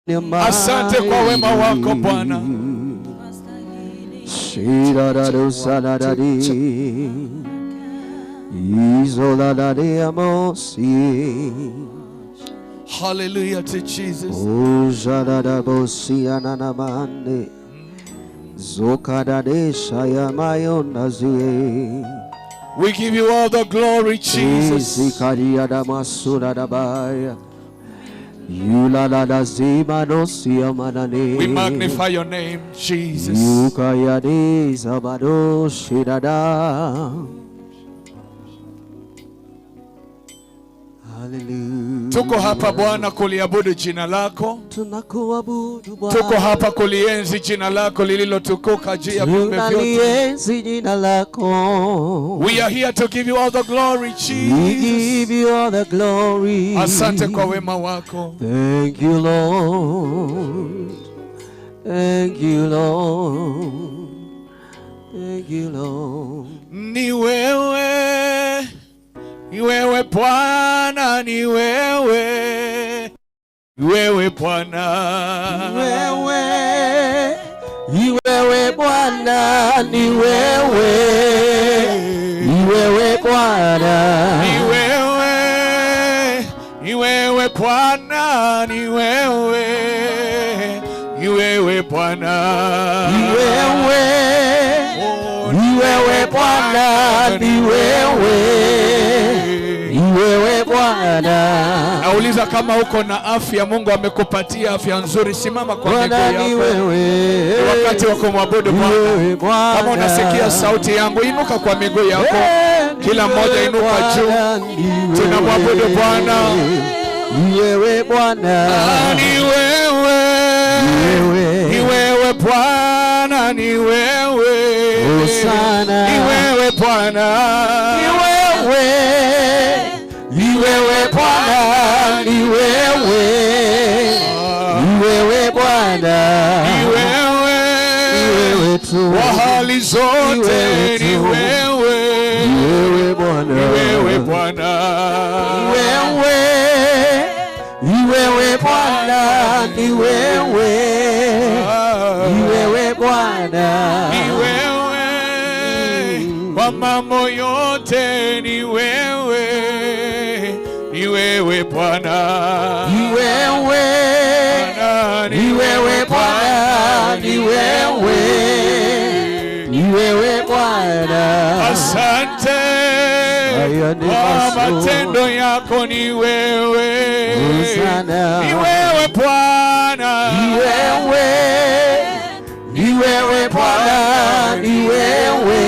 Asante kwa wema wako Bwana. Hallelujah to Jesus. We give you all the glory, Jesus. We magnify your name, Jesus. Tuko hapa Bwana kuliabudu jina lako. Tunakuabudu Bwana. Tuko hapa kulienzi jina lako lililotukuka juu ya viumbe vyote. Tunalienzi jina lako. We are here to give you all the glory, Jesus. We give you all the glory. Asante kwa wema wako. Thank you, Lord. Thank you, Lord. Thank you, Lord. Ni wewe. Ni wewe Bwana, ni wewe. Ni wewe Bwana. Ni wewe. Ni wewe Bwana, ni wewe. Ni wewe Bwana. Ni wewe. Ni wewe Bwana, ni wewe. Ni wewe Bwana. Ni wewe. Ni wewe Bwana, ni wewe. Ni wewe Bwana. Nauliza kama uko na afya, Mungu amekupatia afya nzuri, simama kwa miguu yako. Ni wewe. Ni wakati wa kumwabudu Bwana. Kama unasikia sauti yangu, inuka kwa miguu yako. Kila mmoja inuka juu. Tunamwabudu Bwana. Ni wewe Bwana. Ni wewe. Ni wewe Bwana, ni wewe. Hosana. Ni wewe Bwana. Ni wewe. Ni wewe Bwana, ni wewe. Ni wewe Bwana. Ni wewe. Ni wewe tu. Wa hali zote ni wewe. Ni wewe Bwana. Ni wewe Bwana. Ni wewe. Ni wewe Bwana, ni wewe. Ni wewe Bwana. Ni wewe. Kwa mambo yote ni wewe. Ni wewe Bwana. Ni wewe. Ni wewe Bwana, ni wewe. Ni wewe Bwana. Asante kwa matendo yako, ni wewe. Ni wewe Bwana. Ni wewe. Ni wewe Bwana, ni wewe.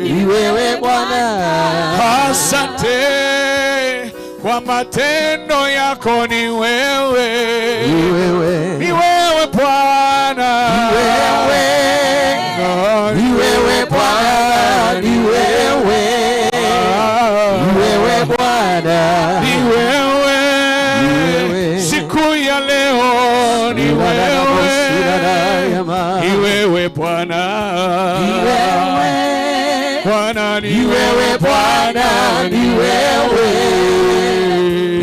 Ni wewe Bwana. Asante kwa matendo yako, ni wewe. Ni wewe. Ni wewe Bwana. Ni wewe. Ni wewe Bwana, ni wewe. Ni wewe Bwana. Ni wewe. Siku ya leo ni wewe. Ni wewe Bwana. Ni wewe. Bwana ni wewe Bwana, ni wewe.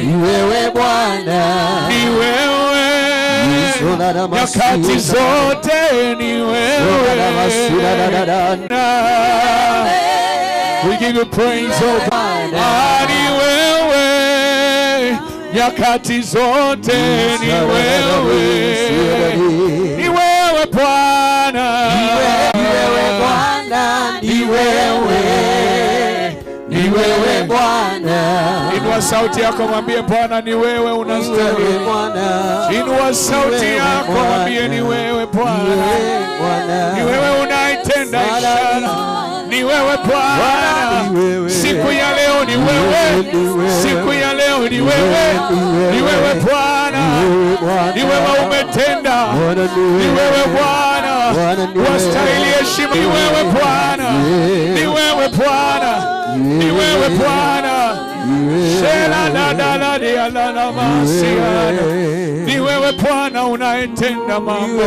Ni wewe Bwana. Ni wewe. Nyakati zote ni wewe. We give you praise, oh God. Ni wewe. Nyakati zote ni wewe. Ni wewe Bwana. Ni wewe Bwana, ni wewe. Ni wewe Bwana. Inua sauti yako mwambie Bwana ni wewe unastahili. Inua sauti yako mwambie ni wewe Bwana. Ni wewe unaitenda ishara. Ni wewe Bwana. Siku ya leo ni wewe. Siku ya leo ni wewe. Ni wewe Bwana. Ni wewe umetenda. Ni wewe Bwana. Wastahili heshima. Ni wewe Bwana. Ni wewe Bwana. Ni wewe Bwana. Ni wewe Bwana unayetenda mambo.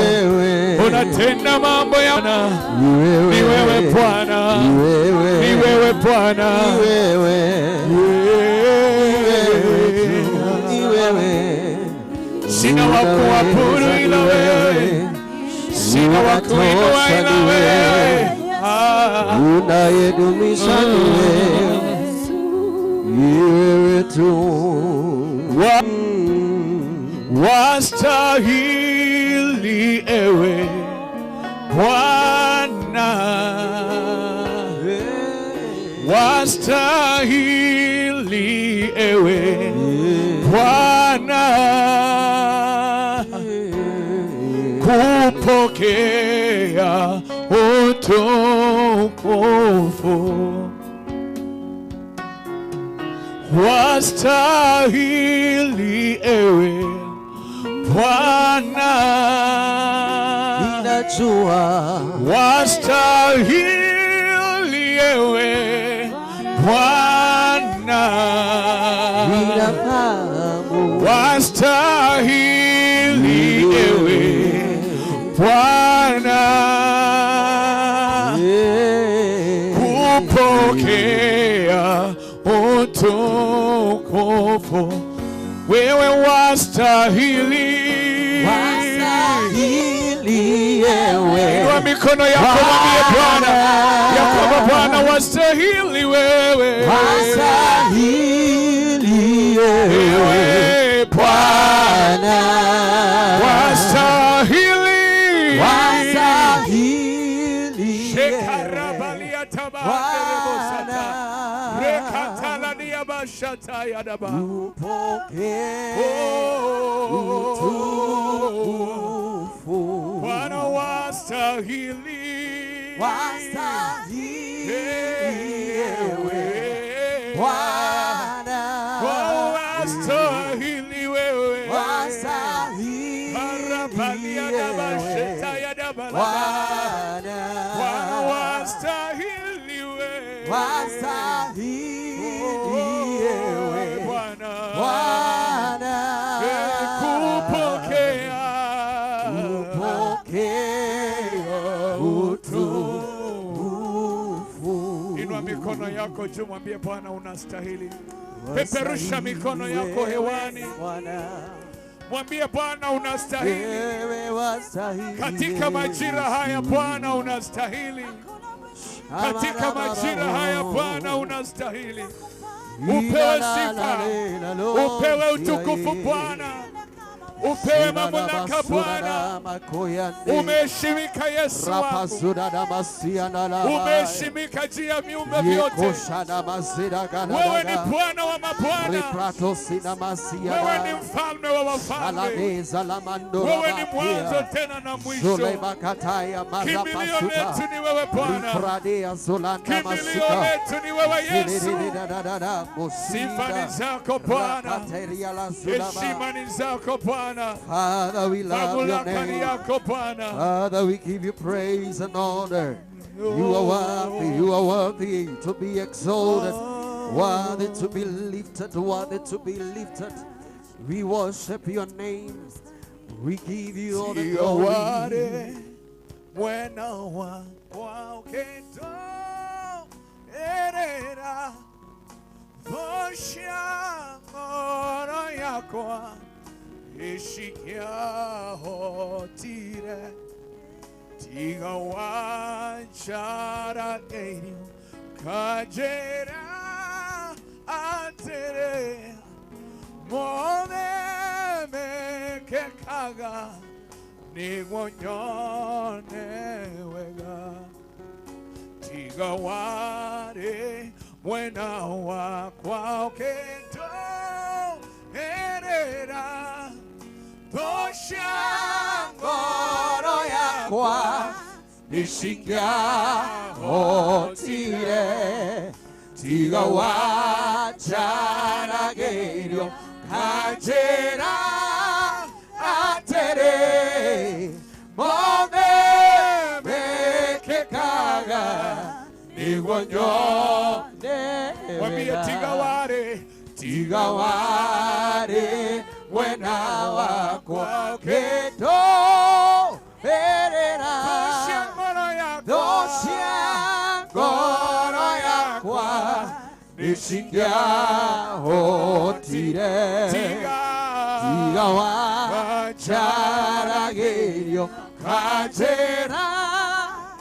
Unatenda mambo ya Ni wewe Bwana. Ni wewe Bwana. Ni wewe. Ni wewe. Sina wa kuabudu ila wewe, sina wa kuinua ila wewe. Unayedumisha ni wewe, ni wewe tu. Wastahili ewe Bwana, wastahili ewe Bwana, kupokea utukufu. Wastahili ewe Bwana, Ninajua wastahili ewe Bwana, ninafahamu wastahili ewe Bwana, kupokea utukufu. Wewe wastahili. Wastahili ewe Inua mikono yako mwambie Bwana ya kwamba Bwana wastahili wewe. Wastahili ewe Ewe Bwana Bwana, wastahili. Wastahili ewe Shekarabalia tabanderebosata. Bwana, Rekatalania bashata yadaba. upokee Oh, utukufu. Bwana wastahili. Wastahili ewe Ewe Bwana, Oh, wastahili wewe. wastahili Karabalia ewe dabasheta yadabalaba. Bwana, Bwana wastahili wewe. wastahili Oh, ewe Bwana. Bwana, Kupokea upokee utukufu. Inua mikono yako juu, mwambie Bwana unastahili. Peperusha mikono yako hewani, Bwana, mwambie Bwana unastahili. wewe wastahili. Katika majira haya Bwana unastahili. Katika majira haya Bwana unastahili. Upewe sifa, upewe utukufu Bwana, upewe mamlaka Bwana. Umeheshimika Yesu wangu, umeheshimika juu ya viumbe vyote. Wewe ni Bwana wa mabwana, wewe ni mfalme wa wafalme, wewe ni mwanzo tena na mwisho. Kimbilio letu ni wewe Bwana, kimbilio letu ni wewe Yesu. Sifa ni zako Bwana, heshima ni zako Bwana, Father, we love your mamlaka ni name. yako Bwana. Father, we give you praise and honor. You are worthy, you are worthy to be exalted, worthy to be lifted, worthy to be lifted. We worship your name. We give you all the Sio glory. wale mwena wakwa ukendo erera vosha ngoro yakwa ishikia hotire tiga wanchara eirio kajera atere mone mekekaga nigwonyone wega tiga ware mwena wakwa ukendo erera tosha ngoro yakwa Nishikia hotire tiga wachara gerio kajera atere mone mekekaga nigwonyone Mwambie tiga ware tiga ware mwena wakwa keto erera tosha ngoro yakwa Dosia ngoro yakwa nishikia hotire tiga tiga Njaragerio kanjera.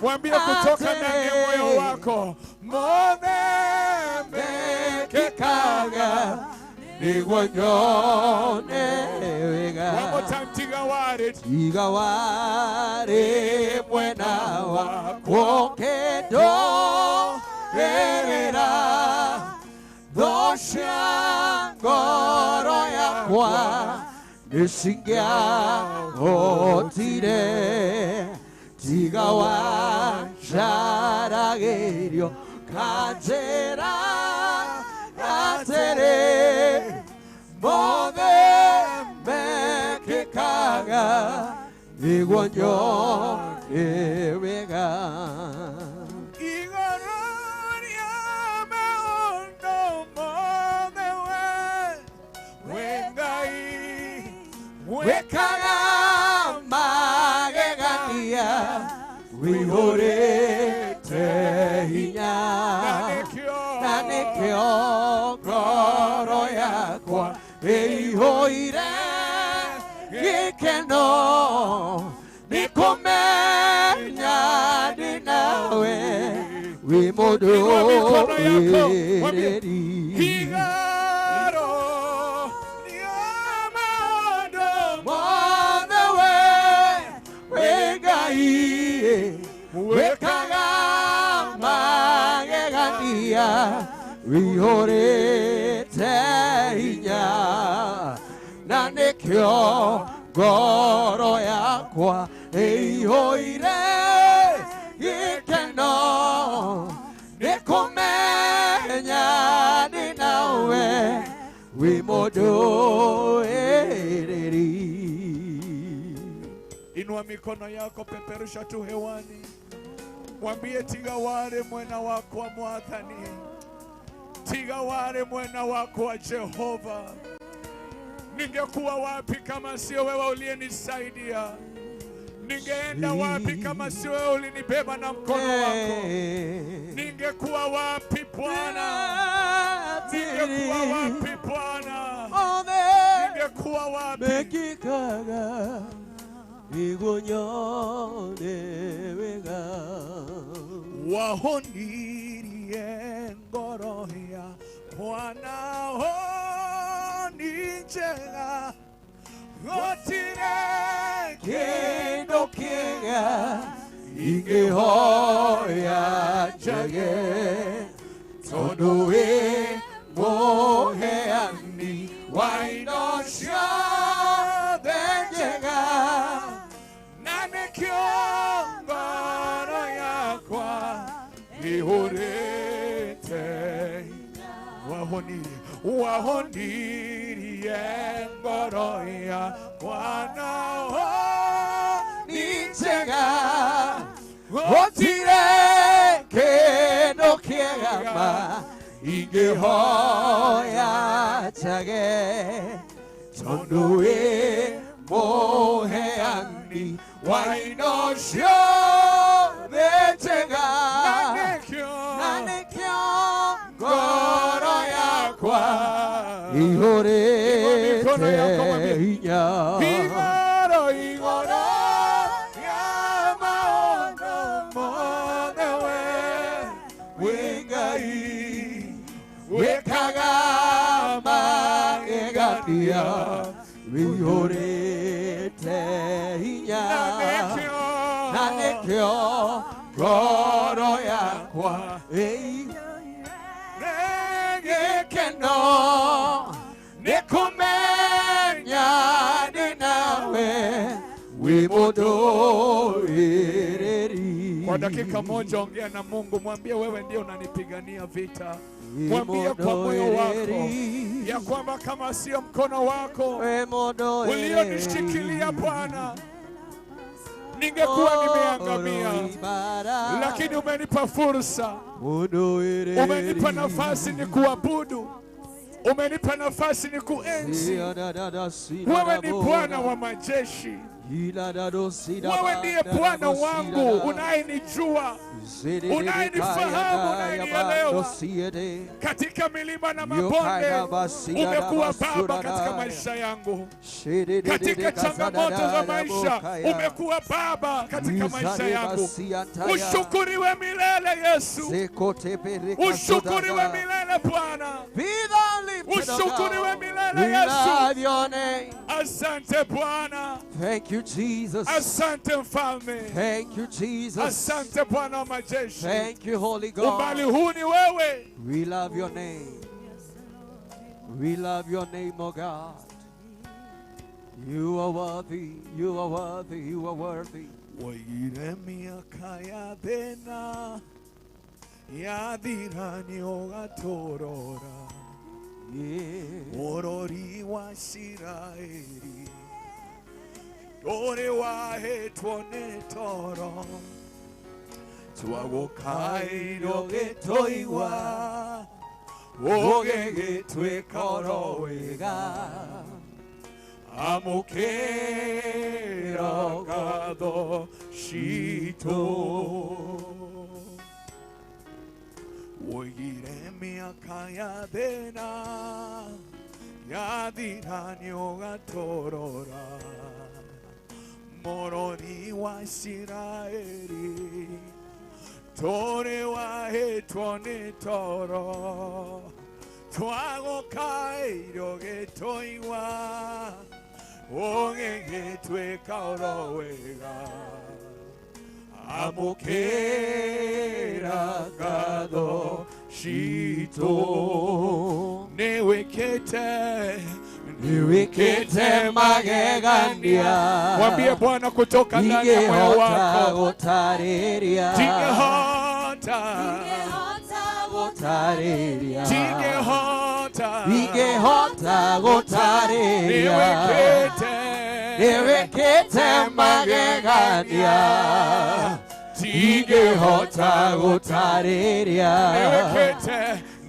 Mwambie kutoka ndani ya moyo wako, mone mekikaga niguo nyone wega. One more time, tiga ware. Tiga ware mwena wakwo kendo rerera thosha ngoro yakwa nĩcingĩahotire tiga wanjaragerio kanjĩra atĩrĩ mothe mekĩkaga nĩguo nyone wega. Igũrũ rĩa maũndũ mothe we Ngai wĩkaga magegania wĩihũrĩte hinya na nĩkĩo ngoro yakwa ĩihũire gĩkeno nĩ kũmenya ndĩ nawe wĩ mũndũ Inua mikono yako, mwambie, wĩrĩri. Igũrũ rĩa maũndũ Mothe we wĩ Ngai wĩkaga magegania wĩihũrĩte hinya na nĩkĩo ngoro yakwa ĩihũire gĩkeno nĩ kũmenya ndĩ nawe wĩ mũndũ wĩrĩri. Inua mikono yako, peperusha tu hewani, mwambie tiga ware mwena wako mwathani, tiga ware mwena wako wa Jehova. Ningekuwa wapi kama sio wewe uliyenisaidia? Ningeenda wapi kama sio wewe ulinibeba na mkono wako? Ningekuwa wapi Bwana? Ningekuwa wapi Bwana? Ningekuwa wapi? Mekikaga niguo nyone wega. Wahonirie ngoro ya Bwana ni njega gũtirĩ kĩndũ kĩega ingĩhoya njage tondũ wĩ mũheani wa indo ciothe njega na nĩkĩo ngoro yakwa ihũrĩte. Wahonirie ngoro ya Bwana ni njega gũtirĩ kĩndũ kĩega ma ingĩhoya njage tondũ wĩ mũheani wa indo ciothe njega na nĩkĩo ngoro yakwa ihũrĩte hinya. Igũrũ igũrũ ya maũndũ mothe we wĩ Ngai wĩkaga magegania wĩihũrĩte hinya na nĩkĩo ngoro yakwa gĩkeno nĩ kũmenya ndĩ nawe wĩ mũndũ wĩrĩri. Kwa dakika moja ongea na Mungu, mwambie wewe ndio unanipigania vita. Mwambie kwa moyo wako ya kwamba kama sio mkono wako ulionishikilia Bwana, ningekuwa nimeangamia. Lakini umenipa fursa, umenipa nafasi ni kuabudu, umenipa nafasi ni kuenzi. Wewe ni Bwana wa majeshi. Wewe ndiye Bwana wangu unayenijua, unayenifahamu, unayenielewa. Katika milima na mabonde umekuwa Baba katika maisha yangu. Katika changamoto za maisha umekuwa Baba katika maisha yangu. Ushukuriwe milele Yesu. Ushukuriwe milele Bwana. Ushukuriwe milele Yesu. Asante Bwana. Thank you, Jesus. Asante Mfalme. Thank you, Jesus. Asante Bwana wa majeshi. Thank you, Holy God. Umbali huu ni wewe. We love your name. We love your name, O God. You are worthy, you are worthy, you are worthy. Waire miaka ya thĩna yathira nĩũgatorora. Mũrori wa Isiraeli ndũrĩ wahĩtwo nĩ toro, twagũkaĩirwo gĩtũigua ũgĩgĩtuĩka oro wega. Amũkĩra ngatho citũ. Woigire mĩaka ya thĩna yathira nĩũgatorora. Mũrori wa Isiraeli ndũrĩ wahĩtwo nĩ toro, twagũkaĩirwo gĩtũigua ũgĩgĩtuĩka oro wega. Amũkĩra ngatho citũ. Nĩwĩkĩte, nĩwĩkĩte magegania. Mwambie Bwana kutoka ndani ya moyo wako. Gũtarĩria. Tingehota. Gũtarĩria. Tingehota. Ingehota gũtarĩria. Nĩwĩkĩte. Nĩwĩkĩte magegania. Ingehota gũtarĩria. Nĩwĩkĩte.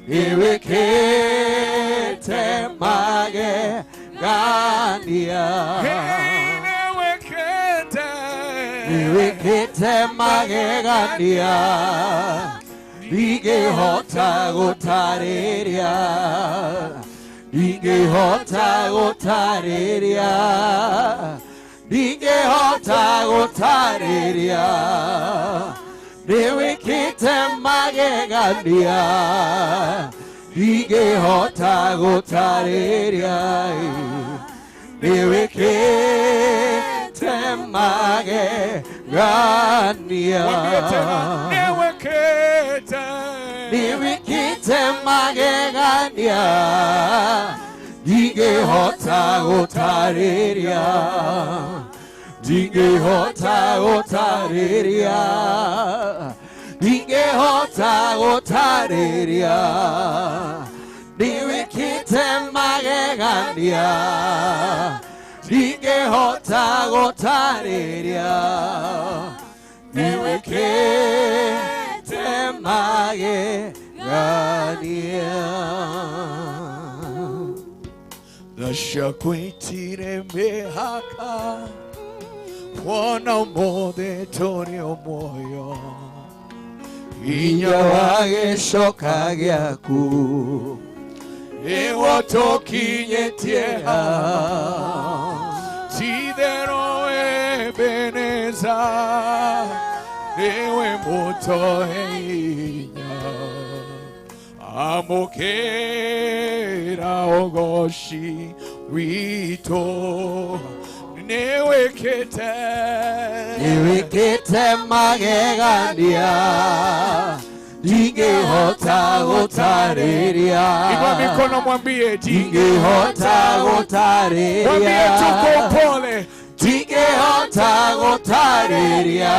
Nĩwĩkĩte magegania. Nĩwĩkĩte. Nĩwĩkĩte magegania. Ingehota gũtarĩria. Ingehota gũtarĩria. Ingehota gũtarĩria. Nĩwĩkĩte magegania. Ingehota gũtarĩria. Nĩwĩkĩte magegania. Mwambie tena, nĩwĩkĩte. Nĩwĩkĩte magegania. Ingehota gũtarĩria. Ingehota gũtarĩria. Ingehota gũtarĩria. Nĩwĩkĩte magegania. Ingehota gũtarĩria. Nĩwĩkĩte magegania. Ndacakwĩtire mĩhaka kuona ũmũthĩ tũrĩ o muoyo. Hinya wa gĩcoka gĩaku nĩguo tũkinyĩtie haha. Ti-itherũ Ebeneza nĩwe mũtũhe hinya. Amũkĩra ũgoci witũ. Nĩwĩkĩte. Nĩwĩkĩte magegania. Ingehota gũtarĩria. Inua mikono mwambie, Ingehota gũtarĩria. Mwambie tu kwa upole. Ingehota gũtarĩria.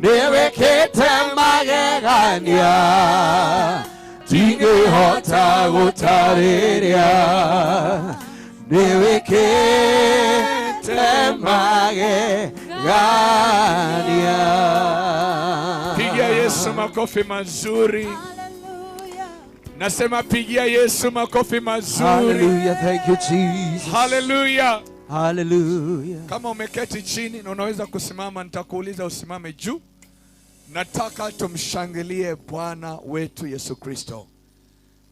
Nĩwĩkĩte magegania. Ingehota gũtarĩria. Nĩwĩkĩte magegania. Pigia Yesu makofi mazuri. Nasema pigia Yesu makofi mazuri. Hallelujah, thank you Jesus. Hallelujah. Hallelujah. Kama umeketi chini na unaweza kusimama, nitakuuliza usimame juu. Nataka tumshangilie Bwana wetu Yesu Kristo.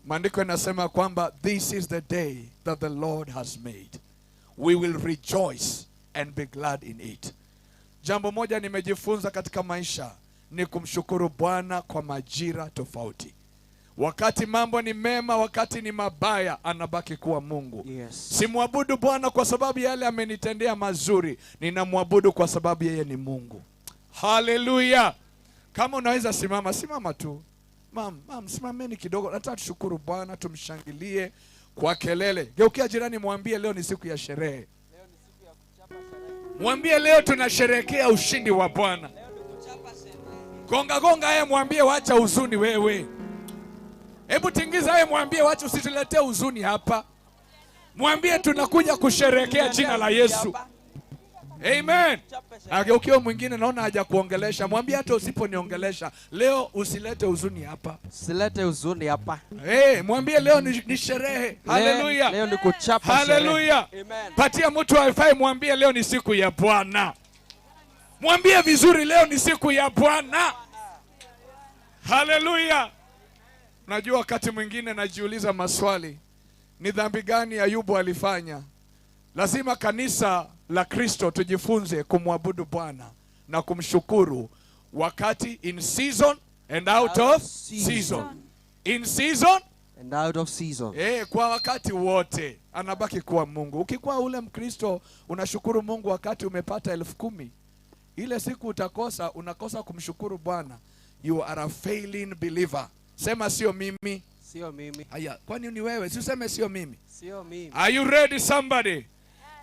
Maandiko yanasema kwamba this is the day that the Lord has made. We will rejoice and be glad in it. Jambo moja nimejifunza katika maisha ni kumshukuru Bwana kwa majira tofauti. Wakati mambo ni mema, wakati ni mabaya, anabaki kuwa Mungu. Yes. Simwabudu Bwana kwa sababu yale amenitendea mazuri, ninamwabudu kwa sababu yeye ni Mungu. Haleluya! Kama unaweza simama, simama tu. Mam, simameni kidogo. Nataka tushukuru Bwana, tumshangilie kwa kelele. Geukia jirani, mwambie leo ni siku ya sherehe. Mwambie leo tunasherehekea ushindi wa Bwana. Gonga gonga yeye, mwambie wacha huzuni wewe. Hebu tingiza yeye, mwambie wacha usituletee huzuni hapa. Mwambie tunakuja kusherehekea jina la Yesu. Amen. Ageukia mwingine, naona hajakuongelesha. Mwambie hata usiponiongelesha leo usilete huzuni hapa. Usilete huzuni hapa. Hey, mwambie leo ni sherehe. Haleluya. Leo ni kuchapa sherehe. Haleluya. Amen. Patia mtu wifi, mwambie leo ni siku ya Bwana. Mwambie vizuri leo ni siku ya Bwana. Haleluya. Najua wakati mwingine najiuliza maswali. Ni dhambi gani Ayubu alifanya? Lazima kanisa la Kristo tujifunze kumwabudu Bwana na kumshukuru wakati in season and out of season. In season and out of season. Kwa wakati wote anabaki kuwa Mungu. Ukikuwa ule Mkristo unashukuru Mungu wakati umepata 10,000, ile siku utakosa, unakosa kumshukuru Bwana. You are a failing believer. Sema sio mimi. Sio mimi. Haya, kwani ni wewe? Si useme sio mimi. Sio mimi. Are you ready somebody?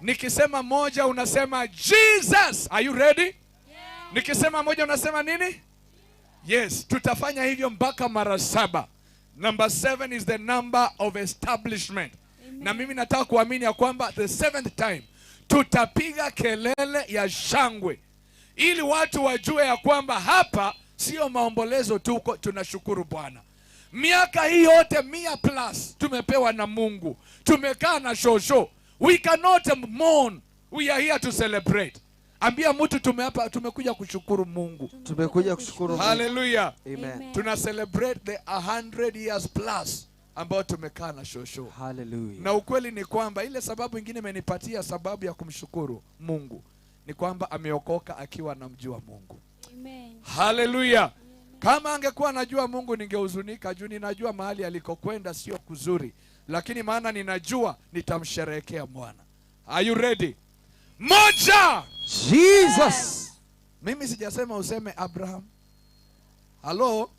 Nikisema moja unasema Jesus. Are you ready? Yeah. Nikisema moja unasema nini? Yes, tutafanya hivyo mpaka mara 7. Number 7 is the number of establishment. Amen. Na mimi nataka kuamini ya kwamba the 7th time tutapiga kelele ya shangwe ili watu wajue ya kwamba hapa sio maombolezo, tuko tunashukuru Bwana. Miaka hii yote 100+ tumepewa na Mungu. Tumekaa na shosho. We cannot mourn. We are here to celebrate. Ambia mtu tumekuja kushukuru Mungu. Tumekuja kushukuru Mungu. Hallelujah. Amen. Tuna celebrate the 100 years plus ambao tumekaa na shosho. Hallelujah. Na ukweli ni kwamba ile sababu ingine imenipatia sababu ya kumshukuru Mungu ni kwamba ameokoka akiwa anamjua Mungu. Amen. Hallelujah. Kama angekuwa anajua Mungu ningehuzunika juu ninajua mahali alikokwenda sio kuzuri, lakini maana ninajua nitamsherehekea Bwana. Are you ready? Moja. Jesus. Mimi sijasema useme Abraham. Hello?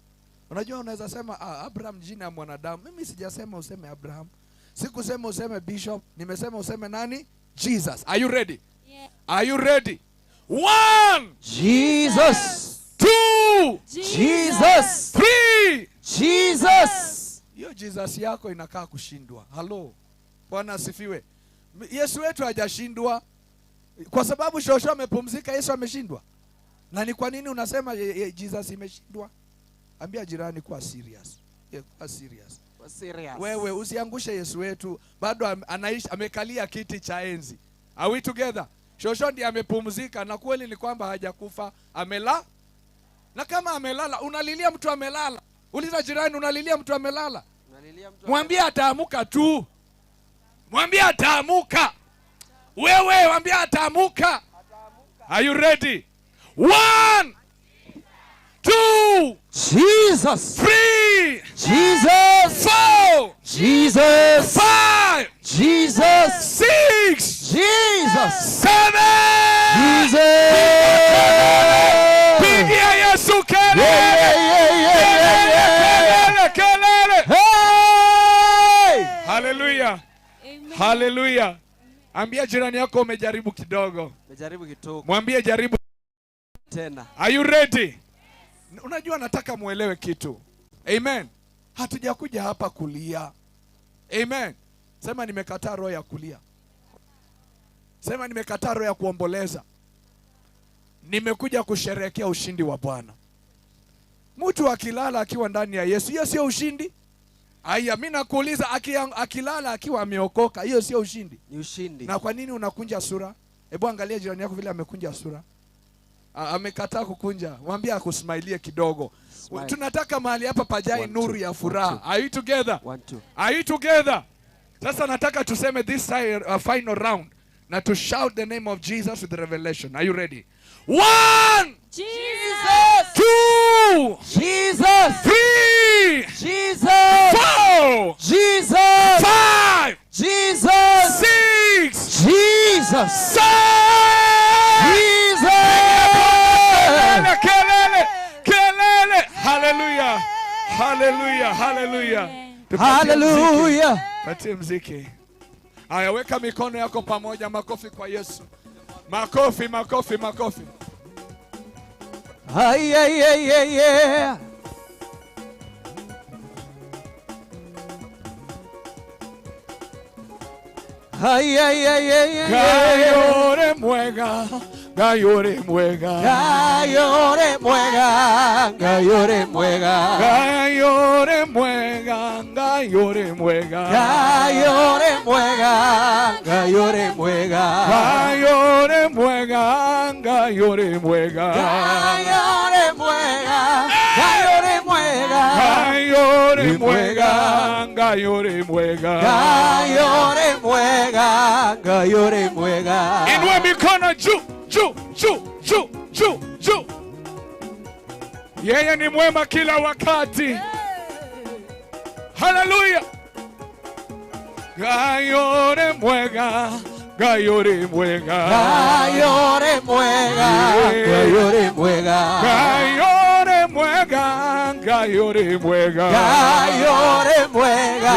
Unajua unaweza sema Abraham jina ya mwanadamu. Mimi sijasema useme Abraham. Sikusema useme bishop, nimesema useme nani? Jesus. Are you ready? Yeah. Are you ready? 1. Jesus. 2. Jesus. 3. Jesus. Hiyo Jesus yako inakaa kushindwa. Hello. Bwana asifiwe. Yesu wetu hajashindwa. Kwa sababu shosho amepumzika, Yesu ameshindwa. Na ni kwa nini unasema Jesus imeshindwa? Ambia jirani kuwa serious. Kuwa serious. Kuwa serious. Wewe usiangushe Yesu wetu. Bado anaishi, amekalia kiti cha enzi. Are we together? Shosho ndiye amepumzika, na kweli ni kwamba hajakufa, amelala. Na kama amelala, unalilia mtu amelala. Uliza jirani, unalilia mtu amelala. Mwambie ataamuka tu. Mwambie ataamuka. Wewe mwambie ataamuka. Are you ready? 1 2 Jesus. 3 Jesus. 4 Jesus. 5 Jesus. 6 Jesus. 7 Jesus. Pigia Yesu kelele. Yeah. Kelele, kelele. Hey! Hallelujah. Hallelujah. Ambia jirani yako umejaribu kidogo. Umejaribu kidogo. Mwambie jaribu tena. Are you ready? Unajua nataka muelewe kitu. Amen. Hatujakuja hapa kulia. Amen. Sema nimekataa roho ya kulia. Sema nimekataa roho ya kuomboleza. Nimekuja kusherehekea ushindi wa Bwana. Mtu akilala akiwa ndani ya Yesu, hiyo sio ushindi. Aya, mimi nakuuliza, akilala akiwa ameokoka, hiyo sio ushindi? Ni ushindi. Na kwa nini unakunja sura? Hebu angalia jirani yako vile amekunja sura. Amekataa kukunja. Mwambie akusmailie kidogo. Smile. Tunataka mahali hapa pajai One, nuru two, ya one, furaha. two. Are you together? 1 2. Are you together? Sasa nataka tuseme this final round. Na to shout the name of Jesus with revelation. Are you ready? 1, Jesus, 2, Jesus, 3, Jesus, 4, Jesus, 5, Jesus, 6, Jesus, 7. Jesus. Kelele, kelele. Hallelujah. Hallelujah. Hallelujah. Hallelujah. Patie mziki. Aya, weka mikono yako pamoja, makofi kwa Yesu. Makofi, makofi, makofi. Ay, ay, ay, ay, ay. Ay, ay, ay, ay, ay. Gayore mwega, gayore mwega. Gayore mwega, gayore mwega. Gayore mwega, gayore mwega. Gayore mwega, gayore mwega. Gayore mwega, gayore mwega. Gayore mwega, gayore mwega. Gayore mwega, gayore mwega. Gayore mwega, gayore mwega. Inua mikono juu, juu, juu, juu, juu, juu. Yeye ni mwema kila wakati. Hallelujah. Gayore mwega, gayore mwega. Gayore mwega, gayore mwega. Gayore mwega, gayore mwega. Gayore mwega,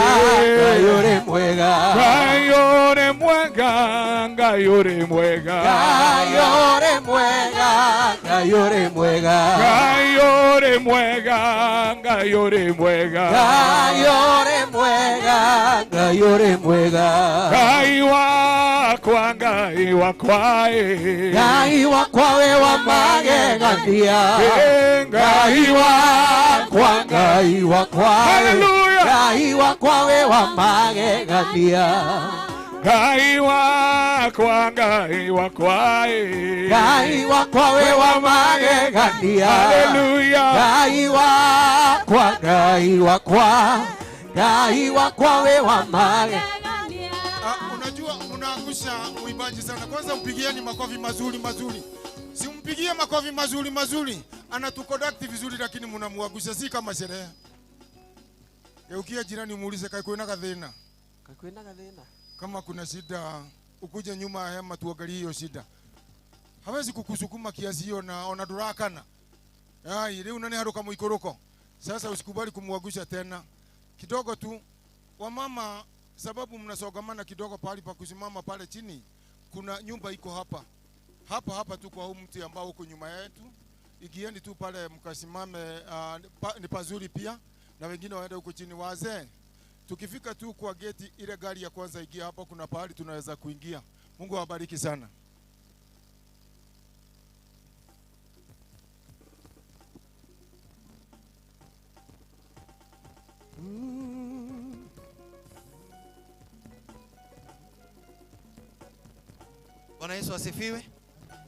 gayore mwega. Gayore mwega, gayore mwega. Gayore mwega, gayore mwega. Gayore mwega, gayore mwega. Gayore mwega, gayore mwega. Ngai wakwa, Ngai wakwa, Ngai wakwa we wa magegania. Ngai wakwa, Ngai wakwa. Hallelujah. Ngai wakwa we wa magegania. Ngai wakwa, Ngai wakwa, Ngai wakwa we wa magegania. Hallelujah. Ngai wakwa, Ngai wakwa, Ngai wakwa we wa magegania. Unajua unaangusha muimbaji sana. Kwanza mpigieni makofi mazuri mazuri. Simpigie makofi mazuri mazuri. Anatuconduct vizuri lakini mnamuangusha, si kama sherehe. Geukia jirani muulize kaikwena kathina. Kaikwena kathina. Kama kuna shida ukuje nyuma ya hema tuangalie hiyo shida. Hawezi kukusukuma kiasi hiyo na ona durakana. Ai, leo unani haruka muikoroko. Sasa usikubali kumuangusha tena. Kidogo tu wamama, sababu mnasogamana kidogo pahali pa kusimama pale chini, kuna nyumba iko hapa. Hapa hapa tu kwa huu mti ambao uko nyuma yetu. Ikieni tu pale mkasimame, ni pazuri pia na wengine waende huko chini wazee. Tukifika tu kwa geti ile gari ya kwanza ingia hapo, kuna pahali tunaweza kuingia. Mungu awabariki sana. Bwana Yesu asifiwe.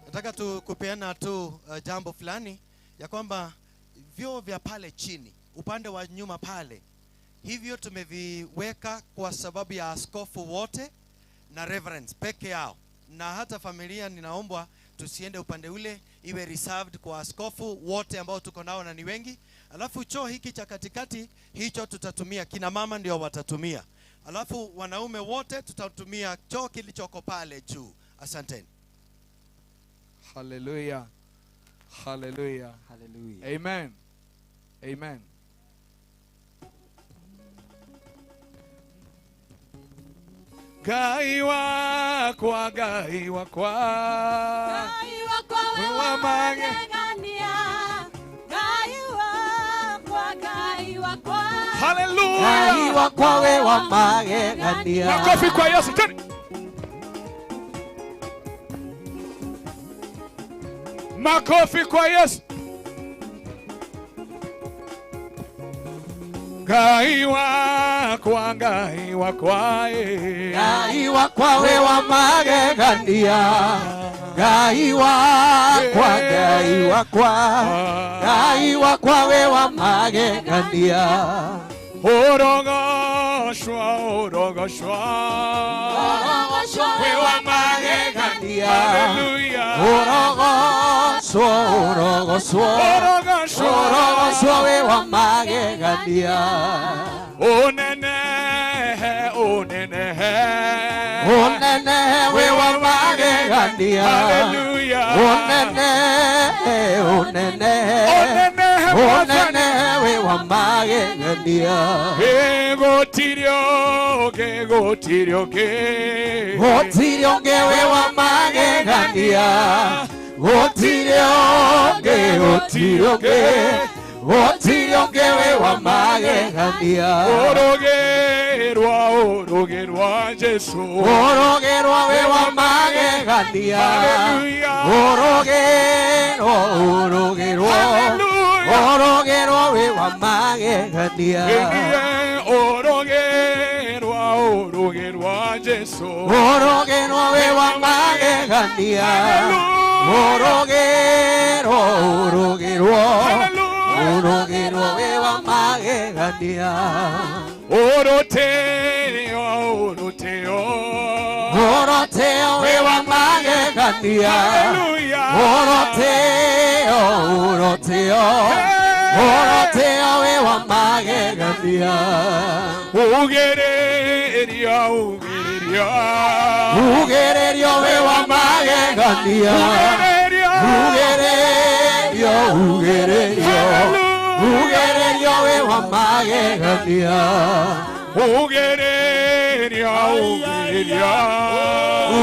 Nataka tu kupeana tu jambo fulani ya kwamba vyoo vya pale chini upande wa nyuma pale, hivyo tumeviweka kwa sababu ya askofu wote na reverends peke yao, na hata familia ninaombwa tusiende upande ule, iwe reserved kwa askofu wote ambao tuko nao na ni wengi. Alafu choo hiki cha katikati hicho tutatumia, kina mama ndio watatumia. Alafu wanaume wote tutatumia choo kilichoko pale juu. Asanteni. Hallelujah. Hallelujah. Hallelujah. Amen. Amen. Ngai wakwa, Ngai wakwa, Ngai wakwa we wa magegania. Ngai wakwa, Ngai wakwa. Hallelujah. Ngai wakwa we wa magegania. Makofi kwa Yesu. Tena. Makofi kwa Yesu. Ngai wakwa, Ngai wakwa, Ngai wakwa we wa magegania, Ngai wakwa, Ngai wakwa, Ngai wakwa we wa magegania. Orogoshwa, orogoshwa, we wa magegania. Hallelujah. Orogoshwa, orogoshwa, orogoshwa, orogoshwa we wa magegania. Onene, onene, onene we wa magegania. Hallelujah. Onene, onene, onene, onene we wa magegania. Gotirio, gotirio, gotirio we wa magegania. Gotirio, gotirio, gotirio we wa magegania. Orogerwa, orogerwa Jesu. Orogerwa we wa magegania. Hallelujah. Orogerwa, orogerwa, orogerwa we wa magegania. Orogerwa, orogerwa Jesu. Orogerwa we wa magegania. Orogerwa, orogerwa, orogerwa we wa magegania. Oroteo, oroteo, oroteo we wa magegania. Hallelujah. Oroteo, oroteo, oroteo we wa magegania. Ugereria, ugereria, ugereria we wa magegania. Ugereria, ugereria, ugereria we wa magegania. Ugereria, ugereria,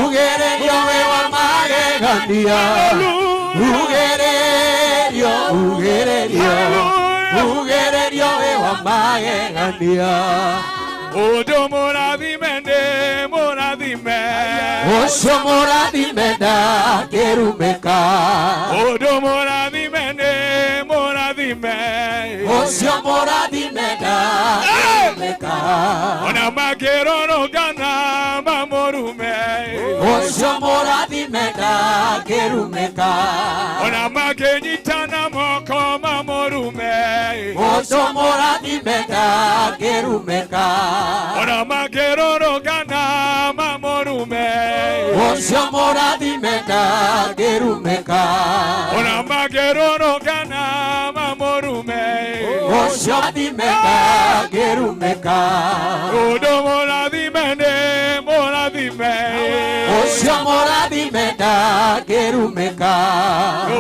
ugereria we wa magegania. Ugereria, ugereria, ugereria we wa magegania. Odo morathime, morathime, ocio morathime ndakĩrumĩka. Odo morathime, morathime, ocio morathime ndakĩrumĩka. Ona makĩrorũngana mamũrume, ocio morathime ndakĩrumĩka. Ona makĩnyitana moko mamũrume, ocio morathime ndakĩrumĩka. Ona makĩrorũngana mamũrume, ocio morathime ndakĩrumĩka. Ona makĩrorũngana mamũrume, ocio morathime ndakĩrumĩka. Odo morathime, morathime, ocio morathime ndakĩrumĩka.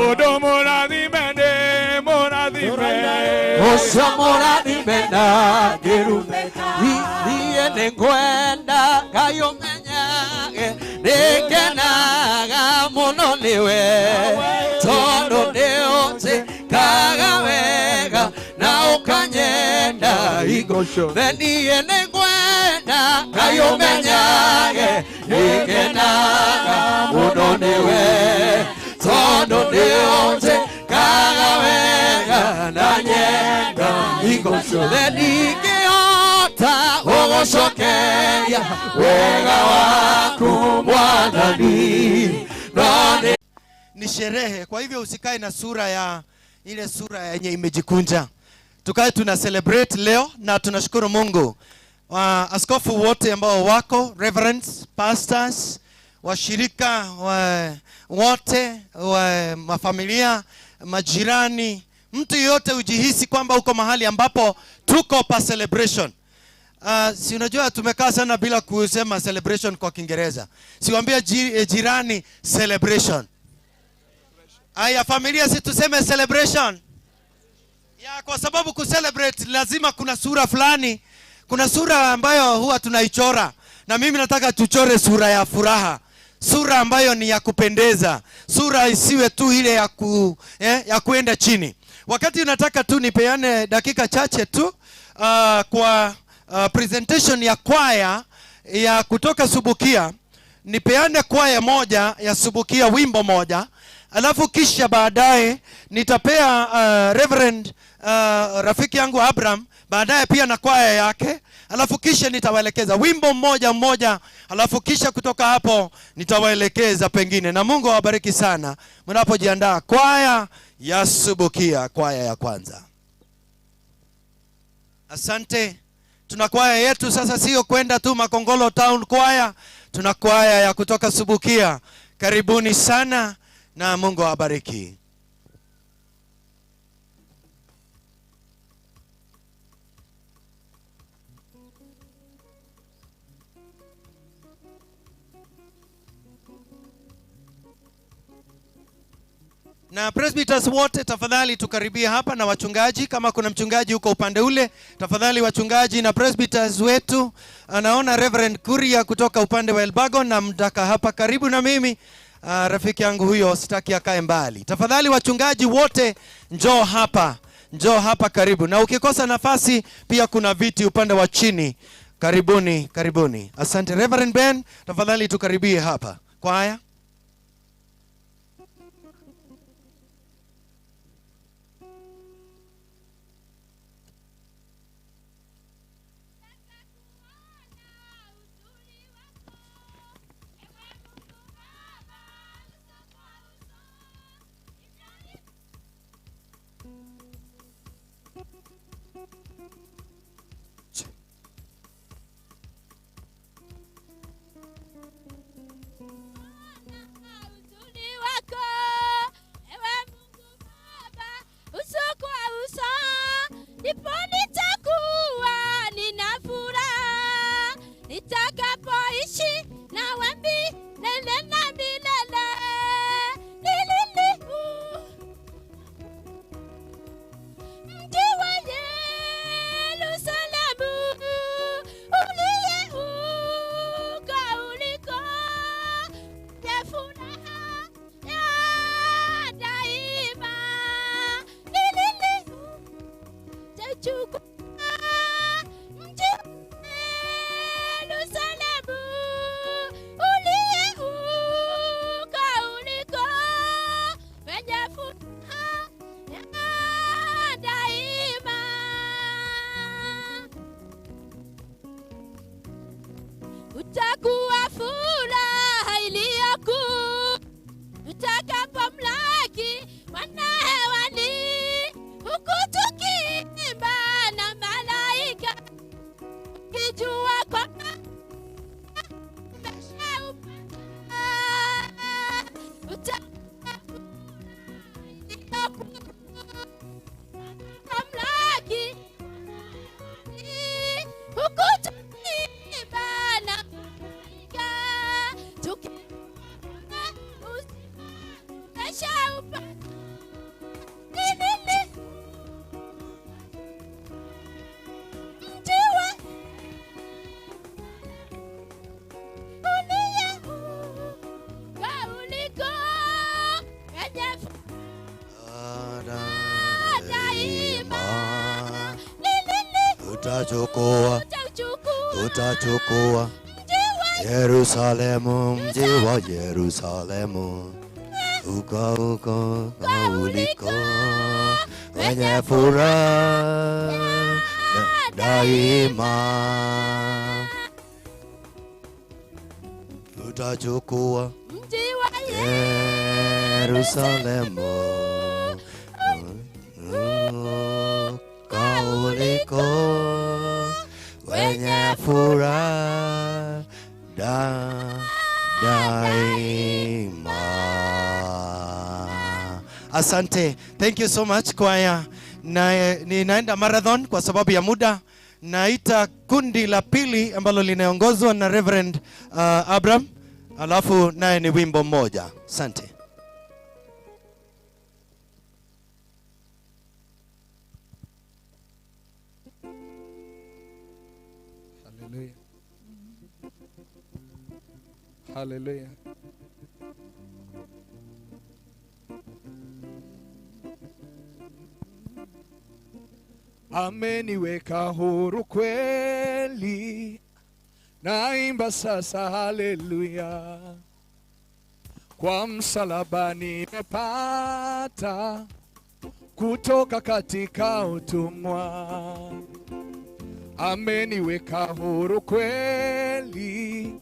Odo morathime, morathime, ocio morathime ndakĩrumĩka. Niĩ nĩngwenda Ngai ũmenyage nĩngenaga mũno nĩwe, tondũ nĩũnjĩkaga wega na ũkanyenda hingo ciothe. Niĩ nĩngwenda Ngai ũmenyage nĩngenaga mũno nĩwe, tondũ nĩũnjĩkaga wega na nyenda hingo ciothe. Ndingĩhota gũgũcokeria wega waku Mwathani. Ni sherehe, kwa hivyo usikae na sura ya ile sura yenye imejikunja. Tukae tuna celebrate leo na tunashukuru Mungu. Askofu wote ambao wako, reverends, pastors, washirika wote, mafamilia, majirani, mtu yote ujihisi kwamba uko mahali ambapo tuko pa celebration. Si unajua tumekaa sana bila kusema celebration kwa Kiingereza. Siwaambia jirani celebration. Aya familia, si tuseme celebration. Ya, kwa sababu ku celebrate lazima kuna sura fulani, kuna sura ambayo huwa tunaichora. Na mimi nataka tuchore sura ya furaha, sura ambayo ni ya kupendeza, sura isiwe tu ile ya ya kuenda chini. Wakati unataka tu nipeane dakika chache tu kwa presentation ya kwaya ya kutoka Subukia. Nipeane kwaya moja ya Subukia, wimbo moja, Alafu kisha baadaye nitapea Reverend rafiki yangu Abraham, baadaye pia na kwaya yake. Alafu kisha nitawaelekeza wimbo mmoja mmoja, alafu kisha kutoka hapo nitawaelekeza pengine. Na Mungu awabariki sana mnapojiandaa. Kwaya ya Subukia, kwaya ya kwanza. Asante. Tuna kwaya yetu sasa, sio kwenda tu Makongolo Town Choir, tuna kwaya ya kutoka Subukia. Karibuni sana na Mungu awabariki. Na presbyters wote tafadhali tukaribie hapa, na wachungaji, kama kuna mchungaji huko upande ule, tafadhali wachungaji na presbyters wetu. Anaona Reverend Kuria kutoka upande wa Elbago na mtaka hapa karibu na mimi. Rafiki yangu huyo sitaki akae mbali. Tafadhali wachungaji wote njoo hapa, njoo hapa karibu. Na ukikosa nafasi pia kuna viti upande wa chini. Karibuni, karibuni. Asante Reverend Ben, tafadhali tukaribie hapa. Kwaya. Ndipo nitakuwa nina furaha nitakapoishi nawe milele na milele. Nilili mji wa Yerusalemu uliye uko uliko ya furaha ya daima. Nilili chukua mji Yerusalemu uliye uko uliko wenye furaha ya daima. Utakuwa furaha iliyokuu utakapomlaki Bwana hewani, huku tukiimba na malaika, ukijua kwamba umeshaupata. Utakuwa furaha iliyokuu utakapomlaki, huku tukiimba na malaika, tukijua umeshaupata. Nilili mji wa uliye uko uliko wenye furaha daima. Nilili Utachukua, utachukua mji wa Yerusalemu, mji wa Yerusalemu, uko uko uliko wenye furaha daima. Utachukua mji wa Yerusalemu, uko uliko wenye furaha daima. Asante. Thank you so much choir. Na ninaenda marathon kwa sababu ya muda. Naita kundi la pili ambalo linaongozwa na Reverend Abraham, alafu naye ni wimbo mmoja. Asante. Hallelujah. Hallelujah. Ameniweka huru kweli, naimba sasa haleluya. Kwa msalaba nimepata kutoka katika utumwa, ameniweka huru kweli,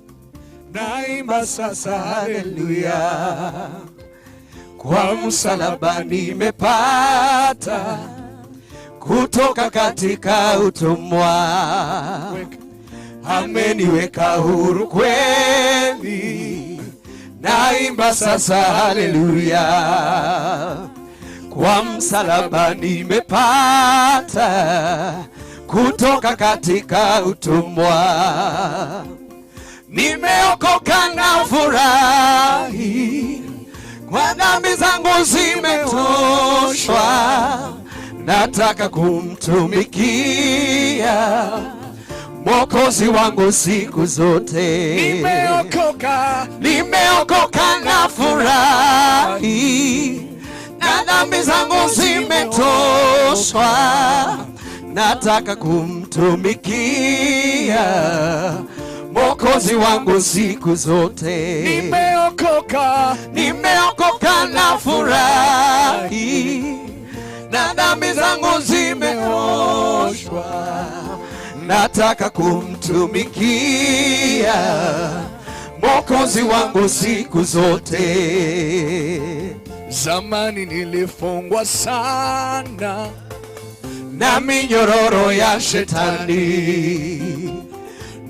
naimba sasa haleluya. Kwa msalaba nimepata kutoka katika utumwa, ameniweka huru kweli, naimba sasa haleluya. Kwa msalaba nimepata kutoka katika utumwa, nimeokoka na furahi, kwa dhambi zangu zimetoshwa, nataka kumtumikia Mwokozi wangu siku zote. Nimeokoka, nimeokoka na furahi, na dhambi zangu zimetoshwa, nataka kumtumikia Mwokozi wangu siku zote. Nimeokoka, nimeokoka na furahi, na dhambi zangu zimeoshwa, nataka kumtumikia Mwokozi wangu siku zote. Zamani nilifungwa sana na minyororo ya shetani,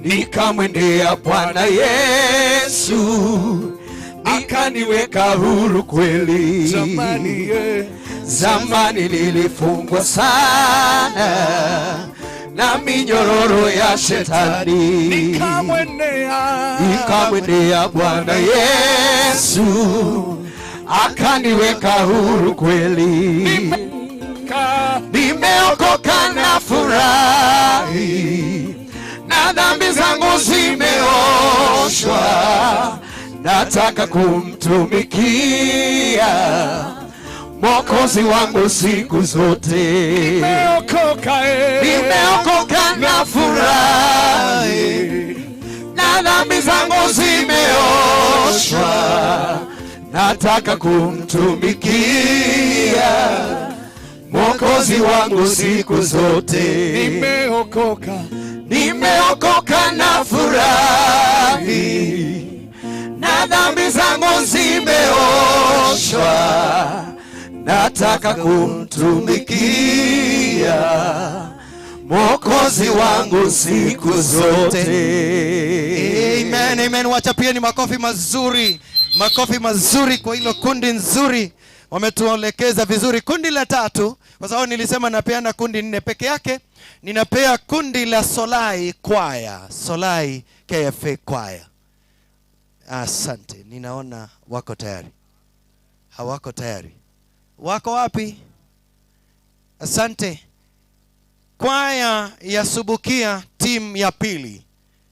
nikamwendea Bwana Yesu, akaniweka huru kweli. Zamani nilifungwa sana na minyororo ya shetani, nikamwendea Bwana Yesu, akaniweka huru kweli. Nimeokoka na furahi, na dhambi zangu zimeoshwa, nataka kumtumikia Mwokozi wangu siku zote. Nimeokoka, nimeokoka na furahi, na dhambi zangu zimeoshwa, nataka kumtumikia Mwokozi wangu siku zote. Nimeokoka, nimeokoka na furahi, na dhambi zangu zimeoshwa, nataka kumtumikia Mwokozi wangu siku zote. Amen, amen. Wachapieni makofi mazuri, makofi mazuri kwa hilo kundi nzuri. Wametuelekeza vizuri. Kundi la tatu, kwa sababu nilisema napeana kundi nne peke yake, ninapea kundi la Solai Choir, Solai KFA Choir. Asante, ninaona wako tayari. Hawako tayari. Wako wapi? Asante. Kwaya ya Subukia timu ya pili.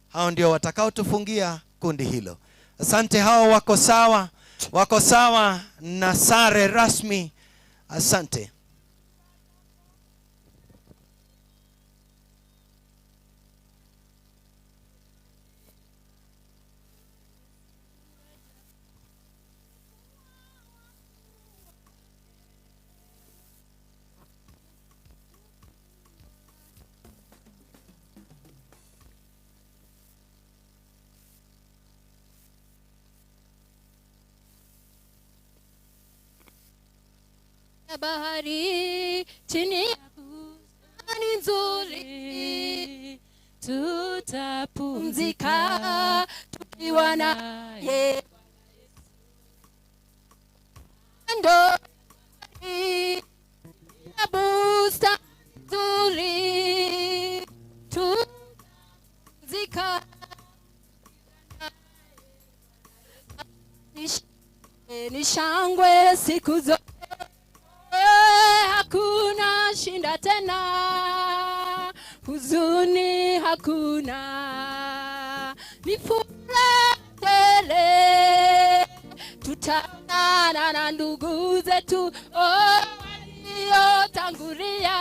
Hao ndio watakaotufungia kundi hilo. Asante, hao wako sawa. Wako sawa na sare rasmi. Asante. Bahari chini ya bustani nzuri, tutapumzika tukiwa naye. Kando ya bustani nzuri, tutapumzika. Ni shangwe siku zote, hakuna shinda tena, huzuni hakuna, ni furaha tele, tutaonana na ndugu zetu waliotangulia,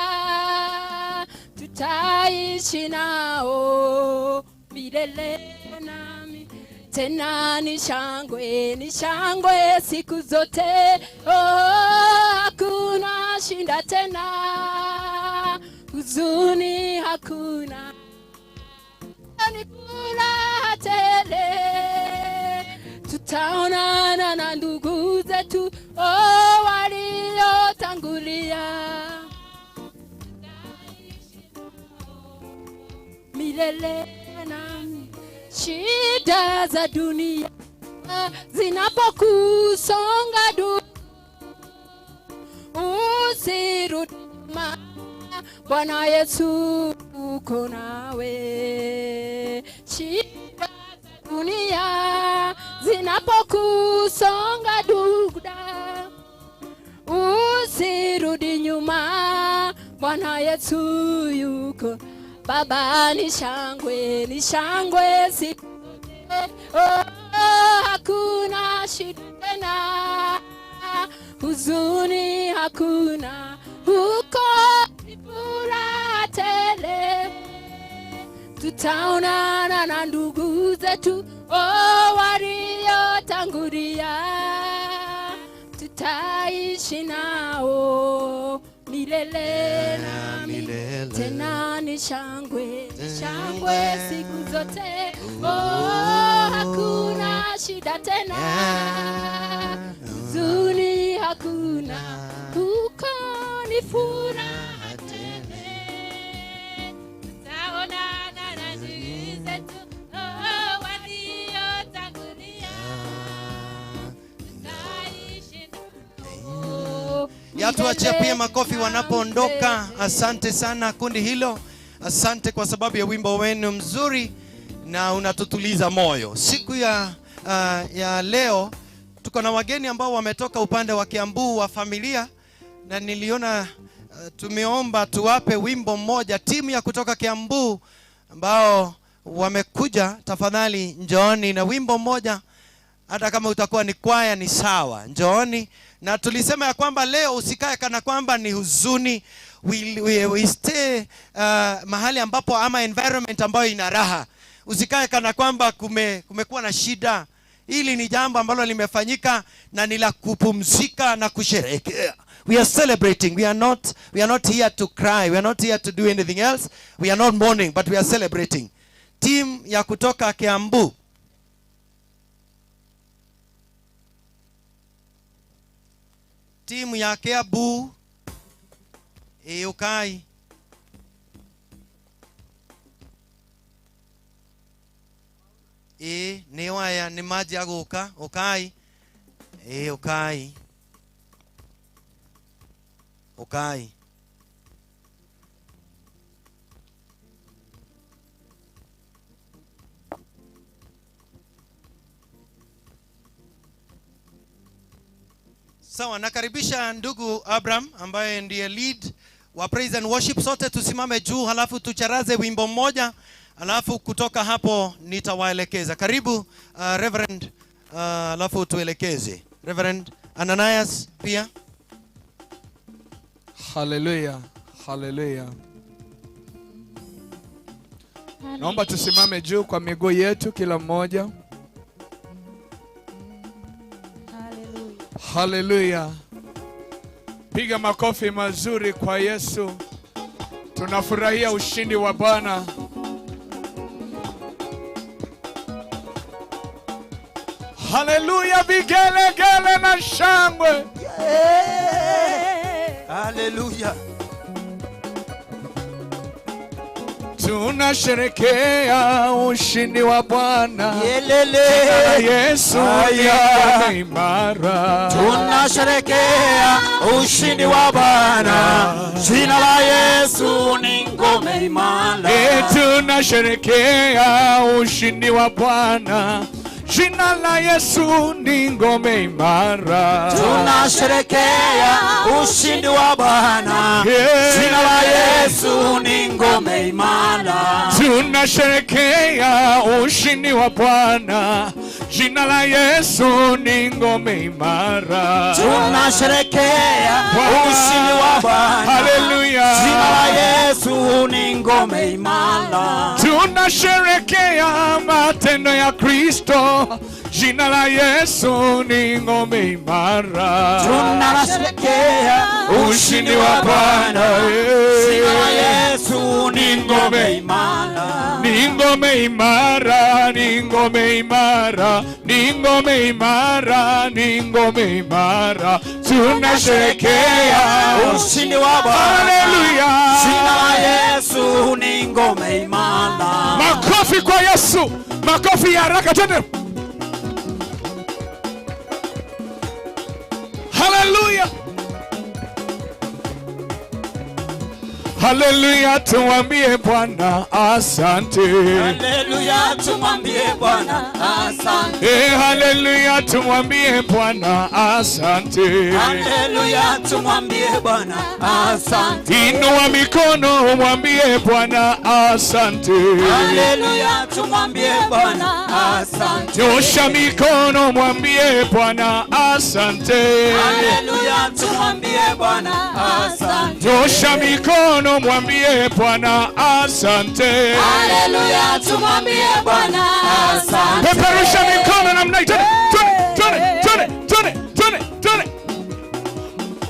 tutaishi nao milele na milele. Tena ni shangwe siku zote. Oh, hakuna shinda tena, huzuni hakuna, ni furaha tele. Tutaonana na ndugu zetu, oh, waliotangulia milele. Na shida za dunia zinapokusonga, usirudi nyuma, Bwana Yesu uko nawe. Shida za dunia zinapokusonga, duda, usirudi nyuma, Bwana Yesu yuko. Baba, ni shangwe siku zote. Oh, hakuna shida tena, huzuni hakuna, huko ni furaha tele. Tutaonana na ndugu zetu, oh, waliotangulia, tutaishi nao milele na milele. Tena ni shangwe siku zote. Oh, hakuna shida tena, huzuni hakuna, huko ni furaha tele. Tutaonana na ndugu zetu, oh, waliotangulia, tutaishi nao Ya tuwachapie makofi wanapoondoka. Asante sana kundi hilo, asante kwa sababu ya wimbo wenu mzuri na unatutuliza moyo. Siku ya leo tuko na wageni ambao wametoka upande wa Kiambu wa familia, na niliona tumeomba tuwape wimbo mmoja. Timu ya kutoka Kiambu ambao wamekuja, tafadhali njooni na wimbo mmoja, hata kama utakuwa ni kwaya ni sawa, njooni. Na tulisema ya kwamba leo usikae kana kwamba ni huzuni. We stay mahali ambapo ama environment ambayo ina raha. Usikae kana kwamba kumekuwa na shida. Hili ni jambo ambalo limefanyika na ni la kupumzika na kusherehekea. We are celebrating. We are not here to cry. We are not here to do anything else. We are not mourning, but we are celebrating. Team ya kutoka Kiambu. Timu ya Kiambu ĩũkai. Ĩ nĩ waya nĩ manjia gũka, ũkai, ĩ ũkai, ũkai. Sawa, nakaribisha ndugu Abraham ambaye ndiye lead wa praise and worship. Sote tusimame juu, halafu tucharaze wimbo mmoja, halafu kutoka hapo nitawaelekeza. Karibu Reverend, halafu tuelekeze. Reverend Ananias pia. Haleluya, haleluya. Naomba tusimame juu kwa miguu yetu kila mmoja. Haleluya. Piga makofi mazuri kwa Yesu. Tunafurahia ushindi wa Bwana. Haleluya, vigelegele na shangwe. Haleluya. Tunasherekea ushindi wa Bwana. Yelele. Jina la Yesu Haya. ni imara. Tunasherekea ushindi wa Bwana. Jina la Yesu ni ngome imara. E, tunasherekea ushindi wa Bwana. Jina la Yesu ni ngome imara. Tunasherekea ushindi wa Bwana. Yeah. Jina la Yesu ni ngome imara. Tunasherekea ushindi wa Bwana. Jina la Yesu ni ngome imara. Tunasherehekea ushindi wa Bwana. Haleluya. Jina la Yesu ni ngome imara. Tunasherehekea matendo ya Kristo. Jina la Yesu ni ngome imara. Tunasherehekea ushindi wa Bwana. Jina la Yesu ni ngome imara. Ni ngome imara, ni ngome imara, ni ngome imara, ni ngome imara. Tunasherehekea ushindi wa Bwana. Haleluya. Jina la Yesu ni ngome imara. Makofi kwa Yesu, makofi ya haraka, twende. Haleluya. Haleluya, tumwambie Bwana asante. Haleluya, tumwambie Bwana asante. Haleluya, tumwambie Bwana asante. Haleluya, tumwambie Bwana asante. Inua mikono umwambie Bwana asante. Haleluya, tumwambie Bwana asante. Nyosha mikono mwambie Bwana asante. Haleluya, tumwambie Bwana asante. Nyosha mikono mwambie Bwana asante. Haleluya, tumwambie Bwana asante. Peperusha mikono namna hii. Twende, twende, twende, twende, twende, twende.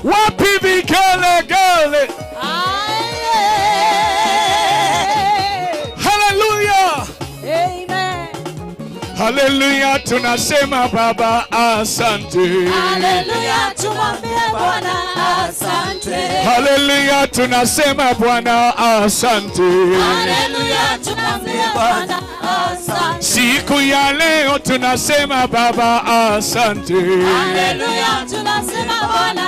Wapi vigelegele? Haleluya. Amen. Haleluya, tunasema Baba asante. Haleluya, tumwambie Bwana asante. Haleluya, tunasema Bwana asante. Haleluya, tumwambie Bwana asante. Siku ya leo tunasema Baba asante. Haleluya, tunasema Bwana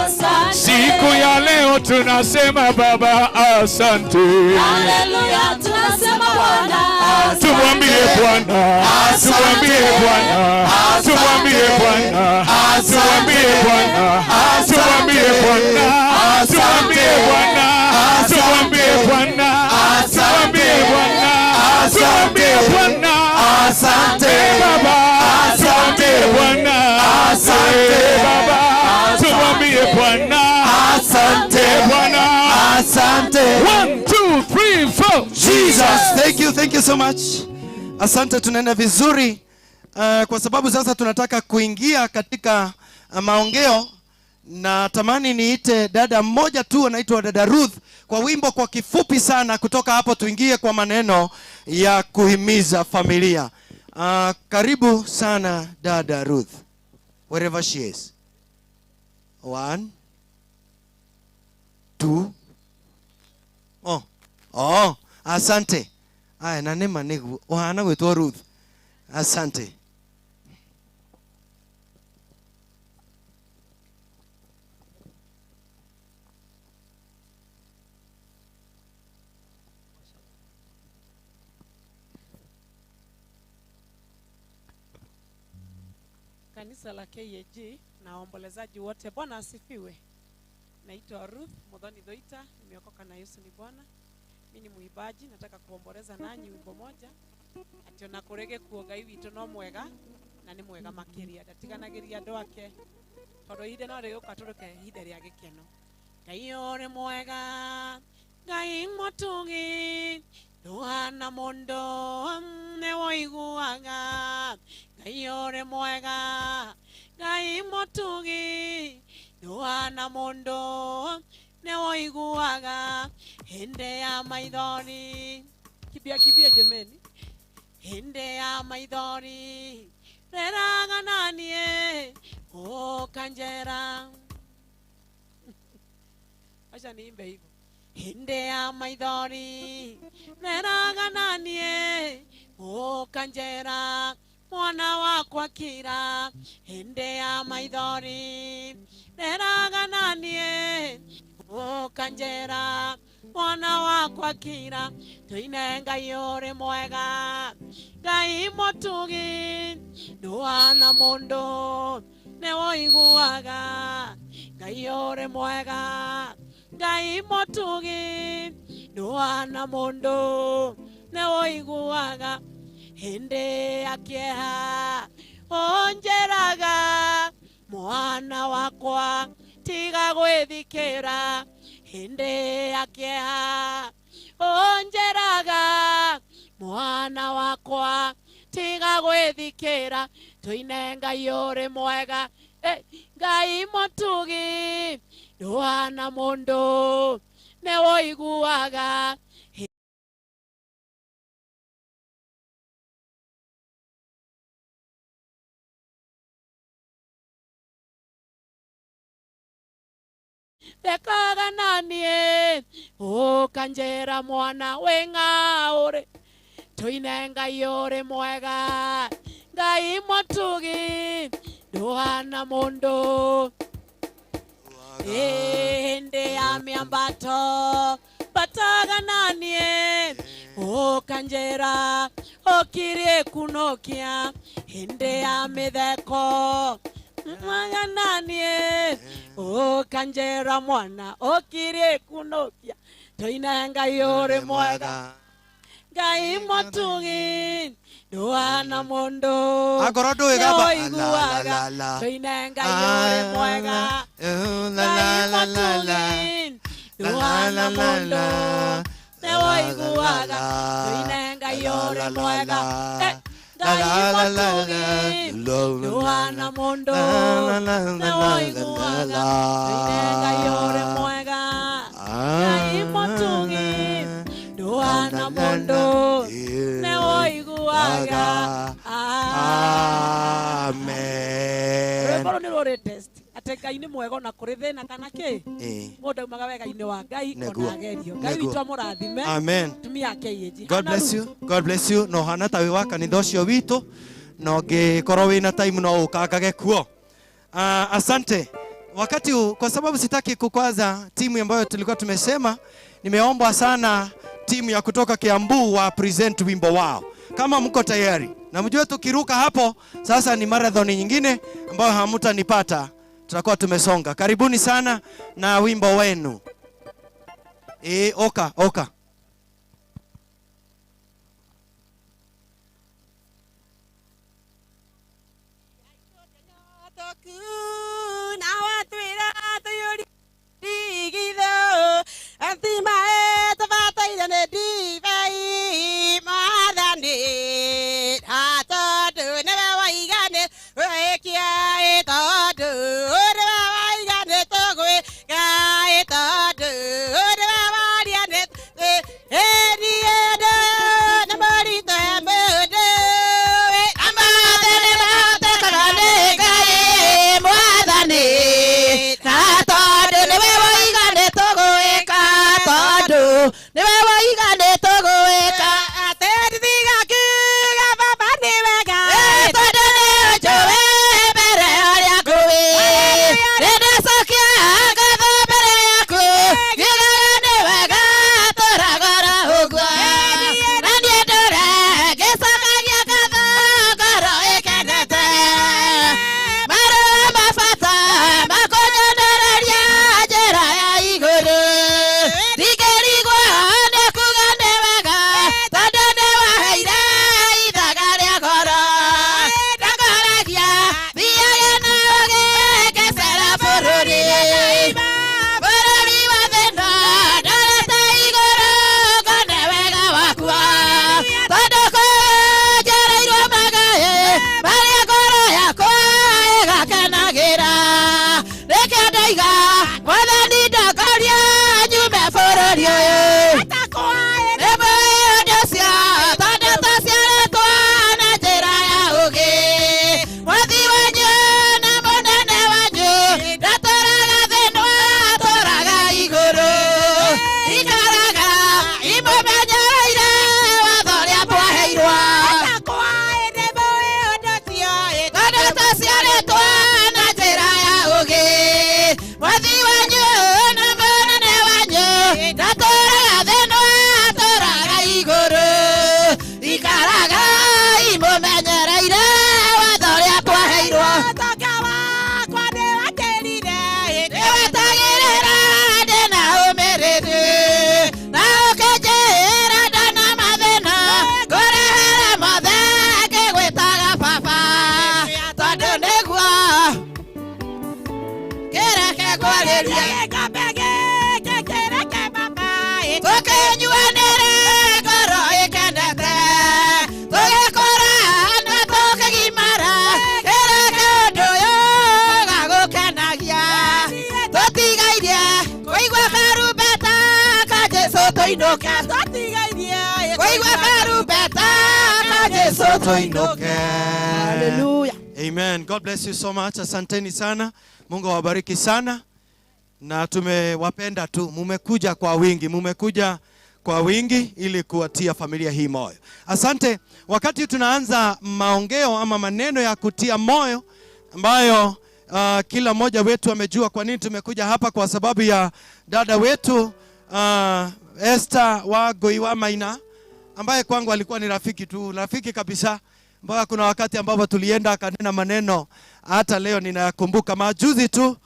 asante. Siku ya leo tunasema Baba asante. Haleluya, tunasema Bwana asante. Tumwambie Bwana, tumwambie Bwana, tumwambie Bwana, tumwambie Bwana, tumwambie Bwana, tumwambie Bwana, tumwambie Bwana, tumwambie Bwana, tumwambie Bwana, asante Baba, tumwambie Bwana, asante Baba, tumwambie Bwana, asante Bwana, asante. 1 2 3 4. Jesus, thank you so much. Asante, tunaenda vizuri kwa sababu sasa tunataka kuingia katika maongeo, na tamani niite dada mmoja tu anaitwa dada Ruth kwa wimbo kwa kifupi sana. Kutoka hapo tuingie kwa maneno ya kuhimiza familia. Karibu sana dada Ruth, wherever she is. 1 2 Oh, asante. Aya, na nema negu ohana gwitwo Ruth. Asante. Kanisa la KAG na waombolezaji wote, Bwana asifiwe. Naitwa Ruth Muthoni Dhoita, nimeokoka na Yesu ni Bwana. Mimi ni muibaji, nataka kuomboleza nanyi wimbo moja. Ati ona kurege kuoga iwito no mwega na ni mwega makiria. Ndatiganagiria andu ake tondu ihinda no rĩgũka tũrũke ihinda rĩa gĩkeno. Ngai ũrĩ mwega, Ngai mũtugi, ndũhana mũndũ nĩwoiguaga. Ngai ũrĩ mwega, Ngai mũtugi, ndũhana mũndũ nĩwoiguaga. Hĩndĩ ya maithori, kibia kibia jemeni, hĩndĩ ya maithori reraga nanie ũkanjera. Acha niimbe hivyo. Hĩndĩ ya maithori reraga nanie ũkanjera, mwana wakwa kira. Hĩndĩ ya maithori reraga nanie ũkanjera, mwana wakwa kira. Tuine Ngai ũrĩ mwega, Ngai mũtugi, ndũhana mũndũ nĩwoiguaga. Ngai ũrĩ mwega, Ngai mũtugi, ndũhana mũndũ nĩwoiguaga. Hĩndĩ ya kĩeha Onjeraga mwana wakwa tiga gwĩthikĩra hĩndĩ ya kĩeha. Onjeraga mwana wakwa tiga gwĩthikĩra tũine Ngai ũrĩ mwega. Ngai mũtugi ndũhana mũndũ nĩwũiguaga. Thekaga naniĩ ũkanjĩra mwana wĩ ng'aũrĩ tũine Ngai ũrĩ mwega. Ngai mũtugi ndũhana mũndũ. Hĩndĩ ya mĩambato mbataga naniĩ ũkanjĩra ũkirie kunokia. Hĩndĩ ya mĩtheko mwaga naniĩ ũkanjĩra mwana ũkirie kunokia tũine Ngai ũrĩ mwega. Ngai mũtugi ndũhana mũndũ Akorwo ndũĩ gamba nĩũiguaga tũine Ngai ũrĩ mwega. Ngai mũtugi ndũhana mũndũ nĩũiguaga tũine Ngai ũrĩ mwega. Ngai mũtugi ndũhana mũndũ nĩũiguaga tũine Ngai ũrĩ mwega. Ngai mũtugi ndũhana mũndũ nĩũiguaga. Amen. Rwĩmbo rũu nĩ rũrĩ test atĩ Ngai nĩ mwega ona kũrĩ thĩna kana kĩ mũndũ aumaga wega-inĩ wa Ngai ona agerio. Ngai witũ amũrathime. Amen. Tumia KAG. God bless you. God bless you. No hana ta wĩ wa kanitha ũcio witũ na ũngĩkorwo wĩna time no ũkangage kuo. Asante. Wakati huu, kwa sababu sitaki kukwaza timu ambayo tulikuwa tumesema, nimeombwa sana timu ya kutoka Kiambu wa present wimbo wao. Kama mko tayari. Na mjue tukiruka hapo sasa ni marathon nyingine ambayo hamtanipata. Tutakuwa tumesonga. Karibuni sana na wimbo wenu. Oka, oka. Ngwarĩrie gĩkombe gĩkĩ kĩreke baba tũkĩnyuanĩre ngoro ĩkenete tũgĩkũra na tũkĩgimara kĩreke ũndũ ũyũ gagũkenagia tũtigairie kũigua karumbeta ka Jesũ tũinũke tũtigairie kũigua karumbeta ka Jesũ tũinũke. Hallelujah. Amen. God bless you so much. Asanteni sana. Mungu awabariki sana. Na tumewapenda tu. Mumekuja kwa wingi. Mumekuja kwa wingi ili kuwatia familia hii moyo. Asante. Wakati tunaanza maongeo ama maneno ya kutia moyo ambayo kila mmoja wetu amejua kwa nini tumekuja hapa, kwa sababu ya dada wetu Esther Wangui wa Maina, ambaye kwangu alikuwa ni rafiki tu, rafiki kabisa. Mpaka kuna wakati ambapo tulienda akanena maneno hata leo ninayakumbuka, majuzi tu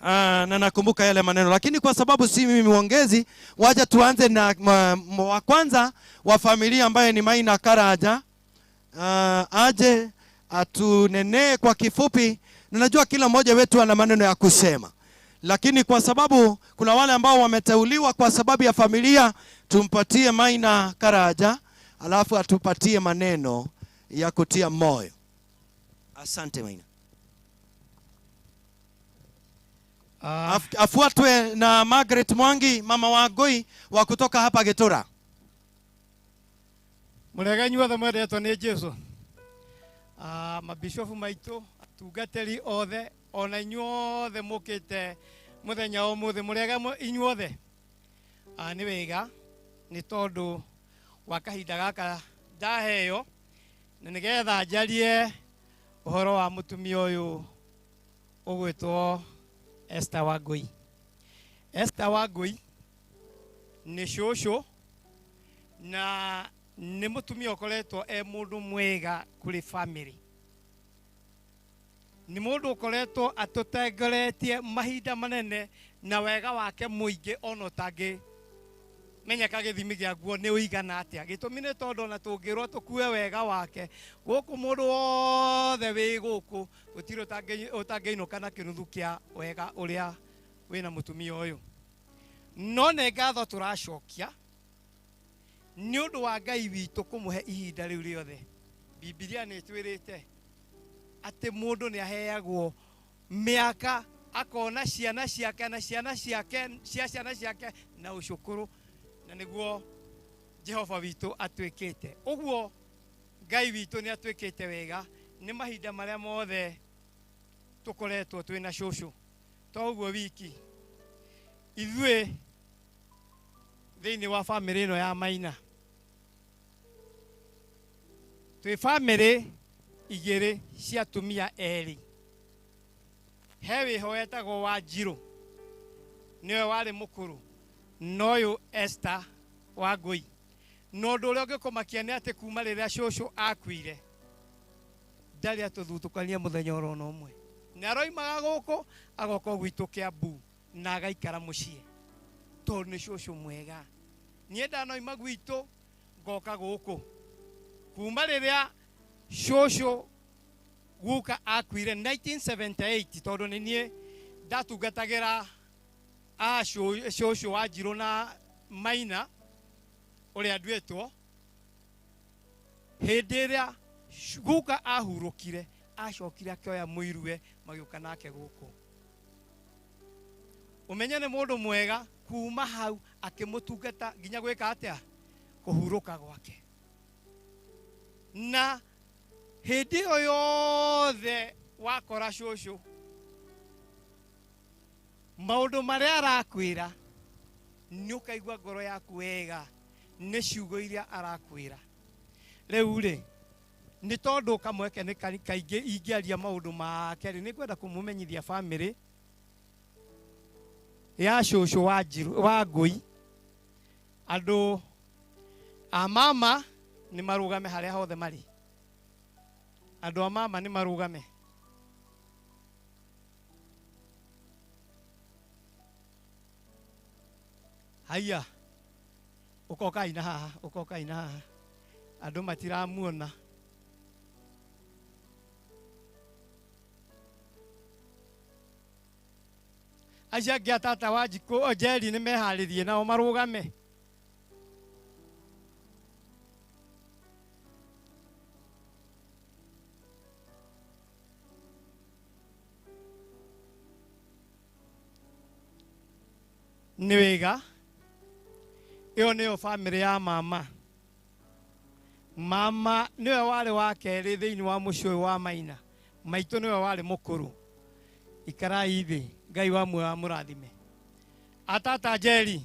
na nakumbuka yale maneno. Lakini kwa sababu si mimi muongezi, wacha tuanze na wa kwanza wa familia ambaye ni Maina Karaja. Aje atunenee kwa kifupi. Ninajua kila mmoja wetu ana maneno ya kusema, lakini kwa sababu kuna wale ambao wameteuliwa kwa sababu ya familia, tumpatie Maina Karaja alafu atupatie maneno ya kutia moyo. Asante Maina. Afuatwe na Margaret Mwangi, mama wa Ngui wa kutoka hapa Gĩtũra. Mũrega inyuothe mwendetwo nĩ Jesũ. Mabishofu maitũ, atungatĩri othe, ona inyuothe mũkĩte mũthenya wa ũmũthĩ, mũrega inyuothe. Nĩ wega nĩ tondũ wa kahinda gaka ndaheo na nĩgetha njarie ũhoro wa mũtumia ũyũ ũgwĩtwo Esther Wangui. Esther Wangui nĩ cũcũ na nĩ mũtumia ũkoretwo e mũndũ mwega kũrĩ family. Nĩ mũndũ ũkoretwo atũtengeretie mahinda manene na wega wake mũingĩ ona ũtangĩ menyeka gĩthimi gĩaguo nĩ ũigana atĩa. Gĩtũmi nĩ tondũ ona tũngĩrwo tũkue wega wake gũkũ mũndũ wothe wĩ gũkũ gũtirĩ ũtangĩinũka na kĩnuthu kĩa wega ũrĩa wĩna mũtumia ũyũ. No nĩ ngatho tũracokia nĩ ũndũ wa Ngai witũ kũmũhe ihinda rĩu rĩothe. Bibilia nĩ ĩtwĩrĩte atĩ mũndũ nĩ aheagwo mĩaka akona ciana ciake na ciana ciake cia ciana ciake na ũcũkũrũ, na nĩguo Jehova witũ atuĩkĩte. Ũguo Ngai witũ nĩ atuĩkĩte wega nĩ mahinda marĩa mothe tũkoretwo twĩna cũcũ. To ũguo wiki ithuĩ thĩinĩ wa famĩlĩ ĩno ya Maina twĩ famĩlĩ igĩrĩ cia atumia erĩ. He wĩho wetagwo Wanjirũ, nĩwe warĩ mũkũrũ, na ũyũ Esther Wangui. Na ũndũ ũrĩa ũngĩkũmakia nĩ atĩ kuma rĩrĩa cũcũ akuire ndarĩ atũthutũkania mũthenya oro na ũmwe. Nĩ aroimaga gũkũ agoka gwitũ Kĩambu na agaikara mũciĩ tondũ nĩ cũcũ mwega. Niĩ ndanoima gwitũ ngoka gũkũ kuma rĩrĩa cũcũ guka akuire 1978, tondũ nĩ niĩ ndatungatagĩra cũcũ Wanjirũ na Maina ũrĩa nduĩtwo. Hĩndĩ ĩrĩa guka ahurũkire acokire akĩoya mũiruwe magĩũka nake gũkũ. Ũmenye nĩ mũndũ mwega kuma hau akĩmũtungata nginya gwĩka atĩa, kũhurũka gwake. Na hĩndĩ ĩyo yothe wakora cũcũ maũndũ marĩa arakwĩra nĩ ũkaigua ngoro yaku wega nĩ ciugo iria arakwĩra. Rĩu rĩ nĩ tondũ kamweke nĩ kaingĩ ingĩaria maũndũ make rĩ, nĩ ngwenda kũmũmenyithia famĩlĩ ya cũcũ Wanjirũ Wangui. Andũ a mama nĩ marũgame harĩa hothe marĩ. Andũ a mama nĩ marũgame. Haiya, ũkoka ina haha, ũkoka ina haha. Andũ matiramuona. Acio angĩ a tata wa Njikũ Njeri nĩ meharĩrie nao marũgame. Nĩ wega. Ĩyo nĩyo bamĩrĩ ya mama. Mama nĩwe warĩ wa kerĩ thĩinĩ wa mũciĩ ũyũ wa Maina. Maitũ nĩwe warĩ mũkũrũ. Ikarai thĩ, Ngai wa muoyo amũrathime. Atata Njeri.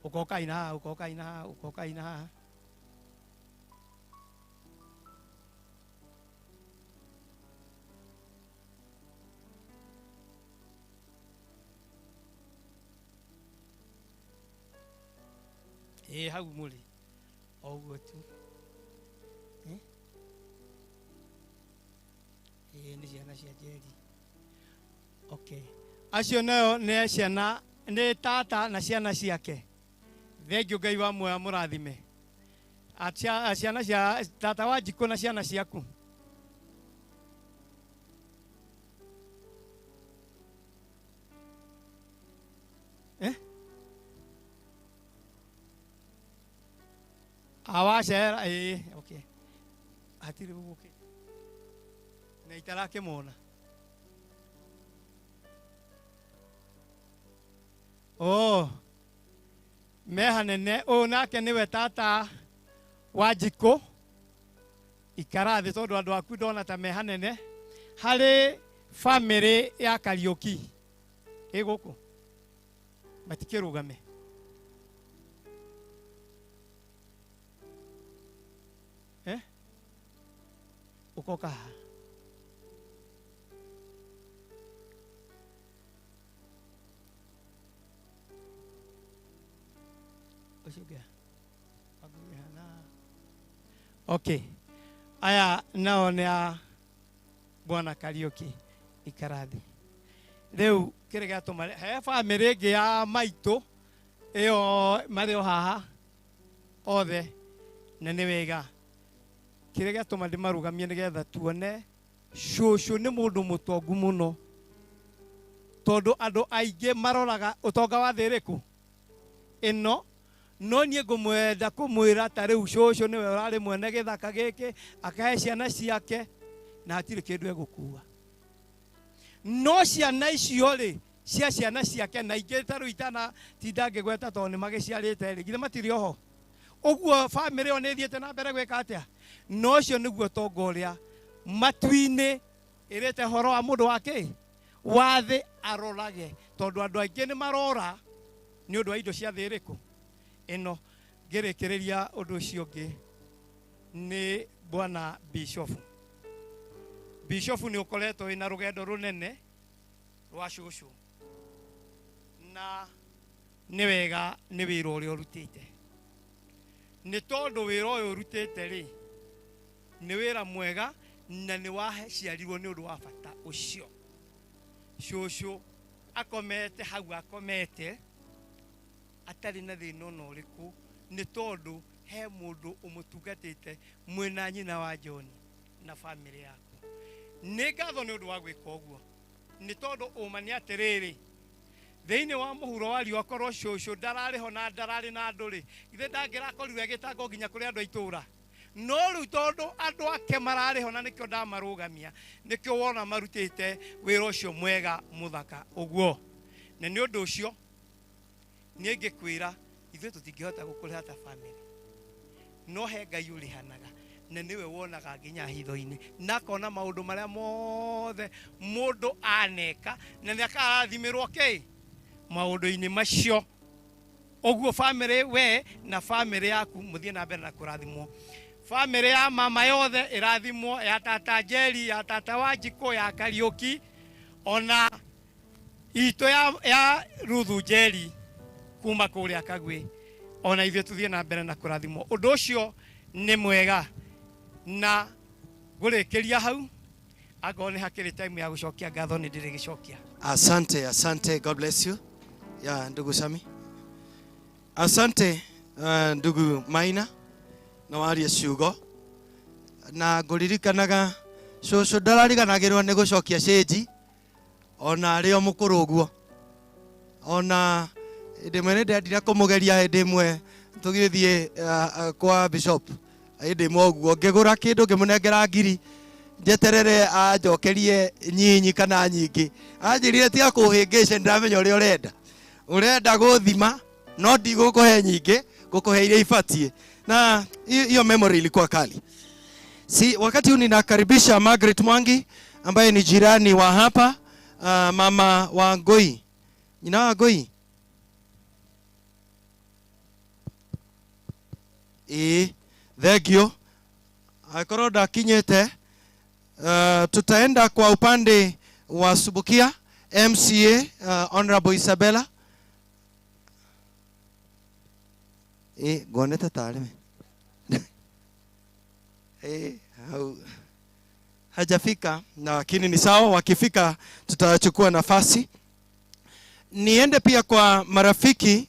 Ũkoka ina haha, ũkoka ina haha, ũkoka ina haha. Ĩ hau mũrĩ o ũguo tu. Ĩ nĩ ciana cia Njeri. Okay. Acio nayo nĩ ciana, nĩ tata na ciana ciake. Thengiũ Ngai wa muoyo amũrathime. Ciana cia tata wa Njikũ na ciana ciaku. Awacera, okay. Hatirĩ gũkĩ. Na itarakĩmona. Oh. Mehanene, ũyũ nake nĩwe tata wa Njikũ. Ikara thĩ tondũ andũ aku ndona ta mehanene. Harĩ bamĩrĩ ya Kariũki. Ĩ gũkũ. Matikĩrũgame. Ũkoka haha. Ũcio ũngĩ. Okay. Aya nao nĩ a Bwana Kariũki. Ikara thĩ. Rĩu kĩrĩa gĩatũma he bamĩrĩ ĩngĩ ya maitũ ĩyo marĩ o haha othe na nĩ wega. Kĩrĩa gĩatũma ndĩmarũgamie nĩgetha tuone cũcũ nĩ mũndũ mũtongu mũno tondũ andũ aingĩ maroraga ũtonga wa thĩ ĩrĩkũ ĩno, no niĩ ngũmwenda kũmwĩra ta rĩu cũcũ nĩwe ũrarĩ mwene gĩthaka gĩkĩ akahe ciana ciake na hatirĩ kĩndũ egũkua. No ciana icio rĩ cia ciana ciake na ingĩ ta rĩu itanatinda ngĩgweta tondũ nĩ magĩciarĩte rĩ, githĩ matirĩ oho? Ũguo bamĩrĩ ĩyo nĩ ĩthiĩte na mbere gwĩka atĩa? No ũcio nĩguo ũtonga ũrĩa matu-inĩ ĩrĩte horo wa mũndũ wa kĩ? Wa thĩ arorage, tondũ andũ aingĩ nĩ marora nĩ ũndũ wa indo cia thĩ ĩrĩkũ? Ĩno. Ngĩrĩkĩrĩria ũndũ ũcio ũngĩ nĩ Bwana Bishofu. Bishofu nĩ ũkoretwo wĩna rũgendo rũnene rwa cũcũ na nĩ wega nĩ wĩra ũrĩa ũrutĩte. Nĩ tondũ wĩra ũyũ ũrutĩte rĩ nĩ wĩra mwega na nĩ waciarirwo nĩ ũndũ wa bata ũcio. Cũcũ akomete hau akomete atarĩ na thĩna ona ũrĩkũ nĩ tondũ he mũndũ ũmũtungatĩte mwĩna nyina wa John na bamĩrĩ yaku. Nĩ ngatho nĩ ũndũ wa gwĩka ũguo nĩ tondũ ũma nĩ atĩrĩrĩ thĩinĩ wa mũhuro wa riũa korwo cũcũ ndararĩ ho na ndararĩ na andũ rĩ, ithe ndangĩrakorirwo agĩtangwo nginya kũrĩ andũ a itũũra. No rĩu tondũ andũ ake mararĩ ho na nĩkĩo ndamarũgamia, nĩkĩo wona marutĩte wĩra ũcio mwega mũthaka ũguo. Na nĩ ũndũ ũcio niĩ ngĩkwĩra ithuĩ tũtingĩhota gũkũrĩha ta bamĩrĩ, no he Ngai ũrĩhanaga na nĩwe wonaga nginya hitho-inĩ na akona maũndũ marĩa mothe mũndũ aneka na nĩ akarathimĩrwo kĩ maũndũ-inĩ macio. Ũguo bamĩrĩ we na bamĩrĩ yaku mũthiĩ na mbere na kũrathimwo. Bamĩrĩ ya mama yothe ĩrathimwo, ya tata Njeri, ya tata Wanjikũ, ya Kariũki, ona itũ ya Ruthu Njeri kuma kũrĩa Kagwĩ, ona ithuĩ tũthiĩ na mbere na kũrathimwo. Ũndũ ũcio nĩ mwega na ngũrĩkĩria hau angorwo nĩ hakĩrĩ time ya gũcokia ngatho nĩ ndĩrĩgĩcokia. Asante, asante. God bless you. Ya ndugu Sami. Asante ndugu Maina na warie ciugo na ngũririkanaga Cũcũ ndarariganagĩrwo nĩ gũcokia cĩnji ona arĩ o mũkũrũ ũguo. Ona hĩndĩ ĩmwe nĩ ndendire kũmũgeria hĩndĩ ĩmwe tũgĩthiĩ kwa bishop hĩndĩ ĩmwe ũguo ngĩgũra kĩndũ ngĩmũnengera ngiri njeterere anjokerie nyinyi kana nyingĩ. Anjĩrire tiga kũhĩngĩca, ndĩramenya ũrĩa ũrenda. Ũrenda gũthima no ndigũkũhe nyingĩ, ngũkũhe iria ibatiĩ. Na hiyo memory ilikuwa kali. Si, wakati huu ninakaribisha Margaret Mwangi ambaye ni jirani wa hapa, mama wa Ngoi. Nyina wa Ngoi? Thank you. Akorwo ndakinyĩte, tutaenda kwa upande wa Subukia, MCA, Honorable Isabella. Ngonete tarĩ. Hajafika, lakini ni sawa, wakifika tutachukua nafasi. Niende pia kwa marafiki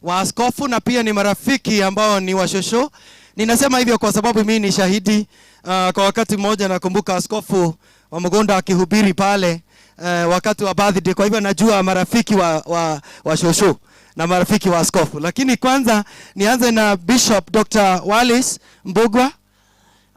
wa askofu na pia ni marafiki ambao ni washosho. Ninasema hivyo kwa sababu mimi ni shahidi. Kwa wakati mmoja nakumbuka askofu wa Mugunda akihubiri pale wakati wa birthday. Kwa hivyo najua marafiki wa shosho na marafiki wa askofu. Lakini kwanza nianze na Bishop Dr. Wallace Mbugua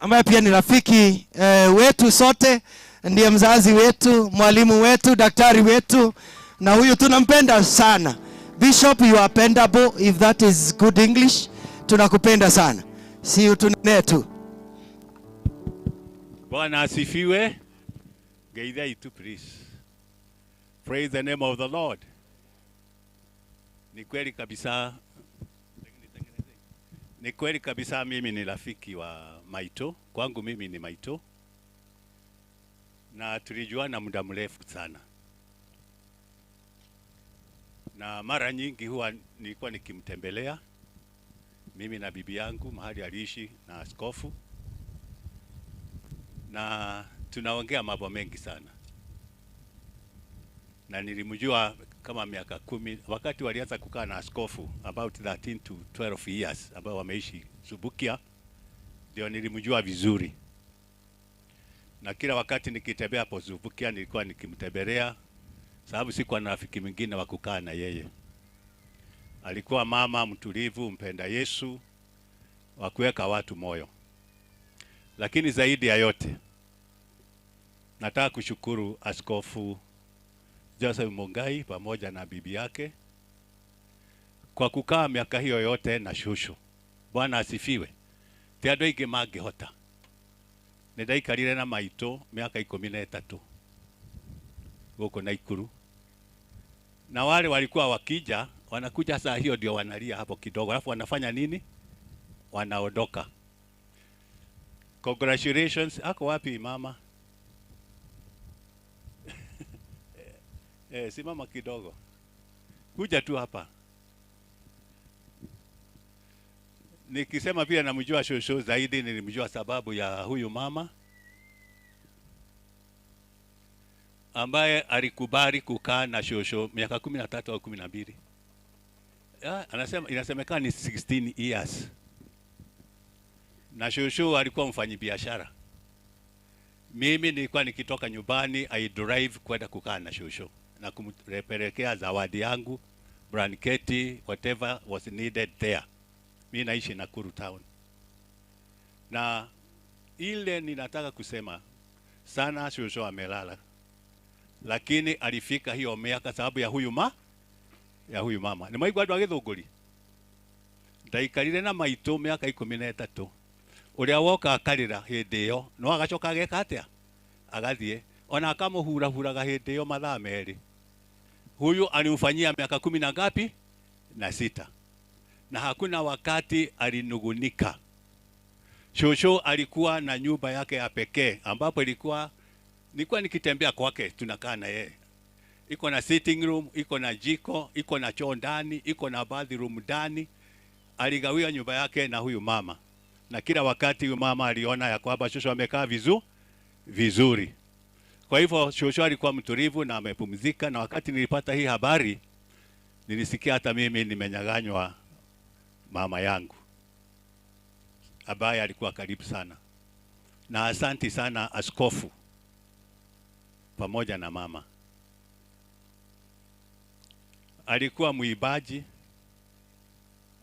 ambaye pia ni rafiki wetu sote, ndiye mzazi wetu, mwalimu wetu, daktari wetu, na huyu tunampenda sana. Bishop, you are pendable, if that is good English. Tunakupenda sana. Si utunene tu. Bwana asifiwe. Geithia itu please. Praise the name of the Lord. Ni kweli kabisa. Ni kweli kabisa mimi ni rafiki wa Maito. Kwangu mimi ni Maito. Na tulijuana muda mrefu sana. Na mara nyingi huwa nilikuwa nikimtembelea mimi na bibi yangu mahali aliishi na askofu. Na tunaongea mambo mengi sana. Na nilimjua kama miaka 10 wakati walianza kukaa na askofu, about 13 to 12 years ambao wameishi Subukia, ndio nilimjua vizuri. Na kila wakati nikitembea hapo Subukia nilikuwa nikimtembelea, sababu sikuwa na rafiki mwingine wa kukaa na yeye. Alikuwa mama mtulivu, mpenda Yesu, wa kuweka watu moyo. Lakini zaidi ya yote nataka kushukuru Askofu Joseph Mungai pamoja na bibi yake kwa kukaa miaka hiyo yote na shushu. Bwana asifiwe. Ti andu aingi mangĩhota. Nĩ ndaikarire na maitũ miaka 13 gũkũ Naikuru. Na wale walikuwa wakija, wanakuja saa hiyo ndio wanalia hapo kidogo, alafu wanafanya nini? Wanaondoka. Congratulations. Ako wapi mama? Simama kidogo. Kuja tu hapa. Nikisema pia namjua shosho zaidi, nilimjua sababu ya huyu mama ambaye alikubali kukaa na shosho miaka 13 au 12. Anasema inasemekana ni 16 years. Na shosho alikuwa mfanyibiashara. Mimi nilikuwa nikitoka nyumbani, I drive kwenda kukaa na shosho na kumpelekea zawadi yangu, blanketi, whatever was needed there. Mimi naishi Nakuru town. Na ile ninataka kusema sana, shosho amelala. Lakini alifika hiyo miaka sababu ya huyu mama. Ni maigwa andu a Githunguri. Ndaikarire na maitũ miaka 13. Uria woka akarira hindi iyo no agacoka ageka atia, agathie ona akamuhurahuraga hindi iyo mathaa meri. Huyu alimfanyia miaka 10 na ngapi? Na 6. Na hakuna wakati alinugunika. Shosho alikuwa na nyumba yake ya pekee ambapo nilikuwa nikitembea kwake tunakaa na yeye. Iko na sitting room, iko na jiko, iko na choo ndani, iko na bathroom ndani. Aligawiwa nyumba yake na huyu mama. Na kila wakati huyu mama aliona ya kwamba shosho amekaa vizuri. Kwa hivyo shosho alikuwa mtulivu na amepumzika. Na wakati nilipata hii habari, nilisikia hata mimi nimenyang'anywa mama yangu ambaye alikuwa karibu sana. Na asanti sana askofu pamoja na mama. Alikuwa muibaji,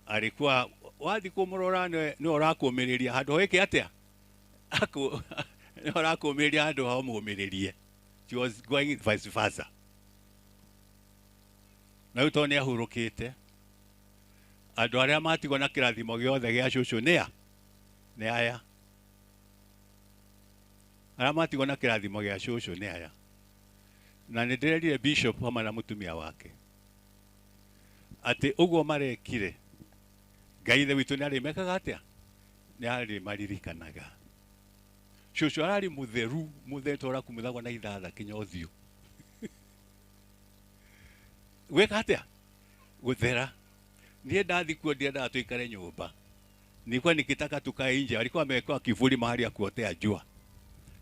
alikuwa wathi kumurora ni urakumiriria handu wike atia aku ni urakumiriria handu ha mumiririe. She was going vice versa. Na riu to ni ahurukite andu aria matigwo na kirathimo giothe gia cucu nia ni aya aria matigwo na kirathimo gia cucu ni aya. Na ni ndirerire bishop hamwe na mutumia wake ati uguo marekire Ngai ithe witũ nĩ arĩmekaga atĩa? Nĩ arĩmaririkanaga. Cũcũ ararĩ mũtheru, mũtheru ta ũrakumuthagwo na ithatha kinya ũthiũ. Gwĩka atĩa? Gũthera. Niĩ ndathi kuo ndiendaga tũikare nyũmba. Nilikuwa nikitaka tukae nje, alikuwa amewekewa kivuli mahali ya kuotea jua.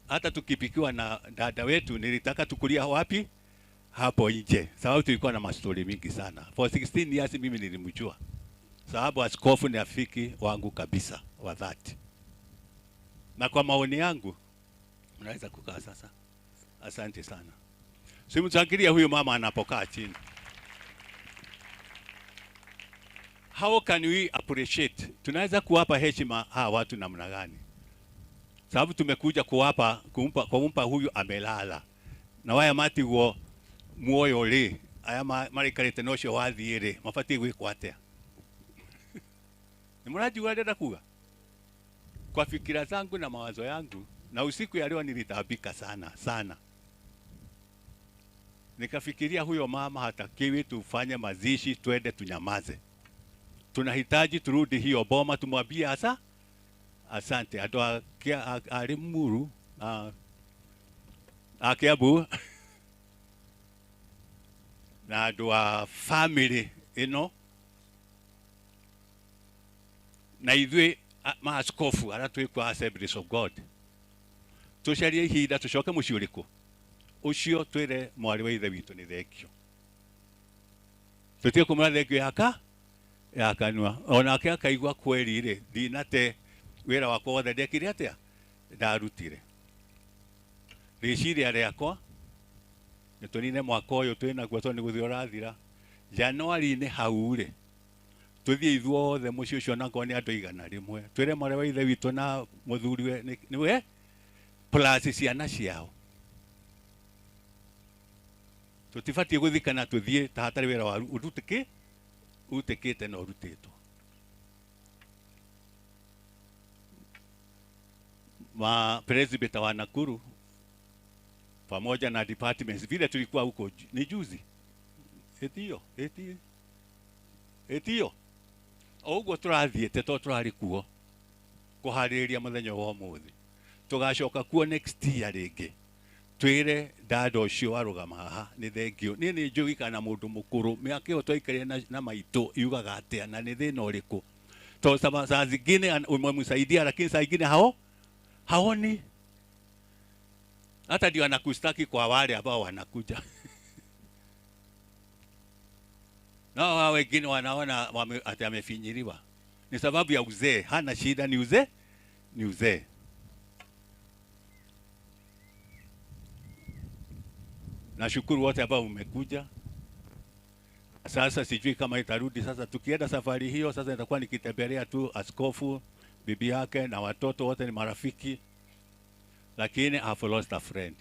Hata tukipikiwa na dada wetu nilitaka tukulia wapi? Hapo nje. Sababu tulikuwa na mastori mingi sana. For 16 years mimi nilimjua. Sababu askofu ni rafiki wangu kabisa wa dhati. Na kwa maoni yangu unaweza kukaa sasa. Asante sana. Simchangilia huyu mama anapokaa chini. How can we appreciate? Tunaweza kuwapa heshima hawa watu namna gani? Sababu tumekuja kuwapa kumpa huyu amelala. Na waya matigwo muoyo ri aya marikarite nocio wathie ri mabatie gwikwo atia? Ni murajua ndenda kuga? Kwa fikira zangu na mawazo yangu, na usiku ya leo nilitaabika sana sana. Nikafikiria huyo mama hatakiwi tufanye mazishi twende tunyamaze. Tunahitaji turudi hiyo boma tumwambie asa asante. Andu a Limuru a Kiambu na andu a family ino na ithuĩ maaskofu arĩa twĩ kwa Assemblies of God tũcarie ihinda tũcoke mũciĩ ũrĩkũ ũcio twĩre mwarĩ wa ithe witũ nĩ thengio. Tũtige kũmwĩra thengio ya kanua. Onake akaigua kweli rĩ ndinate wĩra wakwa wothe ndekire atĩa ndarutire. Rĩciria rĩakwa nĩ tũnine mwaka ũyũ twĩnaguo tondũ nĩ gũthiĩ ũrathira. Januari-inĩ hau rĩ tuthiĩ ithuothe mũciĩ ũcio onakorwo nĩ andũ 100 twĩre mwarĩ wa ithe witũ na mũthuriwe nĩwe plus ciana ciao. Tũtibatiĩ gũthikana tũthiĩ ta hatarĩ wĩra wa ũrutĩkĩte na ũrutĩtwo. Ma presbyter wa Nakuru pamoja na departments vile tulikuwa huko ni juzi etio o ũguo tũrathiĩte to tũrarĩ kuo kũharĩrĩria mũthenya wa ũmũthĩ. Tũgacoka kuo next year rĩngĩ twĩre dada ũcio warũgama haha nĩ thengio. Niĩ nĩ njũĩ kana mũndũ mũkũrũ mĩaka ĩyo twaikarire na maitũ yugaga atĩa na nĩ thĩna ũrĩkũ. To saa zingine umemsaidia lakini saa zingine haoni. Hata ndio anakustaki kwa wale ambao wanakuja. Na wao wengine wanaona ati amefinyiliwa. Ni sababu ya uzee, hana shida ni uzee, ni uzee. Nashukuru wote ambao mmekuja. Sasa sijui kama itarudi sasa tukienda safari hiyo sasa nitakuwa nikitembelea tu askofu, bibi yake na watoto wote ni marafiki. Lakini I've lost a friend.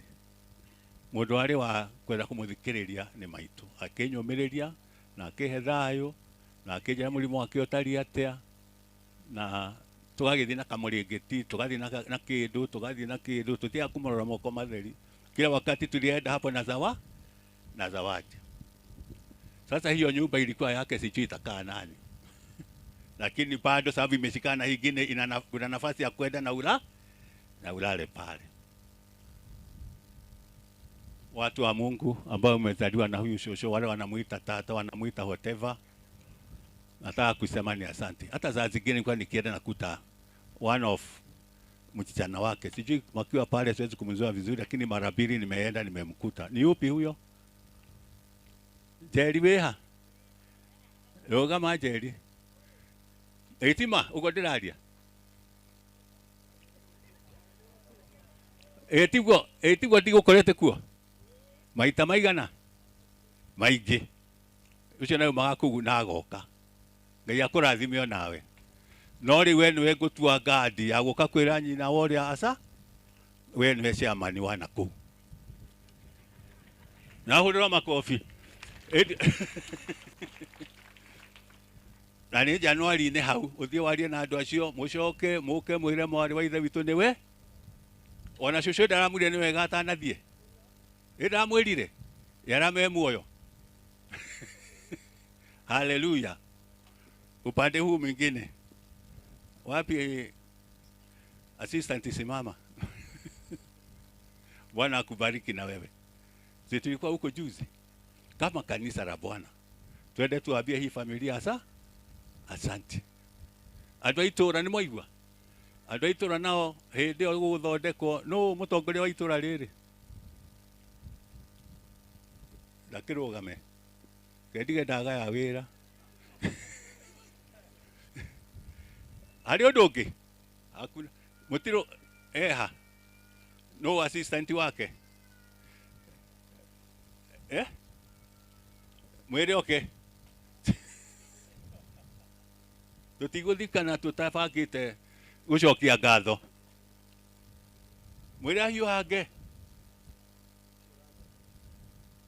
Mundu ari wa kwenda kumuthikiriria ni maitu. Akinyumiriria na akihe thayo na akinjira murimu wake utari atia na tugagithii na kamuringiti tugathii na kindu tugathii na kindu tutiga kumurora moko matheri. Kila wakati tulienda hapo na zawadi. Sasa hiyo nyumba ilikuwa yake, sijui itakaa nani. Lakini bado sababu imeshikana hii ingine kuna nafasi ya kwenda na ulale pale. Watu wa Mungu ambao umezaliwa na huyu shosho, wale wanamuita tata, wanamuita whatever, nataka kusema ni asante. Hata saa zingine nilikuwa nikienda nakuta one of msichana wake, sijui wakiwa pale siwezi kumzoea vizuri, lakini mara mbili nimeenda nimemkuta. Ni yupi huyo? Jerry weha. Yoga ma Jerry. Etima uko ndiraria. Ĩtiguo ĩtiguo ndigũkorete kuo maita maigana maingĩ. Ũcio nawe umaga kũu na agoka. Ngai akũrathime o nawe. No rĩu we nĩwe ngũtua ngandi ya gũka kwĩra nyina wa ũrĩa aca we nĩwe chairman wa nakũu. Na hũrĩrwo makobi. Na nĩ Januari-inĩ hau ũthiĩ warie na andũ acio mũcoke mũke mwĩre mwarĩ wa ithe witũ nĩwe. Ona cũcũ ndaramwĩrire nĩ wega atanathiĩ. Ĩ ndamwĩrire yarame muoyo. Haleluya. Upande huu mwingine wapi assistant, simama. Bwana akubariki na wewe. Sisi tulikuwa huko juzi kama kanisa la Bwana. Twende tuambie hii familia asa asante. Andũ a itũra nĩ mwaigua? Andũ a itũra nao hĩndĩ ĩyo gũgũthondekwo nũ mũtongoria wa itũra rĩrĩ? Ndakĩrũgame. Ngendige ndagaya wĩra. Harĩ ũndũ ũngĩ? Hakuna. Mũtirũ eha. No assistant wake. Eh? Mwĩre oke. Tũtigũthikana tũtabangĩte gũcokia ngatho. Mwĩre ahiũhange.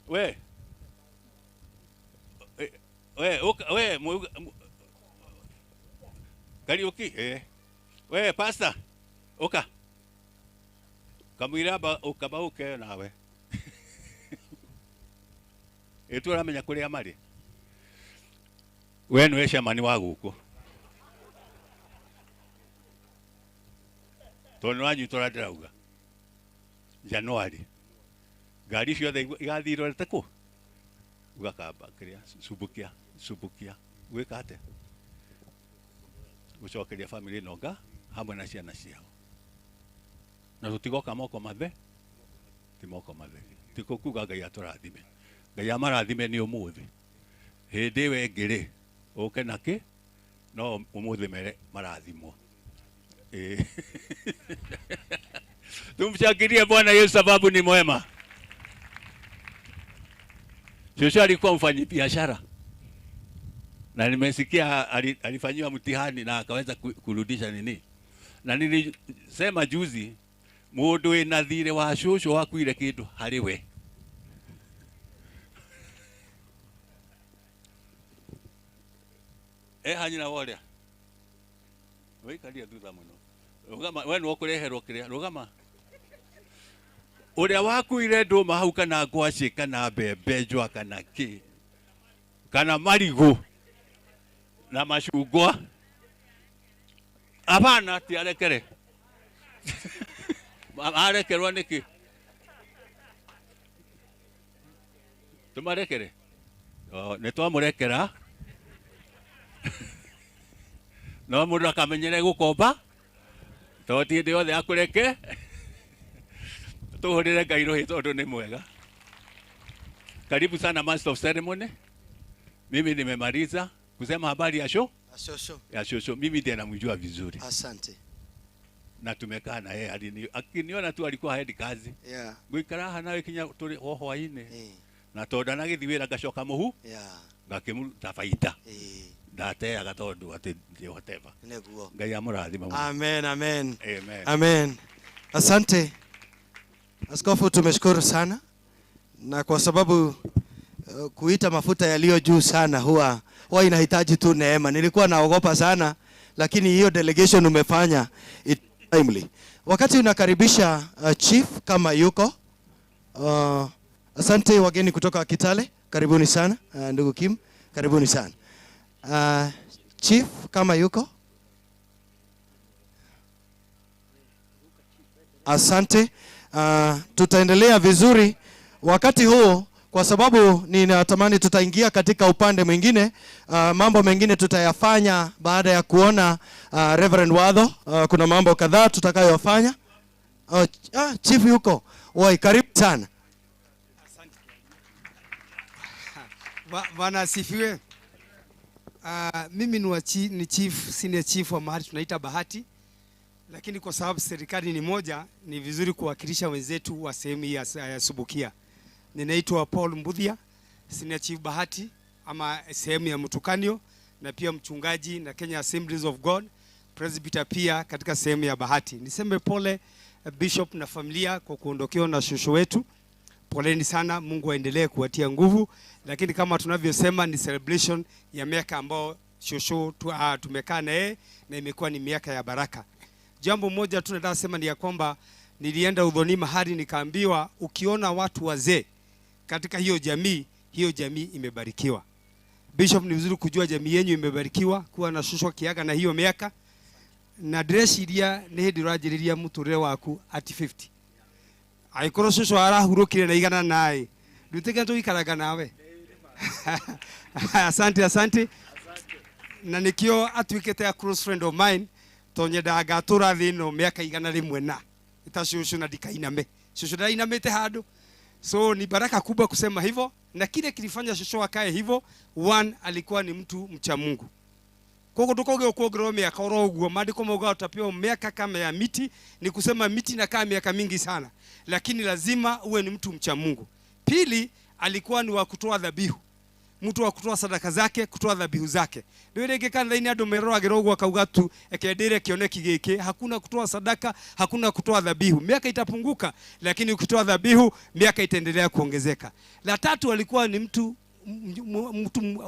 We. We, we, Kariuki, eh. We, pastor, oka. Kamwira ba ukaba uke nawe. Ĩtu ũramenya kũrĩa marĩ. We nĩwe chairman wa gũkũ. Tondũ nĩwanyita ũrĩa ndĩrauga. Januari. Ngari ciothe igathiĩ irorete kũ? Ugakamba kĩrĩa Subukia, Subukia. Gwĩka atĩa? Gũcokeria family ĩno nga hamwe na ciana ciao. Na tũtigoka moko mathe, ti moko matheri. Ti kuga Ngai atũrathime. Ngai amarathime nĩ ũmũthĩ. Hĩndĩ ĩyo ĩngĩ rĩ, ũke na kĩ? No ũmũthĩ mere marathimwo. Tumshangilie Bwana Yesu sababu ni mwema. Shosho alikuwa mfanyabiashara. Na nimesikia alifanyiwa mtihani na akaweza kurudisha nini. Na nilisema juzi mundu wina thire wa shosho wakuire kindu hari we. Hanyina woria. Wikaria thutha muno. Rugama we no kureherwo kiria rugama. Uria wakuire nduma hau kana ngwaci kana mbembe njwa kana ki kana marigu na macungwa. Abana ti arekere. Arekerwo niki? Tumarekere. Oh, nĩ twamũrekera. No mũndũ akamenyere gũkomba tondũ ti hĩndĩ yothe akũreke. Tũhũrĩre Ngai rũhĩ tondũ nĩ mwega. Karibu sana Master of Ceremony. Mimi nimemaliza kusema habari ya show. Shosho. Ya shosho. Mimi ndiye namjua vizuri. Asante. Na tumekaa na yeye, akiniona tu alikuwa haendi kazi. Yeah. Ngũikara haha nawe kinya tũrĩ o hwainĩ. Na tondũ ndanagĩthiĩ wĩra ngacoka mũhu. Yeah. Ngakĩmũruta baita. Ndateaga tondũ atĩ whatever. Nĩguo. Ngai amũrathime mũno. Amen, amen. Amen. Amen. Asante. Askofu, tumeshukuru sana. Na kwa sababu kuita mafuta yaliyo juu sana huwa inahitaji tu neema. Nilikuwa naogopa sana, lakini hiyo delegation umefanya it timely. Wakati unakaribisha chief kama yuko. Asante wageni kutoka Kitale, karibuni sana. Ndugu Kim, karibuni sana. Chief kama yuko. Asante. Tutaendelea vizuri wakati huo kwa sababu ninatamani tutaingia katika upande mwingine. Mambo mengine tutayafanya baada ya kuona Reverend Wadho. Kuna mambo kadhaa tutakayofanya. Chief yuko. Oi, karibu sana. Asante. Bwana asifiwe. Mimi ni chief, senior chief wa mahali tunaita Bahati. Lakini kwa sababu serikali ni moja, ni vizuri kuwakilisha wenzetu wa sehemu hii ya Subukia. Ninaitwa Paul Mbuthia, Senior Chief Bahati ama sehemu ya Mtukanio, na pia mchungaji na Kenya Assemblies of God Presbyter pia katika sehemu ya Bahati. Niseme pole Bishop na familia kwa kuondokewa na shosho wetu. Poleni sana, Mungu aendelee kuwatia nguvu, lakini kama tunavyosema ni celebration ya miaka ambao shosho tumekaa na yeye na imekuwa ni miaka ya baraka. Jambo moja tu nataka sema ni ya kwamba nilienda Udhoni mahali nikaambiwa ukiona watu wazee katika hiyo jamii, hiyo jamii imebarikiwa. Bishop, ni vizuri kujua jamii yenu imebarikiwa kuwa na shosho kiaga na hiyo miaka na ndĩreciria nĩ hĩndĩ ũranjĩrĩria mũtũrĩre waku at 50. Angĩkorwo cũcũ arahurũkire na igana naĩ nduĩtĩke tũikaraga nawe. Asante, asante. Na nĩkĩo atuĩkĩte a close friend of mine tondũ nyendaga ngatũra thĩ ĩno mĩaka 101 na ta cũcũ na ndikainame. Cũcũ ndainamĩte handũ. So ni baraka kubwa kusema hivyo, na kile kilifanya shosho akae hivyo, one, alikuwa ni mtu mcha Mungu. Koguo ndukauge ukuongererwo miaka oro uguo, maandiko maugaga utapewa miaka kama ya miti, ni kusema miti inakaa miaka mingi sana, lakini lazima uwe ni mtu mcha Mungu. Pili, alikuwa ni wa kutoa dhabihu, mtu wa kutoa sadaka zake, kutoa dhabihu zake. Ndio ile kanitha-inĩ andũ meroragĩra ũguo akauga tu ekendere kĩoneki gĩkĩ, hakuna kutoa sadaka, hakuna kutoa dhabihu. Miaka itapunguka, lakini ukitoa dhabihu miaka itaendelea kuongezeka. La tatu, alikuwa ni mtu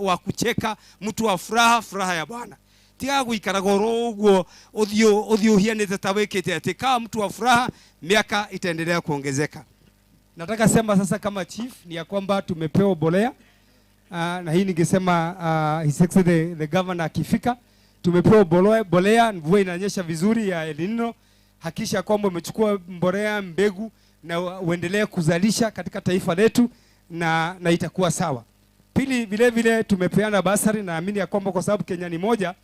wa kucheka, mtu wa furaha, furaha ya Bwana. Tiga guikaraga oro ũguo ũthiũ ũhianĩte ta wĩkĩte atĩ, kama mtu wa furaha miaka itaendelea kuongezeka. Nataka sema sasa kama chief ni ya kwamba tumepewa bolea. Na hii ningesema His Excellency the governor akifika, tumepewa bolea, mvua inanyesha vizuri ya El Nino. Hakisha kwamba umechukua mbolea, mbegu na uendelee kuzalisha katika taifa letu na itakuwa sawa. Pili, vile vile tumepeana basari, naamini ya kwamba kwa sababu Kenya ni moja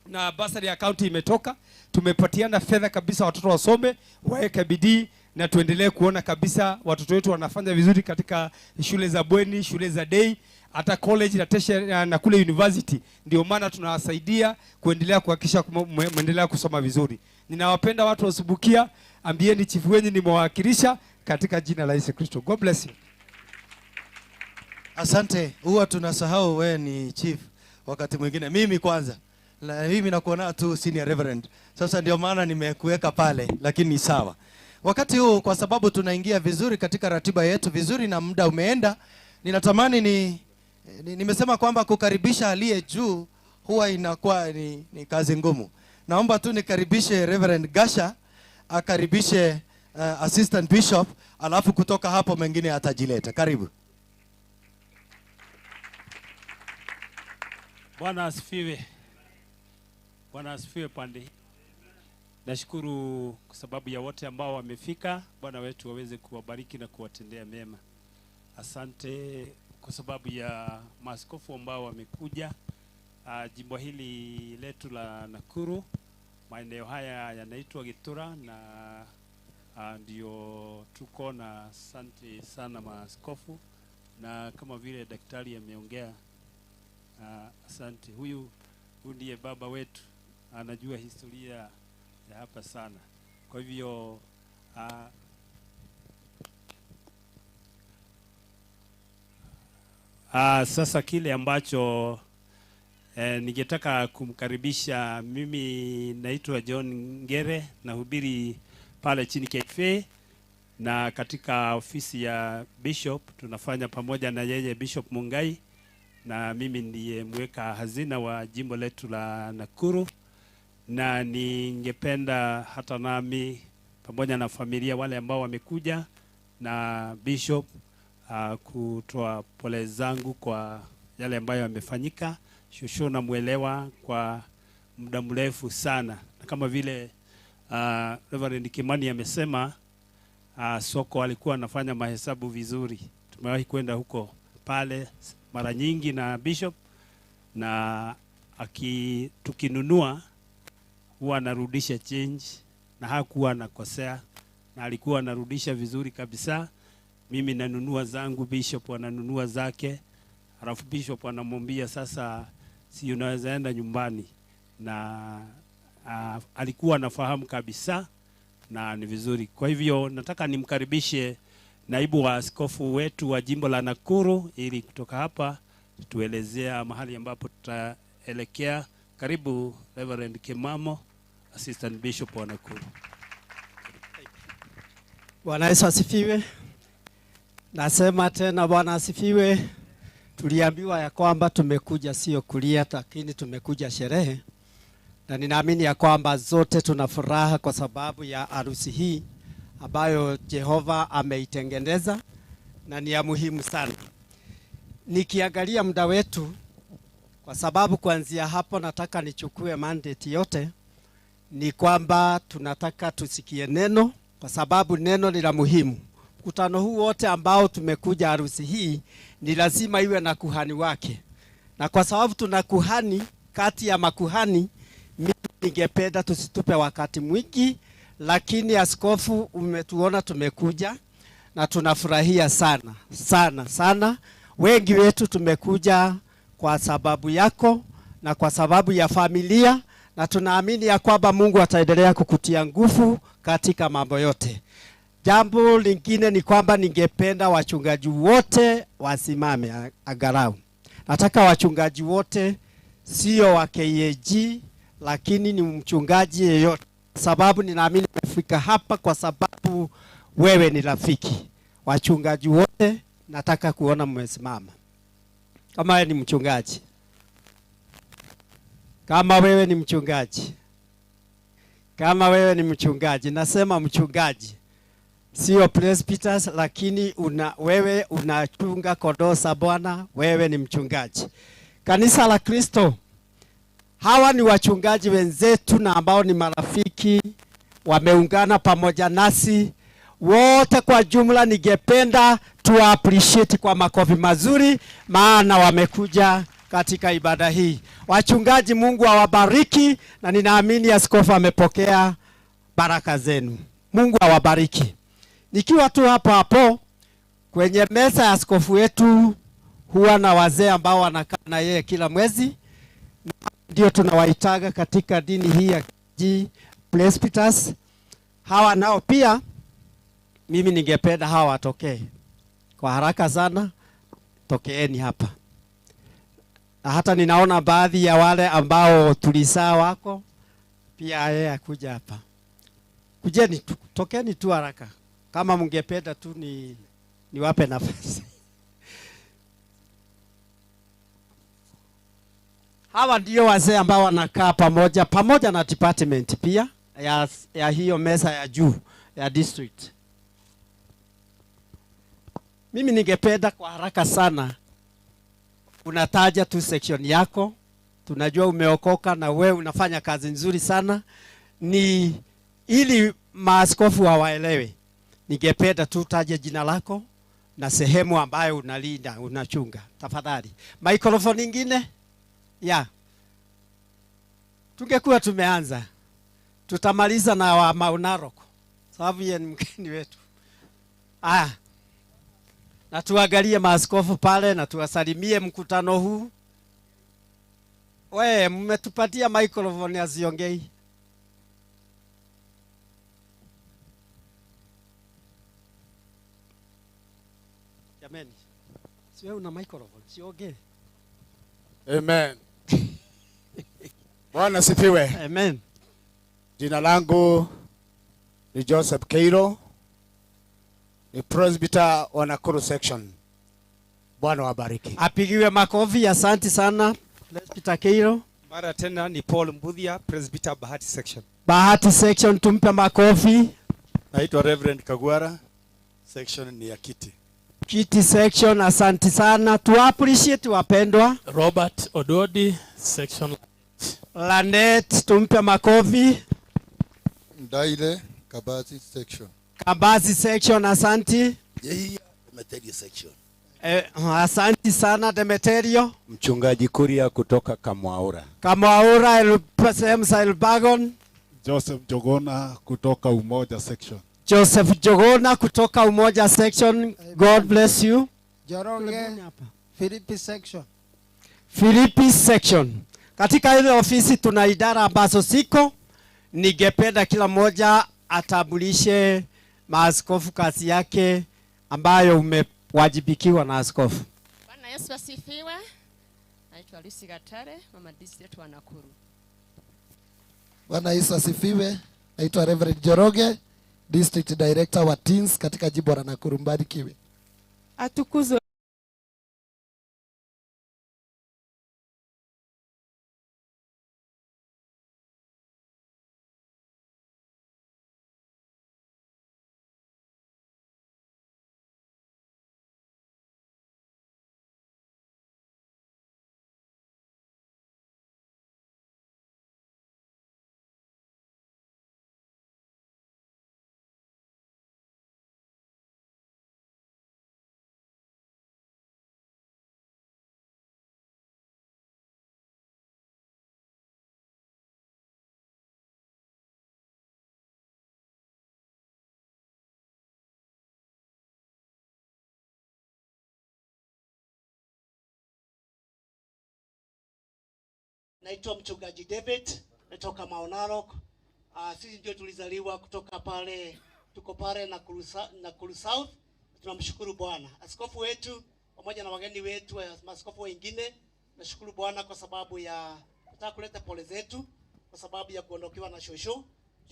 na basari ya county imetoka, tumepatiana fedha kabisa watoto wasome, waeke bidii na tuendelee kuona kabisa watoto wetu wanafanya vizuri katika shule za bweni, shule za day, hata college na tertiary na kule university. Ndio maana tunawasaidia kuendelea kuhakikisha muendelea kusoma vizuri. Ninawapenda watu wa Subukia, ambieni chifu wenu nimewakilisha katika jina la Yesu Kristo. God bless you. Asante. Huwa tunasahau wewe ni chief wakati mwingine. Mimi kwanza. Na mimi nakuona tu senior reverend. Sasa ndio maana nimekuweka pale, lakini sawa. Wakati huu kwa sababu tunaingia vizuri katika ratiba yetu vizuri na muda umeenda, ninatamani nimesema kwamba kukaribisha aliye juu huwa inakuwa ni kazi ngumu. Naomba tu nikaribishe Reverend Gasha, akaribishe Assistant Bishop, alafu kutoka hapo mengine atajileta. Karibu. Bwana asifiwe. Bwana asifiwe pande. Nashukuru kwa sababu ya wote ambao wamefika. Bwana wetu aweze kuwabariki na kuwatendea mema. Asante kwa sababu ya maaskofu ambao wamekuja jimbo hili letu la Nakuru. Maeneo haya yanaitwa Gitura na ndio tuko na. Asante sana maaskofu, na kama vile daktari ameongea, asante. Huyu ndiye baba wetu, anajua historia ya hapa sana. Kwa hivyo sasa kile ambacho ningetaka kumkaribisha, mimi naitwa John Ngere, nahubiri pale chini KFA, na katika ofisi ya Bishop tunafanya pamoja na yeye Bishop Mungai, na mimi ndiye mweka hazina wa jimbo letu la Nakuru. Na ningependa hata nami pamoja na familia wale ambao wamekuja na Bishop kutoa pole zangu kwa yale ambayo yamefanyika. Shosho namuelewa kwa muda mrefu sana, na kama vile Reverend Kimani amesema, soko alikuwa anafanya mahesabu vizuri. Tumewahi kwenda huko pale mara nyingi na Bishop, na tukinunua huwa anarudisha change na hakuwa anakosea, na alikuwa anarudisha vizuri kabisa. Mimi nanunua zangu, Bishop ananunua zake, alafu Bishop anamwambia sasa si unaweza enda nyumbani, na Alikuwa anafahamu kabisa na ni vizuri. Kwa hivyo nataka nimkaribishe naibu wa askofu wetu wa jimbo la Nakuru ili kutoka hapa tuelezea mahali ambapo tutaelekea. Karibu Reverend Kimamo, Assistant Bishop wa Nakuru. Bwana Yesu asifiwe. Nasema tena Bwana asifiwe. Tuliambiwa ya kwamba tumekuja sio kulia, lakini tumekuja sherehe. Na ninaamini ya kwamba zote tuna furaha kwa sababu ya harusi hii ambayo Jehova ameitengeneza na ni ya muhimu sana. Nikiangalia muda wetu, kwa sababu kuanzia hapo nataka nichukue mandate yote, ni kwamba tunataka tusikie neno, kwa sababu neno ni la muhimu. Mkutano huu wote ambao tumekuja harusi hii ni lazima iwe na kuhani wake. Na kwa sababu tuna kuhani kati ya makuhani, mimi ningependa tusitupe wakati mwingi, lakini askofu, umetuona tumekuja na tunafurahia sana sana sana. Wengi wetu tumekuja kwa sababu yako na kwa sababu ya familia, na tunaamini ya kwamba Mungu ataendelea kukutia nguvu katika mambo yote. Jambo lingine ni kwamba ningependa wachungaji wote wasimame angalau. Nataka wachungaji wote, sio wa KAG, lakini ni mchungaji yeyote, sababu ninaamini nimefika hapa kwa sababu wewe ni rafiki. Wachungaji wote nataka kuona mmesimama. Kama wewe ni mchungaji, kama wewe ni mchungaji, kama wewe ni mchungaji, nasema mchungaji, sio presbyters, lakini wewe unachunga kondoo za Bwana, wewe ni mchungaji. Kanisa la Kristo, hawa ni wachungaji wenzetu na ambao ni marafiki, wameungana pamoja nasi wote kwa jumla. Ningependa tuwa appreciate kwa makofi mazuri, maana wamekuja katika ibada hii. Wachungaji, Mungu awabariki, na ninaamini askofu amepokea baraka zenu. Mungu awabariki. Nikiwa tu hapo hapo kwenye meza ya askofu wetu, huwa na wazee ambao wanakaa na yeye kila mwezi, ndio tunawaitaga katika dini hii ya G Presbyters. Hawa nao pia mimi ningependa hawa watokee kwa haraka sana, tokeeni hapa. Na hata ninaona baadhi ya wale ambao tulisaa wako pia yeye akuja hapa. Kujeni tu, tokeni tu haraka. Kama mngependa tu niwape nafasi. Hawa ndio wazee ambao wanakaa pamoja pamoja na department pia ya hiyo meza ya juu ya district. Mimi ningependa kwa haraka sana unataja tu section yako. Tunajua umeokoka na wewe unafanya kazi nzuri sana. Ni ili maaskofu wawaelewe. Ningependa tu taje jina lako na sehemu ambayo unalinda, unachunga. Tafadhali. Microphone nyingine? Ya. Tungekuwa tumeanza. Tutamaliza na wa Maunarok. Sababu yeye ni mgeni wetu. Ah. Na tuangalie maaskofu pale na tuwasalimie mkutano huu. We, mmetupatia microphone aziongei. Jameni, si wewe una microphone, siongee. Amen. Bwana sifiwe. Amen. Jina langu ni Joseph Keiro, ni presbyter wa Nakuru section. Bwana wabariki. Apigiwe makofi, asante sana Presbyter Keiro. Mara tena ni Paul Mbuthia, presbyter Bahati section. Bahati section, tumpe makofi. Naitwa Reverend Kagwara, section ni ya Kiti. Kiti section, asante sana. Tu appreciate wapendwa. Robert Ododi, section Lanet, tumpe makofi. Ndaile, Kabazi section. Kabazi section, asante. Yehia, Demeterio section. Asante sana Demeterio. Mchungaji Kuria kutoka Kamwaura. Kamwaura, sehemu za Elbagon. Joseph Jogona kutoka Umoja section. Joseph Jogona kutoka Umoja section. God bless you. Joronge, Philippi section. Philippi section. Katika ile ofisi tuna idara ambazo siko Ningependa kila mmoja atambulishe maaskofu kazi yake ambayo umewajibikiwa na askofu. Bwana Yesu asifiwe. Naitwa Lucy Gatare, mama district wa Nakuru. Bwana Yesu asifiwe. Naitwa Reverend Joroge, District Director wa Teens katika jimbo la Nakuru. Mbarikiwe. Atukuzwe. Naitwa mchungaji David, natoka Mount Narok. Sisi ndio tulizaliwa kutoka pale, tuko pale Nakuru South. Tunamshukuru Bwana. Askofu wetu pamoja na wageni wetu, maaskofu wengine, nashukuru Bwana kwa sababu ya nataka kuleta pole zetu kwa sababu ya kuondokewa na shosho.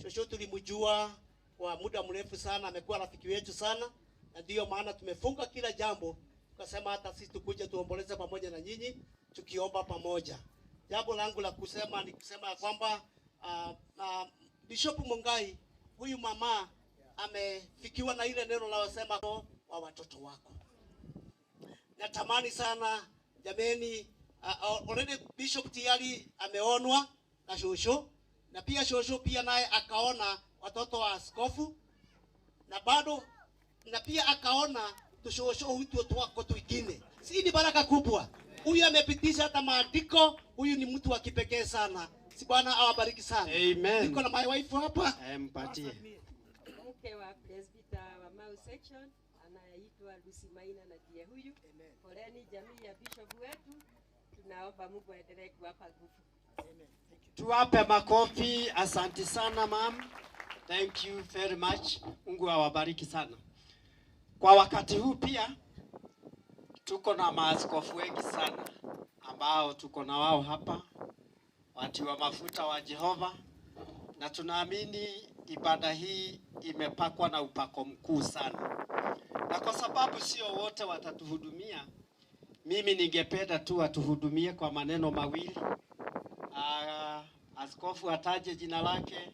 Shosho tulimjua kwa muda mrefu sana, amekuwa rafiki wetu sana, na ndiyo maana tumefunga kila jambo, tukasema hata sisi tukuje tuomboleze pamoja na nyinyi, tukiomba pamoja. Jambo langu la kusema ni kusema ya kwamba Bishop Mungai, huyu mama amefikiwa na ile neno linalosema wa watoto wako. Natamani sana jameni, already Bishop tayari ameonwa na shosho, na pia shosho pia naye akaona watoto wa askofu, na bado na pia akaona tushosho hutu wako twingine. Si ni baraka kubwa. Huyu amepitisha hata maandiko, huyu ni mtu wa kipekee sana. Si Bwana awabariki sana. Amen. Niko na my wife hapa. Mpatie. Mke wa presbyter wa Mau section anayeitwa Lucy Maina na ndiye huyu. Poleni jamii ya bishop wetu. Tunaomba Mungu aendelee kuwapa nguvu. Amen. Tuwape makofi. Asante sana ma'am. Thank you very much. Mungu awabariki sana. Kwa wakati huu pia tuko na maaskofu wengi sana ambao tuko na wao hapa, watiwa mafuta wa Jehova, na tunaamini ibada hii imepakwa na upako mkuu sana. Na kwa sababu sio wote watatuhudumia, mimi ningependa tu watuhudumie kwa maneno mawili. Askofu ataje jina lake,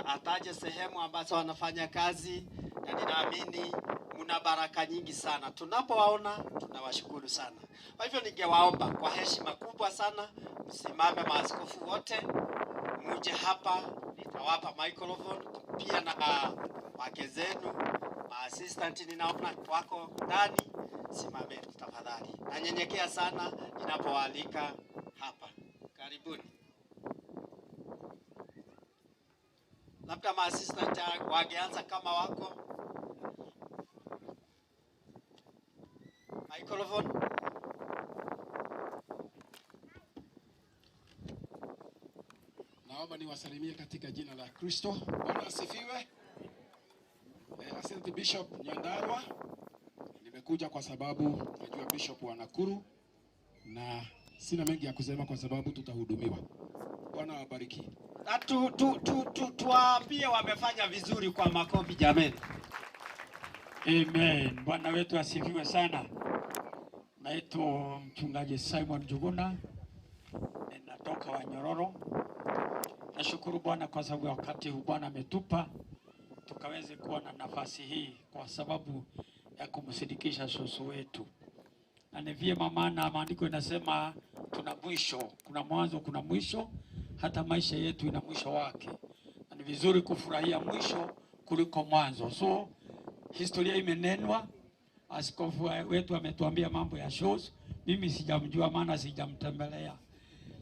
ataje sehemu ambazo wanafanya kazi, na ninaamini mna baraka nyingi sana. Tunapowaona tunawashukuru sana. Kwa hivyo ningewaomba kwa heshima kubwa sana msimame maaskofu wote, muje hapa, nitawapa microphone pia na wake zenu, maassistant ninaona wako ndani. Simameni tafadhali. Nanyenyekea sana ninapowaalika hapa. Karibuni. Labda maassistant wangeanza kama wako. Microphone. Naomba niwasalimie katika jina la Kristo. Bwana asifiwe. Asante Bishop Nyandarua. Nimekuja kwa sababu najua Bishop wa Nakuru na sina mengi ya kusema kwa sababu tutahudumiwa. Bwana awabariki. Na tuwaambie wamefanya vizuri kwa makofi jameni. Amen. Bwana wetu asifiwe sana. Naitwa mchungaji Simon Juguna, ninatoka Wanyororo. Nashukuru Bwana kwa sababu ya wakati huu Bwana ametupa tukaweze kuwa na nafasi hii kwa sababu ya kumsindikisha shosho wetu. Na ni vyema, maana maandiko inasema tuna mwisho, kuna mwanzo, kuna mwisho, hata maisha yetu ina mwisho wake. Na ni vizuri kufurahia mwisho kuliko mwanzo. So historia imenenwa, askofu wetu ametuambia mambo ya shows. Mimi sijamjua maana sijamtembelea.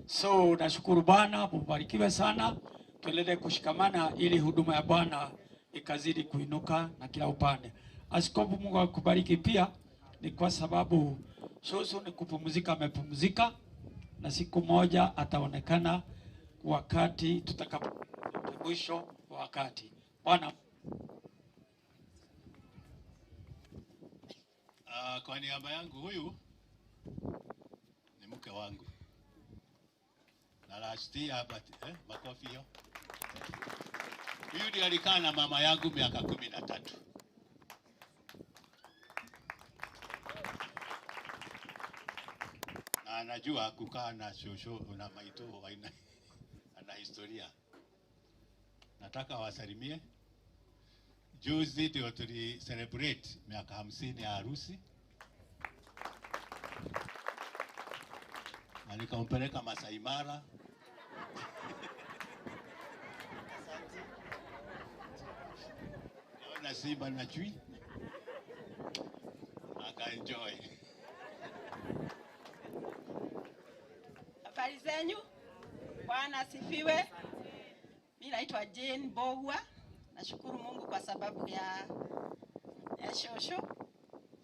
So nashukuru Bwana, mubarikiwe sana. Tuendelee kushikamana ili huduma ya Bwana ikazidi kuinuka na kila upande. Askofu, Mungu akubariki pia, ni kwa sababu shosho ni kupumzika, amepumzika na siku moja ataonekana wakati tutakapo mwisho wa wakati. Bwana. Kwa niaba yangu, huyu ni mke wangu. Na last year, but, makofi hiyo. Huyu ndiye alikaa na mama yangu miaka 13. Na anajua kukaa na shosho na maito, ana historia. Nataka wasalimie. Juzi ndio tuli celebrate miaka 50 ya harusi. Na nikampeleka Masai Mara. Naona simba na chui. Aka enjoy. Habari zenyu? Bwana asifiwe. Mimi naitwa Jane Bogwa. Nashukuru Mungu kwa sababu ya shosho.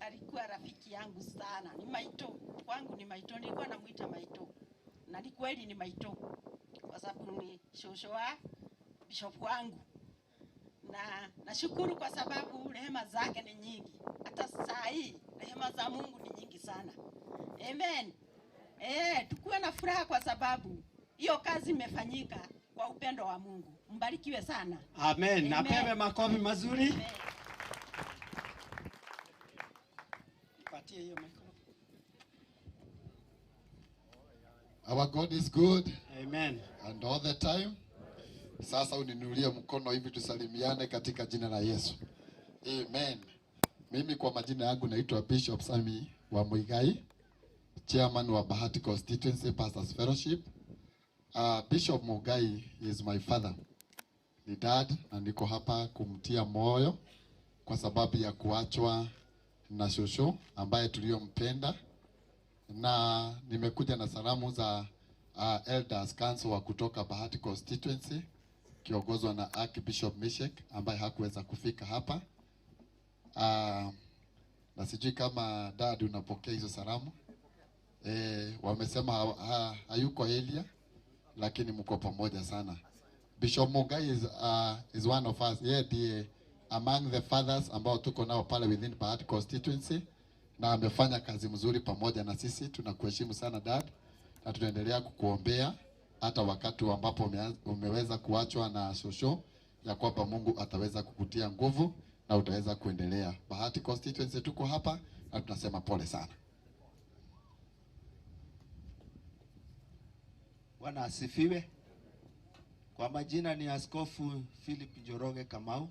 Alikuwa rafiki yangu sana. Ni maito. Kwangu ni maito. Nilikuwa namuita maito. Na ni kweli ni maito. Kwa sababu ni shosho wa bishop wangu. Na nashukuru kwa sababu rehema zake ni nyingi. Hata saa hii rehema za Mungu ni nyingi sana. Amen. Tukuwe na furaha kwa sababu hiyo kazi imefanyika kwa upendo wa Mungu. Mbarikiwe sana. Amen. Apewe makofi mazuri. Amen. Nipatie hiyo microphone. Our God is good. Amen. And all the time. Sasa uninulie mkono hivi tusalimiane katika jina la Yesu. Amen. Mimi kwa majina yangu naitwa Bishop Sami wa Muigai, chairman wa Bahati Constituency Pastors Fellowship. Bishop Mugai is my father. Ni dad, na niko hapa kumtia moyo kwa sababu ya kuachwa na shosho ambaye tuliyompenda. Na nimekuja na salamu za Elders Council wa kutoka Bahati Constituency kiongozwa na Archbishop Mishek ambaye hakuweza kufika hapa. Na sijui kama dad unapokea hizo salamu. Wamesema hayuko Elia, lakini mko pamoja sana. Bishop Mugai is one of us. Yeye ndiye among the fathers ambao tuko nao pale within Bahati Constituency, na amefanya kazi mzuri pamoja na sisi. Tunakuheshimu sana dad, na tunaendelea kukuombea hata wakati ambapo umeweza kuachwa na shosho, ya kwamba Mungu ataweza kukutia nguvu na utaweza kuendelea. Bahati Constituency tuko hapa na tunasema pole sana. Bwana asifiwe. Kwa majina ni Askofu Philip Njoroge Kamau,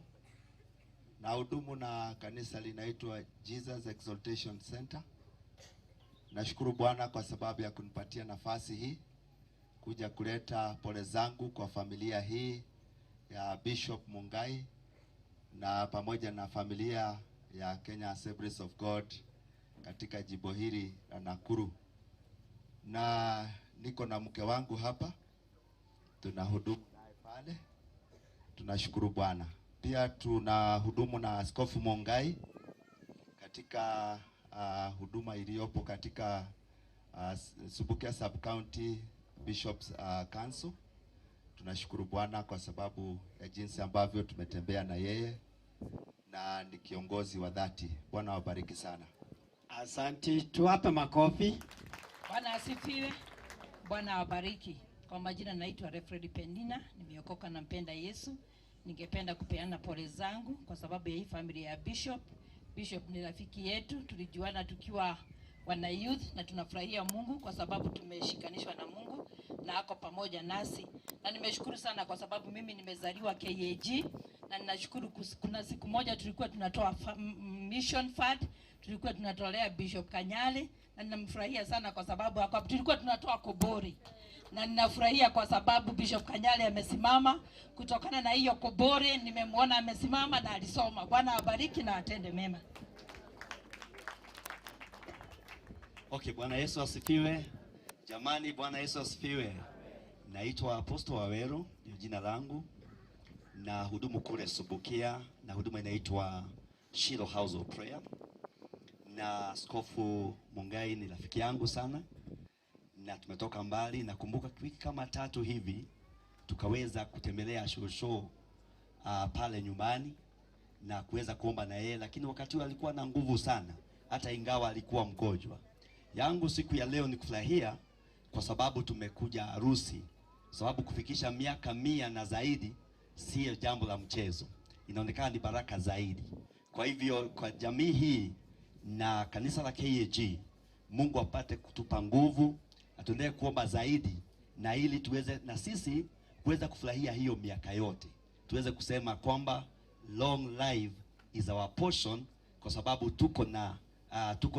na hudumu na kanisa linaitwa Jesus Exaltation Center. Nashukuru Bwana kwa sababu ya kunipatia nafasi hii kuja kuleta pole zangu kwa familia hii ya Bishop Mungai na pamoja na familia ya Kenya Assemblies of God katika jimbo hili la Nakuru. Na niko na mke wangu hapa, tunahudumu naye pale. Tunashukuru Bwana. Pia tunahudumu na Askofu Mungai katika huduma iliyopo katika Subukia Sub County Bishops Council. Tunashukuru Bwana kwa sababu ya jinsi ambavyo tumetembea na yeye, na ni kiongozi wa dhati. Bwana wabariki sana. Asante, tuwape makofi. Bwana asifiwe. Bwana awabariki. Kwa majina naitwa Reverend Penina, nimeokoka na mpenda Yesu. Ningependa kupeana pole zangu kwa sababu ya hii familia ya Bishop. Bishop ni rafiki yetu, tulijuana tukiwa wana youth, na tunafurahia Mungu kwa sababu tumeshikanishwa na Mungu na ako pamoja nasi. Na nimeshukuru sana kwa sababu mimi nimezaliwa KAG, na ninashukuru kuna siku moja tulikuwa tunatoa mission fund, tulikuwa tunatolea Bishop Kanyale, na ninamfurahia sana kwa sababu tulikuwa tunatoa kobori. Na ninafurahia kwa sababu Bishop Kanyale amesimama kutokana na hiyo kobori, nimemwona amesimama na alisoma. Bwana awabariki na atende mema. Okay, Bwana Yesu asifiwe. Jamani, Bwana Yesu asifiwe. Naitwa Apostle Waweru, ndio jina langu. Na hudumu kule Subukia, na huduma inaitwa Shiloh House of Prayer. Na Askofu Mungai ni rafiki yangu sana, na tumetoka mbali. Nakumbuka wiki kama 3 hivi Tukaweza kutembelea shosho pale nyumbani na kuweza kuomba na yeye, lakini wakati huo alikuwa na nguvu sana, hata ingawa alikuwa mgonjwa. Yangu siku ya leo ni kufurahia kwa sababu tumekuja harusi, sababu kufikisha miaka 100 na zaidi sio jambo la mchezo, inaonekana ni baraka zaidi. Kwa hivyo kwa jamii hii na kanisa la KAG, Mungu apate kutupa nguvu, atuendelee kuomba zaidi, na ili tuweze na sisi kuweza kufurahia hiyo miaka yote, tuweze kusema kwamba long life is our portion, kwa sababu tuko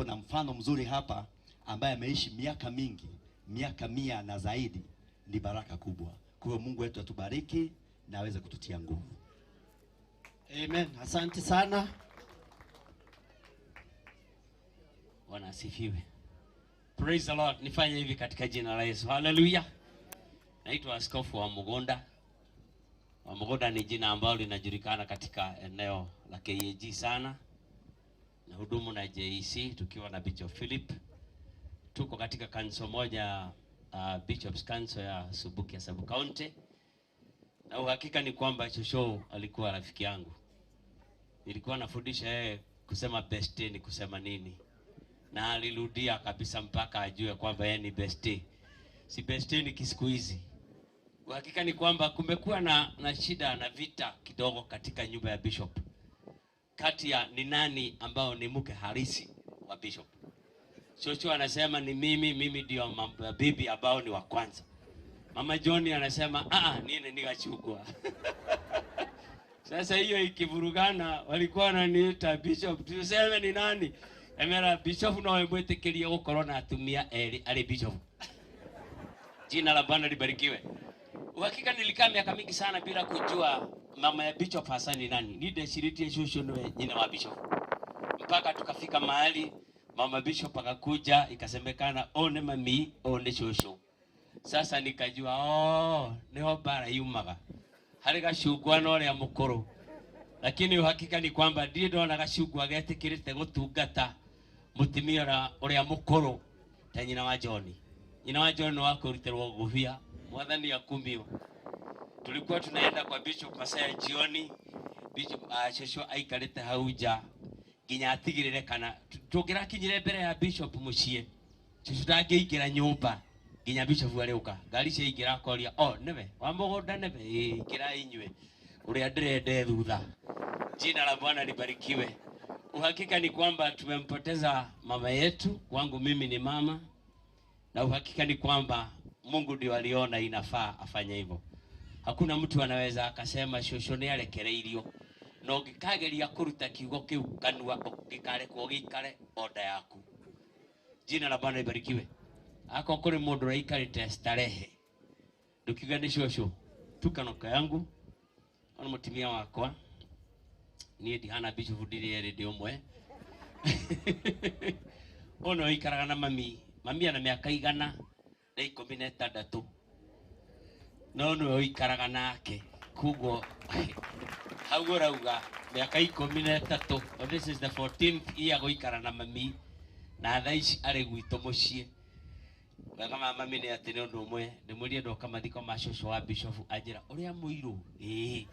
na mfano mzuri hapa ambaye ameishi miaka mingi, miaka 100 na zaidi. Ni baraka kubwa. Kwa hiyo Mungu wetu atubariki na aweze kututia nguvu. Amen. Asante sana. Bwana asifiwe. Praise the Lord. Nifanye hivi katika jina la Yesu. Hallelujah. Naitwa Askofu wa Mugonda. Wa Mugonda ni jina ambalo linajulikana katika eneo la KAG sana. Na hudumu na JEC tukiwa na Bishop Philip. Tuko katika kanisa moja, Bishop's Council ya Subukia Sub County. Na uhakika ni kwamba Shosho alikuwa rafiki yangu. Nilikuwa nafundisha yeye kusema bestie ni kusema nini. Na alirudia kabisa mpaka ajue kwamba yeye ni bestie. Si bestie ni kisiku hizi. Uhakika ni kwamba kumekuwa na shida na vita kidogo katika nyumba ya Bishop. Kati ya ni nani ambao ni mke halisi wa Bishop. Shosho anasema ni mimi ndio bibi ambao ni wa kwanza. Mama John anasema nini nikachukua. Sasa hiyo ikivurugana walikuwa wananiita Bishop, tuseme ni nani? Emera Bishop no wemwetikirie gukorwo na atumia eri ari Bishop. Jina la Bwana libarikiwe. Uhakika nilikaa miaka mingi sana bila kujua mama ya Bishop hasa ni nani. Nideciritie shosho niwe nyina wa Bishop. Mpaka tukafika mahali mama Bishop akakuja ikasemekana one mami one shosho. Sasa nikajua niho bara yumaga. Hari gacungwa na uria mukuru. Lakini uhakika ni kwamba ndiye ndona gacungwa getikirite gutungata mutimia uria mukuru ta nyina wa John. Nyina wa John wa kurutirwo ngubia, mwathani akumio. Tulikuwa tunaenda kwa Bishop masaa ya jioni. Bishop shosho aikarite hau nja nginya atigirire kana tungirakinyire mbere ya Bishop muciĩ. Shosho ndangĩingĩra nyũmba nginya Bishop arĩũka. Ngari ciaingĩra akoria, nĩwe wa mũgũnda nĩwe? Ĩĩ, ingĩra inyuĩ ũrĩa ndĩrende thutha. Jina la Bwana libarikiwe. Uhakika ni kwamba tumempoteza mama yetu. Kwangu mimi ni mama, na uhakika ni kwamba Mungu ndio aliona inafaa afanye hivyo. Hakuna mtu anaweza akasema shosho nĩ arekereirio, na ũngĩkageria kũruta kiugo kĩu kanua ũngĩkarekwo gĩikare oda yaku. Jina la Bwana libarikiwe. Ako kũrĩ mũndũ ũraikarĩte starehe, ndukiuga nĩ shosho tukanoka yangu ona mũtumia wakwa niĩ ndihana Bishop ndirĩ erĩ ndĩ ũmwe. Ũyũ nĩwe ũikaraga na mami. Mami ana mĩaka 116, no nĩwe ũikaraga nake. Koguo hau ũrauga mĩaka 13, this is the 14th year gũikara na mami, na thaa ici arĩ gwitũ mũciĩ. Wega ma mami nĩ atĩ nĩ ũndũ ũmwe ndĩmwĩrire ndoka mathiko ma shosho wa Bishop anjĩra ũrĩa mũirũ. Ĩĩ,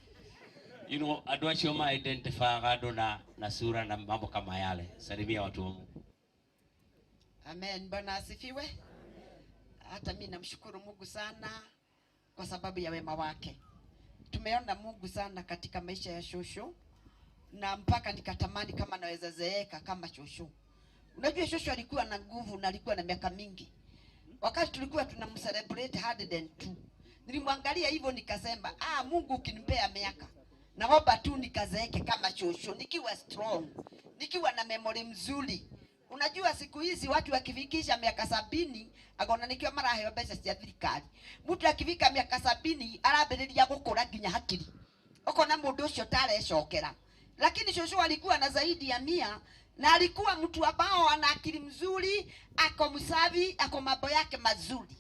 you know, andũ acio ma identifyaga andũ na sura na mambo kama yale. Salimia watu wa Mungu. Amen. Bwana asifiwe. Hata mimi namshukuru Mungu sana kwa sababu ya wema wake. Tumeona Mungu sana katika maisha ya shosho, na mpaka nikatamani kama naweza zeeka kama shosho. Unajua shosho alikuwa na nguvu na alikuwa na miaka mingi. Wakati tulikuwa tunamcelebrate 102, nilimwangalia hivyo nikasema, Mungu ukinipea miaka, naomba tu nikazeeke kama shosho, nikiwa strong, nikiwa na memory mzuri. Unajua siku hizi watu wakifikisha miaka 70 agona nikiwa maraheo mbeca cia thirikari. Mtu akifika miaka 70 arambĩrĩria gũkũra nginya hakiri. Ukona mũndũ ũcio tarecokera. Lakini shosho alikuwa na zaidi ya 100 na alikuwa mtu ambao ana akili mzuri, ako msafi, ako mambo yake mazuri.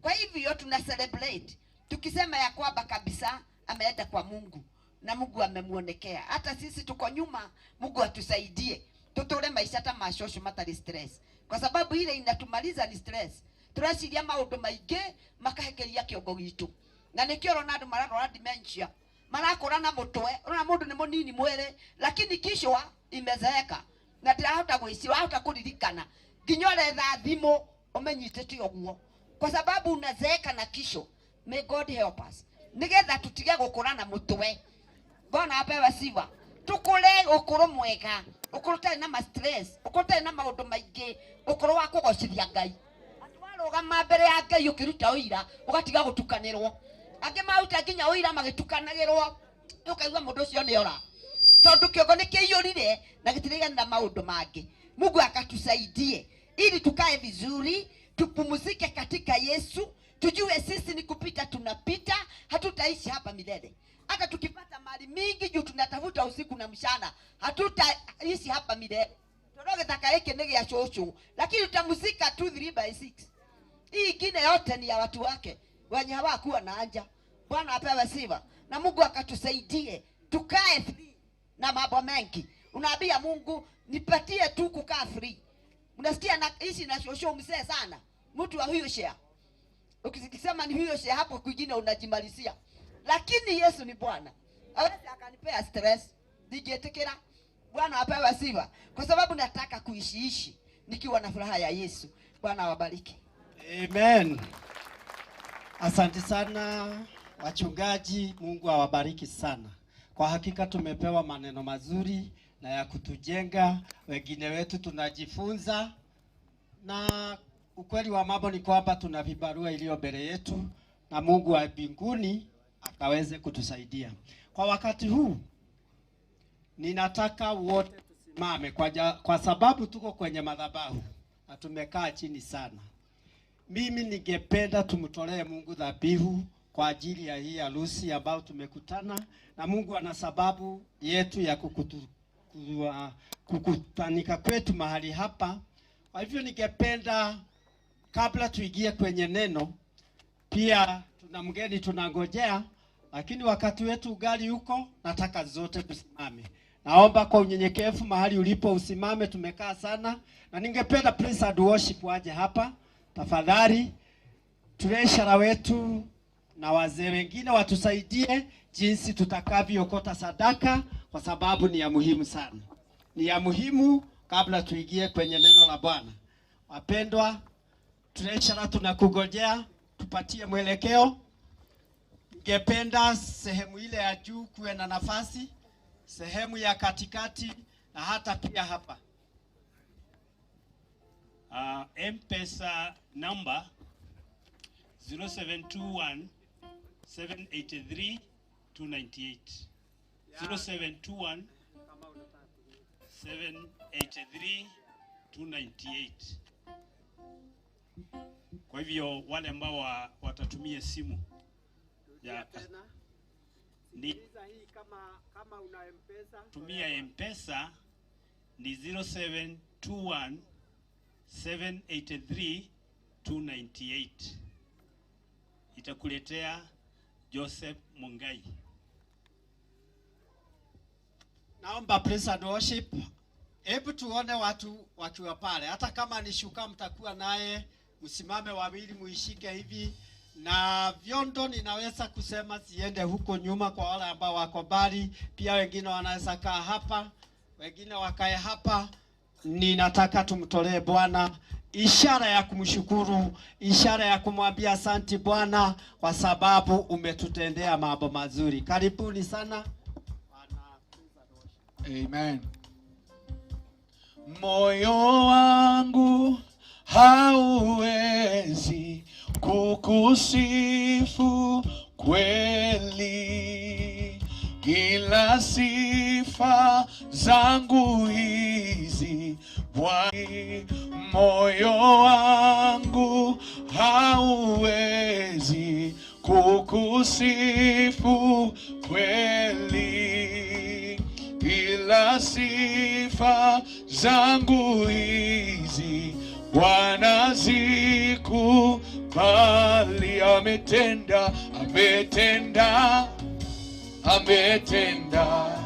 Kwa hivyo tuna celebrate tukisema ya kwamba kabisa ameenda kwa Mungu na Mungu amemuonekea. Hata sisi tuko nyuma, Mungu atusaidie tutore maisha ta mashosho matari stress, kwa sababu ile inatumaliza ni stress. Tureciria maundu maingi makahekeria kiongo gitu. Na nĩkĩo ũrona andũ mararwara dementia, marakũra na mũtwe, ũrona mũndũ nĩ mũnini mwĩrĩ lakini kichwa imezeeka na ndirahota gwĩciria, wahota kũririkana nginya ũretha thimũ ũmenyitĩte ũguo, kwa sababu unazeeka na kichwa. May God help us nigetha tutige gũkũra na mũtwe. Bwana apewe sifa. Tukure ũkũrũ mwega, ũkũrũ ũtarĩ na ma stress, ũkũrũ ũtarĩ na maũndũ maingĩ, ũkũrũ wa kũgocithia Ngai. Warũgama mbere ya Ngai ũkĩruta ũira ũgatiga gũtukanĩrwo. Angĩ maruta nginya ũira magĩtukanagĩrwo, ũkaigua mũndũ ũcio nĩ ora, tondũ kĩongo nĩ kĩiyũrire na gĩtirigana na maũndũ mangĩ. Mungu akatusaidie ili tukae vizuri, tupumzike katika Yesu, tujue sisi ni kupita tunapita, hatutaishi hapa milele. Hata tukipata mali mingi juu tunatafuta usiku na mchana, hatutaishi hapa milele. Tondũ gĩthaka gĩkĩ nĩ gĩa cũcũ, lakini tutamuzika 2 3 by 6. Hii ingine yote ni ya watu wake wenye hawakuwa na haja. Bwana apewe sifa. Na Mungu akatusaidie tukae free na mambo mengi. Unaambia Mungu nipatie tu kukaa free. Unasikia na ishi na shosho mzee sana, mtu wa huyo share. Ukisema ni huyo share hapo kwingine unajimalizia. Lakini Yesu ni Bwana. Hawezi akanipea stress. Ningetekera. Bwana apewe sifa. Kwa sababu nataka kuishiishi nikiwa na furaha ya Yesu. Bwana awabariki. Amen. Asante sana wachungaji, Mungu awabariki sana. Kwa hakika tumepewa maneno mazuri na ya kutujenga, wengine wetu tunajifunza, na ukweli wa mambo ni kwamba tuna vibarua iliyo mbele yetu na Mungu wa mbinguni akaweze kutusaidia. Kwa wakati huu ninataka wote tusimame kwa sababu tuko kwenye madhabahu na tumekaa chini sana. Mimi ningependa tumtolee Mungu dhabihu kwa ajili ya hii harusi ambayo tumekutana, na Mungu ana sababu yetu ya kukutanika kwetu mahali hapa. Kwa hivyo ningependa kabla tuingie kwenye neno, pia tuna mgeni tunangojea, lakini wakati wetu ugali huko, nataka zote tusimame. Naomba kwa unyenyekevu mahali ulipo usimame, tumekaa sana, na ningependa praise and worship waje hapa tafadhali. Treasurer wetu na wazee wengine watusaidie jinsi tutakavyookota sadaka, kwa sababu ni ya muhimu sana. Ni ya muhimu kabla tuingie kwenye neno la Bwana. Wapendwa, treasurer tunakugojea, tupatie mwelekeo. Ningependa sehemu ile ya juu kuwe na nafasi, sehemu ya katikati na hata pia hapa. M-Pesa number 0721 783 298. 0721 783 298. Kwa hivyo wale ambao watatumia simu ya ni kama una M-Pesa, tumia M-Pesa ni 0721 783 298. Itakuletea Joseph Mungai. Naomba praise and worship. Hebu tuone watu wakiwa pale. Hata kama ni shuka mtakuwa naye, msimame wawili muishike hivi. Na vyondo ninaweza kusema ziende huko nyuma kwa wale ambao wako mbali. Pia wengine wanaweza kaa hapa, wengine wakae hapa. Ninataka tumtolee Bwana ishara ya kumshukuru, ishara ya kumwambia asanti Bwana kwa sababu umetutendea mambo mazuri. Karibuni sana. Amen. Moyo wangu hauwezi kukusifu kweli, ila sifa zangu hizi Bwana. Moyo wangu hauwezi kukusifu kweli, ila sifa zangu hizi Bwana zikubali. Ametenda, ametenda, ametenda,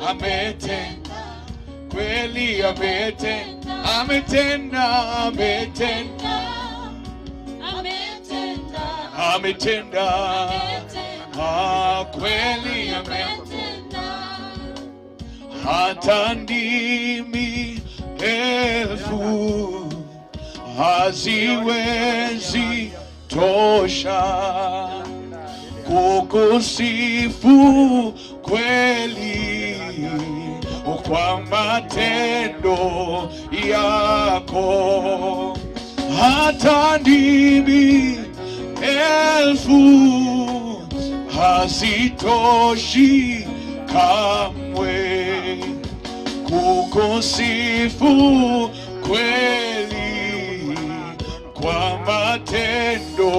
ametenda kweli, ametenda, ametenda, ametenda, ametenda, ametenda, kweli ametenda. Hata ndimi elfu haziwezi tosha kukusifu kweli kwa matendo yako. Hata ndimi elfu hazitoshi kamwe kukusifu kweli kwa matendo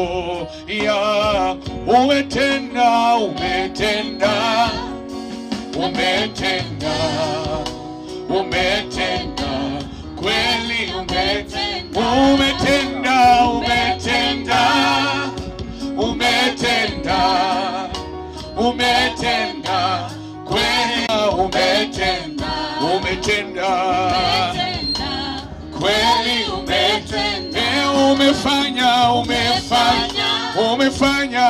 ya umetenda, umetenda, umetenda, umetenda kweli, umetenda, umetenda, umetenda, umetenda, umetenda kweli, umetenda, umetenda kweli, umetenda, umefanya, umefanya, umefanya,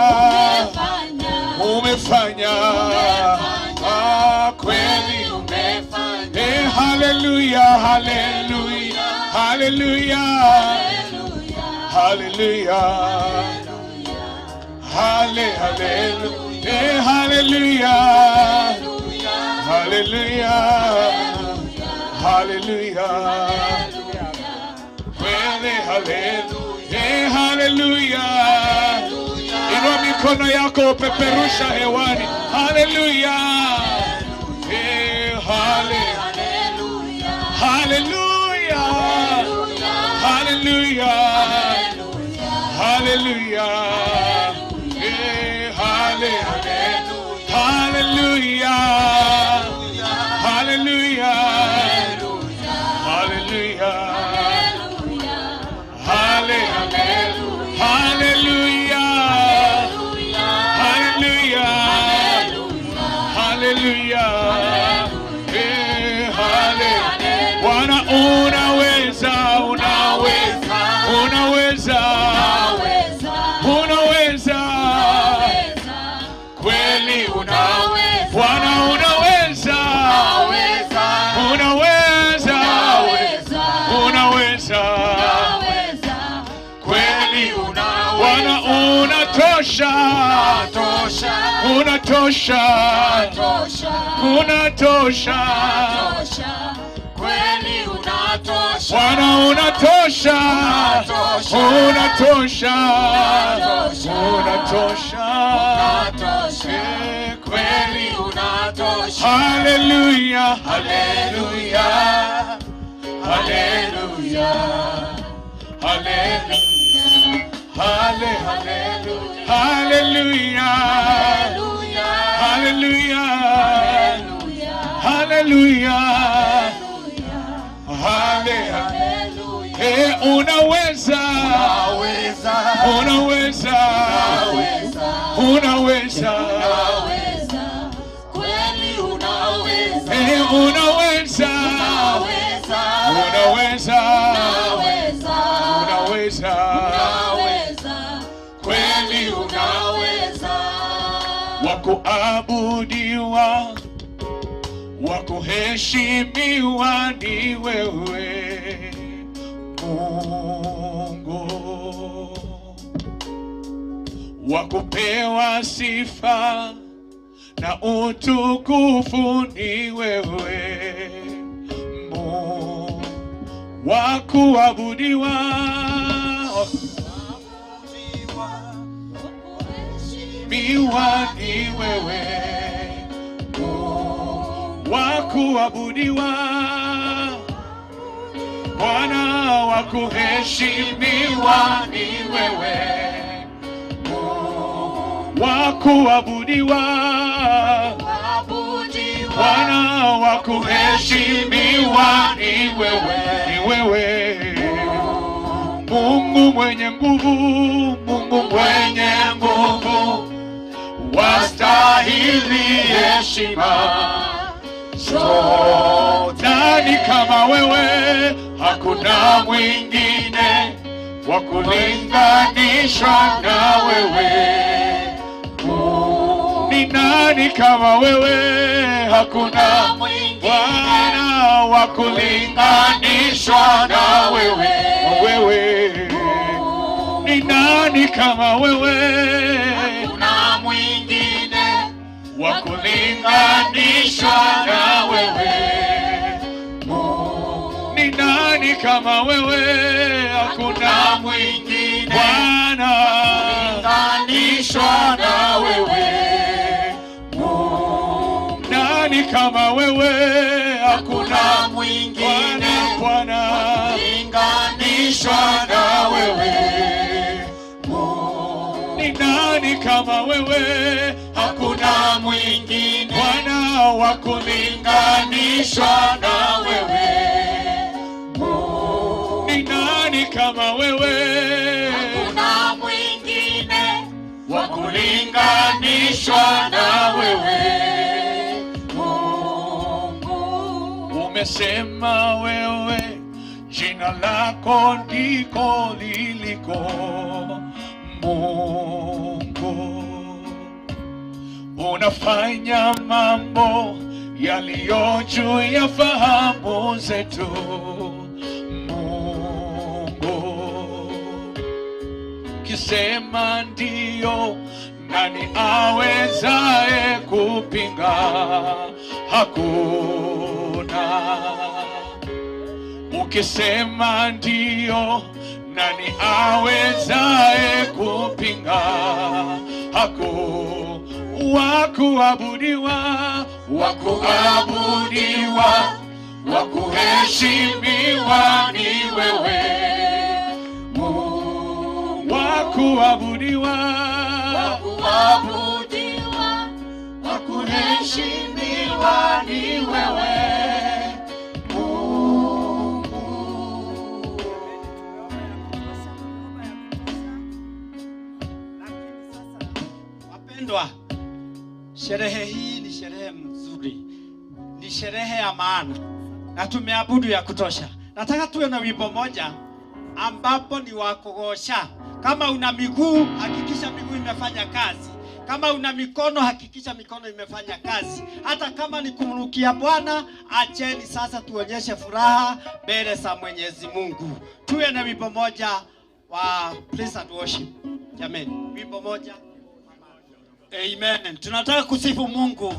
umefanya, kweli umefanya. Hallelujah, hallelujah, hallelujah, hallelujah, hallelujah, hallelujah, hallelujah, hallelujah, kweli hallelujah, hallelujah. Inua mikono yako, peperusha hewani. Hallelujah, hallelujah, hallelujah, hallelujah, hallelujah, hallelujah, hallelujah, hallelujah, hallelujah, hallelujah. Bwana unaweza, unaweza, unaweza, unaweza, kweli unaweza. Bwana unaweza, unaweza, unaweza, kweli unaweza. Bwana unatosha, unatosha, unatosha, kweli unatosha. Bwana unatosha, unatosha, unatosha, kweli unatosha. Hallelujah, hallelujah, hallelujah, hallelujah, hallelujah, hallelujah, hallelujah, hallelujah. Hey, unaweza, unaweza, unaweza, kweli unaweza. Hey, unaweza, unaweza, unaweza, kweli unaweza. Wakuabudiwa, wakuheshimiwa ni wewe Mungu, wakupewa sifa na utukufu ni wewe Mungu, wakuabudiwa, miwa ni wewe Mungu, wakuabudiwa Bwana, wakuheshimiwa ni wewe Mungu, wakuabudiwa Bwana, wakuheshimiwa ni wewe, ni wewe Mungu mwenye nguvu, Mungu mwenye nguvu, wastahili heshima zote. Nani kama wewe? Hakuna mwingine wa kulinganishwa na wewe. Ni nani kama wewe? Hakuna Bwana wa kulinganishwa na wewe. Wewe ni nani kama wewe? Hakuna mwingine wa kulinganishwa na wewe. Ni nani kama wewe? Hakuna mwingine Bwana kulinganishwa na wewe. Nani kama wewe? Hakuna mwingine Bwana kulinganishwa na wewe. Ni nani kama wewe? Hakuna mwingine Bwana wa kulinganishwa na wewe. Ni nani kama wewe? Hakuna mwingine wa kulinganishwa na wewe. Umesema wewe jina lako ndiko liliko Mungu, unafanya mambo yaliyo juu ya fahamu zetu. Mungu, kisema ndio, nani awezaye kupinga? Hakuna. Ukisema ndio, nani awezaye kupinga? Hakuna. Wakuabudiwa, wakuabudiwa, wakuheshimiwa ni wewe Mungu. Wakuabudiwa, wakuabudiwa, wakuheshimiwa ni wewe Mungu. Wapendwa, sherehe hii ni sherehe mzuri, ni sherehe ya maana na tumeabudu ya kutosha. Nataka tuwe na wimbo moja ambapo ni wa kugosha. Kama una miguu, hakikisha miguu imefanya kazi. Kama una mikono, hakikisha mikono imefanya kazi. Hata kama ni kumrukia Bwana, acheni sasa tuonyeshe furaha mbele za Mwenyezi Mungu. Tuwe na wimbo moja wa praise and worship. Jameni, wimbo moja. Amen. Tunataka kusifu Mungu.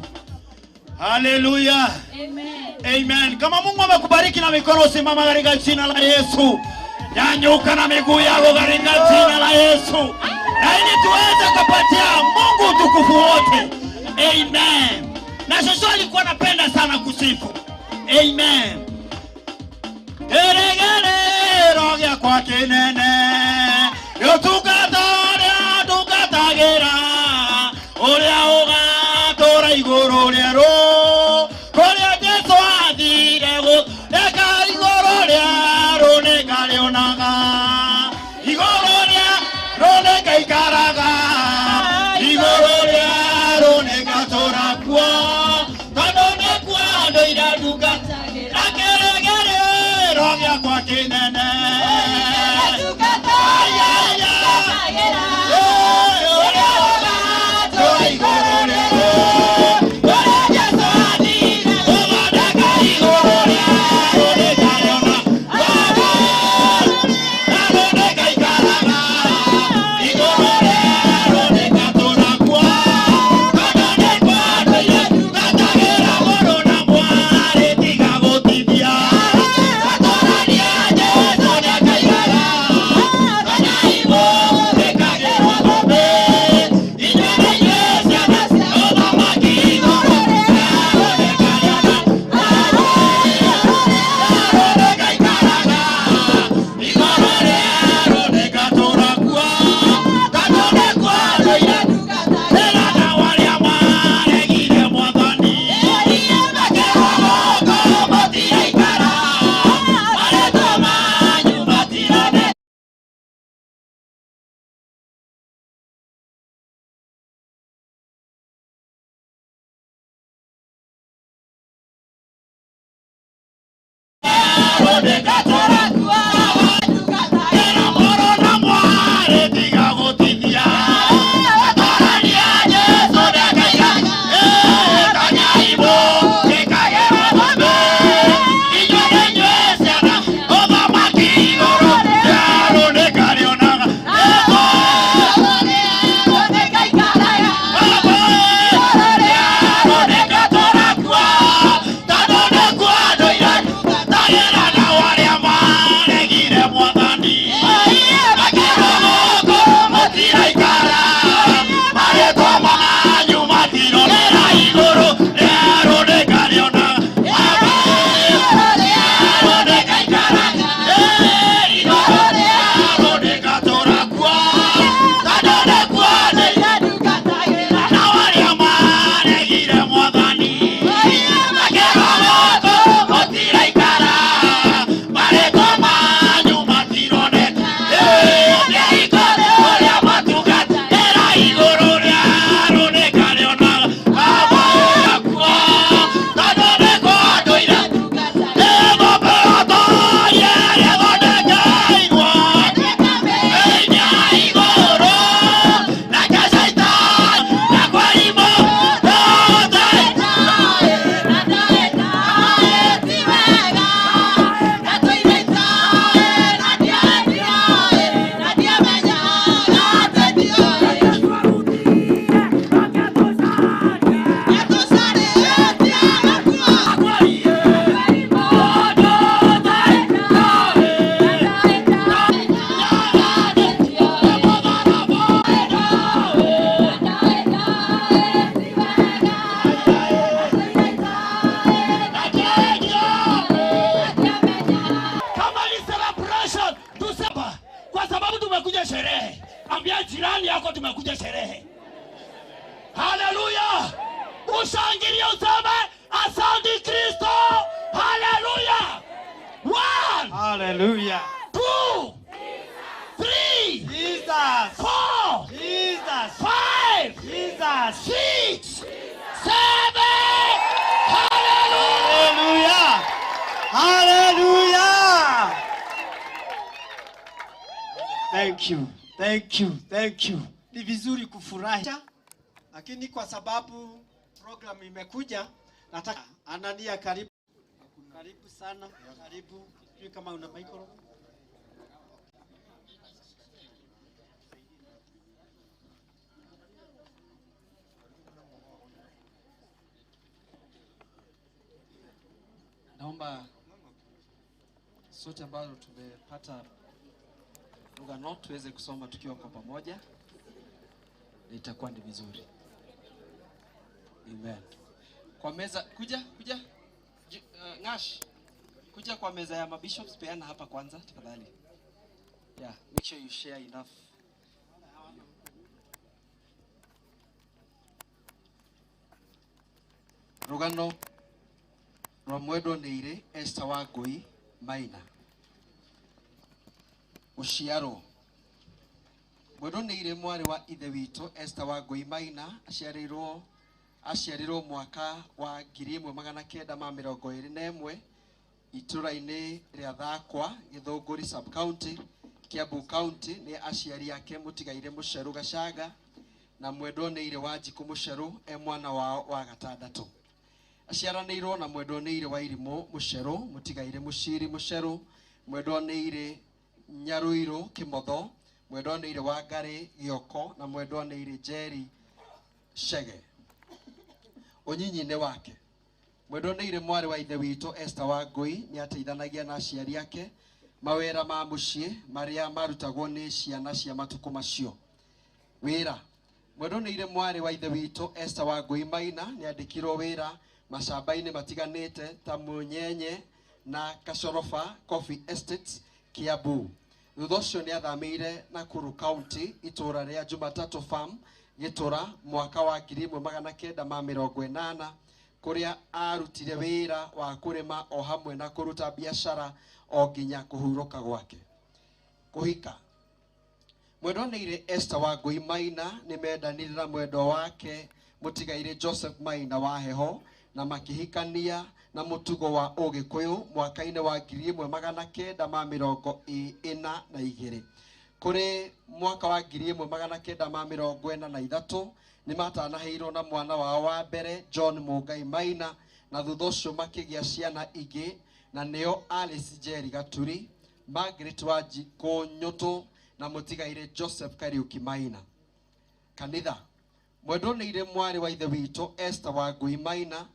Haleluya. Amen. Amen. Kama Mungu amekubariki na mikono, simama katika jina la Yesu. Nyanyuka na miguu yako katika jina la Yesu. Na ili tuweze kupatia Mungu utukufu wote. Amen. Na shosho alikuwa anapenda sana kusifu. Amen. Geregere rogia kwa kinene. Yotukatara tukatagera. Oria ogatora igoro rĩerũ, kũrĩa Jesũ athire gũthondeka igũrũ rĩerũ nĩngarĩonaga. Igũrũ rĩerũ nĩngaikaraga, igũrũ rĩerũ nĩngatũũra kuo, tondũ nĩkuo ndũire ndungatagĩra kĩrĩgĩrĩro gĩakwa kĩnene. Nĩngatũra kuo. Ambia jirani yako tumekuja sherehe. Haleluya! Ushangilie useme asante Kristo. Haleluya! 1 Haleluya. 2 3 Jesus. 4 Jesus. 5 Jesus. 6 7. Haleluya. Haleluya. Thank you. Thank you. Thank you. Ni vizuri kufurahi, lakini kwa sababu program imekuja, nataka Anania, karibu. Karibu sana. Karibu. Sijui kama una microphone. Naomba sote ambao tumepata rugano tuweze kusoma tukiwa kwa pamoja, itakuwa ni vizuri. Amen. Kwa meza, kuja kuja Ngash, kuja kwa meza ya mabishops, peana hapa kwanza tafadhali. Yeah, make sure you share enough. Rugano rwa mwendwo nĩ irĩ Esther Wangũi Maina. Gũciarwo. Mwendwo nĩ irĩ mwarĩ wa ithe witũ Esther Wangũi Maina aciarirwo mwaka wa 1921 itũra-inĩ rĩa Thakwa, Gĩthũngũri sub-county, Kiambu County. Nĩ aciari ake mũtigaire Mũcerũ Gachanga na mwendwo nĩ irĩ Wanjikũ Mũcerũ e mwana wao wa gatandatũ. Aciaranĩirwo na mwendwo nĩ irĩ wa Irimũ Mũcerũ, mũtigaire Mũciri Mũcerũ, mwendwo nĩ irĩ Nyarũirũ Kĩmotho, mwendwa nĩ irĩ Wangari Gĩoko na mwendwa nĩ irĩ Njeri Chege. Ũnyinyi-inĩ wake, mwendwa nĩ irĩ mwarĩ wa ithe witũ Esther Wangũi nĩ ateithanagia na aciari ake mawĩra ma mũciĩ marĩa marutagwo nĩ ciana cia matukũ macio. Wĩra. Mwendwa nĩ irĩ mwarĩ wa ithe witũ Esther Wangũi Maina nĩ andĩkirwo wĩra macamba-inĩ matiganĩte ta Mũnyenye na Kacoroba Coffee Estates, Kiambu. Thutha ũcio nĩ athamĩire Nakuru County itũra rĩa Jumatatu Farm Gĩtũra mwaka wa 1980 kũrĩa arutire wĩra wa kũrĩma o hamwe na kũruta biacara o nginya kũhurũka gwake. Kũhika. Mwendwa nĩ irĩ Esther Wangũi Maina nĩ mendanire na mwendwa wake mũtigaire Joseph Maina wa Heho na makĩhikania na mũtugo wa Ũgĩkũyũ mwaka-inĩ wa 1942. Kũrĩ mwaka wa 1943 nĩ matanahĩirwo na mwana wao wa mbere John Mũngai Maina, na thutha ũcio makĩgĩa ciana ingĩ na nĩo Alice Njeri Gaturi, Margaret Wanjikũ Nyũtũ na mũtigaire Joseph Kariuki Maina. Kanitha. Mwendwa nĩ irĩ mwarĩ wa ithe witũ Esther Wangũi Maina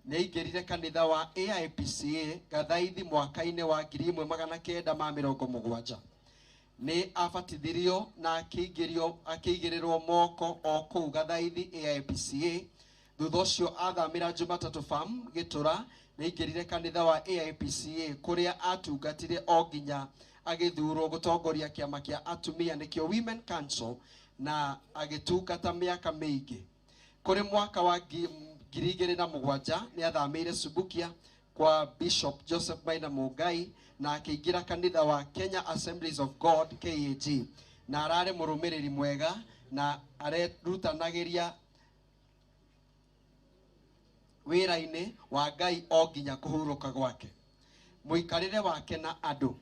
nĩ aingĩrire kanitha wa AIPCA Gathaithi mwaka-inĩ wa 1970. Nĩ abatithirio na akĩigĩrĩrwo moko o kũu Gathaithi AIPCA. Thutha ũcio athamĩra Jumatatu Farm Gĩtũra nĩ aingĩrire kanitha wa AIPCA kũrĩa atungatire o nginya agĩthurwo gũtongoria kĩama kĩa atumia nĩkĩo Women Council na agĩtungata mĩaka mĩingĩ. Kũrĩ mwaka wa 2007 nĩ athamĩire Subukia kwa Bishop Joseph Maina Mũngai na akĩingĩra kanitha wa Kenya Assemblies of God KAG, na ararĩ mũrũmĩrĩri mwega na arerutanagĩria wĩra-inĩ wa Ngai o nginya kũhurũka gwake. Mũikarĩre wake na andũ.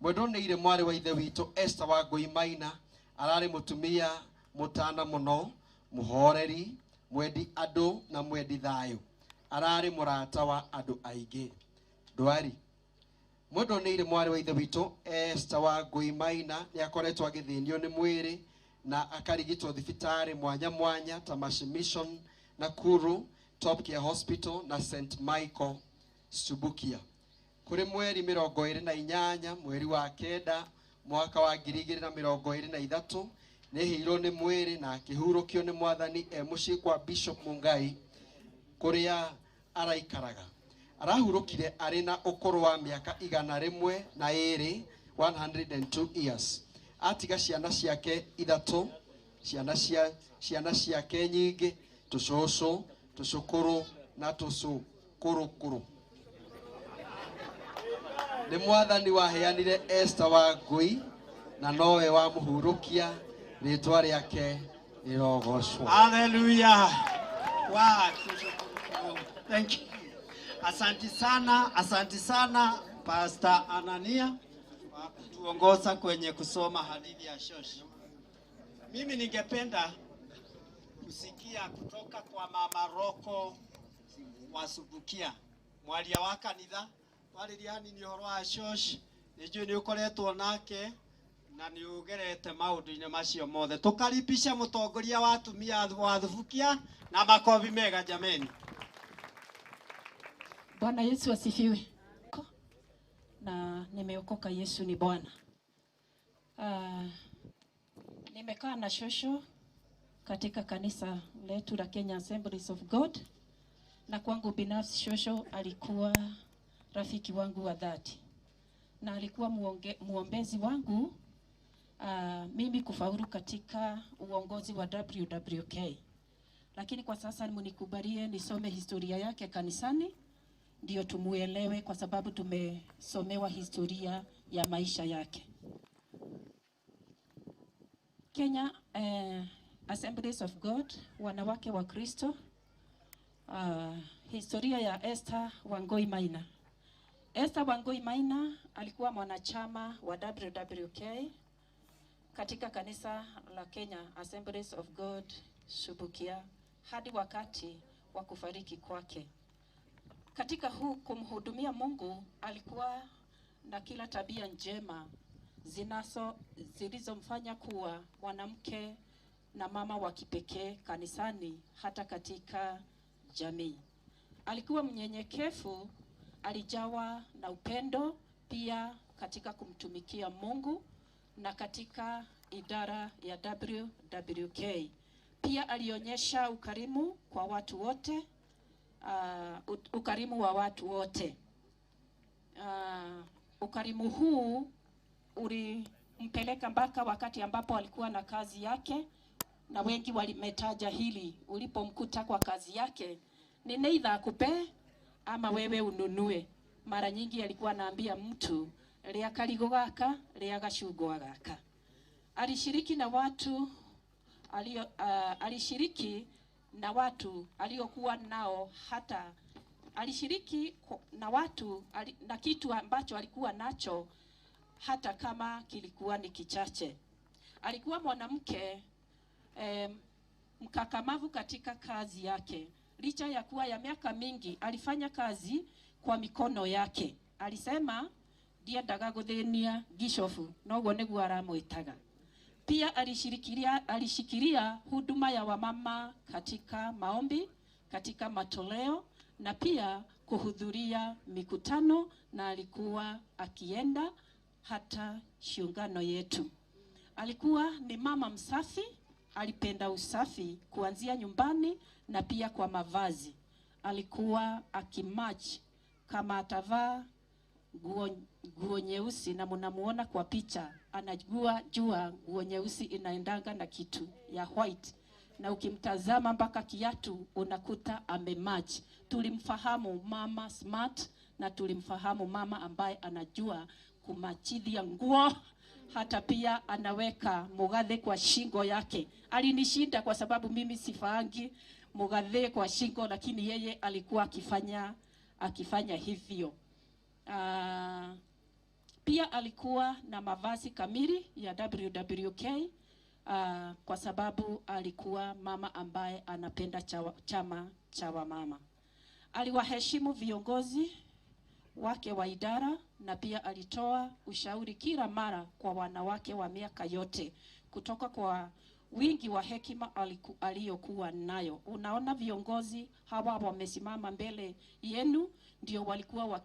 Mwendwa nĩ irĩ mwarĩ wa ithe witũ Esther Wangũi Maina ararĩ mũtumia mũtana mũno, mũhoreri, mwendi andũ na mwendi thayũ. Ararĩ mũrata wa andũ aingĩ. Ndwari. Mwendwa nĩ irĩ mwarĩ wa ithe witũ Esther Wangũi Maina nĩ akoretwo agĩthĩnio nĩ mwĩrĩ na akarigitwo thibitarĩ mwanya mwanya ta Mashi Mission Nakuru, Top Care Hospital na St Michael Subukia. Kũrĩ mweri 28 mweri wa 9 mwaka wa 2023 nĩ heirwo nĩ mwĩrĩ na akĩhurũkio nĩ mwathani e mũciĩ kwa Bishop Mungai kũrĩa araikaraga. Arahurũkire arĩ na ũkũrũ wa mĩaka 102, 102 years. Atiga ciana ciake ithatũ, ciana ciake nyingĩ, tũcũcũ, tũcũkũrũ na tũcũkũrũkũrũ. Nĩ mwathani waheanire Esther Wangui na nowe wamũhurũkia, rĩtwa rĩake rĩrogocwo. Hallelujah. Wow. Thank you. Asante sana, asante sana Pastor Anania kwa kutuongoza kwenye kusoma hadithi ya Shosh. Mimi ningependa kusikia kutoka kwa Mama Roko wa Subukia, mwaria wa kanitha, twariria hanini ũhoro wa Shosh, nĩnjũĩ nĩ ũkoretwo nake na nĩ ũgerete maũndũ-inĩ macio mothe. Tukaribisha mũtongoria wa atumia wa Thubukia na makofi mega jameni. Bwana Yesu asifiwe. Na nimeokoka, Yesu ni Bwana. Nimekaa na shosho katika kanisa letu la Kenya Assemblies of God, na kwangu binafsi shosho alikuwa rafiki wangu wa dhati na alikuwa muombezi wangu mimi kufaulu katika uongozi wa WWK. Lakini kwa sasa mnikubalie nisome historia yake kanisani ndio tumuelewe, kwa sababu tumesomewa historia ya maisha yake. Kenya Assemblies of God, wanawake wa Kristo, historia ya Esther Wangui Maina. Esther Wangui Maina alikuwa mwanachama wa WWK katika kanisa la Kenya Assemblies of God Subukia hadi wakati wa kufariki kwake. Katika huu kumhudumia Mungu alikuwa na kila tabia njema zilizomfanya kuwa mwanamke na mama wa kipekee kanisani hata katika jamii. Alikuwa mnyenyekevu, alijawa na upendo pia katika kumtumikia Mungu na katika idara ya WWK. Pia alionyesha ukarimu kwa watu wote, ukarimu wa watu wote. Ukarimu huu ulimpeleka mpaka wakati ambapo alikuwa na kazi yake, na wengi walimetaja hili, ulipomkuta kwa kazi yake ni neither akupe ama wewe ununue. Mara nyingi alikuwa anaambia mtu ria karigo gaka ria gacungwa gaka. Alishiriki na watu alishiriki na watu aliokuwa nao, hata alishiriki na watu na kitu ambacho alikuwa nacho hata kama kilikuwa ni kichache. Alikuwa mwanamke mkakamavu katika kazi yake. Licha ya kuwa ya miaka mingi alifanya kazi kwa mikono yake. Alisema ndiendaga guthinia gishofu, noguo niguo aramwitaga. Pia alishikilia huduma ya wamama katika maombi, katika matoleo na pia kuhudhuria mikutano, na alikuwa akienda hata shiungano yetu. Alikuwa ni mama msafi, alipenda usafi kuanzia nyumbani na pia kwa mavazi. Alikuwa akimatch kama atavaa nguo nyeusi, na mnamuona kwa picha anajua jua nguo nyeusi inaendanga na kitu ya white, na ukimtazama mpaka kiatu unakuta amematch. Tulimfahamu mama smart na tulimfahamu mama ambaye anajua kumachidhia nguo, hata pia anaweka mugathe kwa shingo yake. Alinishinda kwa sababu mimi sifaangi mugathe kwa shingo, lakini yeye alikuwa akifanya hivyo. Pia alikuwa na mavazi kamili ya WWK, kwa sababu alikuwa mama ambaye anapenda chama cha wamama. Aliwaheshimu viongozi wake wa idara na pia alitoa ushauri kila mara kwa wanawake wa miaka yote kutoka kwa wingi wa hekima aliyokuwa nayo. Unaona, viongozi hawa wamesimama mbele yenu ndio walikuwa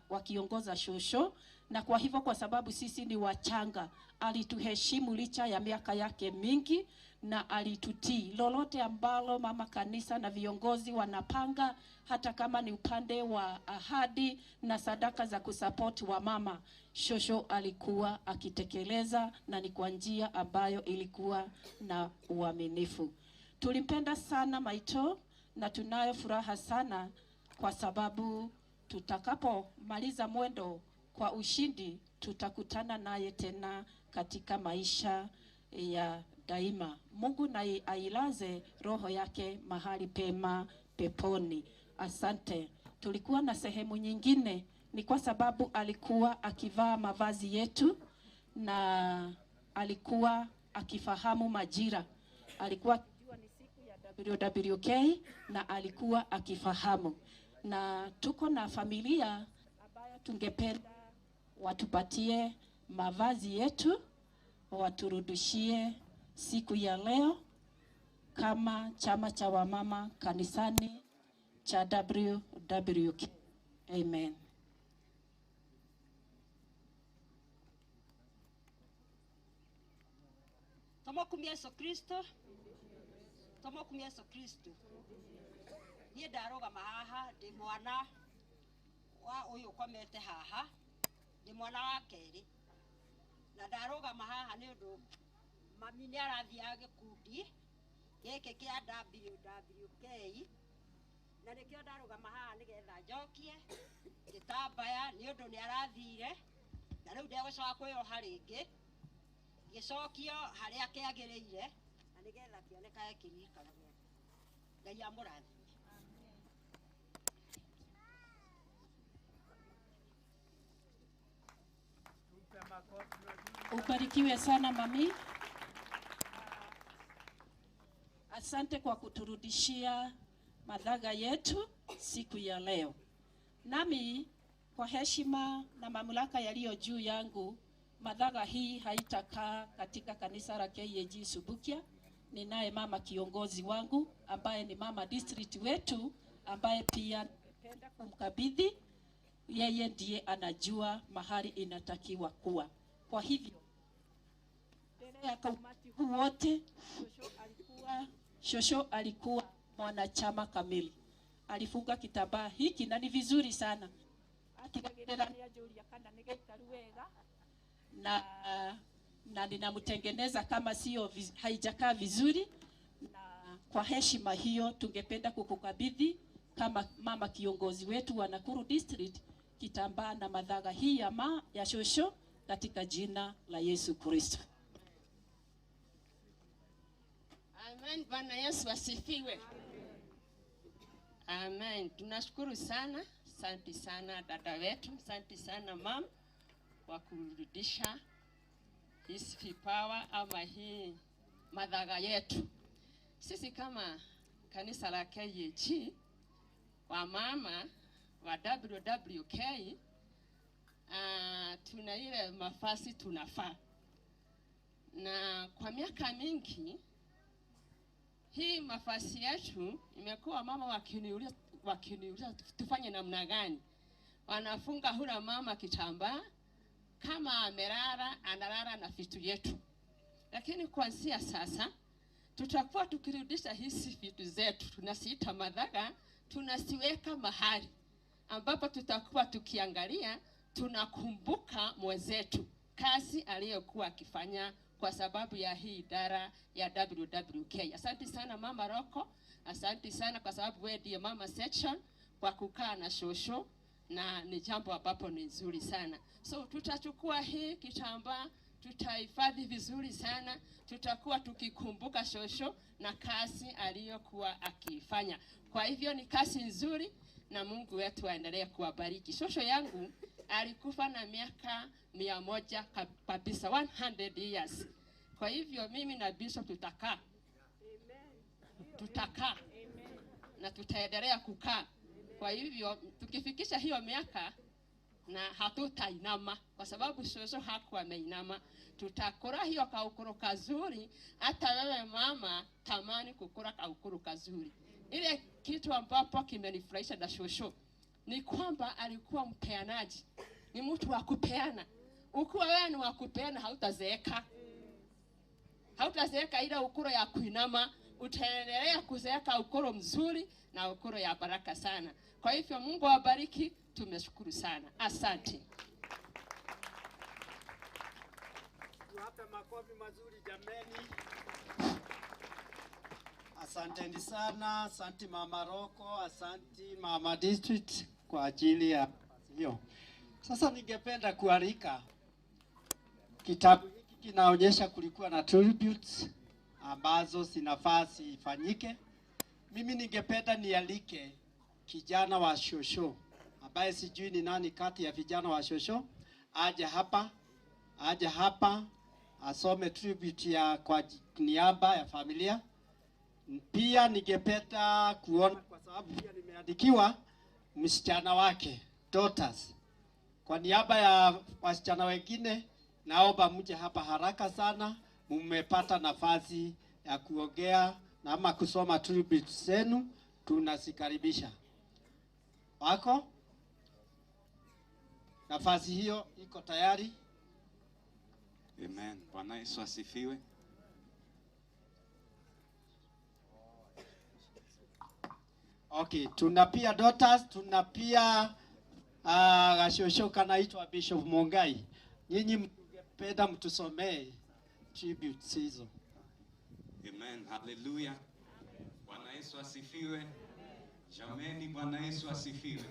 wakiongoza shosho, na kwa hivyo kwa sababu sisi ni wachanga alituheshimu licha ya miaka yake mingi, na alitutii. Lolote ambalo mama kanisa na viongozi wanapanga, hata kama ni upande wa ahadi na sadaka za kusapoti wa mama, shosho alikuwa akitekeleza, na ni kwa njia ambayo ilikuwa na uaminifu. Tulimpenda sana Maito na tunayo furaha sana kwa sababu tutakapomaliza mwendo kwa ushindi tutakutana naye tena katika maisha ya daima. Mungu na ailaze roho yake mahali pema peponi. Asante. Tulikuwa na sehemu nyingine, ni kwa sababu alikuwa akivaa mavazi yetu na alikuwa akifahamu majira. Alikuwa akijua ni siku ya WWK na alikuwa akifahamu. Na tuko na familia ambayo tungependa watupatie mavazi yetu, waturudishie siku ya leo kama chama cha wamama kanisani cha WWK. Amen. Tomokumia Yesu Kristo. Tomokumia Yesu Kristo. Niĩ ndarũgama haha ndĩ mwana wa ũyũ ũkomete haha, ndĩ mwana wa kerĩ, na ndarũgama haha nĩ ũndũ mami nĩ arathiaga gĩkundi gĩkĩ kĩa WWK, na nĩkĩo ndarũgama haha nĩgetha njokie gĩtambaya nĩ ũndũ nĩ arathire na rĩu ndegũcoka kwĩyoha rĩngĩ, gĩcokio harĩa kĩagĩrĩire na nĩgetha kĩonekage kĩririkano gĩake. Ngai amũrathime. Ubarikiwe sana mami. Asante kwa kuturudishia madhaga yetu siku ya leo. Nami kwa heshima na mamlaka yaliyo juu yangu, madhaga hii haitakaa katika kanisa la KAG Subukia. Ninaye mama kiongozi wangu ambaye ni mama district wetu, ambaye pia napenda kumkabidhi. Yeye ndiye anajua mahali inatakiwa kuwa. Kwa hivyo mbele ya umati huu wote, shosho alikuwa mwanachama kamili. Alifunga kitambaa hiki na ni vizuri sana. Atigagirira ni anjũria kana nĩ gĩikaru wega, na ninamtengeneza kama sio haijakaa vizuri. Na kwa heshima hiyo tungependa kukukabidhi kama mama kiongozi wetu wa Nakuru District kitambaa na madhaga hii ya ya shosho katika jina la Yesu Kristo. Amen. Bwana Yesu asifiwe. Amen. Tunashukuru sana. Asante sana dada wetu, asante sana mam kwa kurudisha hizi vipawa ama hii madhaga yetu. Sisi kama kanisa la KAG, wamama wa WWK, tuna ile mafasi tunafaa. Na kwa miaka mingi hii mafasi yetu imekuwa mama wakiniuliza tufanye namna gani. Wanafunga hula mama kitambaa, kama amelala analala na vitu yetu. Lakini kuanzia sasa tutakuwa tukirudisha hizi vitu zetu, tunasiita madhaga, tunasiweka mahali ambapo tutakuwa tukiangalia, tunakumbuka mwenzetu kazi aliyokuwa akifanya kwa sababu ya hii idara ya WWK. Asante sana Mama Roko, asante sana kwa sababu wewe ndiye mama section kwa kukaa na shosho, na ni jambo ambapo ni nzuri sana. So tutachukua hii kitambaa, tutahifadhi vizuri sana, tutakuwa tukikumbuka shosho na kazi aliyokuwa akifanya. Kwa hivyo ni kazi nzuri na Mungu wetu aendelee kuwabariki. Shosho yangu alikufa na miaka 100 kabisa, 100 years. Kwa hivyo mimi na Bishop tutakaa. Tutakaa. Na tutaendelea kukaa. Kwa hivyo tukifikisha hiyo miaka na hatutainama, kwa sababu shosho hakuwa ameinama. Tutakula hiyo kaukuru kazuri. Hata wewe mama tamani kukula kaukuru kazuri. Ile kitu ambapo kimenifurahisha na shosho ni kwamba alikuwa mpeanaji. Ni mtu wa kupeana. Ukiwa wewe ni wa kupeana hautazeeka. Hautazeeka ile ukuro ya kuinama, utaendelea kuzeeka ukuro mzuri na ukuro ya baraka sana. Kwa hivyo Mungu awabariki, tumeshukuru sana. Asante. Tuwape makofi mazuri jameni. Asanteni sana, asanti Mama Roko, asanti Mama District kwa ajili ya hiyo. Sasa ningependa kualika kitabu hiki kinaonyesha kulikuwa na tributes ambazo zinafaa zifanyike. Mimi ningependa nialike kijana wa shosho ambaye sijui ni nani kati ya vijana wa shosho aje hapa asome tribute ya kwa niaba ya familia. Pia ningependa kuona, kwa sababu pia nimeandikiwa msichana wake daughters, kwa niaba ya wasichana wengine naomba mje hapa haraka sana, mmepata nafasi ya kuongea na ama kusoma tribute zenu, tunasikaribisha. Wako nafasi hiyo iko tayari. Amen. Bwana Yesu asifiwe. Okay, tuna pia daughters, tuna pia gashosho kanaitwa Bishop Mungai. Nyinyi mngependa mtusomee tributes hizo. Amen. Hallelujah. Bwana Yesu asifiwe. Jameni, Bwana Yesu asifiwe.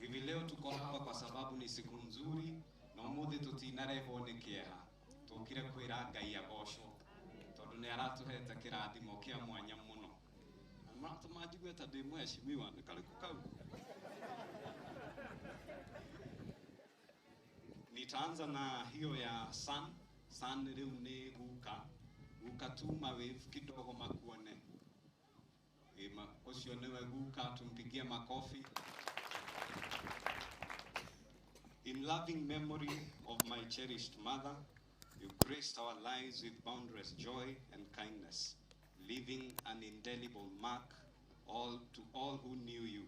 Hivi leo tuko hapa kwa sababu ni siku nzuri na umuthi tutinarehwo ni kieha. Tukire kwira Ngai agocwo tondu ni aratuhete kirathimo kia mwanya muno. Maratũma njigue ta ndĩ mheshimiwa nĩ karĩkũ kau. Nitaanza na hiyo ya san. San rĩu nĩ guka. Guka tuma wave kidogo makuone. Ũcio nĩwe guka, tumpigie makofi. In loving memory of my cherished mother, you graced our lives with boundless joy and kindness, leaving an indelible mark to all who knew you.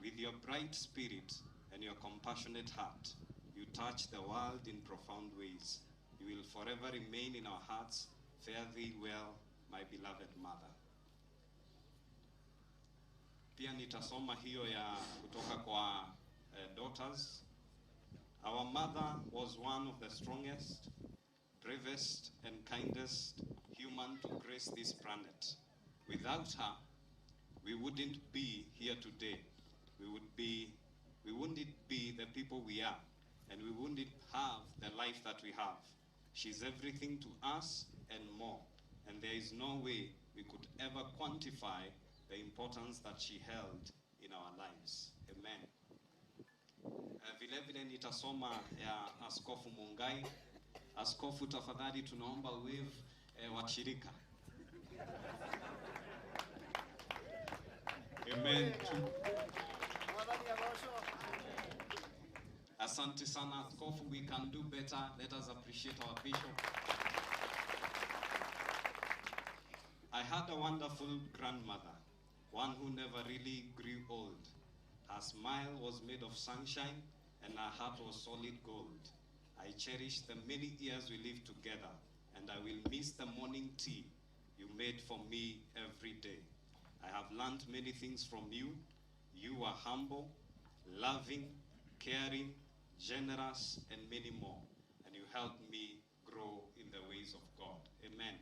With your bright spirit and your compassionate heart, you touched the world in profound ways. You will forever remain in our hearts. Fare thee well, my beloved mother. Pia nitasoma hiyo ya kutoka kwa daughters. Our mother was one of the strongest, bravest, and kindest human to grace this planet. Without her, we wouldn't be here today. We wouldn't be the people we are, and we wouldn't have the life that we have. She's everything to us and more, and there is no way we could ever quantify the importance that she held in our lives. Amen. Vile vile nitasoma ya Askofu Mungai. Askofu, tafadhali tunaomba wave washirika. Amen. Asante sana Askofu, we can do better. Let us appreciate our bishop. I had a wonderful grandmother, one who never really grew old. Her smile was made of sunshine and her heart was solid gold. I cherish the many years we lived together, and I will miss the morning tea you made for me every day. I have learned many things from you. You are humble, loving, caring, generous, and many more. And you helped me grow in the ways of God. Amen.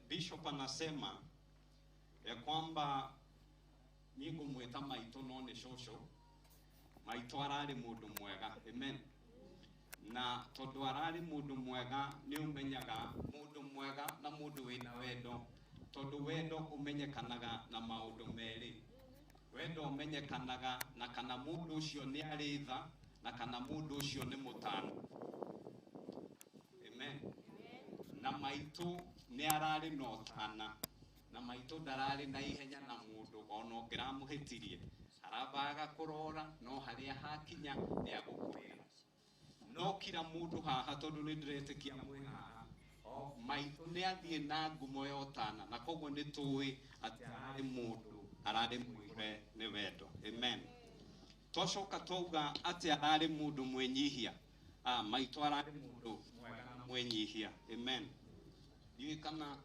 Bishop anasema ya kwamba nĩngũmwĩta maitũ no nĩ cũcũ. Maitũ ararĩ mũndũ mwega. Amen. Na tondũ ararĩ mũndũ mwega nĩ ũmenyaga mũndũ mwega na mũndũ wĩna wendo, tondũ wendo ũmenyekanaga na maũndũ merĩ. Wendo ũmenyekanaga na kana mũndũ ũcio nĩ arĩ tha na kana mũndũ ũcio nĩ mũtana. Amen. Na maitũ nĩ ararĩ na ũtana, na maitũ ndararĩ na ihenya na mũndũ ona ũngĩramũhĩtirie arambaga kũrora no harĩa hakinya nĩ agũkwĩra. No kila mũndũ haha tondũ nĩ ndĩretĩkia mwĩ haha, maitũ nĩ athiĩ na ngumo ya ũtana, na koguo nĩ tũĩ atĩ ararĩ mũndũ ararĩ mũihũre nĩ wendo. Amen. Twacoka twauga atĩ ararĩ mũndũ mwĩnyihia. Maitũ ararĩ mũndũ mwega na mwenyihia. Amen. Ndiũĩ kana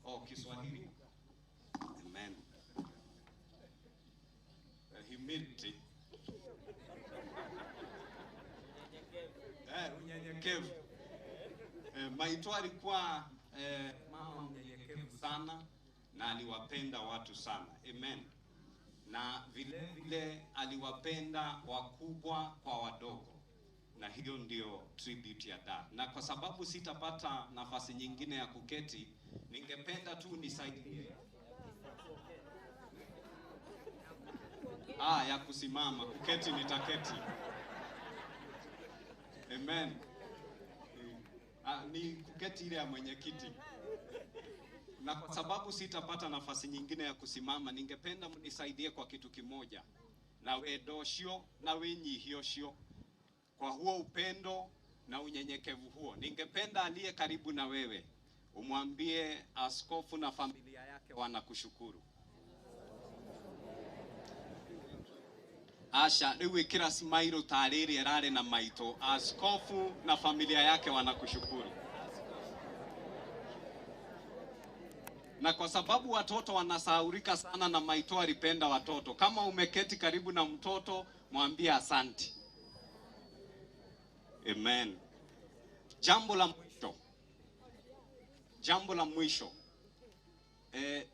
oh, Kiswahili. Amen. Humility. Unyenyekevu. Maitũ alikuwa mama mnyenyekevu sana na aliwapenda watu sana. Amen. Na vile vile aliwapenda wakubwa kwa wadogo. Na hiyo ndio tribute ya dad. Na kwa sababu sitapata nafasi nyingine ya kuketi, ningependa tu nisaidie. Ya kusimama, kuketi nitaketi. Amen. Ni kuketi ile ya mwenyekiti. Na kwa sababu sitapata nafasi nyingine ya kusimama, ningependa mnisaidie kwa kitu kimoja. Na wendo ũcio na wĩnyihia ũcio, kwa huo upendo na unyenyekevu huo, ningependa aliye karibu na wewe umwambie askofu na familia yake wanakushukuru. Asha, rĩu ĩkĩra smile ta rĩrĩ ĩrarĩ na maitũ. Askofu na familia yake wanakushukuru. Na kwa sababu watoto wanasahaulika sana na maitũ alipenda watoto, kama umeketi karibu na mtoto mwambie asante. Amen. Jambo la mwisho. Jambo la mwisho.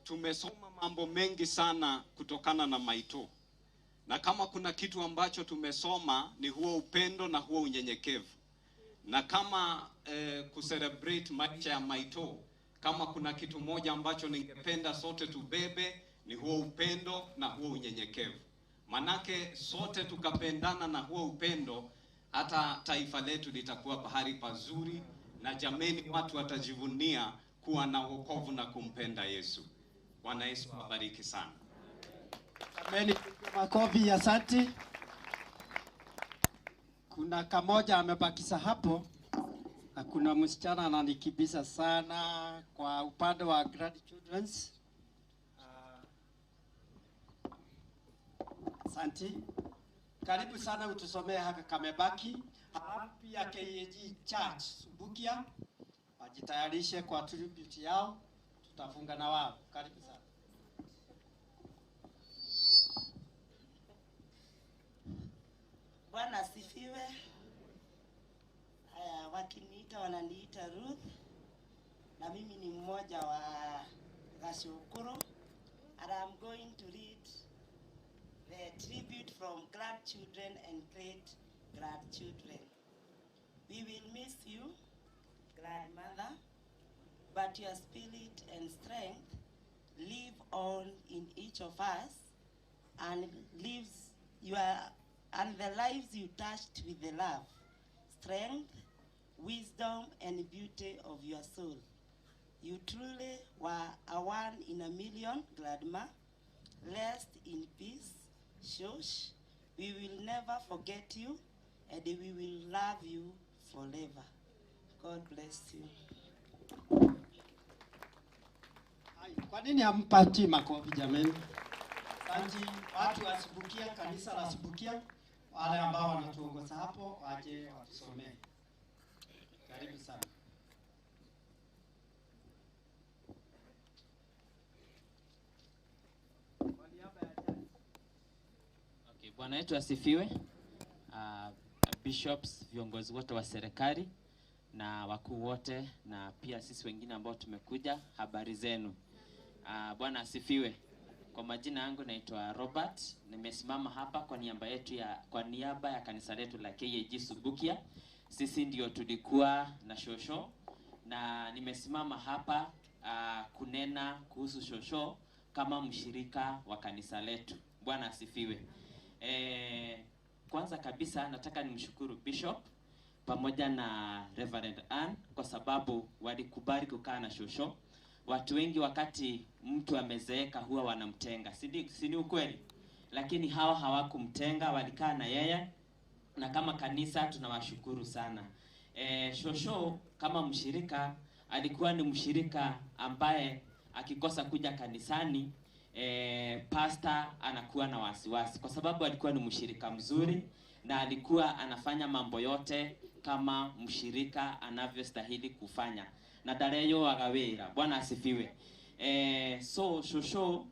Tumesoma mambo mengi sana kutokana na maitũ. Na kama kuna kitu ambacho tumesoma ni huo upendo na huo unyenyekevu. Na kama kucelebrate maisha ya maitũ, kama kuna kitu moja ambacho ningependa sote tubebe ni huo upendo na huo unyenyekevu. Manake sote tukapendana na huo upendo, hata taifa letu litakuwa pahali pazuri, na jameni, watu watajivunia kuwa na wokovu na kumpenda Yesu. Bwana Yesu awabariki sana. Ameni, makofi, asante. Kuna kamoja amebakisa hapo na kuna msichana ananikibisa sana kwa upande wa grandchildren's. Asante. Karibu sana utusomee haka kamebaki. Halafu pia KAG Church Subukia wajitayarishe kwa tribute yao, tutafunga na wao. Karibu sana. Bwana asifiwe. Haya, wakiniita wananiita Ruth, na mimi ni mmoja wa Gashukuru, and I'm going to read the tribute from grandchildren and great grandchildren. We will miss you, grandmother, but your spirit and strength live on in each of us, and lives your and the lives you touched with the love, strength, wisdom, and beauty of your soul. You truly were a one in a million, grandma. Rest in peace, Shosh. We will never forget you, and we will love you forever. God bless you. Kwa nini hampati makofi jameni? Asante watu wa Subukia, kanisa la Subukia, wale ambao wanatuongoza hapo waje watusomee. Karibu sana. Okay, Bwana yetu asifiwe. Bishops, viongozi wote wa serikali na wakuu wote na pia sisi wengine ambao tumekuja, habari zenu. Bwana asifiwe. Kwa majina yangu naitwa Robert, nimesimama hapa kwa niaba yetu kwa niaba ya kanisa letu la KAG Subukia. Sisi ndio tulikuwa na shosho na nimesimama hapa kunena kuhusu shosho kama mshirika wa kanisa letu. Bwana asifiwe. Kwanza kabisa nataka nimshukuru Bishop pamoja na Reverend Ann kwa sababu walikubali kukaa na shosho. Watu wengi wakati mtu amezeeka huwa wanamtenga, si ni ukweli? Lakini hawa hawakumtenga, walikaa na yeye, na kama kanisa tunawashukuru sana. Shosho kama mshirika alikuwa ni mshirika ambaye akikosa kuja kanisani, pastor anakuwa na wasiwasi, kwa sababu alikuwa ni mshirika mzuri na alikuwa anafanya mambo yote kama mshirika anavyostahili kufanya, na ndareyoaga wĩra. Bwana asifiwe. So shosho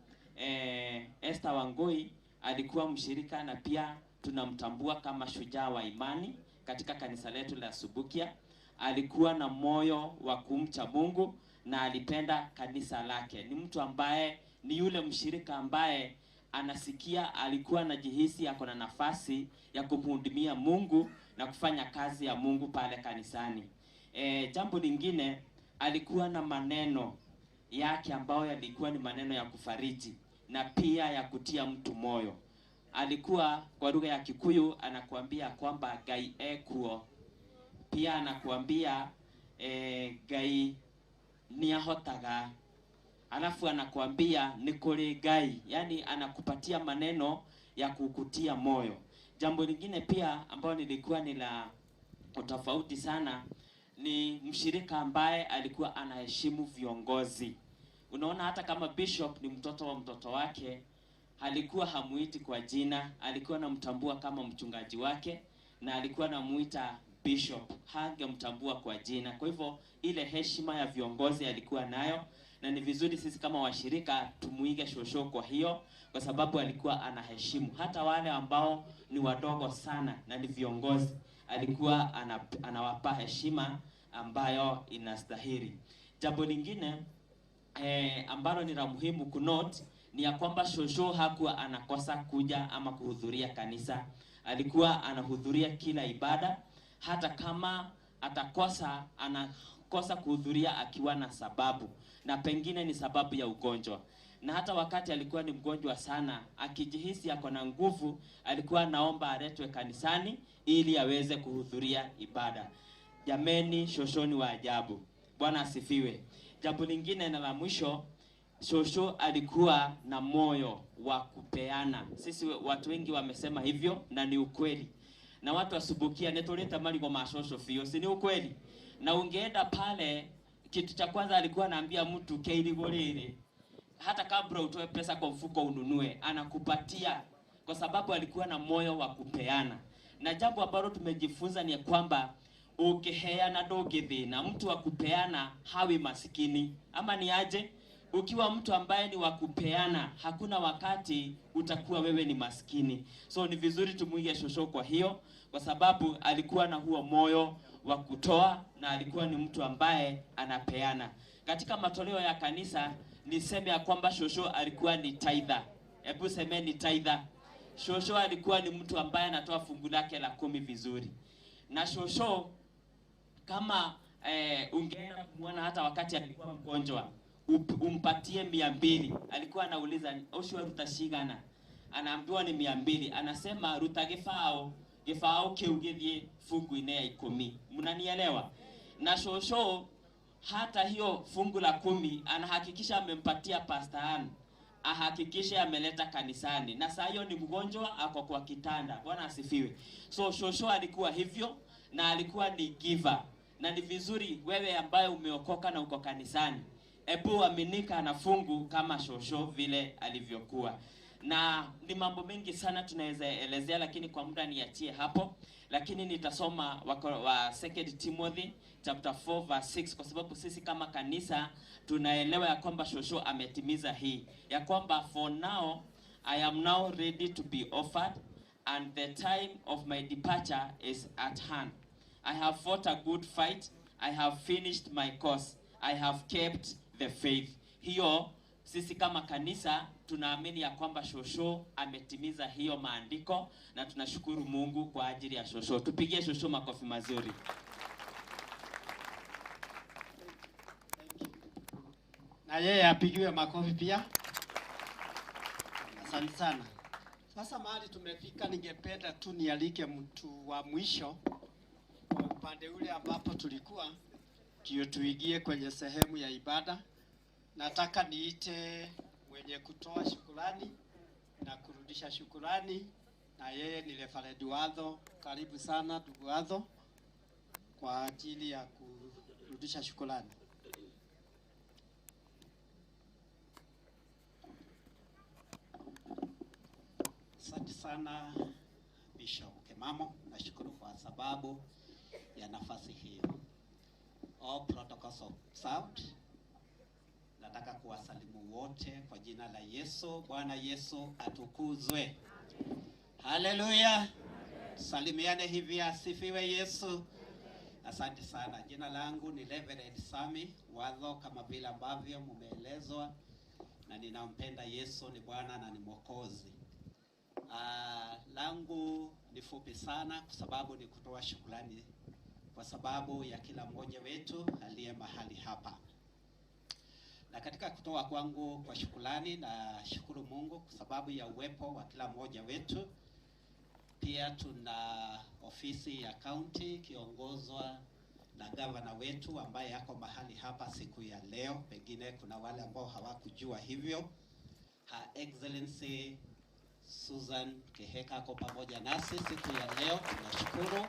Esther Wangui alikuwa mshirika na pia tunamtambua kama shujaa wa imani katika kanisa letu la Subukia. Alikuwa na moyo wa kumcha Mungu na alipenda kanisa lake. Ni mtu ambaye ni yule mshirika ambaye anasikia, alikuwa anajihisi ako na nafasi ya kumhudumia Mungu na kufanya kazi ya Mungu pale kanisani. Jambo lingine, alikuwa na maneno yake ambayo yalikuwa ni maneno ya kufariji na pia ya kutia mtu moyo. Alikuwa kwa lugha ya Kikuyu anakuambia kwamba Ngai ekuo. Pia anakuambia Ngai niahotaga. Alafu anakuambia ni kuri Ngai, yani anakupatia maneno ya kukutia moyo. Jambo lingine pia ambayo nilikuwa ni la utofauti sana ni mshirika ambaye alikuwa anaheshimu viongozi. Unaona, hata kama bishop ni mtoto wa mtoto wake, alikuwa hamuiti kwa jina, alikuwa anamtambua kama mchungaji wake na alikuwa anamuita bishop, hangemtambua kwa jina. Kwa hivyo ile heshima ya viongozi alikuwa nayo, na ni vizuri sisi kama washirika tumuige shosho kwa hiyo, kwa sababu alikuwa anaheshimu hata wale ambao ni wadogo sana na ni viongozi, alikuwa anawapa heshima ambayo inastahili. Jambo lingine ambalo ni la muhimu kunote ni ya kwamba shosho hakuwa anakosa kuja ama kuhudhuria kanisa. Alikuwa anahudhuria kila ibada, hata kama atakosa, anakosa kuhudhuria akiwa na sababu, na pengine ni sababu ya ugonjwa. Na hata wakati alikuwa ni mgonjwa sana, akijihisi ako na nguvu, alikuwa anaomba aletwe kanisani ili aweze kuhudhuria ibada. Jameni, shosho ni wa ajabu. Bwana asifiwe. Jambo lingine na la mwisho, shosho alikuwa na moyo wa kupeana. Sisi watu wengi wamesema hivyo na ni ukweli. Na watu wasubukia netoleta mali kwa mashosho fio, si ni ukweli? Na ungeenda pale, kitu cha kwanza alikuwa anaambia mtu keirigorere, hata kabla utoe pesa kwa mfuko ununue, anakupatia, kwa sababu alikuwa na moyo wa kupeana. Na jambo ambalo tumejifunza ni kwamba ukiheana ndũngĩthĩna. Mtu wa kupeana hawi masikini. Ama ni aje? Ukiwa mtu ambaye ni wa kupeana, hakuna wakati utakuwa wewe ni maskini. So ni vizuri tumuige shosho kwa hiyo, kwa sababu alikuwa na huo moyo wa kutoa na alikuwa ni mtu ambaye anapeana. Katika matoleo ya kanisa, niseme ya kwamba shosho alikuwa ni tither. Hebu semeni tither. Shosho alikuwa ni mtu ambaye anatoa fungu lake la 10 vizuri. Na shosho kama ungeenda kumuona hata wakati alikuwa mgonjwa, umpatie 200. Alikuwa anauliza ucio ruta cigana, anaambiwa ni 200. Anasema ruta gibao, gibao kiu githie fungu-inĩ ya 10. Mnanielewa? Na shosho hata hiyo fungu la 10 anahakikisha amempatia Pastor Ann, ahakikishe ameleta kanisani. Na saa hiyo ni mgonjwa, ako kwa kitanda. Bwana asifiwe. So shosho alikuwa hivyo na alikuwa ni giver. Na ni vizuri wewe ambaye umeokoka na uko kanisani, ebu aminika na fungu kama shosho vile alivyokuwa. Na ni mambo mengi sana tunaweza elezea, lakini kwa muda niachie hapo. Lakini nitasoma wa 2 Timothy chapter 4 verse 6, kwa sababu sisi kama kanisa tunaelewa ya kwamba shosho ametimiza hii, ya kwamba for now I am now ready to be offered and the time of my departure is at hand. I have fought a good fight, I have finished my course, I have kept the faith. Hiyo sisi kama kanisa tunaamini ya kwamba shosho ametimiza hiyo maandiko, na tunashukuru Mungu kwa ajili ya shosho. Tupigie shosho makofi mazuri. Na yeye apigiwe makofi pia. Asante sana. Sasa mahali tumefika, ningependa tu nialike mtu wa mwisho kwa upande ule ambapo tulikuwa, ndio tuingie kwenye sehemu ya ibada. Nataka niite mwenye kutoa shukurani na kurudisha shukurani, na yeye ni Reverend Watho. Karibu sana ndugu Watho kwa ajili ya kurudisha shukurani. Asante sana Bishop Kimamo, nashukuru kwa sababu ya nafasi hiyo. All protocols observed. Nataka kuwasalimu wote kwa jina la Yesu. Bwana Yesu atukuzwe. Haleluya. Salimiane hivi, asifiwe Yesu. Asante sana. Jina langu ni Reverend Sami Wadho, kama vile ambavyo mumeelezwa, na ninampenda Yesu, ni Bwana na ni Mwokozi. Langu ni fupi sana kwa sababu ni kutoa shukrani kwa sababu ya kila mmoja wetu aliye mahali hapa. Na katika kutoa kwangu kwa shukrani, na shukuru Mungu kwa sababu ya uwepo wa kila mmoja wetu. Pia tuna ofisi ya county kiongozwa na gavana wetu ambaye yako mahali hapa siku ya leo. Pengine kuna wale ambao hawakujua hivyo. Her Excellency Susan Kihika ako pamoja nasi siku ya leo, tunashukuru.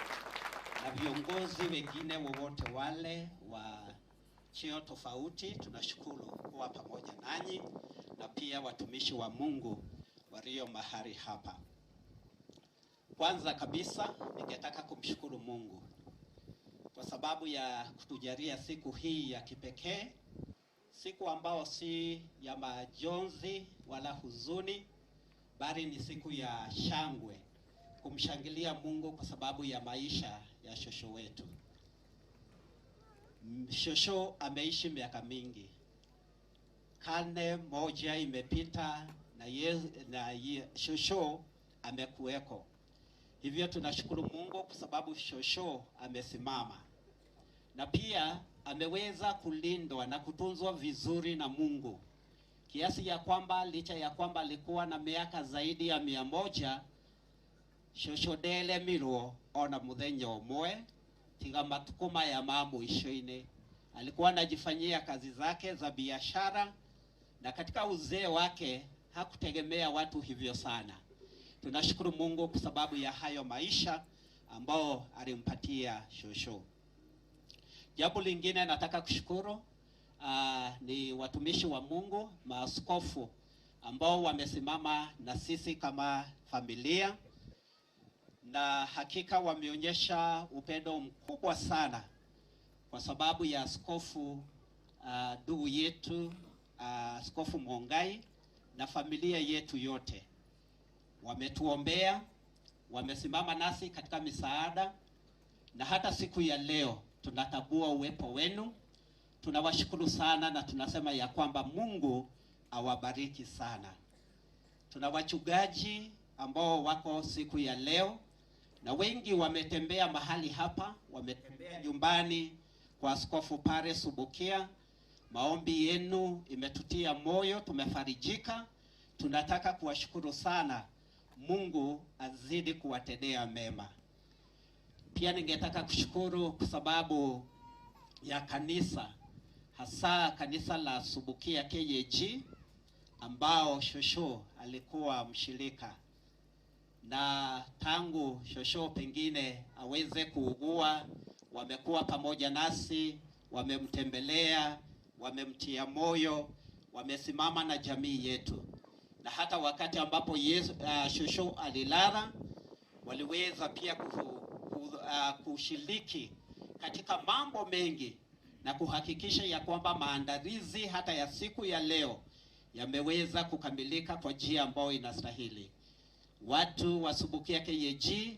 Na viongozi wengine wowote wale wa cheo tofauti, tunashukuru kuwa pamoja nanyi, na pia watumishi wa Mungu walio mahali hapa. Kwanza kabisa ningetaka kumshukuru Mungu kwa sababu ya kutujalia siku hii ya kipekee, siku ambao si ya majonzi wala huzuni, bali ni siku ya shangwe, kumshangilia Mungu kwa sababu ya maisha ya shosho wetu. Shosho ameishi miaka mingi, karne moja imepita na shosho amekuweko. Hivyo tunashukuru Mungu kwa sababu shosho amesimama, na pia ameweza kulindwa na kutunzwa vizuri na Mungu, kiasi ya kwamba licha ya kwamba alikuwa na miaka zaidi ya 100, shosho ndelemirwo ona muthenya umwe tiga matuko maya ma mwisho-inĩ. Alikuwa anajifanyia kazi zake za biashara, na katika uzee wake hakutegemea watu hivyo sana. Tunashukuru Mungu kwa sababu ya hayo maisha ambao alimpatia shosho. Jambo lingine nataka kushukuru ni watumishi wa Mungu, maaskofu ambao wamesimama na sisi kama familia, na hakika wameonyesha upendo mkubwa sana kwa sababu ya askofu ndugu yetu Askofu Mongai na familia yetu yote. Wametuombea, wamesimama nasi katika misaada, na hata siku ya leo tunatambua uwepo wenu. Tunawashukuru sana na tunasema ya kwamba Mungu awabariki sana. Tuna wachungaji ambao wako siku ya leo, na wengi wametembea mahali hapa, wametembea nyumbani kwa Askofu Pare Subukia. Maombi yenu imetutia moyo, tumefarijika. Tunataka kuwashukuru sana. Mungu azidi kuwatendea mema. Pia ningetaka kushukuru kwa sababu ya kanisa, hasa kanisa la Subukia KAG ambao shosho alikuwa mshirika, na tangu shosho pengine aweze kuugua, wamekuwa pamoja nasi, wamemtembelea, wamemtia moyo, wamesimama na jamii yetu. Na hata wakati ambapo shosho alilala, waliweza pia kushiriki katika mambo mengi na kuhakikisha ya kwamba maandalizi hata ya siku ya leo yameweza kukamilika kwa njia ambayo inastahili. Watu wa Subukia KAG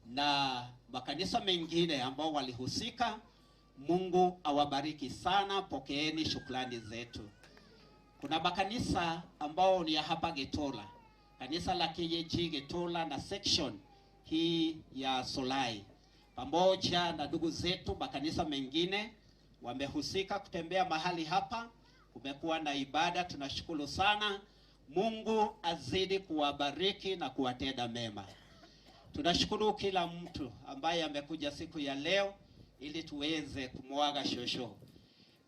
na makanisa mengine ambao walihusika, Mungu awabariki sana, pokeeni shukrani zetu. Kuna makanisa ambao ni ya hapa Getola, kanisa la KAG Getola na section hii ya Solai, pamoja na ndugu zetu makanisa mengine wamehusika kutembea mahali hapa. Kumekuwa na ibada, tunashukuru sana. Mungu azidi kuwabariki na kuwatenda mema. Tunashukuru kila mtu ambaye amekuja siku ya leo ili tuweze kumwaga shosho,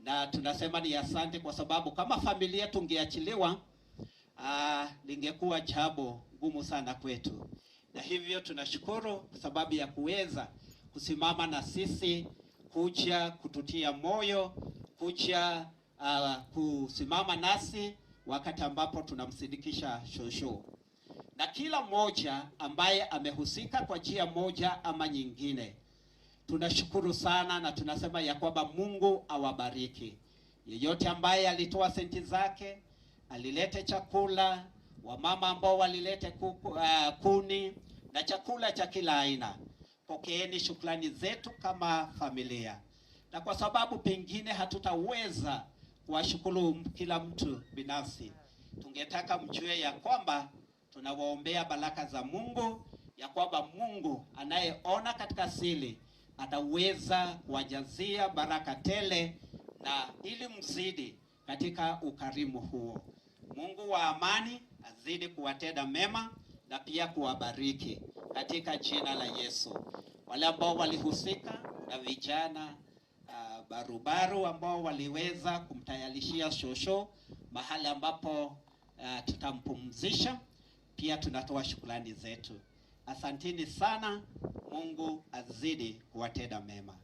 na tunasema ni asante kwa sababu kama familia tungeachiliwa, lingekuwa jambo ngumu sana kwetu. Na hivyo tunashukuru kwa sababu ya kuweza kusimama na sisi, kuja kututia moyo, kuja kusimama nasi wakati ambapo tunamsindikisha shosho. Na kila mmoja ambaye amehusika kwa njia moja ama nyingine, Tunashukuru sana na tunasema ya kwamba Mungu awabariki. Yeyote ambaye alitoa senti zake, alilete chakula, wamama ambao walilete kuni na chakula cha kila aina. Pokeeni shukrani zetu kama familia. Na kwa sababu pengine hatutaweza kuwashukuru kila mtu binafsi, tungetaka mjue ya kwamba tunawaombea baraka za Mungu, ya kwamba Mungu anayeona katika siri ataweza kuwajazia baraka tele, na ili mzidi katika ukarimu huo. Mungu wa amani azidi kuwatenda mema na pia kuwabariki katika jina la Yesu. Wale ambao walihusika na vijana barubaru ambao waliweza kumtayarishia shosho mahali ambapo tutampumzisha, pia tunatoa shukrani zetu. Asanteni sana, Mungu azidi kuwatenda mema.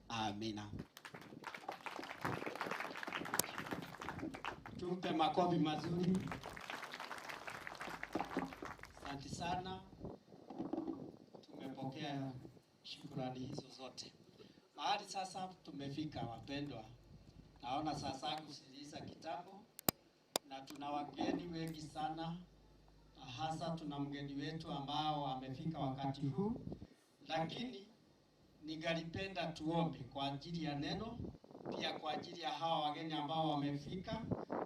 Amina. Tumpe makofi mazuri. Asante sana. Tumepokea shukrani hizo zote. Mahali sasa tumefika wapendwa. Naona sasa kusikiliza kitabu na tuna wageni wengi sana. Hasa tuna mgeni wetu ambao amefika wakati huu, lakini ningalipenda tuombe kwa ajili ya neno, pia kwa ajili ya hawa wageni ambao wamefika,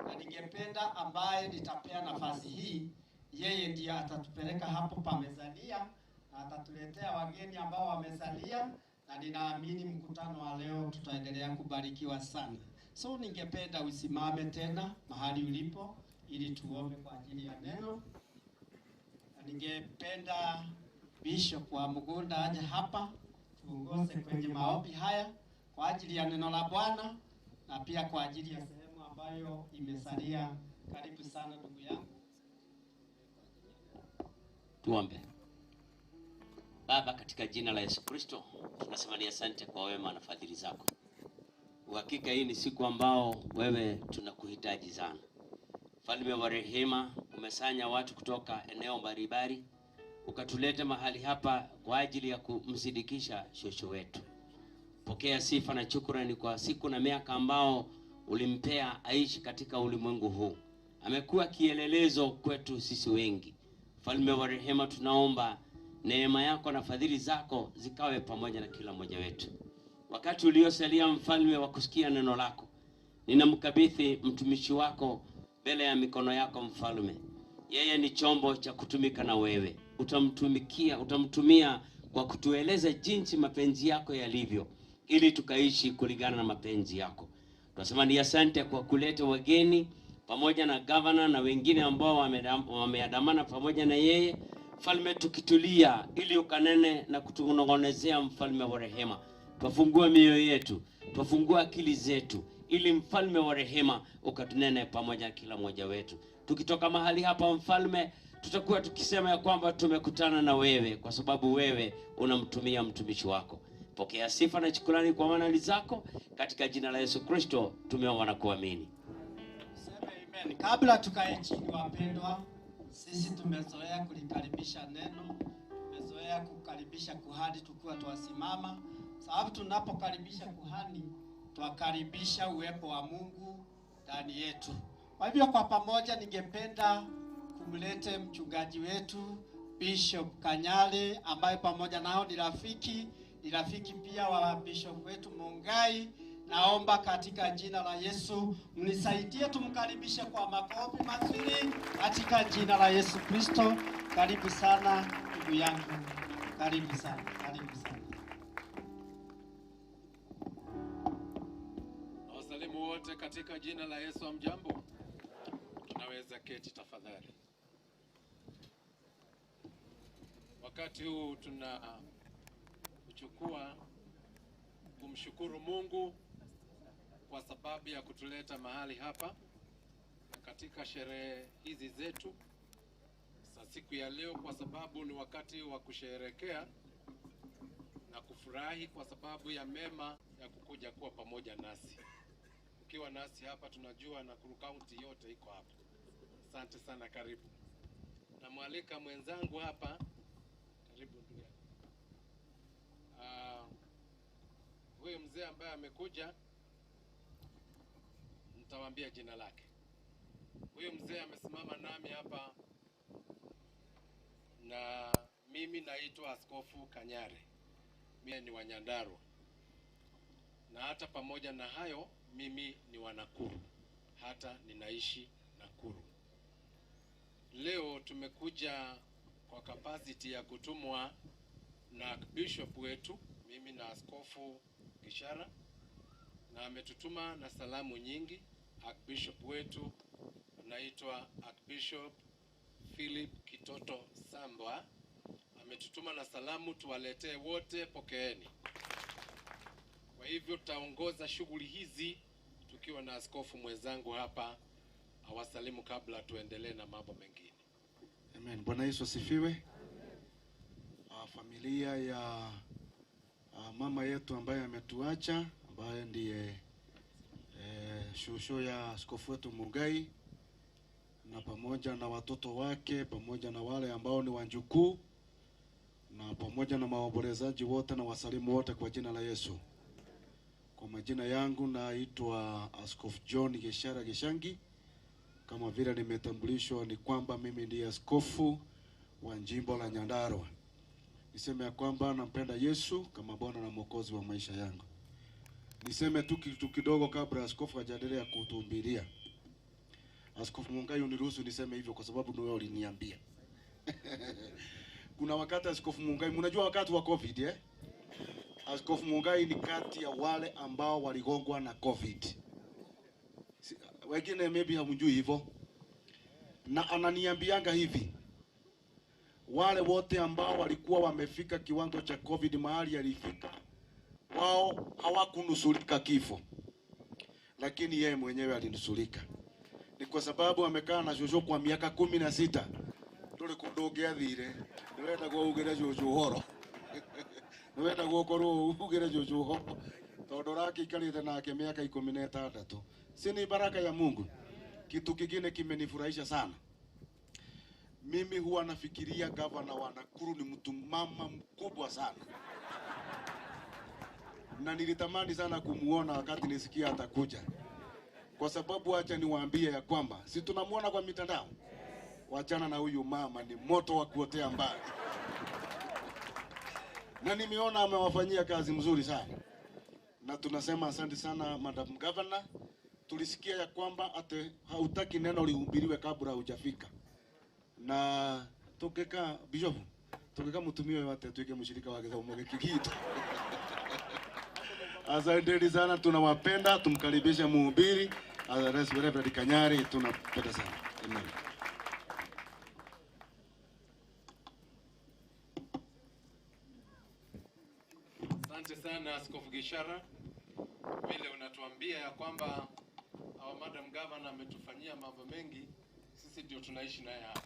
na ningependa ambaye nitapea nafasi hii, yeye ndiye atatupeleka hapo pamezalia na atatuletea wageni ambao wamezalia, na ninaamini mkutano wa leo tutaendelea kubarikiwa sana. So ningependa usimame tena mahali ulipo ili tuombe kwa ajili ya neno. Ningependa Bishop wa Mugunda aje hapa tuongoze kwenye maombi haya kwa ajili ya neno la Bwana na pia kwa ajili ya sehemu ambayo imesalia. Karibu sana ndugu yangu. Tuombe. Baba, katika jina la Yesu Kristo tunasema ni asante kwa wema na fadhili zako. Uhakika hii ni siku ambao wewe tunakuhitaji sana. Mfalme wa rehema, umesanya watu kutoka eneo mbalimbali ukatuleta mahali hapa kwa ajili ya kumsidikisha shosho wetu. Pokea sifa na shukrani kwa siku na miaka ambao ulimpea aishi katika ulimwengu huu. Amekuwa kielelezo kwetu sisi wengi. Mfalme wa rehema, tunaomba neema yako na fadhili zako zikawe pamoja na kila mmoja wetu. Wakati uliosalia, mfalme wa kusikia neno lako, ninamkabidhi mtumishi wako mbele ya mikono yako mfalme. Yeye ni chombo cha kutumika na wewe. Utamtumikia, utamtumia kwa kutueleza jinsi mapenzi yako yalivyo, ili tukaishi kulingana na mapenzi yako. Tunasema ni asante kwa kuleta wageni pamoja na governor na wengine ambao wameandamana pamoja na yeye. Mfalme, tukitulia ili ukanene na kutunong'onezea, mfalme wa rehema. Twafungua mioyo yetu, twafungua akili zetu, ili mfalme wa rehema ukatunene pamoja na kila mmoja wetu. Tukitoka mahali hapa mfalme, tutakuwa tukisema ya kwamba tumekutana na wewe, kwa sababu wewe unamtumia mtumishi wako. Pokea sifa na shukrani kwa maana zako, katika jina la Yesu Kristo tumeomba na kuamini. Amen. Kabla tukae chini wapendwa, sisi tumezoea kulikaribisha neno, tumezoea kukaribisha kuhani tukiwa twasimama, sababu tunapokaribisha kuhani twakaribisha uwepo wa Mungu ndani yetu. Kwa hivyo kwa pamoja ningependa kumlete mchungaji wetu Bishop Kanyale, ambaye pamoja nao ni rafiki pia wa Bishop wetu Mungai. Naomba katika jina la Yesu mnisaidie tumkaribishe kwa makofi mazuri katika jina la Yesu Kristo. Karibu sana ndugu yangu, karibu sana, karibu sana. Nawasalimu wote katika jina la Yesu. Hamjambo? Tunaweza keti tafadhali. Wakati huu tunachukua kumshukuru Mungu kwa sababu ya kutuleta mahali hapa katika sherehe hizi zetu za siku ya leo, kwa sababu ni wakati wa kusherehekea na kufurahi kwa sababu ya mema ya kukuja kuwa pamoja nasi. Ukiwa nasi hapa tunajua Nakuru County yote iko hapa. Asante sana, karibu. Namwalika mwenzangu hapa, karibu ndugu yangu. ambaye amekuja, nitawaambia jina lake. Huyu mzee amesimama nami hapa, na mimi naitwa Askofu Kanyare. Mimi ni wa Nyandarua, na hata pamoja na hayo mimi ni wa Nakuru, hata ninaishi Nakuru. Leo tumekuja kwa capacity ya kutumwa na bishop wetu, mimi na Askofu Gishara, na ametutuma na salamu nyingi. Archbishop wetu anaitwa Archbishop Philip Kitoto Sambwa, ametutuma na salamu tuwaletee wote, pokeeni. Kwa hivyo tutaongoza shughuli hizi tukiwa na askofu mwenzangu hapa awasalimu kabla tuendelee na mambo mengine. Amen. Bwana Yesu asifiwe. Familia ya mama yetu ambaye ametuacha, ambaye ndiye shosho ya askofu wetu Mungai, na pamoja na watoto wake, pamoja na wale ambao ni wanjukuu, na pamoja na maombolezaji wote na wasalimu wote kwa jina la Yesu. Kwa majina yangu naitwa Askofu John Geshara Geshangi. Kama vile nimetambulishwa ni kwamba mimi ndiye askofu wa jimbo la Nyandarua. Niseme ya kwamba nampenda Yesu kama Bwana na Mwokozi wa maisha yangu. Niseme tu kitu kidogo kabla askofu hajaendelea kutuhubiria. Askofu Mungai, uniruhusu niseme hivyo kwa sababu ni wewe uliniambia. Kuna wakati Askofu Mungai, mnajua wakati wa COVID eh? Askofu Mungai ni kati ya wale ambao waligongwa na COVID. Wengine maybe hamjui hivyo. Na ananiambianga hivi, wale wote ambao walikuwa wamefika kiwango cha COVID mahali alifika, wao hawakunusurika kifo, lakini yeye mwenyewe alinusurika. Ni kwa sababu amekaa na shosho kwa miaka 16. Nduri kundu ungiathire, niwendagwo ugire shosho uhoro. Niwendagwo ukorwo ugire shosho uhoro, tondu urakiikarite nake miaka 16. Si ni baraka ya Mungu? Kitu kingine kimenifurahisha sana, mimi huwa nafikiria gavana wa Nakuru ni mtu mama mkubwa sana, na nilitamani sana kumuona wakati nisikia atakuja, kwa sababu acha niwaambie ya kwamba si tunamuona kwa mitandao. Wachana na huyu mama, ni moto wa kuotea mbali. Na nimeona amewafanyia kazi mzuri sana, na tunasema asante sana Madam Governor. Tulisikia ya kwamba ate hautaki neno lihubiriwe kabla hujafika, na tokeka bishop tokeka mutumio wate tuike mshirika wa githomo giki gitu. Asanteni sana, tunawapenda. Tumkaribishe mhubiri Reverend Kanyari, tunapenda sana. Amen. Asante sana Askofu Gishara, vile unatuambia ya kwamba our Madam Governor ametufanyia mambo mengi, sisi ndio tunaishi naye hapa.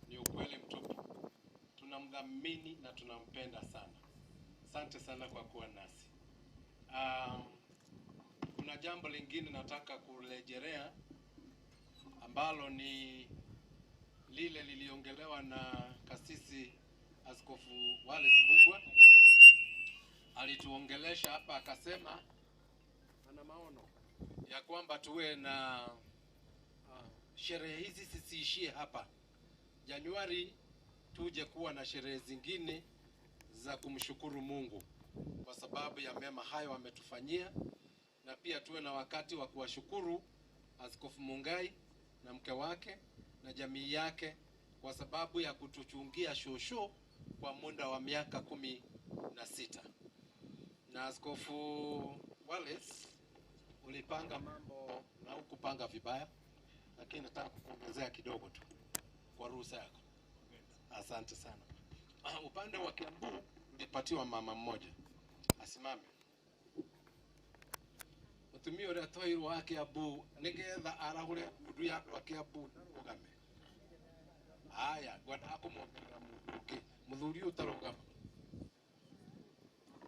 Ni ukweli mtupu. Tunamdhamini na tunampenda sana. Asante sana kwa kuwa nasi. Kuna jambo lingine nataka kurejelea ambalo ni lile liliongelewa na kasisi Askofu Wallace Mbugua. Alituongelesha hapa akasema ana maono ya kwamba tuwe na sherehe hizi sisiishie hapa. Januari tuje kuwa na sherehe zingine za kumshukuru Mungu kwa sababu ya mema hayo ametufanyia, na pia tuwe na wakati wa kuwashukuru Askofu Mungai na mke wake na jamii yake kwa sababu ya kutuchungia shosho kwa muda wa miaka 16. Na Askofu Wallace, ulipanga mambo na hukupanga vibaya, lakini nataka kukuongezea kidogo tu kwa ruhusa yako. Asante sana. Upande wa Kiambu nilipatiwa mama mmoja asimame. Mutumia uria twairwo wa Kiambu nigetha arahũre ndu ya andũ a Kiambu ndarũgame. Aya, ngwendaga kũmuongerera mũndũ ũngĩ. Mũthuri ũyũ ũtarũgama.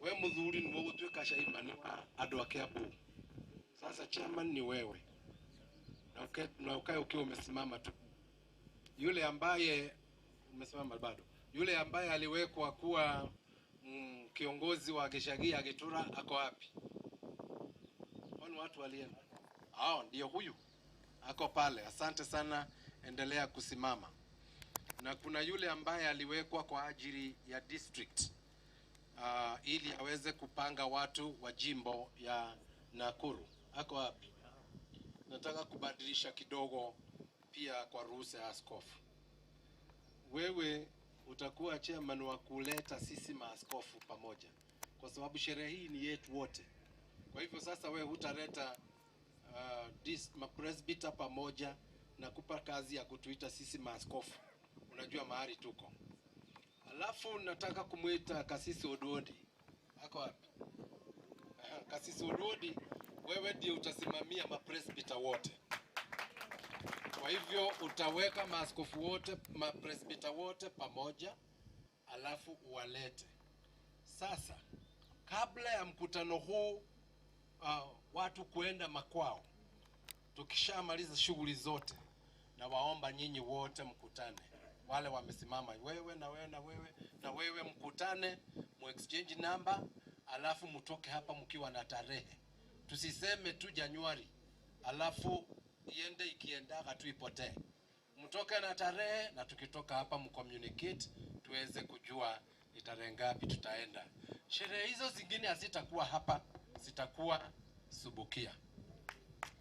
We mũthuri nĩwe ũgũtuĩka chairman wa andũ a Kiambu. Sasa chairman ni wewe, na ukae ukiwa umesimama tu. Yule ambaye umesimama bado, yule ambaye aliwekwa kuwa kiongozi wa Gicagi Gitura ako wapi? watu walienda. Hao ndio huyu ako pale. Asante sana, endelea kusimama. Na kuna yule ambaye aliwekwa kwa ajili ya district ili aweze kupanga watu wa jimbo ya Nakuru. Ako wapi? Nataka kubadilisha kidogo pia kwa ruhusa ya askofu. Wewe utakuwa chairman wa kuleta sisi maaskofu pamoja, kwa sababu sherehe hii ni yetu wote. Kwa hivyo sasa wewe hutaleta mapresbita pamoja na kupa kazi ya kutuita sisi maaskofu. Unajua mahali tuko. Alafu nataka kumuita Kasisi Odwodi. Ako wapi? Kasisi Odwodi, wewe ndiye utasimamia mapresbita wote. Kwa hivyo utaweka maaskofu wote, mapresbita wote pamoja, alafu uwalete. Sasa kabla ya mkutano huu watu kuenda makwao, tukishamaliza shughuli zote, na waomba nyinyi wote mkutane. Wale wamesimama, wewe na wewe na wewe na wewe, mkutane, mu exchange number, alafu mtoke hapa mkiwa na tarehe. Tusiseme tu Januari alafu iende ikiendaga tu ipotee. Mtoke na tarehe, na tukitoka hapa mcommunicate tuweze kujua ni tarehe ngapi tutaenda. Sherehe hizo zingine hazitakuwa hapa, zitakuwa Subukia.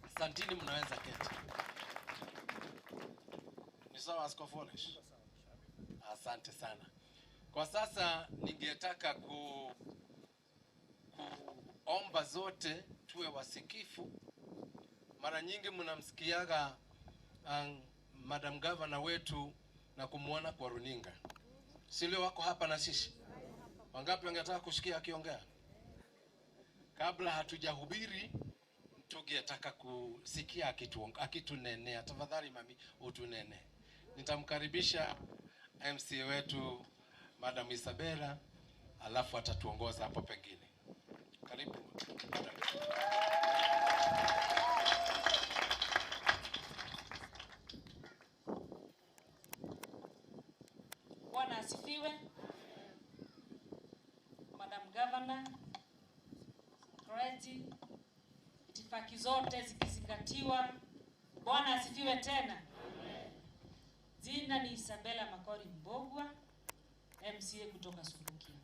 Asantini, mnaweza keti. Ni sawa Askofu Olesh? Asante sana. Kwa sasa ningetaka kuomba zote tuwe wasikifu. Mara nyingi mnamsikiaga Madam Governor wetu na kumuona kwa runinga. Si leo wako hapa na sisi? Wangapi wangetaka kusikia akiongea? Kabla hatujahubiri, tungetaka kusikia akitunenea. Tafadhali mami, utunene. Nitamkaribisha MC wetu Madam Isabella, alafu atatuongoza hapo pengine. Karibu Madam. Bwana asifiwe. Madam Governor, clergy, itifaki zote zikizingatiwa. Bwana asifiwe tena. Jina ni Isabella Makori Mbogwa, MCA kutoka Subukia.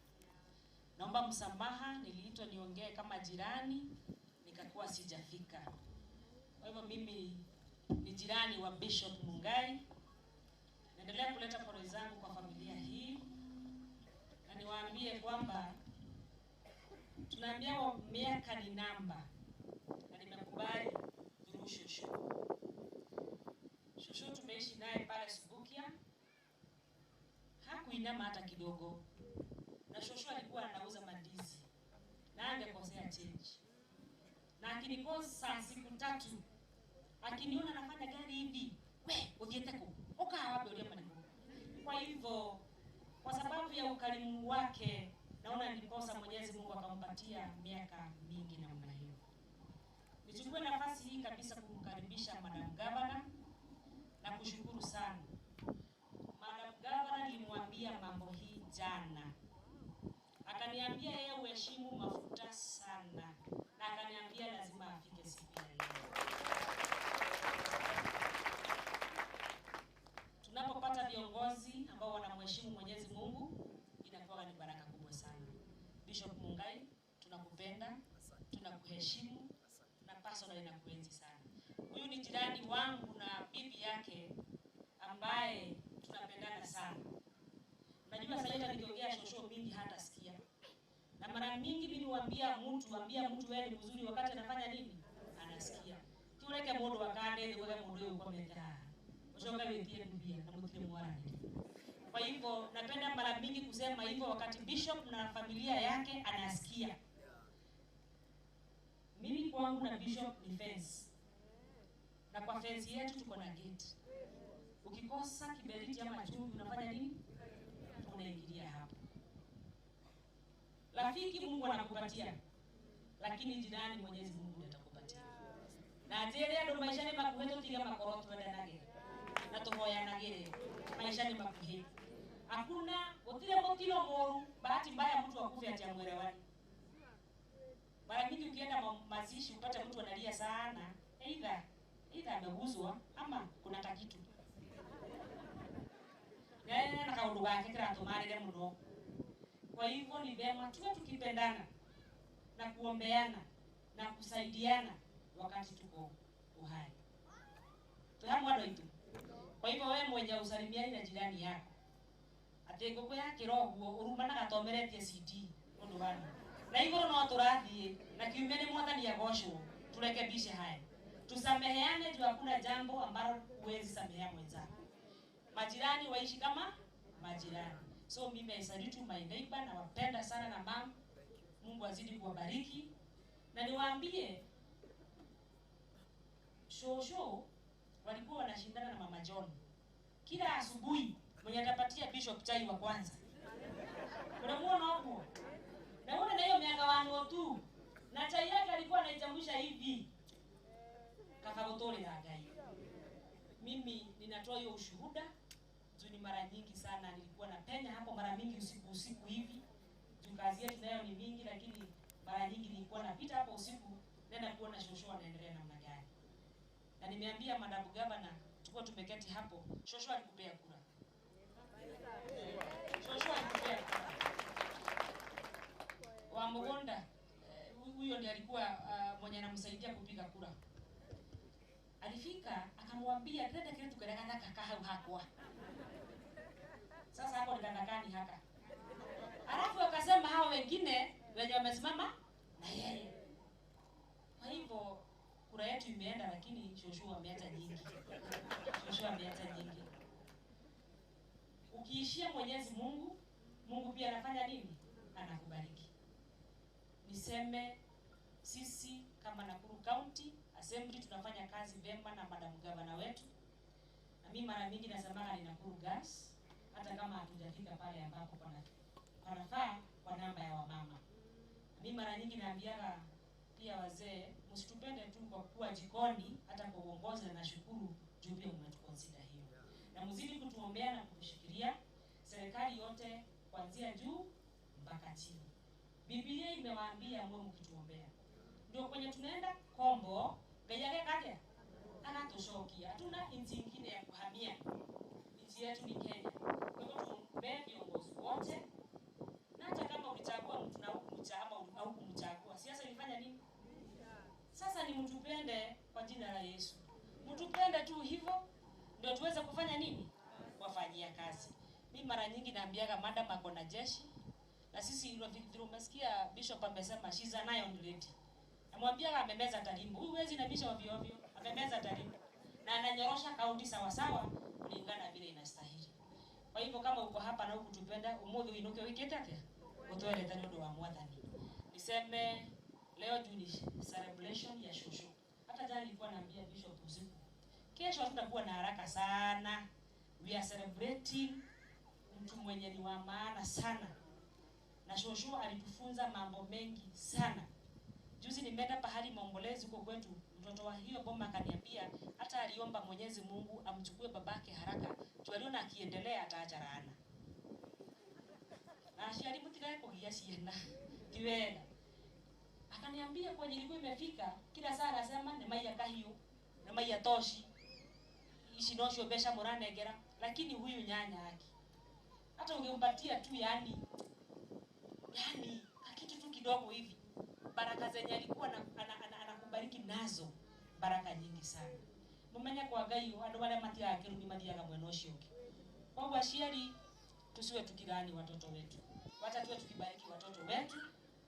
Naomba msamaha, niliitwa niongee kama jirani, nikakuwa sijafika. Kwa hivyo mimi ni jirani wa Bishop Mungai. Naendelea kuleta pole zangu kwa familia hii, na niwaambie kwamba tunaambiwa miaka ni namba, na nimekubali through shosho. Shosho tumeishi naye pale Subukia, hakuinama hata kidogo. Na shosho alikuwa anauza mandizi na angekosea change, na akinikosa siku tatu, akiniona nafanya gari hivi, we uthieteko uka wapi ulia maneno. Kwa hivyo kwa sababu ya ukarimu wake, naona ndiposa Mwenyezi Mungu akampatia miaka mingi namna hiyo. Nichukue nafasi hii kabisa kumkaribisha Madam Governor na kushukuru sana. Madam Governor nilimwambia mambo hii jana, akaniambia yeye uheshimu mafuta sana, na akaniambia lazima afike siku ya leo. Tunapopata viongozi ambao wanamheshimu Mwenyezi Mungu, inakuwa ni baraka kubwa sana. Bishop Mungai, tunakupenda, tunakuheshimu na personally nakuenzi sana. Huyu ni jirani wangu na bibi yake ambaye tunapendana sana. Unajua sasa hata nikiongea shosho mingi hata sikia. Na mara mingi mimi huambia mtu wewe ni mzuri wakati anafanya nini? Anasikia. Tureke mundu wakande thuge mundu uyu ukomete. Ushoka wetie mbia na mutire mwarani. Kwa hivyo napenda mara mingi kusema hivyo wakati bishop na familia yake anasikia. Mimi kwangu na bishop ni fence. Na kwa fence yetu tuko na gate. Ukikosa kiberiti ama chumvi unafanya nini? Unaingilia hapo. Rafiki Mungu anakupatia, lakini jirani Mwenyezi Mungu ndiye atakupatia. Na njere andu maisha ni makuhi tutiga makorwo twendanage na tuhoyanagire maisha ni makuhi. Hakuna gutire mutino muru, bahati mbaya mtu akufe ati amwelewani. Mara nyingi ukienda mazishi upate mtu analia sana, either ameguzwa ama kuna kakitu. Na kaundu gake kiratumarire muno. Kwa hivyo ni vema tuwe tukipendana na kuombeana na kusaidiana wakati tuko uhai. Tuhamwa ndoitu. Kwa hivyo wewe mwenye usalimiani na jirani yako, ati ngũkũ ya kĩroguo ũrumanaga tomeretie CD ũndũ wanu. Na igũrũ no tũrathiĩ na kiumia nĩ mwathani agocwo, turekebishe haya. Tusameheane juu hakuna jambo ambalo huwezi samehea mwenzako. Majirani waishi kama majirani. So mimi I salute my neighbor, na wapenda sana na mom. Mungu azidi kuwabariki. Na niwaambie shosho walikuwa wanashindana na Mama John. Kila asubuhi mwenye atapatia Bishop chai wa kwanza. Unamuona hapo? Na unaona na hiyo miaka wano tu. Na chai yake alikuwa anaichambusha hivi. Kakagotore na Ngai. Mimi ninatoa hiyo ushuhuda. Juu ni mara nyingi sana nilikuwa napenya hapo mara mingi usiku usiku hivi. Juu kazi yetu nayo ni mingi, lakini mara nyingi nilikuwa napita hapo usiku nenda kuona shosho anaendelea namna gani. Na nimeambia Madam Governor tulikuwa tumeketi hapo, shosho alikupea kura. Shosho alikupea kura. Wa Mugonda huyo ndiye alikuwa mwenye anamsaidia kupiga kura. Alifika akamwambia twende kile tukerega kaka hau hakwa. Sasa hapo nikandakani haka. Alafu akasema hao wengine wenye wamesimama na yeye. Kwa hivyo kura yetu imeenda, lakini shosho ameacha nyingi. Shosho ameacha nyingi. Ukiishia Mwenyezi Mungu, Mungu pia anafanya nini? Anakubariki. Niseme sisi kama Nakuru County Assembly tunafanya kazi vema na Madam Governor wetu. Na mimi mara mingi nasemaga ni Nakuru Gas, hata kama hatujafika pale ambapo panafaa kwa namba ya wamama. Mimi mara nyingi naambiaga pia wazee, msitupende tu kwa kuwa jikoni, hata kwa uongozi, na nashukuru juu pia mmetuconsider hiyo. Na mzidi kutuombea na kutushikilia serikali yote kuanzia juu mpaka chini. Biblia imewaambia mwe mkituombea. Ndio kwenye tunaenda kombo, Ngai ageka akatushokia. Hatuna nchi nyingine ya kuhamia. Nchi yetu ni Kenya. Kwa hivyo tuombee viongozi wote. Na hata kama ulichagua mtu na hukumchagua au kumchagua, siasa ilifanya nini? Sasa ni mtupende kwa jina la Yesu. Mtupende tu hivyo ndio tuweze kufanya nini? Wafanyia kazi. Mimi mara nyingi naambiaga madam ako na jeshi. Na sisi vile umesikia Bishop amesema she's an iron lady. Namwambia amemeza tarimbo. Huyu huwezi na bishop ovyo ovyo, amemeza tarimbo. Na ananyorosha kaunti sawa sawa kulingana vile inastahili. Kwa hivyo kama uko hapa na hukutupenda, umuthi uinuke wikite atia? Utwelete ni undu wa mwathani. Niseme leo juu ni celebration ya shosho. Hata jana nilikuwa naambia Bishop usiku. Kesho hatutakuwa na haraka sana. We are celebrating mtu mwenye ni wa maana sana. Na shosho alitufunza mambo mengi sana. Juzi nimeenda pahali maombolezi huko kwetu, mtoto wa hiyo boma akaniambia hata aliomba Mwenyezi Mungu amchukue babake haraka, juu aliona akiendelea ataacha laana. Na aciari mutigae kugia ciana ti wega. Akaniambia kwenye ilikuwa imefika, kila saa anasema ni maiya kahiu, ni maiya toshi. Ici nocio mbeca muranengera, lakini huyu nyanya yake hata ungempatia tu yani kitu tu kidogo hivi, baraka zenye alikuwa anakubariki nazo, baraka nyingi sana. Mumenye kwa Ngai andu aria matiaga kirumi mathiaga mwena ucio ungi. Koguo aciari tusiwe tukilani watoto wetu, wacha tuwe tukibariki watoto wetu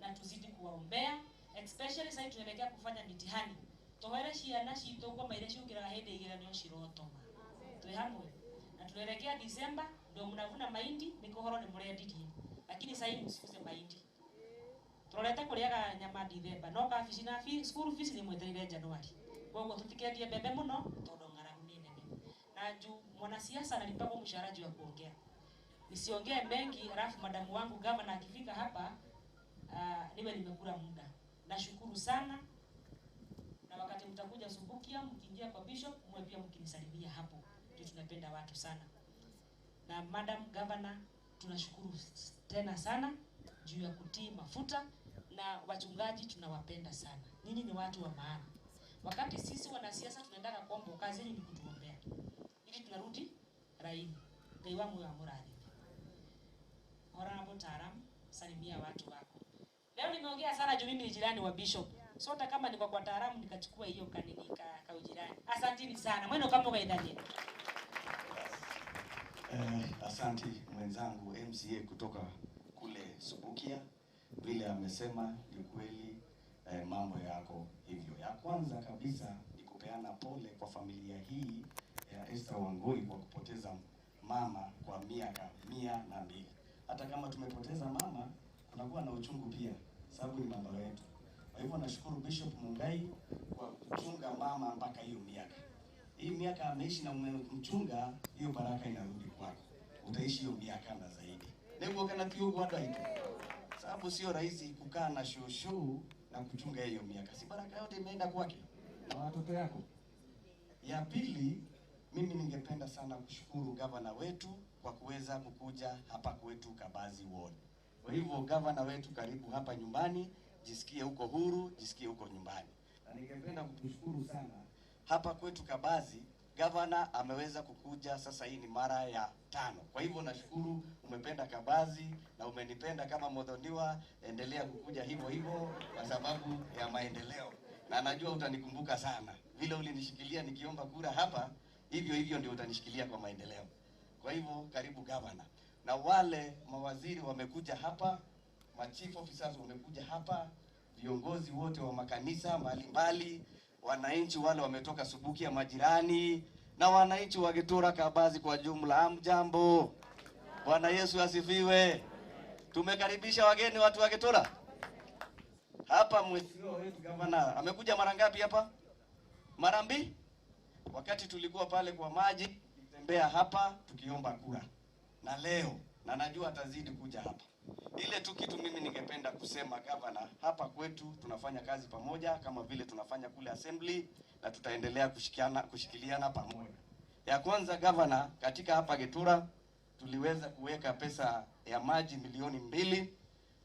na tuzidi kuwaombea, especially sasa tunaelekea kufanya mitihani. Tohere ciana citu kwa maire ciukiraga hindi igeranio cirotoma. Twi hamwe na tunaelekea December, ndio mnavuna mahindi, mikohoro ni murendirie, lakini sasa hivi msikuze mahindi. Turorete kuriaga nyama December, no kabici na school fees ni mwetereire January. Koguo tutikendie mbembe muno tondu ng'aragu ni nene. Na juu mwanasiasa analipagwa mshahara juu ya kuongea. Nisiongee mengi, alafu madamu wangu gavana akifika hapa niwe nimekula muda. Nashukuru sana. Na wakati mtakuja Subukia, mkiingia kwa bishop, mwe pia mkinisalimia hapo. Ndio tunapenda watu sana. Na madam governor tunashukuru tena sana juu ya kutii mafuta Na wachungaji tunawapenda sana. Nyinyi ni watu wa maana. Wakati sisi wanasiasa tunaendaka kombo, kazi yenu ni kutuombea ili tunarudi raini. Ngai wangu wa muradi. Honorable Taram, salimia watu wako. Leo nimeongea sana juu mimi ni jirani wa Bishop. So hata kama niko kwa Taram nikachukua hiyo kanini ka ujirani. Asanteni sana. Mweno kama kaidhani. Asanti mwenzangu MCA kutoka kule Subukia. Vile amesema ni kweli, mambo yako hivyo. Ya kwanza kabisa ni kupeana pole kwa familia hii ya Esther Wangui kwa kupoteza mama kwa miaka 102. Hata kama tumepoteza mama, kunakuwa na uchungu pia, sababu ni mama wetu. Kwa hivyo nashukuru Bishop Mungai kwa kuchunga mama mpaka hiyo miaka. Hii miaka ameishi na umemchunga, hiyo baraka inarudi kwako. Utaishi hiyo miaka na zaidi. Ndio kana tiyo watu. Sababu sio rahisi kukaa na shushu na kuchunga hiyo miaka. Si baraka yote imeenda kwake na watoto yako. Ya pili, mimi ningependa sana kushukuru gavana wetu kwa kuweza kukuja hapa kwetu Kabazi Ward. Kwa hivyo gavana wetu, karibu hapa nyumbani, jisikie huko huru, jisikie huko nyumbani. Na ningependa kukushukuru sana hapa kwetu Kabazi, gavana ameweza kukuja sasa, hii ni mara ya 5. Kwa hivyo nashukuru umependa Kabazi na umenipenda kama Muthoniwa, endelea kukuja hivyo hivyo kwa sababu ya maendeleo. Na najua utanikumbuka sana. Vile ulinishikilia nikiomba kura hapa, hivyo hivyo ndio utanishikilia kwa maendeleo. Kwa hivyo karibu gavana. Na wale mawaziri wamekuja hapa, ma chief officers wamekuja hapa, viongozi wote wa makanisa mbalimbali, wananchi wale wametoka Subukia majirani, na wananchi wa Gitura Kabazi kwa jumla, hamjambo. Bwana Yesu asifiwe. Tumekaribisha wageni watu wa Gitura. Hapa mheshimiwa wetu gavana amekuja mara ngapi hapa? Mara mbili. Wakati tulikuwa pale kwa maji, tulitembea hapa tukiomba kura. Na leo, na najua atazidi kuja hapa. Ile tu kitu mimi ningependa kusema gavana, hapa kwetu tunafanya kazi pamoja kama vile tunafanya kule assembly, na tutaendelea kushikiliana pamoja. Ya kwanza gavana, katika hapa Gitura tuliweza kuweka pesa ya maji 2 milioni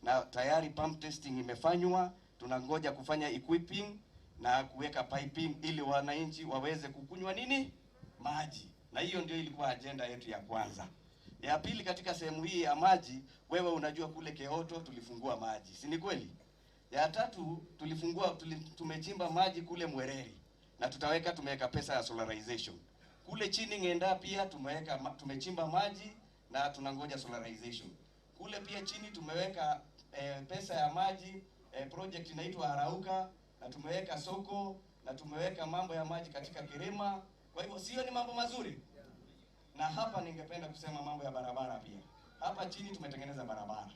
na tayari pump testing imefanywa. Tunangoja kufanya equipping na kuweka piping ili wananchi waweze kukunywa nini? Maji. Na hiyo ndio ilikuwa agenda yetu ya kwanza. Ya pili, katika sehemu hii ya maji, wewe unajua kule Keoto tulifungua maji, si ni kweli? Ya tatu tumechimba maji kule Mwereri na tumeweka pesa ya solarization. Kule chini Ng'enda pia tumechimba maji na tunangoja solarization. Kule pia chini tumeweka pesa ya maji, project inaitwa Harauka, na tumeweka soko na tumeweka mambo ya maji katika Kirima. Kwa hivyo sio ni mambo mazuri. Na hapa ningependa kusema mambo ya barabara pia. Hapa chini tumetengeneza barabara.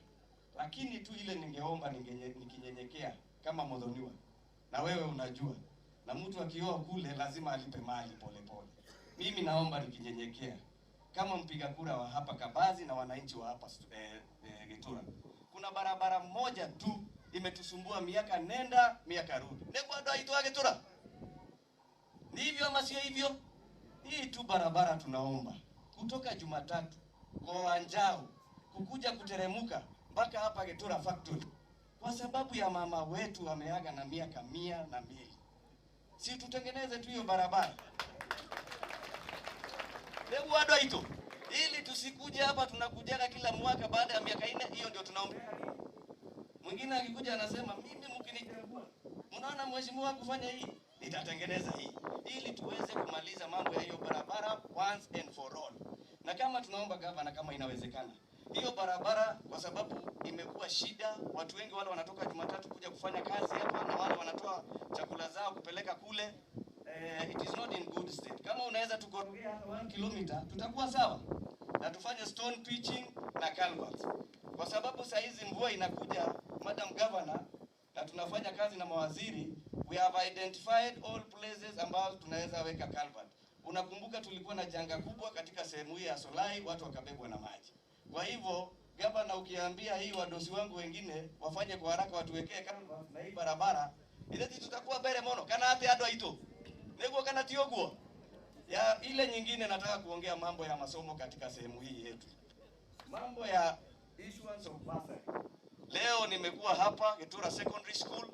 Lakini tu ile ningeomba nikinyenyekea kama Muthoniwa. Na wewe unajua. Na mtu akioa kule lazima alipe mali pole pole. Mimi naomba nikinyenyekea kama mpiga kura wa hapa Kabazi na wananchi wa hapa Gitura. Kuna barabara moja tu imetusumbua miaka nenda miaka rudi. Nebo aitwa Gitura. Ni hivyo ama sio hivyo? Hii tu barabara tunaomba kutoka Jumatatu kwa Wanjao kukuja kuteremuka mpaka hapa Gitura factory, kwa sababu ya mama wetu ameaga na miaka 102. Si tutengeneze tu hiyo barabara leo ado ili tusikuje hapa tunakujaga kila mwaka baada ya miaka 4. Hiyo ndio tunaomba. Mwingine akikuja anasema mimi mkinichagua, mnaona mheshimiwa kufanya hii, nitatengeneza hii, ili tuweze kumaliza mambo ya hiyo barabara once and for all. Na kama tunaomba gavana, kama inawezekana hiyo barabara, kwa sababu imekuwa shida, watu wengi wale wanatoka Jumatatu kuja kufanya kazi hapa na wale wanatoa chakula zao kupeleka kule, it is not in good state. Kama unaweza tukorogea hata 1 kilometer tutakuwa sawa, na tufanye stone pitching na culverts, kwa sababu saa hizi mvua inakuja, Madam Governor, na tunafanya kazi na mawaziri. We have identified all places ambazo tunaweza weka culvert. Unakumbuka tulikuwa na janga kubwa katika sehemu hii ya Solai, watu wakabebwa na maji. Kwa hivyo gavana, ukiambia hii wadosi wangu wengine wafanye kwa haraka, watuwekee culvert na hii barabara ileti, tutakuwa bere mono kana hata ado ito neguo kana tioguo ya ile nyingine. Nataka kuongea mambo ya masomo katika sehemu hii yetu, mambo ya issuance of bursary. Leo nimekuwa hapa Gitura Secondary School,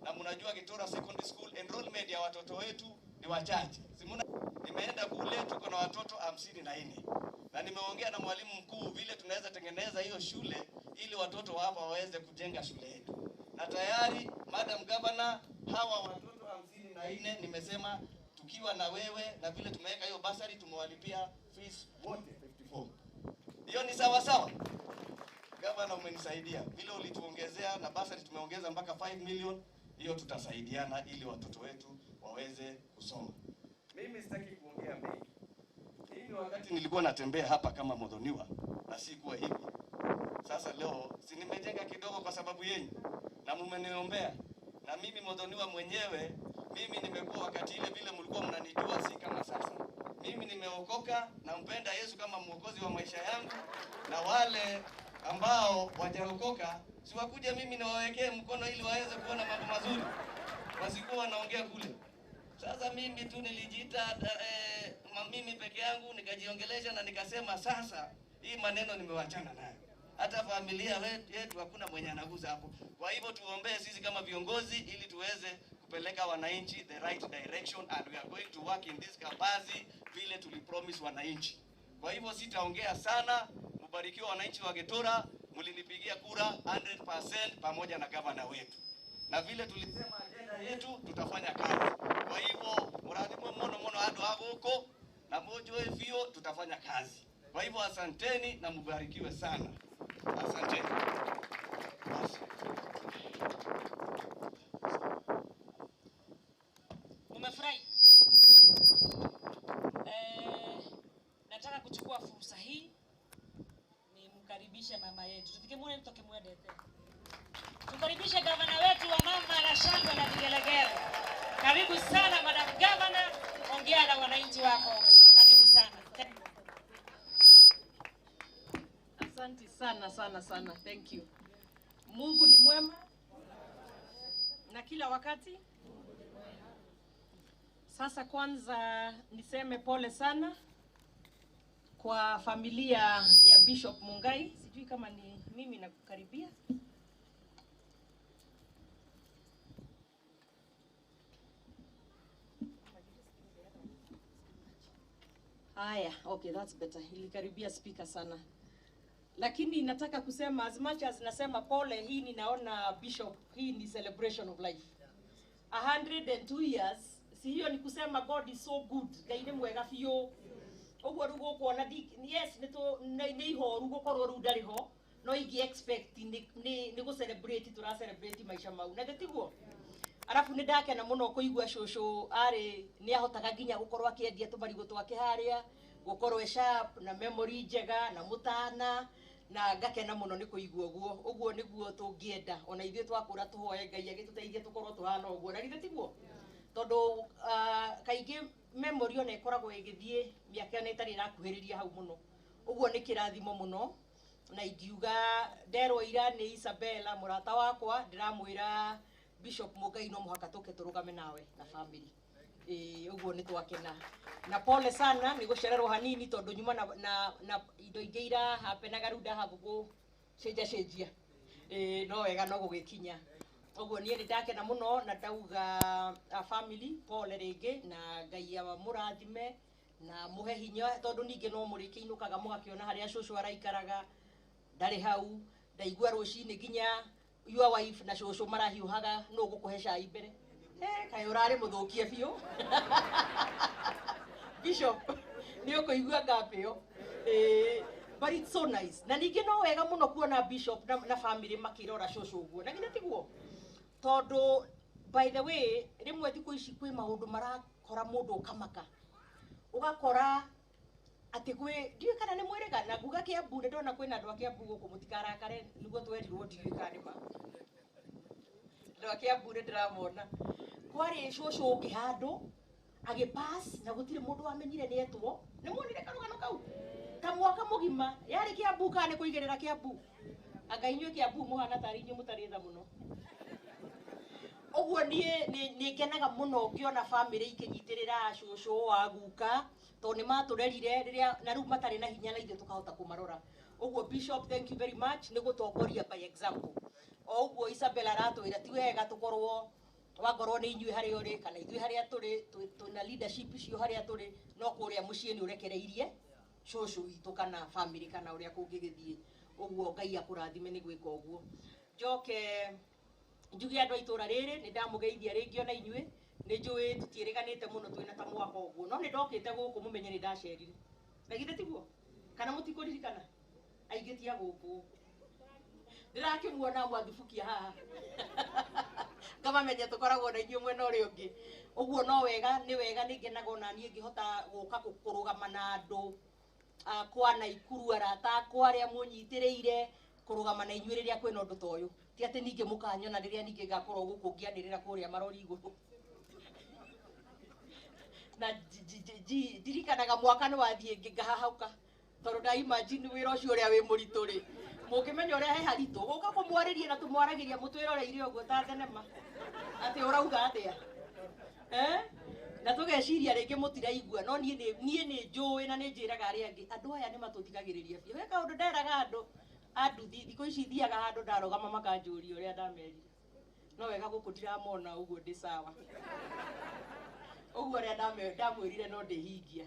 na mnajua Gitura Secondary School enrollment ya watoto wetu ni wachache. Simuna, nimeenda kule tuko na watoto 54. Na nimeongea na mwalimu mkuu vile tunaweza tengeneza hiyo shule ili watoto wa hapa waweze kujenga shule yetu. Na tayari Madam Governor, hawa watoto 54 nimesema tukiwa na wewe na vile tumeweka hiyo basari tumewalipia fees wote 54. Hiyo ni sawa sawa. Governor, umenisaidia vile ulituongezea na basari tumeongeza mpaka 5 million. Hiyo tutasaidiana ili watoto wetu waweze kusoma. Mimi sitaki kuongea mengi. Mimi wakati nilikuwa natembea hapa kama modhoniwa na sikuwa hivi. Sasa leo si nimejenga kidogo kwa sababu yenu na mmeniombea. Na mimi modhoniwa mwenyewe, mimi nimekuwa wakati ile vile mlikuwa mnanijua si kama sasa. Mimi nimeokoka na mpenda Yesu kama mwokozi wa maisha yangu, na wale ambao wajaokoka si wakuja mimi niwawekee mkono ili waweze kuona mambo mazuri, wasikuwa wanaongea kule. Sasa mimi tu nilijiita mimi peke yangu nikajiongelesha na nikasema sasa hii maneno nimewachana nayo. Hata familia yetu hakuna mwenye anaguza hapo. Kwa hivyo tuombee sisi kama viongozi ili tuweze kupeleka wananchi the right direction, and we are going to work in this capacity vile tulipromise wananchi. Kwa hivyo sitaongea sana. Mbarikiwa wananchi wa Gitura, mlinipigia kura 100% pamoja na gavana wetu. Na vile tulisema agenda yetu tutafanya kazi. Kwa hivyo mradhimu mono mono ado hago huko na mojo hivyo tutafanya kazi. Kwa hivyo asanteni na mbarikiwe sana. Asanteni. Umefurahi? Nataka kuchukua fursa hii nimkaribishe mama yetu. Tufike mune mtoke mwendete. Tukaribishe gavana wetu wa mama na shangwe na vigelegele. Karibu sana Madam Governor, ongea na wananchi wako. Karibu sana. Asante sana sana sana. Thank you. Mungu ni mwema na kila wakati. Sasa kwanza niseme pole sana kwa familia ya Bishop Mungai. Sijui kama ni mimi nakukaribia. Haya, okay, that's better. Ilikaribia speaker sana. Lakini nataka kusema as much as nasema pole, hii ninaona Bishop, hii ni celebration of life. 102 years, si hiyo ni kusema God is so good. Ngai nĩ mwega biũ. Ũguo rĩu gũkuona yes nĩ ihoru gũkorwo rĩu ndarĩ ho, no ingĩ expect nĩ gũ celebrate tũra celebrate maica mau. Na tiguo? Arafu nĩ ndakena mũno kũigua cũcũ arĩ nĩ ahotaga nginya gũkorwo akĩendia tũmarigũ twake harĩa, gũkorwo e sharp na memory njega na mũtana, na ngakena mũno nĩ kũigua ũguo. Ũguo nĩguo tũngĩenda ona ithuĩ twakũra tũhoe Ngai agĩtũteithie tũkorwo tũhana ũguo, na githĩ tiguo? Tondũ kaingĩ memory ona ĩkoragwo ĩgĩthiĩ mĩaka ona ĩtarĩ ĩrakuhĩrĩria hau mũno. Ũguo nĩ kĩrathimo mũno, na ingiuga nderwo ira nĩ Isabella mũrata wakwa, ndĩramwĩra Bishop Mungai no mũhaka tũke tũrũgame nawe na family. Ũguo nĩ twakena. Na pole sana nĩ gũcererwo hanini tondũ nyuma na indo ingĩ irahapenaga rĩu ndahabu gũcenjia cenjia. No wega no gũgĩkinya. Ũguo niĩ nĩ ndakena mũno na ndauga a family pole rĩngĩ, na Ngai amũrathime na mũhe hinya, tondũ ningĩ no mũrĩkĩinũkaga mũgakĩona harĩa cũcũ araikaraga ndarĩ hau. Ndaigua rũcinĩ nginya your wife na cũcũ marahiũhaga nũ gũkũhe cai mbere. Kaĩ ũrarĩ mũthũkie biũ. Bishop, nĩ ũkũigua gap ĩyo. But it's so nice. Na ningĩ no wega mũno kuona Bishop na family makĩrora cũcũ ũguo. Na githĩ tiguo? Tondũ by the way, rĩmwe thikũ ici kwĩ maũndũ marakora mũndũ ũkamaka. Ũgakora atĩ kwĩ, ndiũĩ kana nĩ mwĩrĩga, na nguga Kiambu, nĩ ndona kwĩna andũ a Kiambu gũkũ, mũtikarakare nĩguo twerirwo, ndiũĩ kana nĩ ma. Andũ a Kiambu nĩ ndĩramona. Kwarĩ cũcũ ũngĩ handũ, agĩpass, na gũtirĩ mũndũ wamenyire nĩ etwo. Nĩ muonire karũgano kau? Ta mwaka mũgima, yarĩ Kiambu kana nĩ kũigĩrĩra Kiambu? Anga inyuĩ Kiambu mũhana tarĩ inyuĩ mũtarĩ tha mũno. Ũguo niĩ nĩ ngenaga mũno ngĩona family ikĩnyitĩrĩra cũcũ wa guka, tondũ nĩ matũrerire rĩrĩa na rĩu matarĩ na hinya na ithuĩ tũkahota kũmarora. Ũguo Bishop, thank you very much nĩ gũtongoria by example. O ũguo Isabel aratwĩra ti wega tũkorwo wakorwo nĩ inyuĩ harĩa ũrĩ kana ithuĩ harĩa tũrĩ twĩna leadership icio harĩa tũrĩ no kũrĩa mũciĩ nĩ ũrekereirie cũcũ witũ kana family kana ũrĩa kũngĩgĩthiĩ. Ũguo Ngai akũrathime nĩ gwĩka ũguo. Njoke njuge andũ a itũra rĩrĩ nĩ ndamũgeithia rĩngĩ ona inyuĩ nĩ njũĩ tũtiĩrĩganĩte mũno twĩna ta mwaka ũguo no nĩ ndokĩte gũkũ mũmenye nĩ ndacerire na githĩ tiguo kana mũtikũririkana aingĩ ti a gũkũ ndĩrakĩmuona mwathubukia haha ngamamenya tũkoragwo na inyuĩ mwena ũrĩa ũngĩ. Ũguo no wega nĩ wega nĩ ngenaga ona niĩ ngĩhota gũka kũrũgama na andũ akwa Naikuru arata akwa arĩa mũnyitĩrĩire kũrũgama na inyuĩ rĩrĩa kwĩna ũndũ ta ũyũ. Ti atĩ ningĩ mũkanyona rĩrĩa ningĩ ngakorwo gũkũ ngĩanĩrĩra kũrĩa marori igũrũ. Na ndirikanaga mwaka nĩ wathiĩ ngahahauka tondũ nda imagine wĩra ũcio ũrĩa wĩ mũritũ rĩ mũngĩmenya ũrĩa he haritũ gũka kũmwarĩria na tũmwaragĩria mũtwĩroreire ũguo ta thenema atĩ ũrauga atĩa na tũgeciria rĩngĩ mũtiraigua no niĩ nĩ njũĩ na nĩ njĩraga arĩa angĩ andũ aya nĩ matũthikagĩrĩria biũ. He kaũndũ nderaga andũ anduthi thikũ ici thiaga handũ ndarũgama makanjũria ũrĩa ndamerire no wega gũkũ ndiramona ũguo ndĩ sawa ũguo ũrĩa ndamwĩrire no ndĩhingia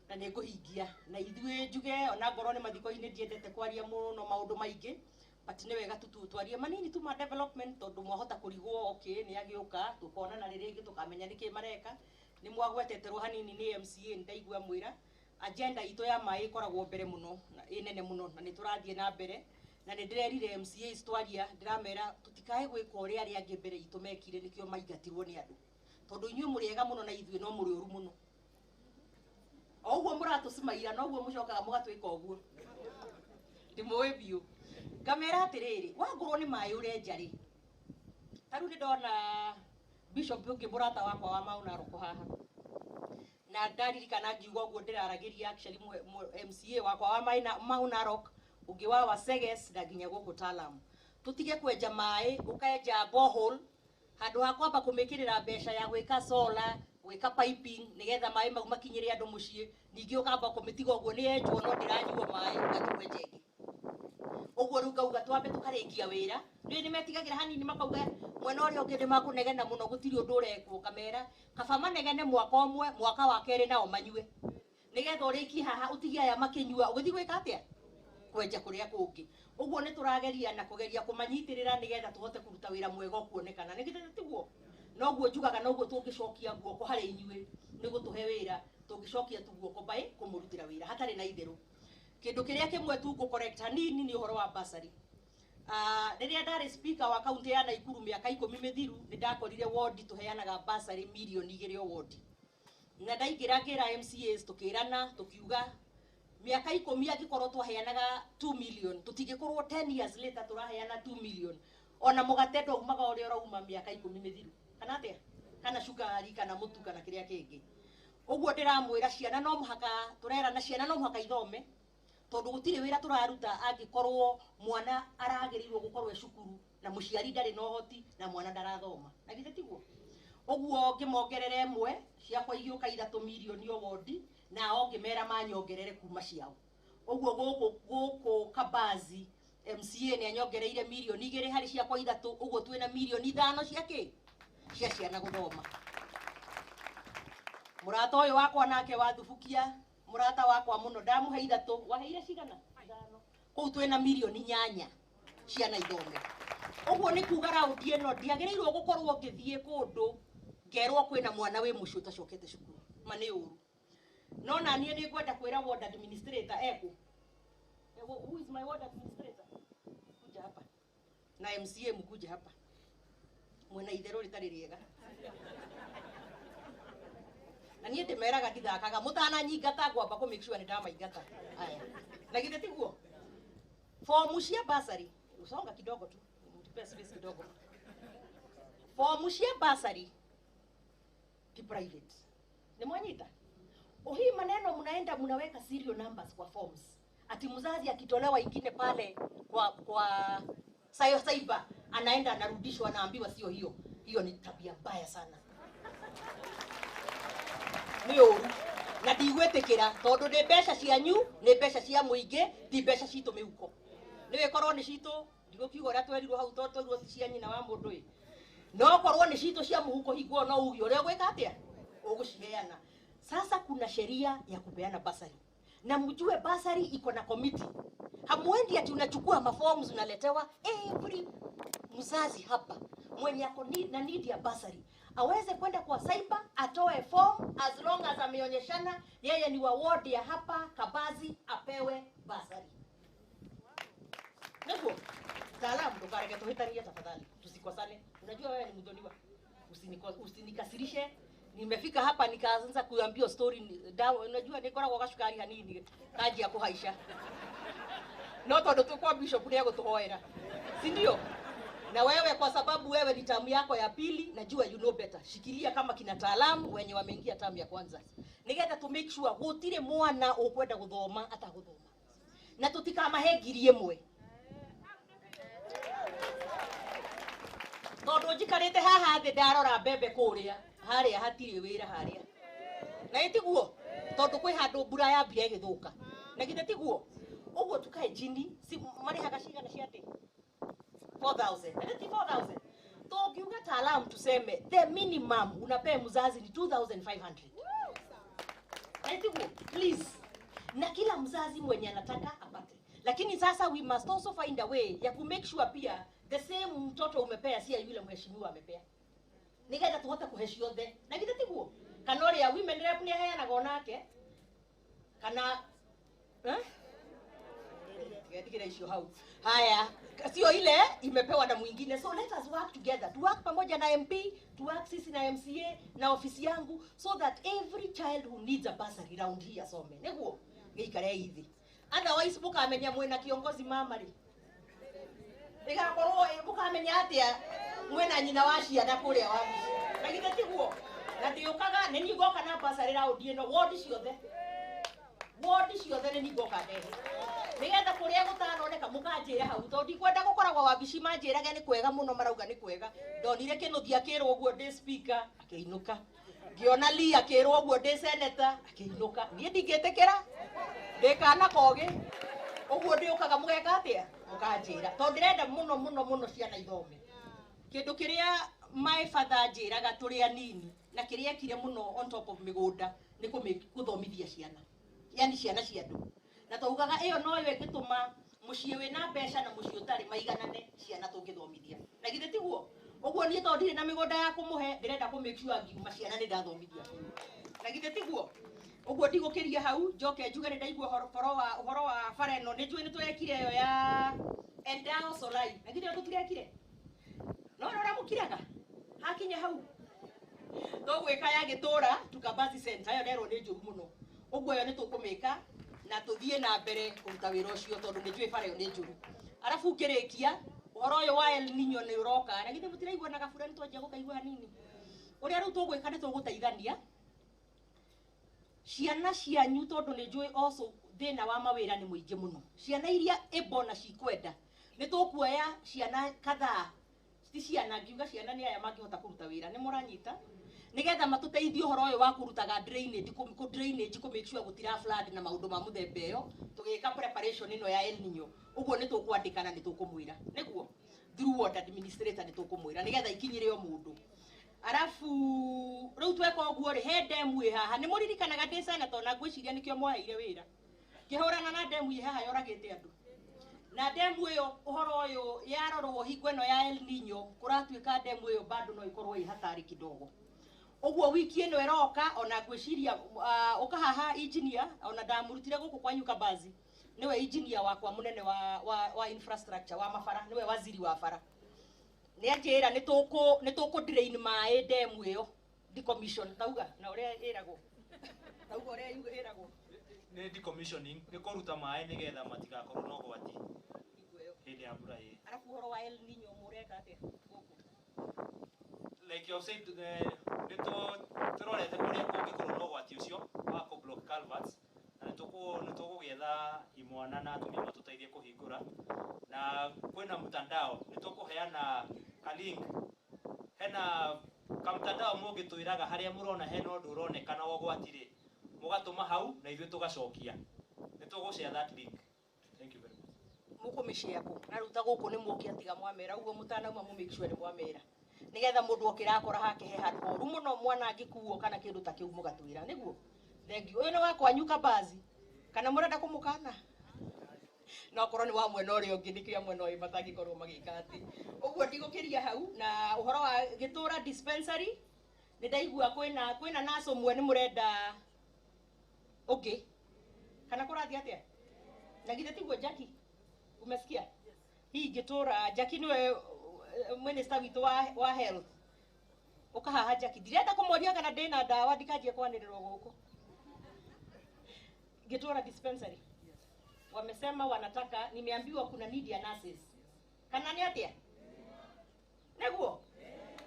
na nĩ ngũhingia na ithuĩ njuge ona ngorwo nĩ mathiko-inĩ ndiendete kwaria mũno maũndũ maingĩ but nĩ wega twarie manini tu ma development tondũ mwahota kũrigwo okay nĩ agĩũka tũkonana rĩrĩ tũkamenya nĩkĩ mareka. Nĩ mwagweteterwo hanini nĩ MCA ndaigua mwĩra agenda itũ ya maĩ ĩkoragwo mbere mũno na ĩ nene mũno na nĩ tũrathiĩ na mbere na nĩ ndĩrerire MCAs twaria ndĩramera tũtikae gwĩka ũrĩa arĩa angĩ mbere itũ mekire nĩkĩo maingatirwo nĩ andũ tondũ inyuĩ mũrĩ ega mũno na ithuĩ no mũrĩ ũru mũno. O ũguo mũratũcimaira noguo mũcokaga mũgatwĩka ũguo ndĩmũĩ biũ. Ngamera atĩrĩrĩ wangorwo nĩ maĩ ũrenja rĩ ta rĩu nĩ ndona bishop ũngĩ mũrata wakwa wa Mau Narok haha na ndaririkana ngiuga ũguo ndĩraragĩria actually MCA wakwa wa Mau Narok ũngĩ wa Waseges na nginya gũkũ Talam tũtige kwenja maĩ ũkenja borehole handũ ha kwamba kũmĩkĩrĩra mbeca ya gwĩka solar gwĩka piping nĩgetha maĩ mau makinyĩre andũ mũciĩ ningĩ ũkamba kũmĩtiga ũguo nĩ yenjwo no ndĩranyuo maĩ ũgathiĩ kwenja ĩngĩ. Ũguo rĩu ngauga twambe tũkarĩkia wĩra nĩ nĩ metigagĩra hanini makauga mwena ũrĩa ũngĩ nĩ makũnegena mũno gũtirĩ ũndũ ũrekwo ngamera kaba manegene mwaka ũmwe mwaka wa kerĩ nao manyue nĩgetha ũrĩkie haha ũtige aya makĩnyua ũgĩthiĩ gwĩka atĩa kwenja kũrĩa kũngĩ. Ũguo nĩ tũrageria na kũgeria kũmanyitĩrĩra nĩgetha tũhote kũruta wĩra mwega ũkuonekana nĩ githĩ tiguo noguo njugaga noguo tũngĩcokia guoko harĩ inyuĩ nĩ gũtũhe wĩra tũngĩcokia tu guoko mbaĩ kũmũrutĩra wĩra hatarĩ na itherũ. Kĩndũ kĩrĩa kĩmwe tu ngũ-correct hanini nĩ ũhoro wa bursary. Rĩrĩa ndarĩ speaker wa kaunti ya Naikuru mĩaka 10 mĩthiru nĩ ndakorire ward tũheanaga bursary mirioni 2 o ward na ndaingĩra ngĩra MCAs tũkĩrana tũkiuga mĩaka 10 angĩkorwo twaheanaga 2 million tũtingĩkorwo 10 years later tũraheana 2 million ona mũgate ndaumaga ũrĩa ũrauma mĩaka 10 mĩthiru kana atĩa kana cukari kana mũtu kana kĩrĩa kĩngĩ. Ũguo ndĩramwĩra ciana no mũhaka tũrerana ciana no mũhaka ithome tondũ gũtirĩ wĩra tũraruta angĩkorwo mwana aragĩrĩirwo gũkorwo e cukuru na mũciari ndarĩ na ũhoti na mwana ndarathoma na githĩ tiguo. Ũguo ngĩmongerera ĩmwe ciakwa igĩũka 3 mirioni o wondi nao ngĩmera manyongerere kuma ciao. Ũguo gũkũ Kabazi MCA nĩ anyongereire mirioni 2 harĩ ciakwa 3 ũguo twĩna mirioni 5 cia kĩ cia ciana gũthoma. Mũrata ũyũ wakwa nake wathubukia mũrata wakwa mũno ndamũhe 3 waheire cigana 5 kũu twĩna mirioni 8 ciana ithome. Ũguo nĩ kuga raundi ĩno ndiagĩrĩirwo gũkorwo ngĩthiĩ kũndũ ngerwo kwĩna mwana wĩ mũciĩ ũtacokete cukuru ma nĩ ũru. No na niĩ nĩ ngwenda kwĩra ward administrator ekũ who is my ward administrator kuja hapa na MCA mkuje hapa mwena itherũ rĩtarĩ rĩega na niĩ ndĩmeraga ndithakaga mũtananyingata ngwamba kũ make sure nĩ ndamaingata aya na githĩ tiguo. Fomu cia bursary usonga kidogo tu mtupe space kidogo. Fomu cia bursary ti private nĩ mwanyita hii maneno mnaenda mnaweka serial numbers kwa forms ati mzazi akitolewa ingine pale kwa cyber anaenda anarudishwa anaambiwa sio hiyo. Hiyo ni tabia mbaya sana nĩ ũru na ndigwĩtĩkĩra tondũ nĩ mbeca cianyu nĩ mbeca cia mũingĩ ti mbeca citũ mĩhuko nĩ wĩkorwo nĩ citũ Ndigũkiuga ũrĩa twerirwo hau tondũ twerirwo ti cia nyina wa mũndũ ĩ. No korwo nĩ citũ cia mũhuko hingo no uge ũrĩa ũgwĩka atĩa ũgũciheana. Sasa kuna sheria ya kupeana basari, na mjue basari iko na komiti. Hamuendi ati unachukua maforms unaletewa. Every mzazi hapa mwenye ako na need ya basari aweze kwenda kwa cyber atoe form, as long as ameonyeshana yeye ni wa ward ya hapa Kabazi, apewe basari. Ndio mtaalamu, ndokareke tuhitania tafadhali, tusikosane. Unajua wewe ni mdhoniwa, usinikasirishe. Nimefika hapa nikaanza kuambia story dawa, unajua nikora kwa sukari hanini kaji ya kuhaisha. No tondu tukwa bishop ni agutuhoera, si ndio? Na wewe kwa sababu wewe ni tamu yako ya pili, najua you know better. Shikilia kama kina taalamu wenye wameingia tamu ya kwanza. Nigetha to make sure gutire mwana ukwenda guthoma ataguthoma. Na tutikamahe 1000. Tondu njikarite haha thi ndarora mbembe kuria haria hatiri wira haria. Na itiguo tondu kwi handu mbura yambire igithuka. Na githe tiguo uguo tukae chini si marihaga cigana cia ndi 4000. Na ti 4000. Tukiuga taalamu tuseme the minimum unapea mzazi ni 2500. Na itiguo please. Na kila mzazi mwenye anataka apate. Lakini sasa we must also find a way ya ku make sure pia the same mtoto umepea si yule mheshimiwa amepea. Nigetha tuhote kuhe ciothe. Na githe tiguo? Kana ũrĩa women rep nĩ aheanaga onake? Kana Tigetigĩra icio hau. Haya, sio ile imepewa na mwingine. So let us work together. To work pamoja na MP, to work sisi na MCA na ofisi yangu so that every child who needs a bursary round here asome. Niguo gĩikare ithi. Otherwise mukamenya mwena kiongozi mama ri. Igakorwo mukamenya atia mwena nyina wa ciana kuria wa. Na githe tiguo? Na ndiukaga nĩ niĩ ngoka na bursary round ĩno ward ciothe. Ward ciothe nĩ niĩ ngoka ndehe. Nigetha kuria gũtanoneka mũkanjĩre hau tondũ ndikwenda gũkoragwo wabici manjĩrage nĩ kwega mũno marauga nĩ kwega. Ndonire Kĩnuthia akĩrwo ũguo ndĩ speaker akĩinũka. Ngĩona Lee akĩrwo ũguo ndĩ senator akĩinũka. Niĩ ndingĩtĩkĩra ndĩ kana kogĩ. Ũguo ndĩũkaga mũgeka atĩa? Mũkanjĩra. Tondũ ndĩrenda mũno mũno mũno ciana ithome. Kĩndũ kĩrĩa my father anjĩraga tũrĩ anini na kĩrĩa ekire mũno on top of mĩgũnda nĩ gũthomithia ciana. Yani ciana cia andũ. Na twaugaga ĩyo noyo ĩngĩtũma mũciĩ wĩna mbeca na mũciĩ ũtarĩ maiganane ciana tũngĩthomithia. Na githĩ tiguo? Ũguo niĩ tondũ ndirĩ na mĩgũnda ya kũmũhe ndĩrenda kũ make sure ngiuma ciana nĩ ndathomithia. Na githĩ tiguo? Ũguo ndigũkĩria hau njoke njuge nĩ ndaigua ũhoro wa bara ĩno nĩ njũĩ nĩ tũrekire ĩyo ya Endao Solai. Na githĩ tũtirekire? No ũrĩa mũkiraga hakinya hau tũgwĩka ya Gĩtũra Tukabazi Center ĩyo nderwo nĩ njũru mũno. Ũguo ĩyo nĩ tũkũmĩka na tũthiĩ na mbere kũruta wĩra ũcio tondũ nĩ njũĩ bara ĩyo nĩ njũru. Arabu ngĩrĩkia ũhoro ũyũ wa El Nino nĩ ũroka na githĩ mũtiraigua na gabura nĩ twanjia gũkaigua hanini. Ũrĩa rĩu tũgwĩka nĩ tũgũteithania ciana cianyu tondũ nĩ njũĩ also thĩna wa mawĩra nĩ mũingĩ mũno. Ciana iria ĩbo na cikwenda nĩ tũkuoya ciana kadhaa, ti ciana ngiuga ciana nĩ aya mangĩhota kũruta wĩra nĩ mũranyita nigetha matũteithie ũhoro ũyũ wa kũrutaga drainage kũ drainage kũ make sure gũtira flood na maũndũ ma mũthemba ĩyo tũgĩka preparation ĩno ya El Nino. Ũguo nĩ tũkwandĩkana nĩ tũkũmwĩra nĩguo through ward administrator nĩ tũkũmwĩra nĩgetha ikinyĩre o mũndũ. Arabu rĩu tweka ũguo rĩ he demu ĩ haha nĩ mũririkanaga ndĩ senator na ngwĩciria nĩkĩo mwaheire wĩra ngĩhũrana na demu ĩ haha yoragĩte andũ. Na demu ĩyo ũhoro ũyũ yarorwo hingo ĩno ya El Nino kũratuĩka demu ĩyo bado no ĩkorwo ĩ hatari kidogo. Ũguo wiki ĩno ĩroka ona ngwĩciria ũka haha engineer ona ndamũrutire gũkũ kwanyu Kabazi nĩwe engineer wakwa mũnene wa infrastructure wa mabara nĩwe waziri wa bara. Nĩ anjĩra nĩ tũkũ drain maĩ demu ĩyo decommission tauga na ũrĩa ĩragwo tauga ũrĩa ĩragwo nĩ decommissioning nĩ kũruta maĩ nĩgetha matigakorwo na ũgwati hĩndĩ ya mbura ĩ. Arabu ũhoro wa El Nino mũreka atĩa gũkũ? Like you have said, nĩ tũrorete kũrĩa kũngĩkorwo na ũgwati ũcio wa kũ block culverts na nĩ tũgũgĩetha imwana na atumia matũteithie kũhingũra na kwĩna mtandao nĩ tũkũheana ka link hena kamtandao mũngĩtwĩraga harĩa mũrona hena ũndũ ũronekana wa ũgwati rĩ mũgatũma hau na ithuĩ tũgacokia nĩ tũgũ share that link. Thank you very much. Mukumishia ku na ruta guku ni muki atiga mwamera uguo mutanauma mu make sure ni mwamera nigetha mundu okira akora hake he handu horu muno mwana angikuo kana kindu ta kiu mugatwira niguo. Thank you. Uyu ni wakwa nyuka bazi kana murenda kumukana no korwo ni wa mwena uria ungi nikio mwena uyu matangikorwo magika ati uguo ndigukiria hau. Na uhoro wa Gitura dispensary ni ndaigua kwina nurse umwe ni murenda ungi kana kurathi atia na githe tiguo Jackie? Umesikia? Yes. Hii Gitura Jackie niwe minister witu wa health. Ukahaha Jackie ndirenda kumuria kana ndina ndawa ndikanjie kwanirirwo guku. Gitura dispensary. Yes. Wamesema wanataka, nimeambiwa kuna need ya nurses. Kana ni atia? Neguo?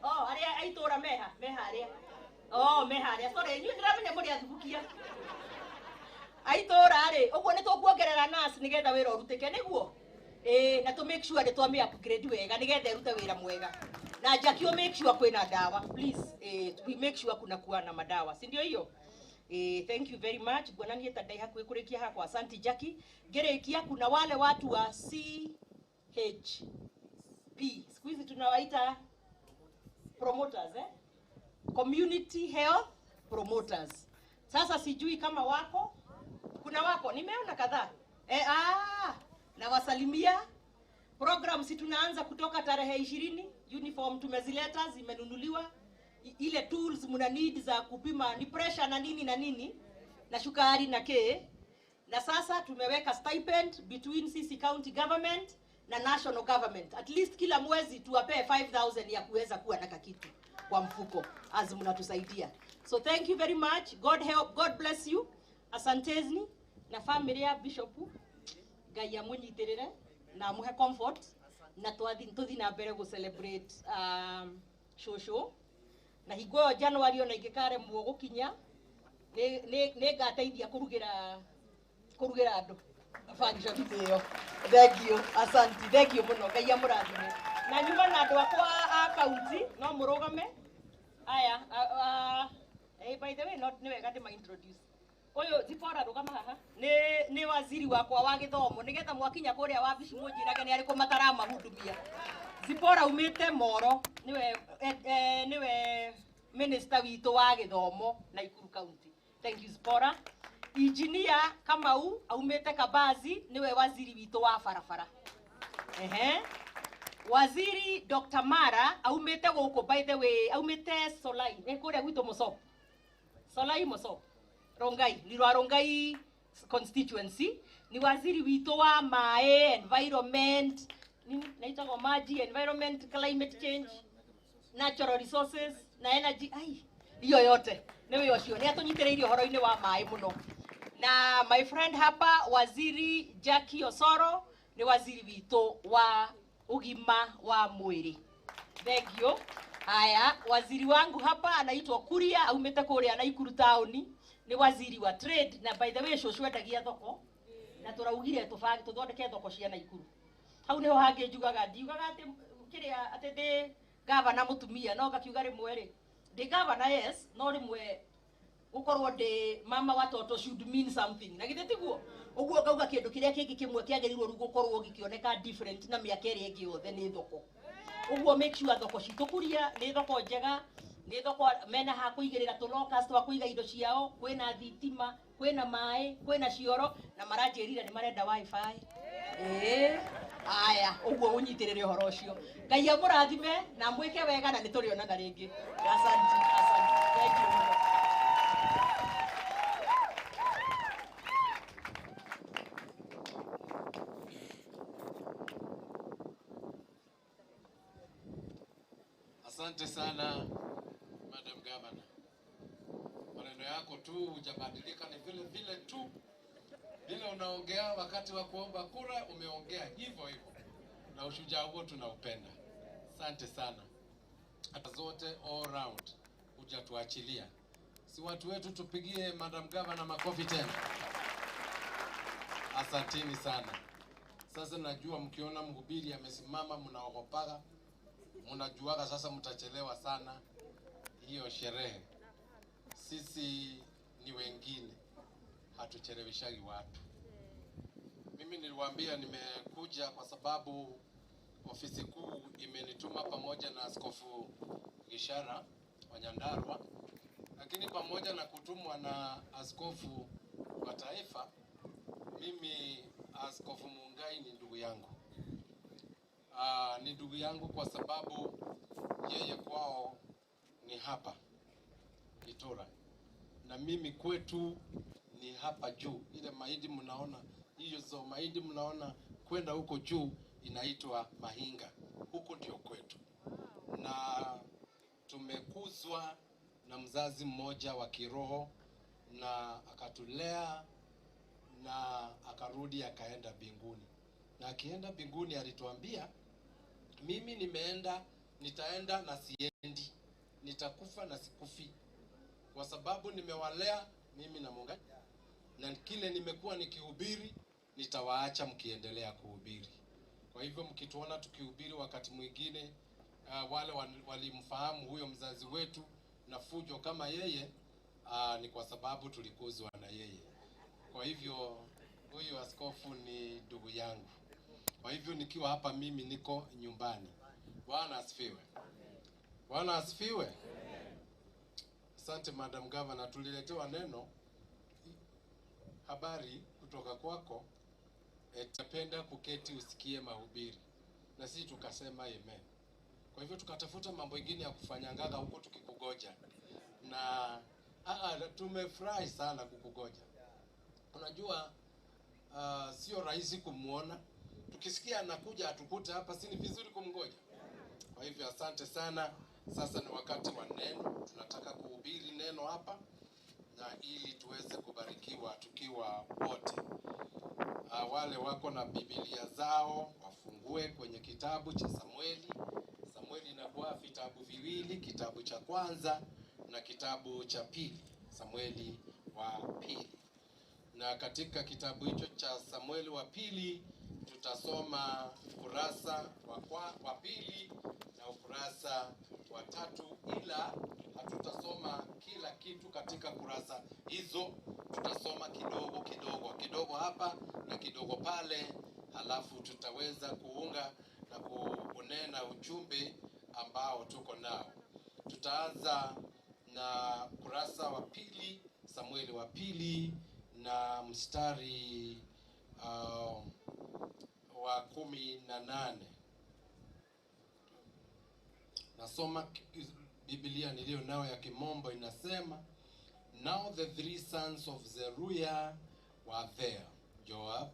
Oh, aria aitura meha aria. Oh, meha aria. Sorry, inyuĩ ndiramenya mũrĩ athubukia. Aitura ri, uguo ni tukuongerera nurse nigetha wira urutike niguo. Na to make sure ni twami upgrade wega nigetha irute wira mwega. Na Jackie o make sure kwina dawa please. We make sure kuna kuwa na madawa, si ndio hiyo? Thank you very much. Bwana niĩ ta ndai hakuhĩ kũrĩkia hakwa. Asante Jackie. Ngĩrĩkia kuna wale watu wa CHP. Siku hizi tunawaita promoters, eh? Community Health Promoters. Sasa sijui kama wako. Kuna wako, nimeona kadhaa. Nawasalimia. Program si tunaanza kutoka tarehe 20, uniform tumezileta, zimenunuliwa. Ile tools mna need za kupima ni pressure na nini na nini na shukari na ke. Na sasa tumeweka stipend between sisi county government na national government. At least kila mwezi tuwapee 5,000 ya kuweza kuwa na kakitu kwa mfuko as mnatusaidia. So thank you very much. God help, God bless you. Asanteni na familia ya Bishop Ngai amunyitirire na amuhe comfort na twathi na mbere go celebrate shosho na hingo ĩyo January ona ingĩkaremwo gũkinya nĩ ngateithia kũrugĩra andũ function ĩyo. Thank you, asante, thank you mũno. Ngai amũrathime. Na nyuma na andũ akwa a county no mũrũgame aya. By the way, not nĩ wega ndĩma introduce uyu Zipora rugama haha ni waziri wakwa wa githomo nigetha mwakinya kuria wabici munjirage ni ariku mataramahudumia. Zipora umite Moro niwe niwe minister witu wa githomo Nakuru County. Thank you Zipora. Engineer Kamau aumite Kabazi niwe waziri witu wa barabara. Waziri Dr. Mara aumite guku, by the way aumite Solai kuria gwitu Mosop. Solai Mosop Rongai, ni rwa Rongai constituency, ni waziri witu wa mae, environment, naitagwo maji, environment, climate change, natural resources na energy. Ai, hiyo yote niwe ucio ni atunyitiriire uhoro-ini wa mae muno. Na my friend hapa waziri Jackie Osoro ni waziri witu wa ugima wa mwiri. Thank you. Haya, waziri wangu hapa anaitwa Kuria, aumite kuria Nakuru town. Ni waziri wa trade na by the way shosho endagia thoko na turaugire tubange tuthondeke thoko cia Nakuru. Hau niho hangi njugaga ndiugaga ati kiria ati ndi gavana mutumia no ngakiuga rimwe ri ndi gavana, yes, no rimwe gukorwo ndi mama watoto should mean something na githe tiguo uguo ngauga kindu kiria kingi kimwe kiagirirwo ru gukorwo gikioneka different na miaka ĩrĩa ĩngĩ yothe ni thoko. Uguo make sure thoko citu Kuria ni thoko njega, ni thoko mena ha kuigirira tu lockers twa kuiga indo ciao, kwina thitima, kwina mai, kwina cioro na maranjirire ni marenda wifi. Aya, uguo unyitirire uhoro ucio. Ngai amurathime na mwike wega na niturionana ringi. Asante, asante. Thank you. Asante sana Madam Governor. Maneno yako tu hujabadilika, ni vile vile tu. Vile unaongea wakati wa kuomba kura umeongea hivyo hivyo. Na ushujaa huo tunaupenda. Asante sana. Hata zote all round hujatuachilia. Si watu wetu tupigie Madam Governor makofi tena. Asanteni sana. Sasa najua mkiona mhubiri amesimama mnaogopaga. Mnajuaga sasa mtachelewa sana hiyo sherehe. Sisi ni wengine, hatucheleweshagi watu. Mimi niliwaambia nimekuja kwa sababu ofisi kuu imenituma pamoja na Askofu Gishara wa Nyandarua, lakini pamoja na kutumwa na askofu wa taifa, mimi Askofu Mungai ni ndugu yangu. Ni ndugu yangu kwa sababu yeye kwao ni hapa Gitura na mimi kwetu ni hapa juu. Ile mahindi mnaona hizo mahindi mnaona kwenda huko juu inaitwa Mahinga, huko ndio kwetu, na tumekuzwa na mzazi mmoja wa kiroho na akatulea na akarudi akaenda mbinguni. Na akienda mbinguni alituambia, mimi nimeenda, nitaenda na siendi, nitakufa na sikufi, kwa sababu nimewalea mimi na Mungu, na kile nimekuwa nikihubiri nitawaacha mkiendelea kuhubiri. Kwa hivyo mkituona tukihubiri wakati mwingine, wale walimfahamu huyo mzazi wetu na fujo kama yeye, ni kwa sababu tulikuzwa na yeye. Kwa hivyo huyu askofu ni ndugu yangu. Kwa hivyo nikiwa hapa mimi niko nyumbani. Bwana asifiwe. Bwana asifiwe. Asante Madam Governor, tuliletewa neno habari kutoka kwako, tapenda kuketi usikie mahubiri, na sisi tukasema amen. Kwa hivyo tukatafuta mambo mengine ya kufanyangaga huko tukikugoja, na tumefurahi sana kukugoja. Unajua sio rahisi kumuona, tukisikia anakuja atukute hapa, si ni vizuri kumgoja? Kwa hivyo asante sana. Sasa ni wakati wa neno, tunataka kuhubiri neno hapa na ili tuweze kubarikiwa tukiwa wote. Wale wako na Biblia zao wafungue kwenye kitabu cha Samueli. Samueli inakuwa vitabu viwili, kitabu cha kwanza na kitabu cha pili, Samueli wa pili. Na katika kitabu hicho cha Samueli wa pili tutasoma ukurasa wa pili na ukurasa wa tatu, ila hatutasoma kila kitu katika kurasa hizo. Tutasoma kidogo kidogo kidogo hapa na kidogo pale, halafu tutaweza kuunga na kunena ujumbe ambao tuko nao. Tutaanza na kurasa wa pili, Samueli wa pili, na mstari wa 18. Nasoma Biblia niliyo nayo ya Kimombo, inasema, Now the three sons of Zeruiah were there, Joab,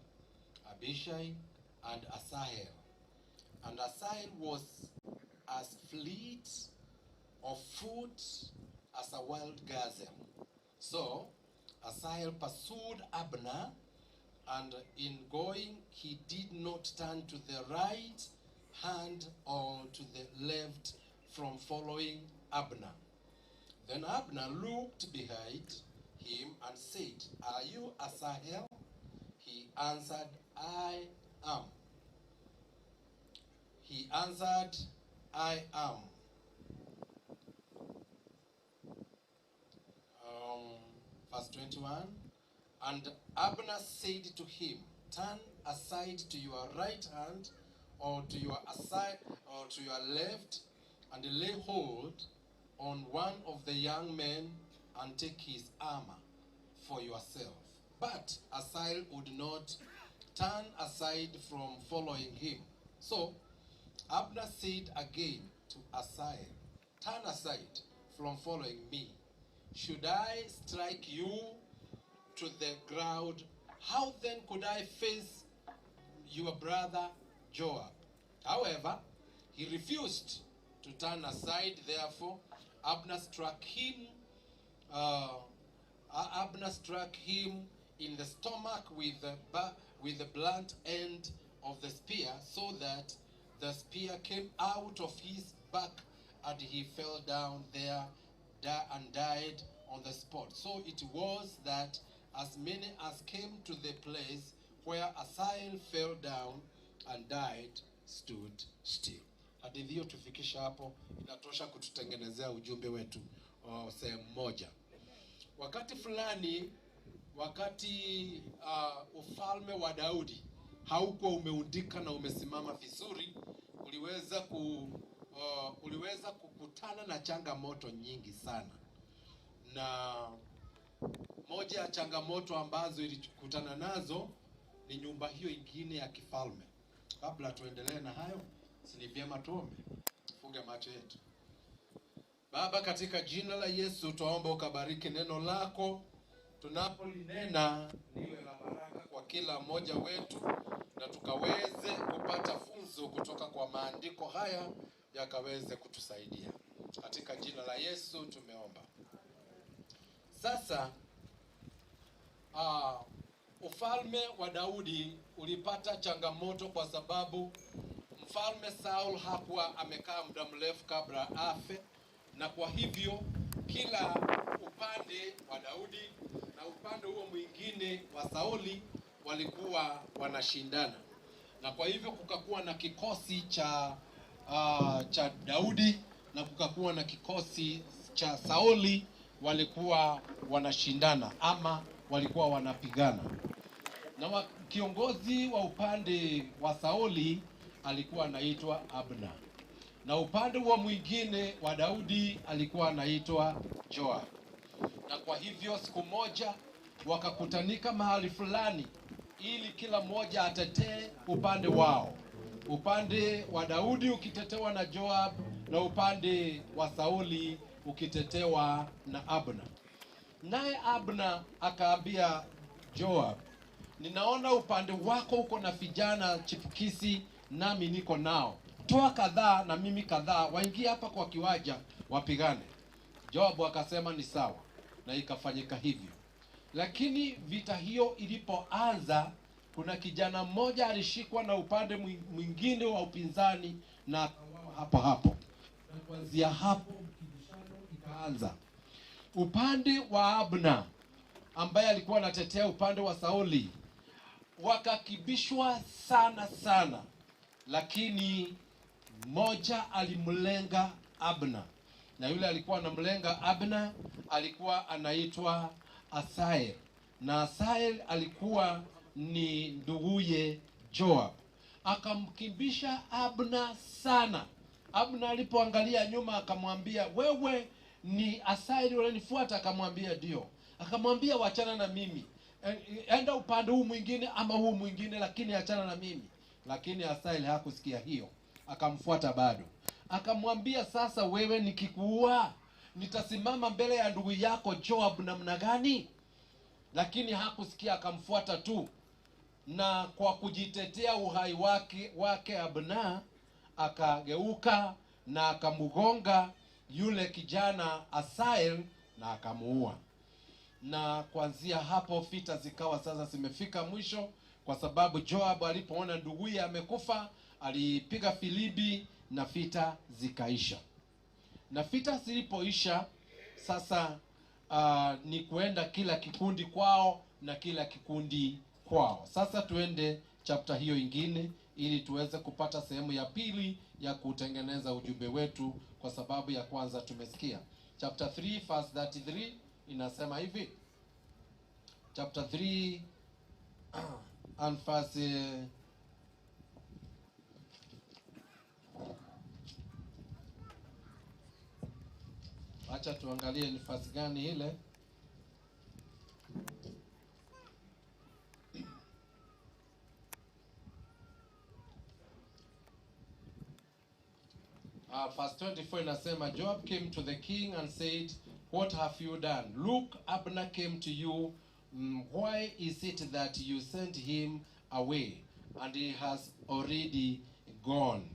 Abishai, and Asahel. And Asahel was as fleet of foot as a wild gazelle. So Asahel pursued Abner, and in going he did not turn to the right hand or to the left from following Abner. Then Abner looked behind him and said, Are you Asahel? He answered, I am. He answered, I am. Verse 21. And Abner said to him, Turn aside to your right hand or to your aside or to your left, and lay hold on one of the young men and take his armor for yourself. But Asahel would not turn aside from following him. So Abner said again to Asahel, Turn aside from following me. Should I strike you to the ground? How then could I face your brother Joab? However, he refused to turn aside. Therefore, Abner struck him. Abner struck him in the stomach with the blunt end of the spear, so that the spear came out of his back, and he fell down there and died on the spot. So it was that as many as came to the place where Asahel fell down and died stood still. Hadithi hiyo tufikisha hapo, inatosha kututengenezea ujumbe wetu sehemu moja. Wakati fulani, wakati ufalme wa Daudi haukuwa umeundika na umesimama vizuri, uliweza kukutana na changamoto nyingi sana. Na moja ya changamoto ambazo ilikutana nazo ni nyumba hiyo ingine ya kifalme. Kabla tuendelee na hayo, si ni vyema tuombe? Funge macho yetu. Baba, katika jina la Yesu tuombe ukabariki neno lako. Tunapolinena liwe la baraka kwa kila mmoja wetu, na tukaweze kupata funzo kutoka kwa maandiko haya yakaweze kutusaidia. Katika jina la Yesu tumeomba. Sasa ufalme wa Daudi ulipata changamoto kwa sababu mfalme Saul hakuwa amekaa muda mrefu kabla afe, na kwa hivyo kila upande wa Daudi na upande huo mwingine wa Sauli walikuwa wanashindana, na kwa hivyo kukakuwa na kikosi cha Daudi na kukakuwa na kikosi cha Sauli, walikuwa wanashindana ama walikuwa wanapigana. Na kiongozi wa upande wa Sauli alikuwa anaitwa Abner, na upande wa mwingine wa Daudi alikuwa anaitwa Joab. Na kwa hivyo siku moja wakakutanika mahali fulani ili kila mmoja atetee upande wao. Upande wa Daudi ukitetewa na Joab na upande wa Sauli ukitetewa na Abner. Naye Abner akaambia Joab, ninaona upande wako uko na vijana chipukisi nami niko nao. Toa kadhaa na mimi kadhaa, waingie hapa kwa kiwanja wapigane. Joab akasema ni sawa, na ikafanyika hivyo. Lakini vita hiyo ilipoanza, kuna kijana mmoja alishikwa na upande mwingine wa upinzani na hapo hapo. Na kuanzia hapo mkibishano ikaanza. Upande wa Abner ambaye alikuwa anatetea upande wa Sauli wakakibishwa sana sana, lakini mmoja alimlenga Abner, na yule alikuwa anamlenga Abner alikuwa anaitwa Asael, na Asael alikuwa ni nduguye Joab. Akamkimbisha Abner sana. Abner alipoangalia nyuma akamwambia, wewe ni Asael unanifuata? Akamwambia ndio. Akamwambia wachana na mimi, enda upande huu mwingine ama huu mwingine, lakini achana na mimi. Lakini Asael hakusikia hiyo, akamfuata bado. Akamwambia, sasa wewe nikikuua nitasimama mbele ya ndugu yako Joab namna gani? Lakini hakusikia, akamfuata tu. Na kwa kujitetea uhai wake Abner akageuka na akamgonga yule kijana Asael na akamuua. Na kuanzia hapo vita zikawa sasa zimefika mwisho, kwa sababu Joab alipoona nduguye amekufa alipiga filimbi na vita zikaisha. Na vita zilipoisha sasa ni kuenda kila kikundi kwao na kila kikundi kwao. Sasa tuende chapter hiyo ingine ili tuweze kupata sehemu ya pili ya kutengeneza ujumbe wetu, kwa sababu ya kwanza tumesikia. Chapter 3 verse 33 inasema hivi. Chapter 3 and verse acha tuangalie ni verse gani ile. Verse 24 inasema, Joab came to the king and said, what have you done? Look, Abner came to you. Why is it that you sent him away? And he has already gone.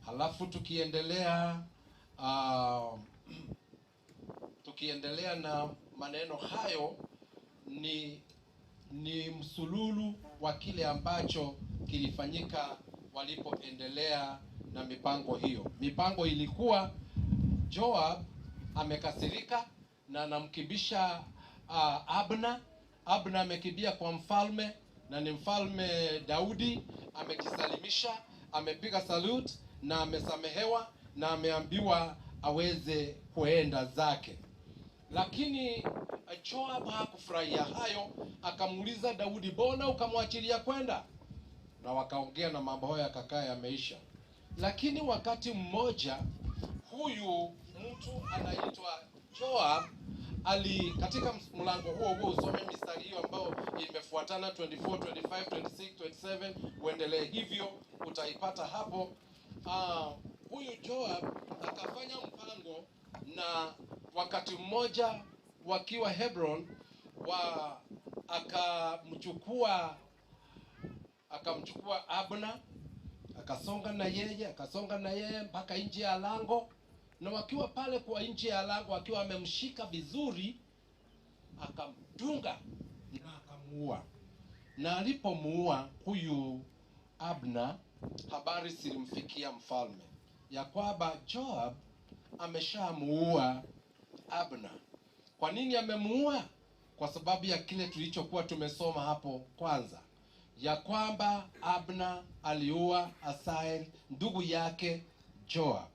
Halafu tukiendelea na maneno hayo, ni msululu wa kile ambacho kilifanyika walipoendelea na mipango hiyo. Mipango ilikuwa Joab amekasirika na anamkibisha Abner. Abner amekimbia kwa mfalme, na ni mfalme Daudi amejisalimisha, amepiga salute na amesamehewa na ameambiwa aweze kuenda zake. Lakini Joab hakufurahia hayo, akamuuliza Daudi, "Mbona ukamwachilia kwenda?" Na wakaongea na mambo hayo yakakaa yameisha. Lakini wakati mmoja huyu mtu anaitwa Joab ali katika mlango huo huo, usome mistari hiyo ambayo imefuatana 24, 25, 26, 27, uendelee hivyo utaipata hapo. Huyu Joab akafanya mpango, na wakati mmoja wakiwa Hebron akamchukua Abner, akasonga na yeye mpaka nje ya lango. Na wakiwa pale kwa nje ya lango, akiwa amemshika vizuri, akamdunga na akamuua. Na alipomuua huyu Abner, habari zilimfikia mfalme ya kwamba Joab ameshamuua Abner. Kwa nini amemuua? Kwa sababu ya kile tulichokuwa tumesoma hapo kwanza, ya kwamba Abner aliua Asael ndugu yake Joab.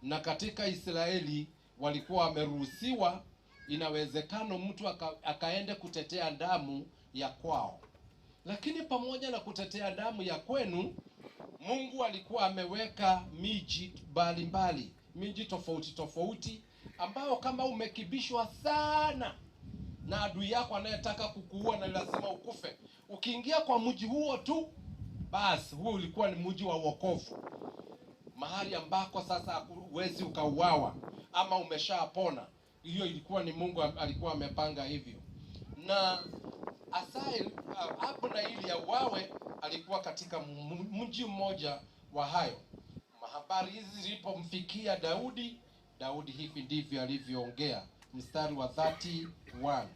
Na katika Israeli walikuwa wameruhusiwa, inawezekano mtu akaende kutetea damu ya kwao. Lakini pamoja na kutetea damu ya kwenu, Mungu alikuwa ameweka miji mbalimbali, miji tofauti tofauti, ambao kama umekibishwa sana na adui yako anayetaka kukuua na lazima ukufe, ukiingia kwa mji huo tu, basi huo ulikuwa ni mji wa wokovu, mahali ambako sasa huwezi ukauawa ama umeshapona. Hiyo ilikuwa ni Mungu alikuwa amepanga hivyo. Na Asael, Abner ili auawe, alikuwa katika mji mmoja wa hayo. Habari hizi zilipomfikia Daudi, Daudi hivi ndivyo alivyoongea, mstari wa 31.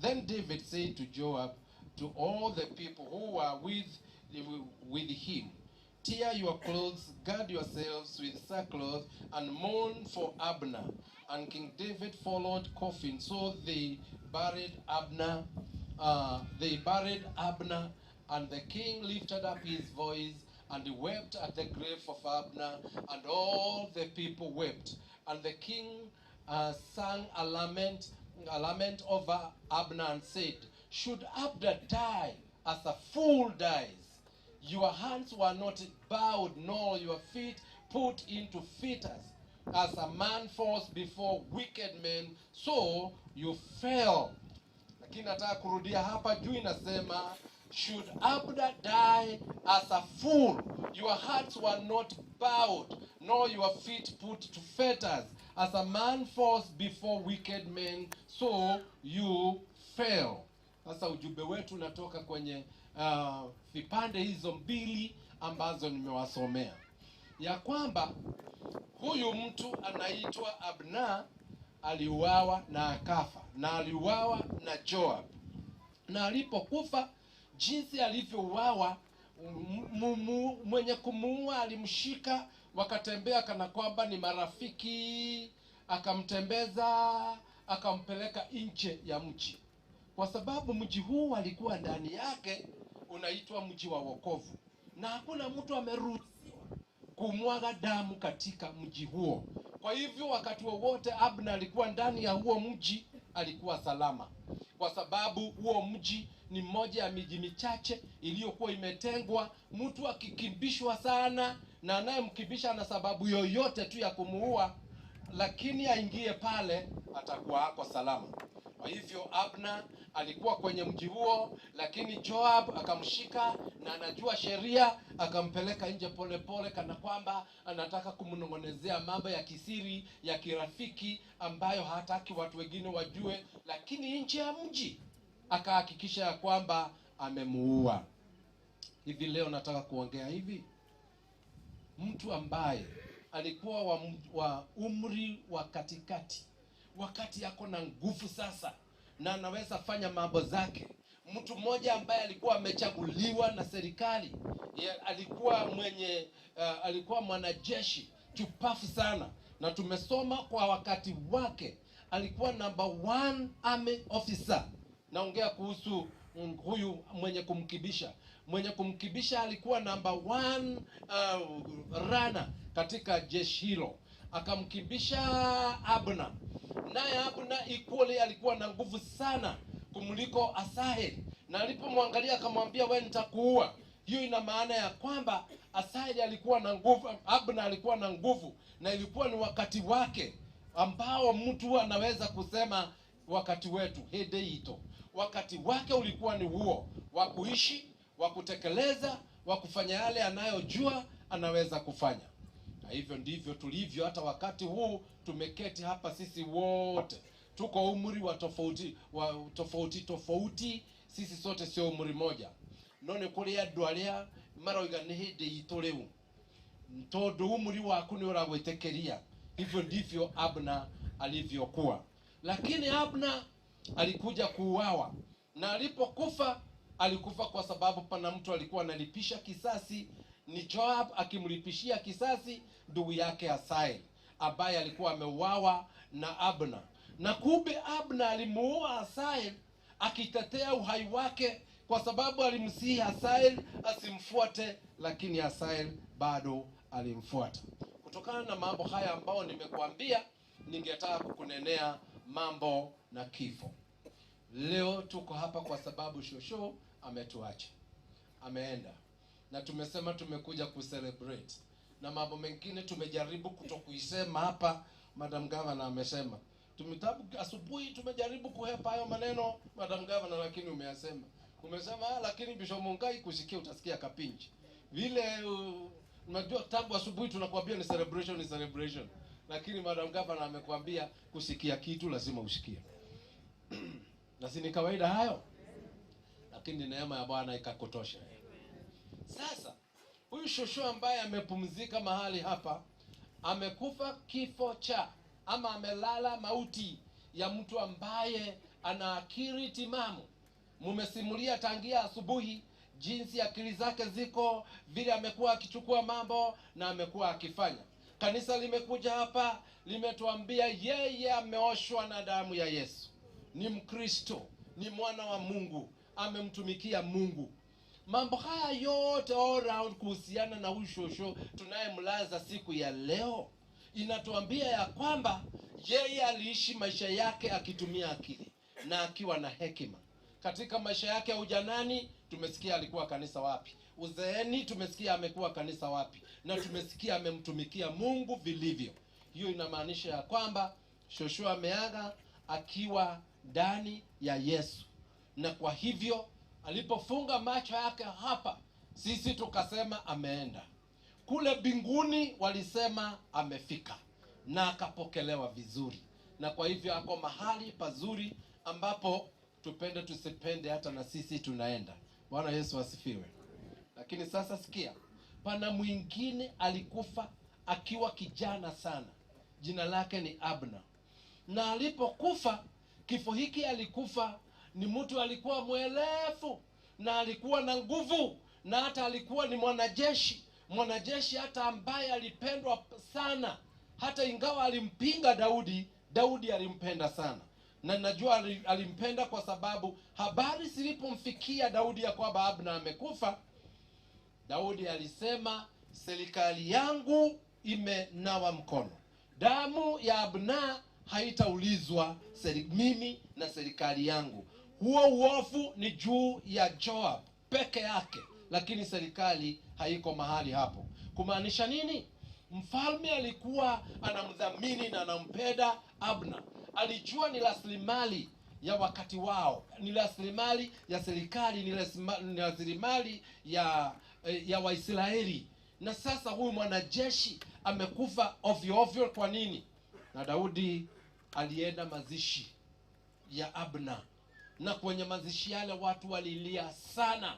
Then David said to Joab, to all the people who were with him, "Tear your clothes, gird yourselves with sackcloth, and mourn for Abner." And King David followed coffin, so they buried Abner. And the king lifted up his voice and wept at the grave of Abner, and all the people wept. And the king sang a lament over Abner and said, "Should Abner die as a fool dies? Your hands were not bowed, nor your feet put into fetters. As a man falls before wicked men, so you fell." Lakini nataka kurudia hapa juu, inasema, "Should Abner die as a fool? Your hearts were not bowed, nor your feet put to fetters. As a man falls before wicked men, so you fell." Sasa ujumbe wetu unatoka kwenye vipande hizo mbili ambazo nimewasomea, ya kwamba huyu mtu anaitwa Abner aliuawa na akafa, na aliuawa na Joab. Na alipokufa, jinsi alivyouawa, mwenye kumuua alimshika, wakatembea kana kwamba ni marafiki, akamtembeza, akampeleka nje ya mji. Kwa sababu mji huu alikuwa ndani yake unaitwa mji wa wokovu, na hakuna mtu ameruhusiwa kumwaga damu katika mji huo. Kwa hivyo wakati wowote Abner alikuwa ndani ya huo mji, alikuwa salama, kwa sababu huo mji ni mmoja ya miji michache iliyokuwa imetengwa. Mtu akikimbishwa sana na anayemkimbisha na sababu yoyote tu ya kumuua, lakini aingie pale, atakuwa ako salama. Kwa hivyo Abner alikuwa kwenye mji huo, lakini Joab akamshika, na anajua sheria, akampeleka nje polepole, kana kwamba anataka kumnong'onezea mambo ya kisiri ya kirafiki ambayo hataki watu wengine wajue, lakini nje ya mji akahakikisha ya kwamba amemuua. Hivi leo nataka kuongea hivi, mtu ambaye alikuwa wa umri wa katikati, wakati yako na nguvu sasa na anaweza fanya mambo zake, mtu mmoja ambaye alikuwa amechaguliwa na serikali, alikuwa mwenye alikuwa mwanajeshi chupafu sana, na tumesoma kwa wakati wake alikuwa number 1 army officer. Naongea kuhusu huyu mwenye kumkibisha. Mwenye kumkibisha alikuwa number 1 runner katika jeshi hilo. Akamkimbisha Abna. Naye Abna equally alikuwa na nguvu sana kumliko Asahel. Na alipomwangalia akamwambia, wewe nitakuua. Hiyo ina maana ya kwamba Asahel alikuwa na nguvu, Abna alikuwa na nguvu, na ilikuwa ni wakati wake ambao mtu anaweza kusema wakati wetu hedeito. Wakati wake ulikuwa ni huo wa kuishi, wa kutekeleza, wa kufanya yale anayojua anaweza kufanya. Na hivyo ndivyo tulivyo hata wakati huu tumeketi hapa sisi wote. Tuko umri wa tofauti, tofauti, sisi sote sio umri moja. None kuri andu aria maroiga ni hindi itu riu, tondu umri waku ni uragwitikiria. Hivyo ndivyo Abna alivyokuwa. Lakini Abna alikuja kuuawa, na alipokufa alikufa kwa sababu pana mtu alikuwa analipisha kisasi. Ni Joab akimlipishia kisasi ndugu yake Asahel ambaye alikuwa ameuawa na Abna. Na kumbe Abna alimuua Asahel akitetea uhai wake, kwa sababu alimsihi Asahel asimfuate, lakini Asahel bado alimfuata. Kutokana na mambo haya ambao nimekuambia, ningetaka kukunenea mambo na kifo. Leo tuko hapa kwa sababu shosho ametuacha, ameenda, na tumesema tumekuja kucelebrate, na mambo mengine tumejaribu kutokuisema hapa. Madam Governor amesema tumetabu asubuhi, tumejaribu kuhepa hayo maneno Madam Governor, lakini umeyasema. Umesema lakini Bishop Mungai kusikia utasikia kapinji vile. Unajua tangu asubuhi tunakuambia ni celebration, ni celebration, lakini Madam Governor amekwambia kusikia kitu lazima usikie. Na si ni kawaida hayo, lakini neema ya Bwana ikakutosha. Sasa huyu shosho ambaye amepumzika mahali hapa amekufa kifo cha ama amelala mauti ya mtu ambaye ana akili timamu. Mumesimulia tangia asubuhi jinsi akili zake ziko, vile amekuwa akichukua mambo na amekuwa akifanya. Kanisa limekuja hapa limetuambia yeye ameoshwa na damu ya Yesu, ni Mkristo, ni mwana wa Mungu, amemtumikia Mungu. Mambo haya yote all round kuhusiana na huyu shosho tunayemlaza siku ya leo inatuambia ya kwamba yeye aliishi maisha yake akitumia akili na akiwa na hekima. Katika maisha yake ya ujanani tumesikia alikuwa kanisa wapi, uzeeni tumesikia amekuwa kanisa wapi, na tumesikia amemtumikia Mungu vilivyo. Hiyo inamaanisha ya kwamba shosho ameaga akiwa ndani ya Yesu, na kwa hivyo alipofunga macho yake hapa, sisi tukasema ameenda. Kule mbinguni walisema amefika na akapokelewa vizuri, na kwa hivyo ako mahali pazuri ambapo tupende tusipende hata na sisi tunaenda. Bwana Yesu asifiwe. Lakini sasa sikia, pana mwingine alikufa akiwa kijana sana, jina lake ni Abna. Na alipokufa, kifo hiki alikufa ni mtu alikuwa mwelefu na alikuwa na nguvu, na hata alikuwa ni mwanajeshi, mwanajeshi hata ambaye alipendwa sana. Hata ingawa alimpinga Daudi, Daudi alimpenda sana. Na najua alimpenda kwa sababu habari zilipomfikia Daudi ya kwamba Abna amekufa, Daudi alisema serikali yangu imenawa mkono, damu ya Abna haitaulizwa mimi na serikali yangu. Huo uovu ni juu ya Joab peke yake, lakini serikali haiko mahali hapo. Kumaanisha nini? Mfalme alikuwa anamdhamini na anampenda Abna. Alijua ni rasilimali ya wakati wao, ni rasilimali ya serikali, ni rasilimali ya Waisraeli. Na sasa huyu mwanajeshi amekufa ovyo ovyo kwa nini? Na Daudi alienda mazishi ya Abna, na kwenye mazishi yale watu walilia sana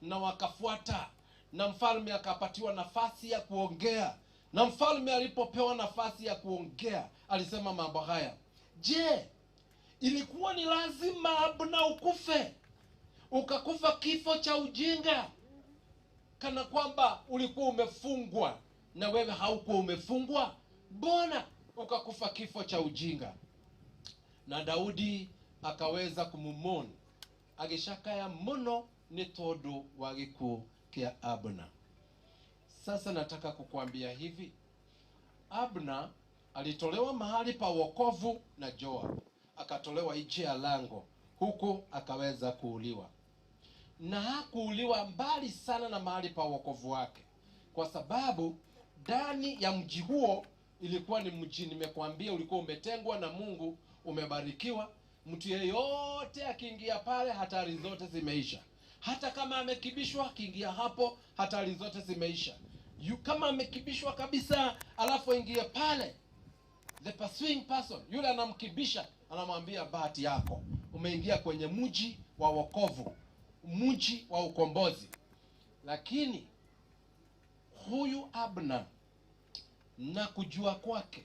na wakafuata, na mfalme akapatiwa nafasi ya kuongea. Na mfalme alipopewa nafasi ya kuongea alisema mambo haya: je, ilikuwa ni lazima Abna ukufe? Ukakufa kifo cha ujinga, kana kwamba ulikuwa umefungwa na wewe haukuwa umefungwa? Mbona ukakufa kifo cha ujinga? Na Daudi akaweza kumumon agishakaya muno ni tondu wa gikuo kia Abna. Sasa nataka kukuambia hivi, Abna Alitolewa mahali pa wokovu na Joab, akatolewa nje ya lango, huku akaweza kuuliwa. Na hakuuliwa mbali sana na mahali pa wokovu wake, kwa sababu ndani ya mji huo ilikuwa ni mji, nimekuambia, ulikuwa umetengwa na Mungu, umebarikiwa. Mtu yeyote akiingia pale, hatari zote zimeisha. Hata kama amekibishwa, akiingia hapo, hatari zote zimeisha. Kama amekibishwa kabisa, alafu aingie pale, the pursuing person, yule anamkibisha, anamwambia bahati yako, umeingia kwenye mji wa wokovu, mji wa ukombozi. Lakini huyu Abner na kujua kwake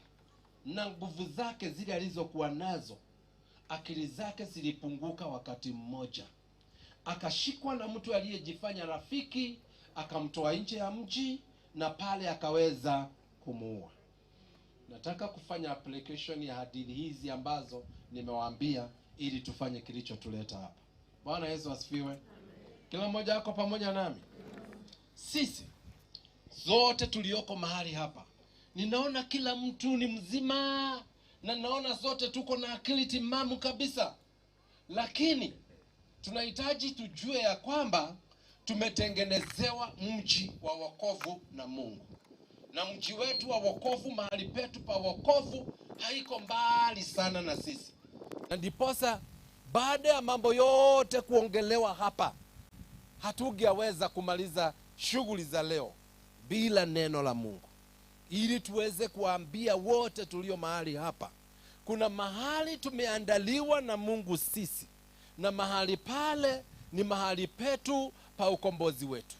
na nguvu zake zile alizokuwa nazo, akili zake zilipunguka wakati mmoja. Akashikwa na mtu aliyejifanya rafiki, akamtoa nje ya mji na pale akaweza kumuua. Nataka kufanya application ya hadithi hizi ambazo nimewaambia ili tufanye kilichotuleta hapa. Bwana Yesu asifiwe. Kila mmoja ako pamoja nami. Sisi zote tulioko mahali hapa, ninaona kila mtu ni mzima na naona zote tuko na akili timamu kabisa. Lakini tunahitaji tujue ya kwamba tumetengenezewa mji wa wokovu na Mungu. Na mji wetu wa wokovu, mahali petu pa wokovu, haiko mbali sana na sisi. Na ndiposa baada ya mambo yote kuongelewa hapa, hatungeweza kumaliza shughuli za leo bila neno la Mungu, ili tuweze kuambia wote tulio mahali hapa, kuna mahali tumeandaliwa na Mungu sisi, na mahali pale ni mahali petu pa ukombozi wetu.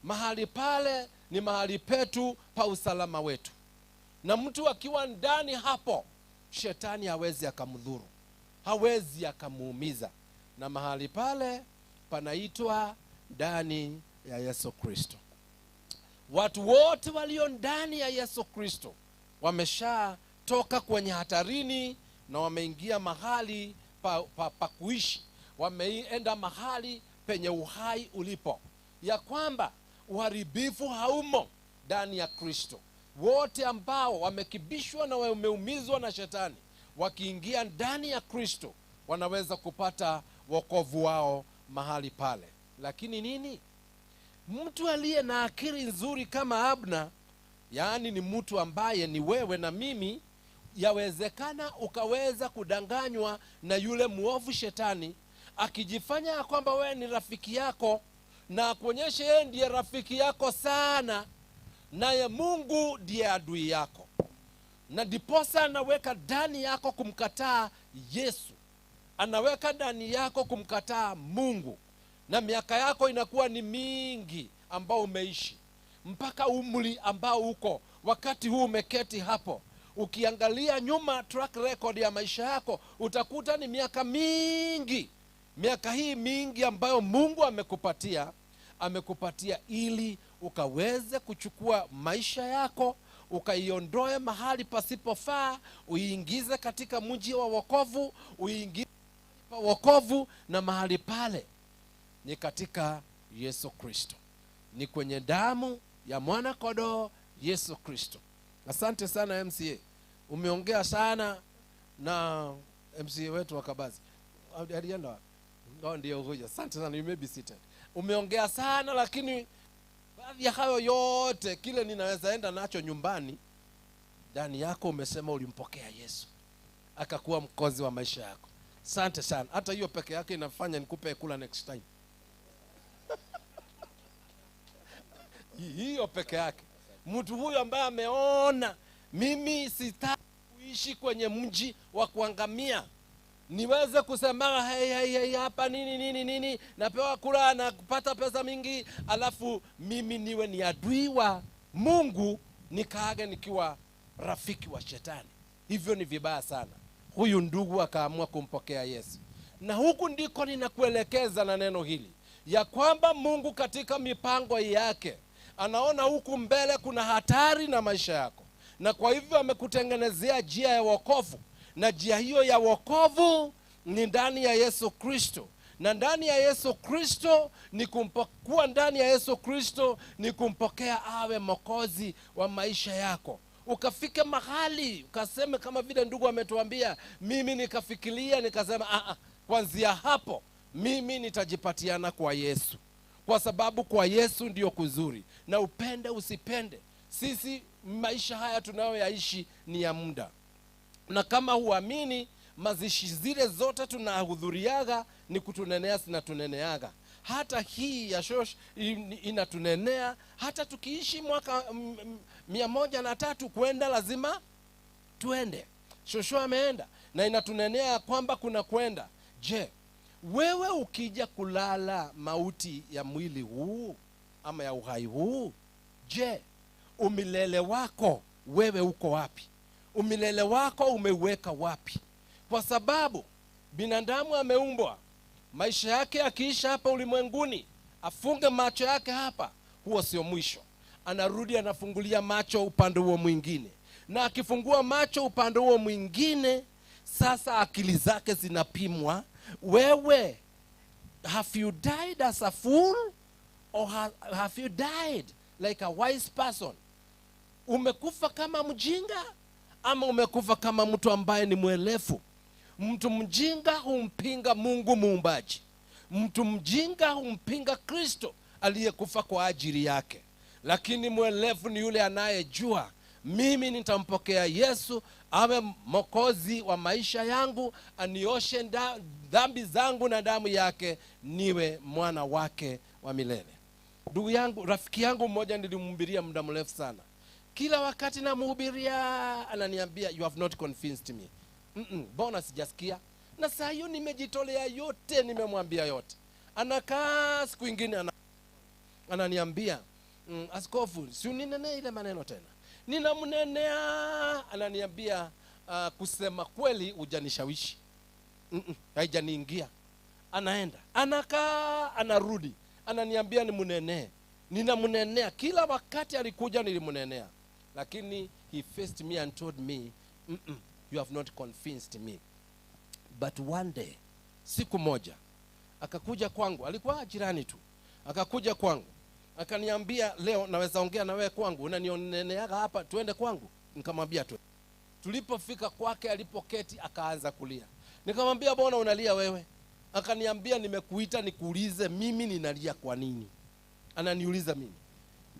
Mahali pale ni mahali petu pa usalama wetu. Na mtu akiwa ndani hapo, shetani hawezi akamdhuru, hawezi akamuumiza. Na mahali pale panaitwa ndani ya Yesu Kristo. Watu wote walio ndani ya Yesu Kristo wameshatoka kwenye hatarini na wameingia mahali pa kuishi. Wameenda mahali penye uhai ulipo, ya kwamba uharibifu haumo ndani ya Kristo. Wote ambao wamekibishwa na wameumizwa na shetani, wakiingia ndani ya Kristo wanaweza kupata wokovu wao mahali pale. Lakini nini? Mtu aliye na akili nzuri kama Abner, yaani ni mtu ambaye ni wewe na mimi, yawezekana ukaweza kudanganywa na yule muovu shetani, akijifanya ya kwamba wewe ni rafiki yako na akuonyeshe yeye ndiye rafiki yako sana, naye Mungu ndiye adui yako. Na ndiposa anaweka ndani yako kumkataa Yesu, anaweka ndani yako kumkataa Mungu. Na miaka yako inakuwa ni mingi ambao umeishi, mpaka umri ambao uko wakati huu umeketi hapo, ukiangalia nyuma track record ya maisha yako, utakuta ni miaka mingi. Miaka hii mingi ambayo Mungu amekupatia, amekupatia ili ukaweze kuchukua maisha yako, ukaiondoe mahali pasipofaa, uiingize katika mji wa wokovu, uiingize mahali pa wokovu, na mahali pale ni katika Yesu Kristo, ni kwenye damu ya mwana kondoo Yesu Kristo. Asante sana MCA, umeongea sana na MCA wetu wa Kabazi. Alienda wapi? Oh, ndio huyo. Asante sana, you may be seated. Umeongea sana, lakini baadhi ya hayo yote kile ninaweza enda nacho nyumbani, ndani yako umesema ulimpokea Yesu akakuwa mkozi wa maisha yako. Asante sana. Hata hiyo peke yake inafanya nikupe kula next time. Hiyo peke yake. Mtu huyu ambaye ameona mimi sitaki kuishi kwenye mji wa kuangamia, niweze kusema hey, hey, hey, hapa nini nini nini, napewa kula na kupata pesa mingi, alafu mimi niwe ni adui wa Mungu, nikaage nikiwa rafiki wa shetani. Hivyo ni vibaya sana. Huyu ndugu akaamua kumpokea Yesu. Na huku ndiko ninakuelekeza na neno hili, ya kwamba Mungu katika mipango yake anaona huku mbele kuna hatari na maisha yako, na kwa hivyo amekutengenezea njia ya wokovu, na njia hiyo ya wokovu ni ndani ya Yesu Kristo. Na ndani ya Yesu Kristo ni kuwa ndani ya Yesu Kristo ni kumpokea awe mwokozi wa maisha yako. Ukafika mahali ukaseme kama vile ndugu ametuambia, mimi nikafikiria nikasema, kwanzia hapo mimi nitajipatiana kwa Yesu, kwa sababu kwa Yesu ndio kuzuri. Na upende usipende, sisi maisha haya tunayoyaishi ni ya muda. Na kama huamini, mazishi zile zote tunahudhuriaga ni kutunenea, zinatuneneaga. Hata hii ya shosh inatunenea. Hata tukiishi mwaka 103 kwenda, lazima tuende. Shosho ameenda na inatunenea kwamba kuna kwenda. Je, wewe ukija kulala mauti ya mwili huu ama ya uhai huu, je, umilele wako wewe uko wapi? Umilele wako umeweka wapi? Kwa sababu binadamu ameumbwa, maisha yake akiisha hapa ulimwenguni, afunge macho yake hapa, huo sio mwisho. Anarudi anafungulia macho upande huo mwingine. Na akifungua macho upande huo mwingine, sasa akili zake zinapimwa. Wewe, have you died as a fool or have you died like a wise person? Umekufa kama mjinga ama umekufa kama mtu ambaye ni mwelefu? Mtu mjinga humpinga Mungu muumbaji. Mtu mjinga humpinga Kristo aliyekufa kwa ajili yake. Lakini mwelefu ni yule anayejua, mimi nitampokea Yesu awe mwokozi wa maisha yangu, anioshe dhambi zangu na damu yake, niwe mwana wake wa milele. Ndugu yangu, rafiki yangu mmoja nilimhubiria muda mrefu sana. Kila wakati namhubiria ananiambia, you have not convinced me. Mbona sijasikia? Na saa hiyo nimejitolea yote, nimemwambia yote. Anakaa siku nyingine ananiambia, askofu, si uninenee ile maneno tena. Ninamnenea, ananiambia, kusema kweli hujanishawishi. Haijaniingia. Anaenda, anakaa, anarudi, ananiambia nimnenee. Ninamnenea kila wakati alikuja nilimnenea. Lakini he faced me and told me, you have not convinced me. But one day, siku moja, akakuja kwangu, alikuwa jirani tu. Akakuja kwangu, akaniambia, leo naweza ongea na wewe kwangu, unanioneneaga hapa, tuende kwangu. Nikamwambia tu. Tulipofika kwake alipoketi akaanza kulia. Nikamwambia, bwana unalia wewe? Akaniambia, nimekuita nikuulize mimi ninalia kwa nini. Ananiuliza mimi.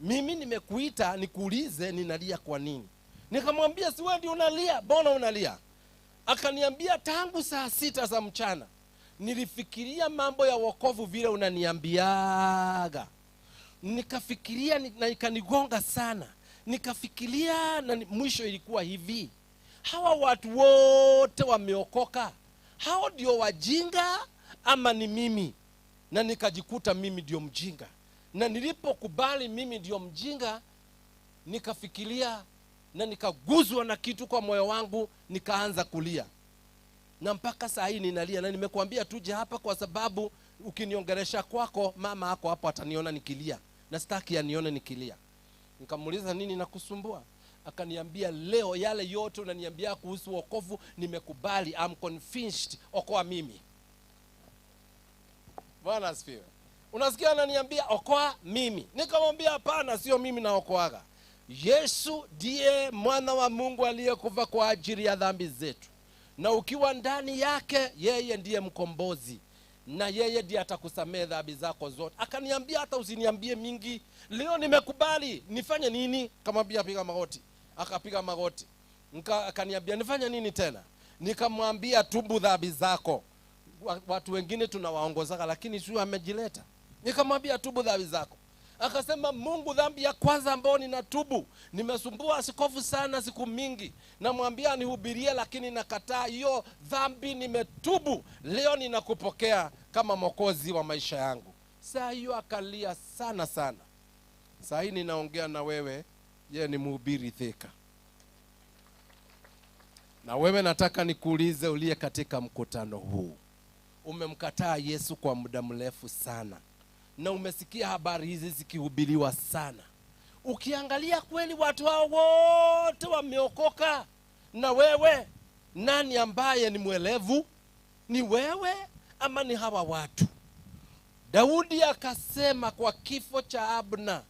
Mimi nimekuita nikuulize ninalia kwa nini. Nikamwambia, si wewe ndio unalia, mbona unalia? Akaniambia, tangu saa 6 za mchana nilifikiria mambo ya wokovu vile unaniambiaga. Nikafikiria na ikanigonga sana. Nikafikiria na mwisho ilikuwa hivi. Hawa watu wote wameokoka, hao ndio wajinga ama ni mimi? Na nikajikuta mimi ndio mjinga. Na nilipokubali mimi ndio mjinga, nikafikiria na nikaguzwa na kitu kwa moyo wangu, nikaanza kulia. Na mpaka saa hii ninalia. Na nimekuambia tuje hapa kwa sababu ukiniongelesha kwako, mama yako hapo ataniona nikilia, na sitaki anione nikilia. Nikamuuliza, nini nakusumbua? Akaniambia, leo yale yote unaniambia kuhusu wokovu nimekubali, I'm convinced, okoa mimi. Bwana asifiwe. Unasikia ananiambia okoa mimi. Nikamwambia hapana, sio mimi naokoaga. Yesu ndiye mwana wa Mungu aliyekufa kwa ajili ya dhambi zetu. Na ukiwa ndani yake, yeye ndiye mkombozi. Na yeye ndiye atakusamehe dhambi zako zote. Akaniambia hata usiniambie mingi. Leo nimekubali, nifanye nini? Nikamwambia piga magoti. Akapiga magoti. Akaniambia nifanye nini tena? Nikamwambia tubu dhambi zako. Watu wengine tunawaongozaga lakini sio amejileta. Nikamwambia tubu dhambi zako. Akasema, Mungu, dhambi ya kwanza ambayo ninatubu, nimesumbua askofu sana siku mingi, namwambia nihubirie lakini nakataa hiyo dhambi, nimetubu, leo ninakupokea kama mwokozi wa maisha yangu. Saa hiyo akalia sana sana. Saa hii ninaongea na wewe, yeye ni mhubiri Thika. Na wewe nataka nikuulize uliye katika mkutano huu, umemkataa Yesu kwa muda mrefu sana, na umesikia habari hizi zikihubiriwa sana. Ukiangalia kweli watu hao wote wameokoka, na wewe nani ambaye ni mwelevu? Ni wewe ama ni hawa watu? Daudi akasema kwa kifo cha Abna,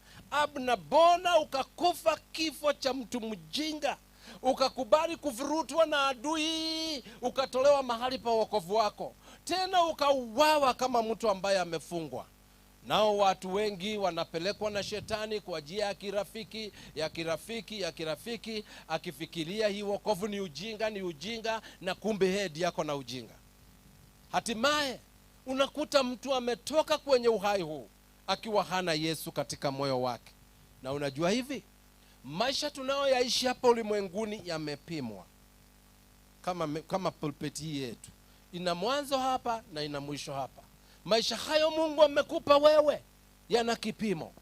Abna, bona ukakufa kifo cha mtu mjinga, ukakubali kuvurutwa na adui, ukatolewa mahali pa wokovu wako, tena ukauawa kama mtu ambaye amefungwa. Nao watu wengi wanapelekwa na shetani kwa njia ya kirafiki, ya kirafiki, ya kirafiki, akifikiria hii wokovu ni ujinga, ni ujinga, na kumbe head yako na ujinga. Hatimaye unakuta mtu ametoka kwenye uhai huu akiwa hana Yesu katika moyo wake. Na unajua hivi, maisha tunayoyaishi hapa ulimwenguni yamepimwa. Kama pulpiti hii yetu ina mwanzo hapa na ina mwisho hapa. Maisha hayo Mungu amekupa wewe yana kipimo.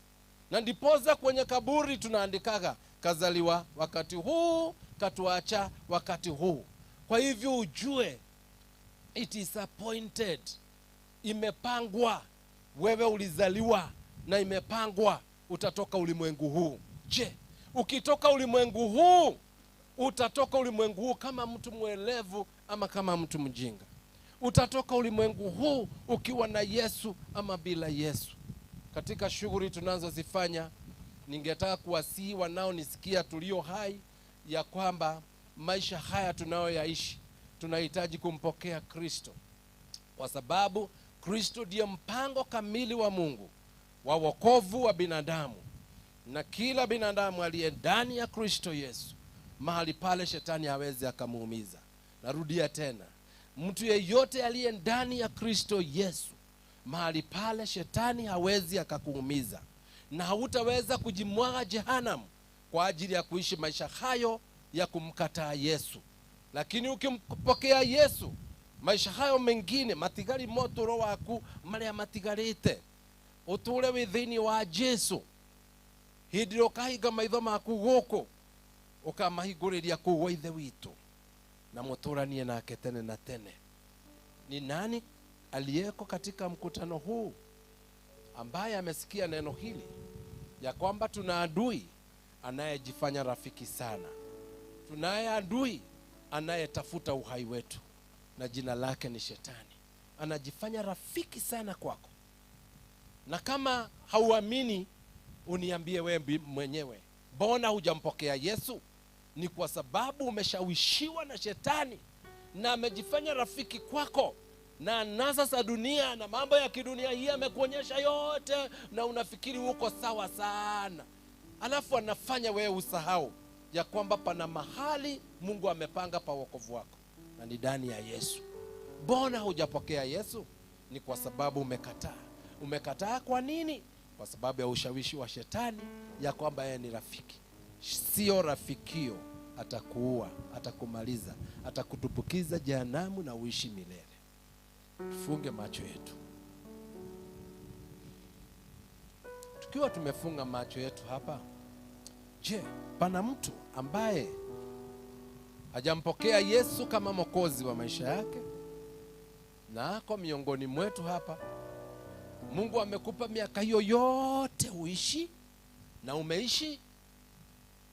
Na ndiposa kwenye kaburi tunaandikaga, kazaliwa wakati huu, katuacha wakati huu. Kwa hivyo ujue it is appointed, imepangwa. Wewe ulizaliwa na imepangwa utatoka ulimwengu huu. Je, ukitoka ulimwengu huu, utatoka ulimwengu huu kama mtu mwelevu ama kama mtu mjinga? Utatoka ulimwengu huu ukiwa na Yesu ama bila Yesu? Katika shughuli tunazozifanya, ningetaka kuwasihi wanaonisikia tulio hai ya kwamba maisha haya tunayoyaishi tunahitaji kumpokea Kristo, kwa sababu Kristo ndiye mpango kamili wa Mungu wa wokovu wa binadamu. Na kila binadamu aliye ndani ya Kristo Yesu, mahali pale shetani hawezi akamuumiza. Narudia tena, mtu yeyote aliye ndani ya Kristo Yesu, mahali pale shetani hawezi akakuumiza, na hautaweza kujimwaga jehanamu kwa ajili ya kuishi maisha hayo ya kumkataa Yesu. Lakini ukimpokea Yesu, maisha hayo mengine matigari motoro waku maria matigarite uture wi thiini wa Jesu, hindi ukahinga maitho maku guku ukamahinguriria kuu gwa Ithe witu, na muturanie nake tene na tene. Ni nani aliyeko katika mkutano huu ambaye amesikia neno hili ya kwamba tuna adui anayejifanya rafiki sana, tunaye adui anayetafuta uhai wetu, na jina lake ni Shetani? Anajifanya rafiki sana kwako. Na kama hauamini, uniambie wewe mwenyewe, mbona hujampokea Yesu? Ni kwa sababu umeshawishiwa na shetani na amejifanya rafiki kwako, na anasa za dunia na mambo ya kidunia hii amekuonyesha yote, na unafikiri uko sawa sana. Alafu anafanya wewe usahau ya kwamba pana mahali Mungu amepanga pa wokovu wako, na ni ndani ya Yesu. Mbona hujapokea Yesu? Ni kwa sababu umekataa. Umekataa kwa nini? Kwa sababu ya ushawishi wa shetani ya kwamba yeye ni rafiki. Sio rafikio, atakuua, atakumaliza, atakutupukiza jehanamu na uishi milele. Tufunge macho yetu. Tukiwa tumefunga macho yetu hapa, je, pana mtu ambaye hajampokea Yesu kama Mwokozi wa maisha yake na ako miongoni mwetu hapa? Mungu amekupa miaka hiyo yote uishi, na umeishi,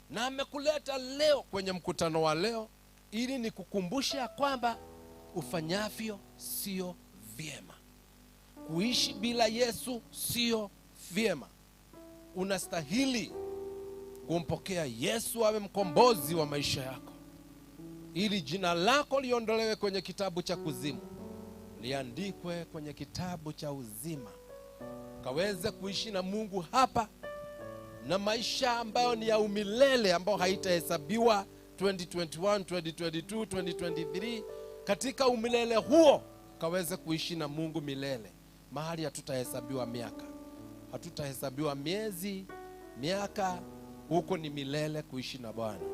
na amekuleta leo kwenye mkutano wa leo ili nikukumbushe ya kwamba ufanyavyo sio vyema. Kuishi bila Yesu sio vyema. Unastahili kumpokea Yesu awe mkombozi wa maisha yako, ili jina lako liondolewe kwenye kitabu cha kuzimu, liandikwe kwenye kitabu cha uzima, kaweze kuishi na Mungu hapa na maisha ambayo ni ya umilele, ambayo haitahesabiwa 2021, 2022, 2023. Katika umilele huo kaweze kuishi na Mungu milele, mahali hatutahesabiwa miaka, hatutahesabiwa miezi, miaka, huko ni milele kuishi na Bwana.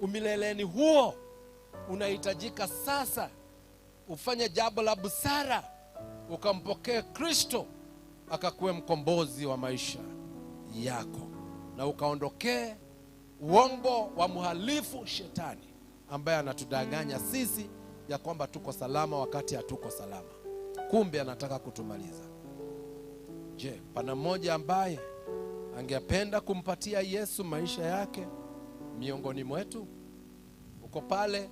Umileleni huo unahitajika sasa ufanye jambo la busara, ukampokee Kristo akakuwe mkombozi wa maisha yako, na ukaondokee uongo wa mhalifu shetani ambaye anatudanganya sisi ya kwamba tuko salama wakati hatuko salama. Kumbe anataka kutumaliza. Je, pana mmoja ambaye angependa kumpatia Yesu maisha yake miongoni mwetu? Uko pale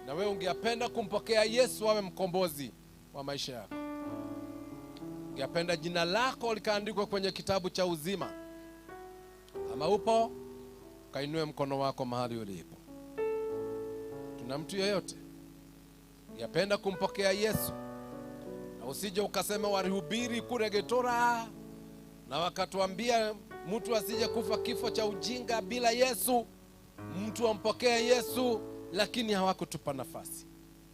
na wewe ungependa kumpokea Yesu awe mkombozi wa maisha yako? Ungependa jina lako likaandikwa kwenye kitabu cha uzima, Kama upo, kainue mkono wako mahali ulipo. Tuna mtu yeyote yapenda kumpokea Yesu? Na usije ukasema walihubiri kule Getora na wakatuambia mtu asije kufa kifo cha ujinga bila Yesu, mtu ampokee Yesu, lakini hawakutupa nafasi.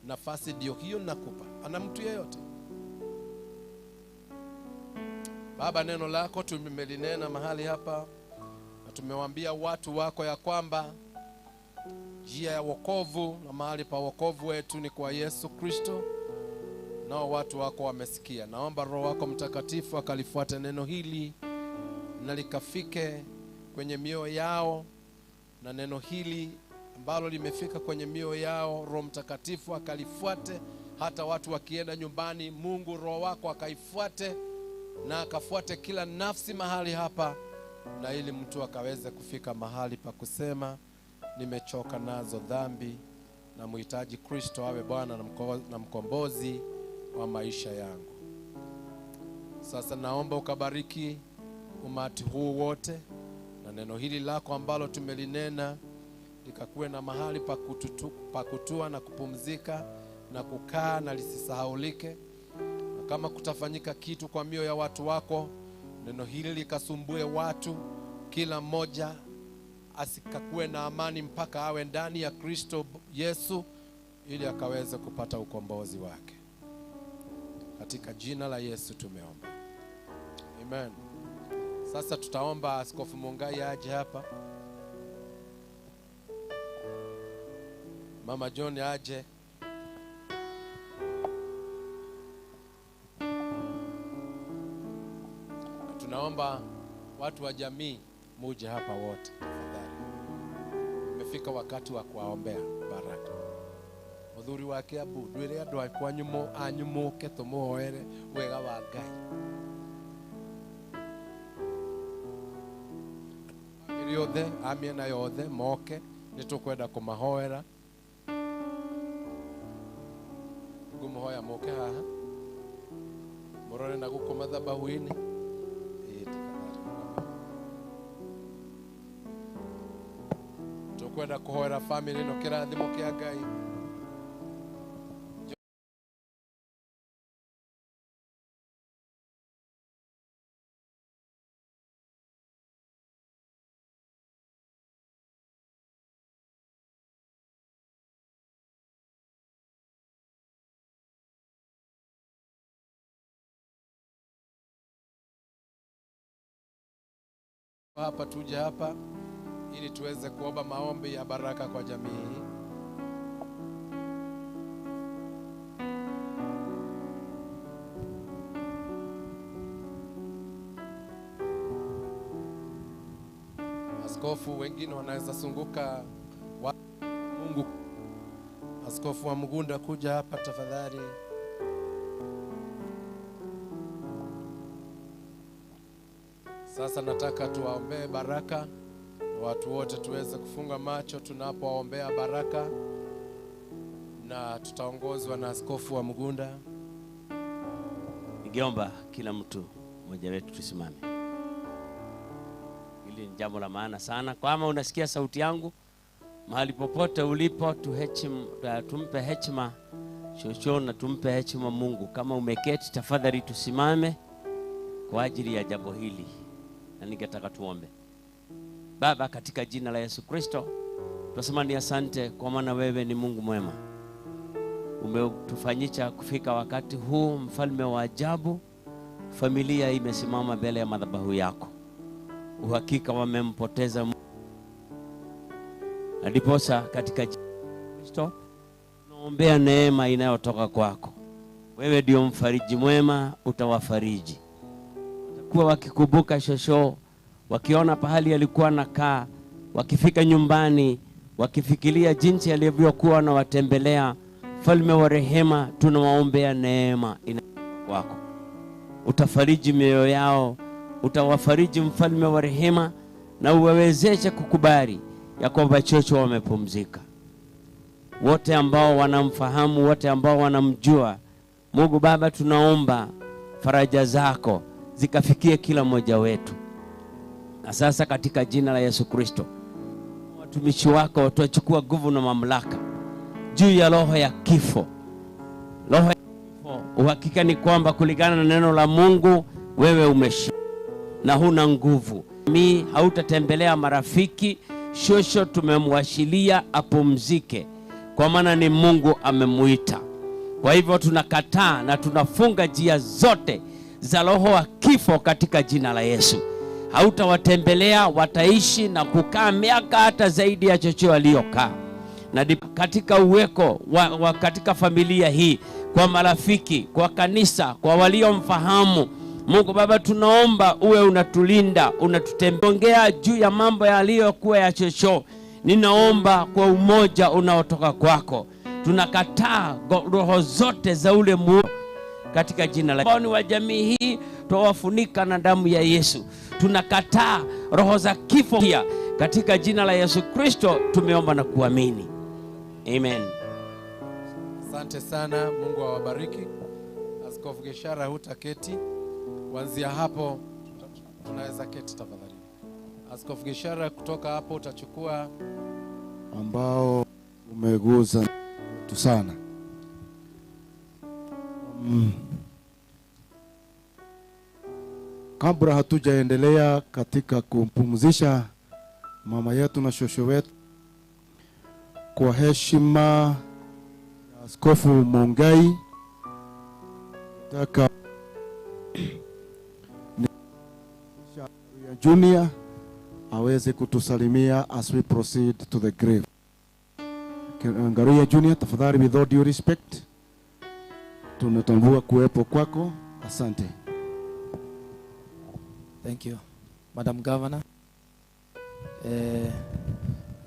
Nafasi ndio hiyo nakupa. Ana mtu yeyote? Baba, neno lako tumelinena mahali hapa na tumewaambia watu wako ya kwamba njia ya wokovu na mahali pa wokovu wetu ni kwa Yesu Kristo. Nao watu wako wamesikia. Naomba Roho wako Mtakatifu akalifuate neno hili na likafike kwenye mioyo yao, na neno hili ambalo limefika kwenye mioyo yao, Roho Mtakatifu akalifuate hata watu wakienda nyumbani. Mungu, Roho wako akaifuate na akafuate kila nafsi mahali hapa, na ili mtu akaweze kufika mahali pa kusema nimechoka nazo dhambi na muhitaji Kristo awe Bwana na mkombozi wa maisha yangu. Sasa naomba ukabariki umati huu wote, na neno hili lako ambalo tumelinena likakuwe na mahali pa kutua na kupumzika na kukaa, na lisisahaulike. Na kama kutafanyika kitu kwa mioyo ya watu wako, neno hili likasumbue watu, kila mmoja asikakuwe na amani mpaka awe ndani ya Kristo Yesu, ili akaweze kupata ukombozi wake. Katika jina la Yesu tumeomba, amen. Sasa tutaomba Askofu Mungai aje hapa, Mama John aje, na tunaomba watu wa jamii muje hapa wote tafadhali. Imefika wakati wa kuwaombea baraka. Muthuri wa Kiambu, ndwire andu akwa anyumuke tumuhoere wega wa Ngai. Famĩlĩ yothe a mĩena yothe moke, nĩtũkwenda kũmahoera. Ngũmũhoya moke haha mũrore na gũkũ mathabahu-inĩ. Tafadhali tũkwenda kũhoera famĩlĩ ĩno kĩrathimo kĩa Ngai. Hapa tuje hapa ili tuweze kuomba maombi ya baraka kwa jamii hii. Askofu wengine wanaweza sunguka wa Mungu. Askofu wa Mugunda kuja hapa tafadhali. Sasa nataka tuwaombee baraka. Watu wote tuweze kufunga macho tunapowaombea baraka, na tutaongozwa na Askofu wa Mugunda. Ningeomba kila mtu mmoja wetu tusimame. Hili ni jambo la maana sana. Kama unasikia sauti yangu mahali popote ulipo, tumpe heshima shosho na tumpe heshima Mungu. Kama umeketi tafadhali tusimame kwa ajili ya jambo hili. Na ningetaka tuombe. Baba, katika jina la Yesu Kristo, tunasema ni asante kwa maana wewe ni Mungu mwema. Umetufanyisha kufika wakati huu, mfalme wa ajabu. Familia imesimama mbele ya madhabahu yako. Uhakika wamempoteza Mungu. Na ndiposa katika jina la Kristo tunaombea neema inayotoka kwako. Wewe ndio mfariji mwema, utawafariji. Watakuwa wakikumbuka shosho, wakiona pahali alikuwa anakaa, wakifika nyumbani, wakifikiria jinsi alivyokuwa anawatembelea. Mfalme wa rehema, tunawaombea neema inayotoka kwako. Utafariji mioyo yao, utawafariji mfalme wa rehema, na uwawezeshe kukubali ya kwamba chocho wamepumzika. Wote ambao wanamfahamu, wote ambao wanamjua Mungu Baba, tunaomba faraja zako zikafikie kila mmoja wetu. Na sasa katika jina la Yesu Kristo, watumishi wako twachukua nguvu na mamlaka juu ya roho ya kifo. Roho ya kifo, uhakika ni kwamba kulingana na neno la Mungu wewe umeshinda na huna nguvu. Mi hautatembelea marafiki. Shosho tumemwashilia apumzike, kwa maana ni Mungu amemuita. Kwa hivyo tunakataa na tunafunga njia zote za roho wa kifo katika jina la Yesu. Hautawatembelea, wataishi na kukaa miaka hata zaidi ya chochote waliokaa. Na katika uweko wa katika familia hii, kwa marafiki, kwa kanisa, kwa waliomfahamu Mungu Baba, tunaomba uwe unatulinda, unatutembea juu ya mambo yaliyokuwa ya chocho. Ninaomba kwa umoja unaotoka kwako, tunakataa roho zote za ule muovu katika jina la Bwana. Wa jamii hii tuwafunika na damu ya Yesu. Tunakataa roho za kifo pia katika jina la Yesu Kristo tumeomba na kuamini. Amen. Asante sana, Mungu awabariki. Askofu Geshara, hutaketi. Kuanzia hapo tunaweza keti tafadhali. Askofu Geshara, kutoka hapo utachukua ambao umeguza tu sana. Kabla hatujaendelea katika kumpumzisha mama yetu na shosho wetu, kwa heshima ya Askofu Mungai, nataka Junior aweze kutusalimia as we proceed to the grave. Ngaruya Junior, tafadhali, with all due respect, tunatambua kuwepo kwako. Asante. Thank you, Madam Governor.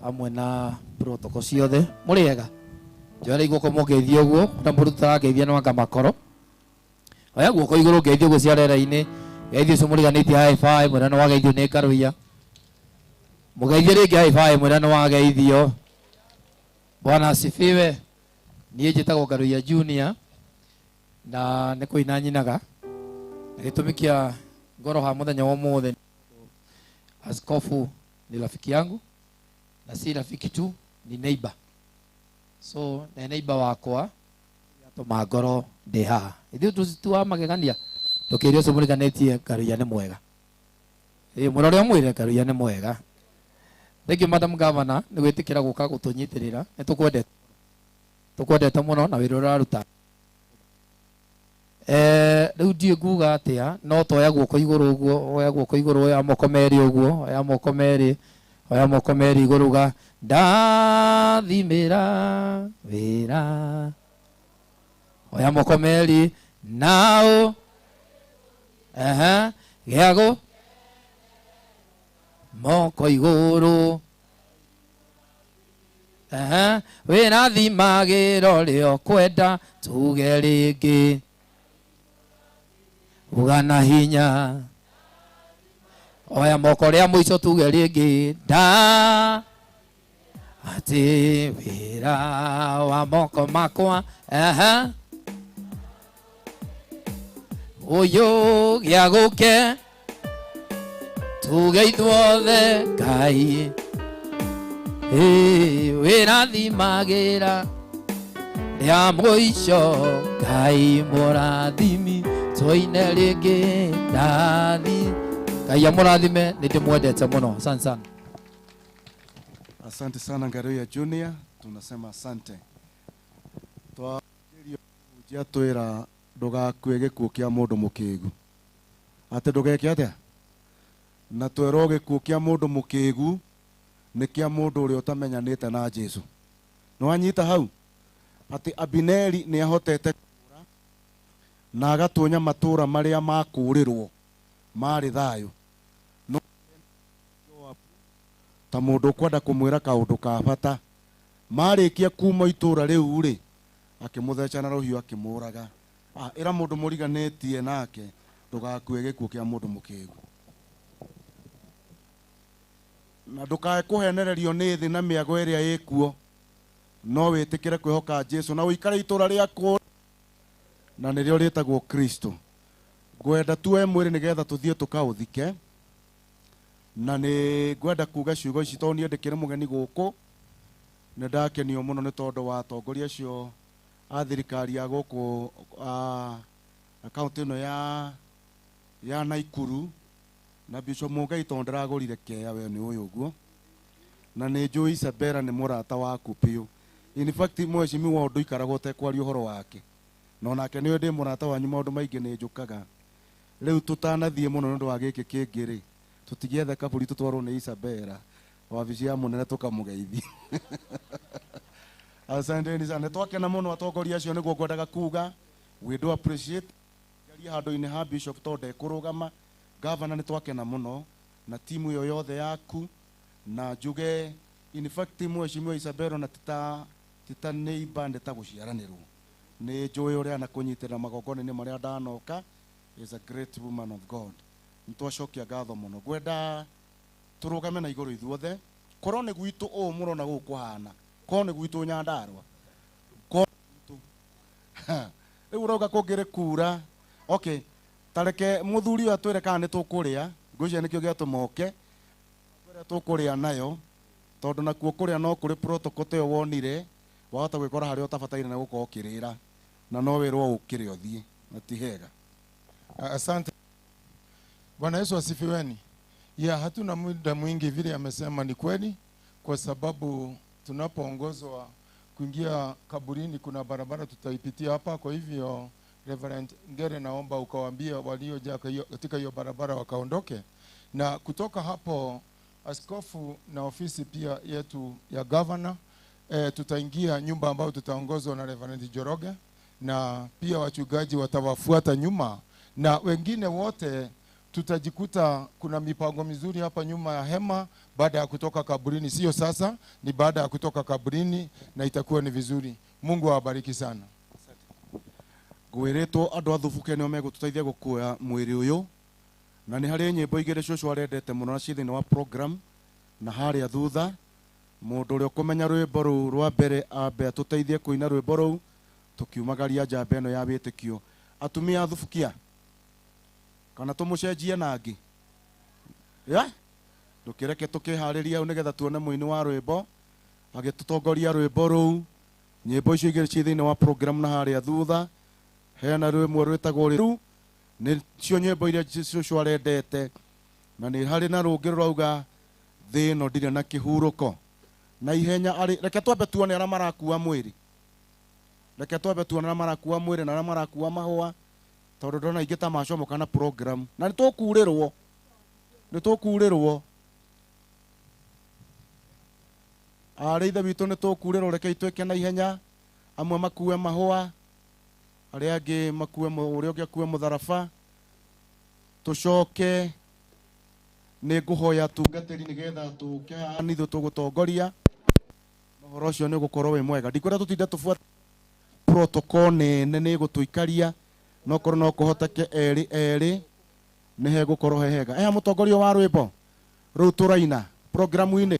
Amwe na protocol ciothe mũrĩega njoere guoko mũgeithie ũguo na mũrutaga ngeithia no anga makoro oya guoko igũrũ ngeithie ũguo cia rĩera-inĩ ngeithie ũcio mũriganĩtie high five mwĩra nĩ wageithio nĩ Karuia mũgeithie rĩngĩ high five mwĩra nĩ wageithio. Bwana asifiwe. Niĩ njĩtagwo Karuia Junior na nĩ kũina nyinaga na gĩtũmi kĩa ngoro ha mũthenya wa ũmũthĩ, askofu ni rafiki yangu na si rafiki tu, ni neighbor. So na neighbor wakwa atũma ngoro ndĩ haha. Ithuĩ tũtua magegania ndũkĩre ũcio mũriganĩtie Karuia nĩ mwega. Mũrore ũmwĩre Karuia nĩ mwega. Thank you Madam Governor nĩ gwĩtĩkĩra gũka gũtũnyitĩrĩra. Nĩ tũkwendete, tũkwendete mũno na wĩra ũrĩa ũraruta. Rĩu ndiũĩ nguga atĩa, no toya guoko igũrũ ũguo, oya guoko igũrũ, oya moko merĩ ũguo, oya moko merĩ, oya moko merĩ igũrũ uga ndathimĩra wĩra, oya moko merĩ nao gĩago moko igũrũ wĩrathimagĩra ũrĩa ũkwenda tuge rĩngĩ uga na hinya oya moko rĩa mũico tuge rĩngĩ nda atĩ wĩra wa moko makwa ũyũ gĩagũke tuge ithuothe Ngai wĩrathimagĩra rĩa mũico Ngai mũrathimi tũine rĩngĩ ndathi. Ngai amũrathime, nĩ ndĩmwendete mũno. Asante sana. Asante sana Ngaruya Junior, tunasema asante. Twageria twĩra ndũgakue gĩkuũ kĩa mũndũ mũkĩgu. Atĩ ndũgeke atĩa? Na twerwo gĩkuũ kĩa mũndũ mũkĩgu nĩ kĩa mũndũ ũrĩa ũtamenyanĩte na Jesu. Nĩ wanyita hau? Atĩ Abineri nĩ ahotete kũũra na agatunya matũũra marĩa makũũrĩrwo marĩ thayũ. No ta mũndũ ũkwenda kũmwĩra kaũndũ ka bata, marĩkia kuma itũũra rĩu rĩ, akĩmũtheca na rũhiũ akĩmũraga. Ĩra mũndũ mũriganĩtie nake ndũgakue gĩkuũ kĩa mũndũ mũkĩgu. Na ndũkae kũhenererio nĩ thĩ na mĩago ĩrĩa ĩkuo, no wĩtĩkĩre kwĩhoka Jesu na ũikare itũũra rĩaku na nĩrĩo rĩtagwo Kristo. Ngwenda tuoe mwĩrĩ nĩgetha tũthiĩ tũkaũthike, Na nĩ ngwenda kuga ciugo ici tondũ niĩ ndĩkĩrĩ mũgeni gũkũ. Nĩ ndakenio mũno nĩ tondũ wa atongoria acio a thirikari ya gũkũ kaunti ĩno ya Naikuru na Bishop Mũngai tondũ ndĩragũrire kea we nĩ ũyũ ũguo. Na nĩ njũĩ Isabella nĩ mũrata waku biũ. In fact mheshimiwa ũndũ ikaragwo ũtekwaria ũhoro wake. Na onake nĩwe ndĩ mũrata wanyu maũndũ maingĩ nĩ njũkaga. Rĩu tũtanathiĩ mũno nĩ ũndũ wa gĩkĩ kĩngĩ rĩ, tũtigĩethe kaburi tũtwarwo nĩ Isabella wabici ya mũnene tũkamũgeithia. Asanteni sana. Nĩ twakena mũno atongoria acio nĩguo ngwendaga kuga. We do appreciate. Njarie handũ-inĩ ha Bishop tondũ ndekũrũgama. Governor nĩ twakena mũno na timu ĩyo yothe yaku na njuge in fact mheshimiwa Isabella na tita neighbor nĩ ta gũciaranĩrwo. Nĩ njũĩ ũrĩa anakũnyitĩrĩra magongona-inĩ marĩa ndanoka. Is a great woman of God. Nĩ twacokia ngatho mũno. Ngwenda tũrũgame na igũrũ ithuothe. Korwo nĩ gwitũ ũũ mũrona gũkũ kũhana. Korwo nĩ gwitũ Nyandarũa. Korwo nĩ gwitũ. Rĩu ũrauga kũngĩrĩ kura. Okay. Tareke mũthuri ũyũ atwĩre kana nĩ tũkũrĩa. Ngwĩciria nĩkĩo gĩatũma oke. Atwĩre tũkũrĩa nayo. Tondũ nakuo kũrĩa no kũrĩ protocol ta ĩyo wonire. Wahota gwĩkora harĩa ũtabataire na gũkorwo ũkĩrĩra. Na no wĩrwo ũkĩre ũthiĩ. Na ti hega. Asante. Bwana Yesu asifiweni. Ya, hatuna muda mwingi vile amesema ni kweli, kwa sababu tunapoongozwa kuingia kaburini kuna barabara tutaipitia hapa. Kwa hivyo Reverend Ngere, naomba ukawaambia waliojaa katika hiyo barabara wakaondoke. Na kutoka hapo askofu na ofisi pia yetu ya governor, tutaingia nyumba ambayo tutaongozwa na Reverend Njoroge, na pia wachungaji watawafuata nyuma na wengine wote. Tutajikuta kuna mipango mizuri hapa nyuma ya hema baada ya kutoka kaburini. Sio sasa, ni baada ya kutoka kaburini, na itakuwa ni vizuri. Mungu awabariki sana. Ngwĩrĩtwo andũ a Thubuke nĩo megũtũteithia gũkuoya mwĩrĩ ũyũ, na nĩ harĩ nyĩmbo igĩrĩ cũcũ arendete mũno na ciĩ thĩinĩ wa program, na harĩa thutha mũndũ ũrĩa ũkũmenya rwĩmbo rũu rwa mbere ambe atũteithie kũina rwĩmbo rũu tũkiumagaria njamba ĩno ya wĩtĩkio. Atumia a Thubukia, kana tũmũcenjie na angĩ? Ya? Ndũkĩreke tũkĩharĩrie hau nĩgetha tuone mũini wa rwĩmbo agĩtũtongoria rwĩmbo rũu. Nyĩmbo icio igĩrĩ ciĩ thĩinĩ wa program na harĩa thutha hena rwĩmwe rwĩtagwo rĩu, nĩcio nyĩmbo iria cũcũ arendete, na nĩ harĩ na rũngĩ rũrauga thĩ ĩno ndirĩ na kĩhurũko. Na ihenya arĩ, reke twambe tuone arĩa marakua mwĩrĩ, reke twambe tuone arĩa marakua mwĩrĩ na arĩa marakua mahũa, tondũ ndona ingĩ ta macomoka na program na nĩ tũkurĩrwo, nĩ tũkurĩrwo. Arĩ ithe witũ nĩ tũkurĩrwo, reke itwĩke na ihenya, amwe makue mahũa, arĩa angĩ makue ũrĩa ũngĩ akue mũtharaba. Tũcoke nĩ ngũhoya atungatĩri nĩgetha tũke haha nĩ ithuĩ tũgũtongoria ũhoro ũcio, nĩ ũgũkorwo wĩ mwega. Ndikwenda tũtinde tũbuate protocol nene, nĩ ĩgũtũikaria, no korwo no kũhoteke erĩ erĩ nĩ hegũkorwo he hega. Eha mũtongoria wa rwĩmbo rũu tũraina programu-inĩ.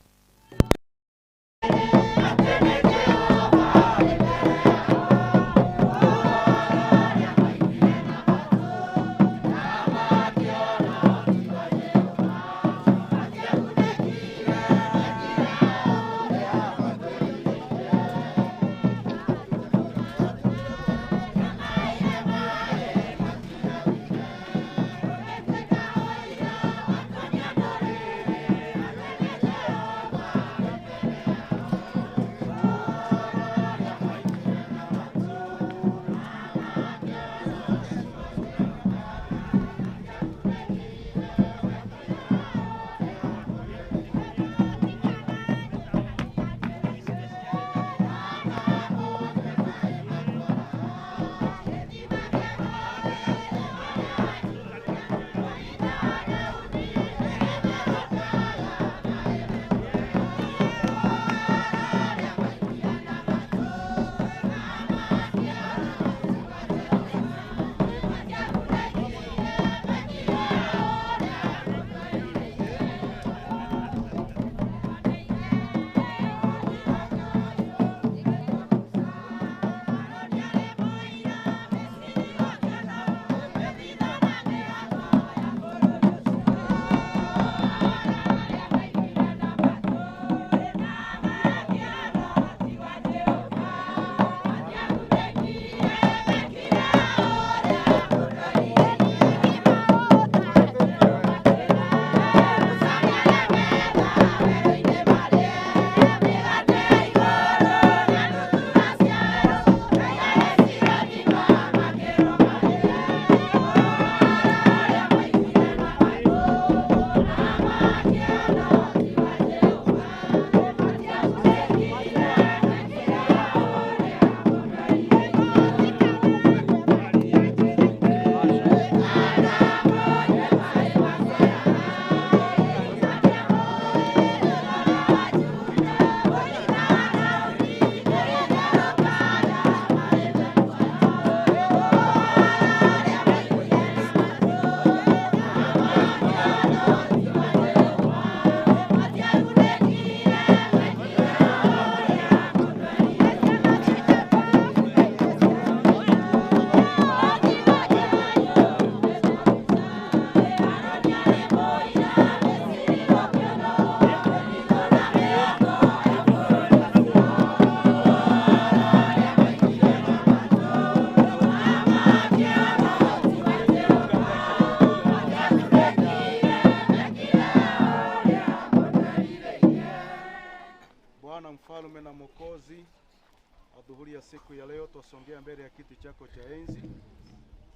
ya siku ya leo twasongea mbele ya kiti chako cha enzi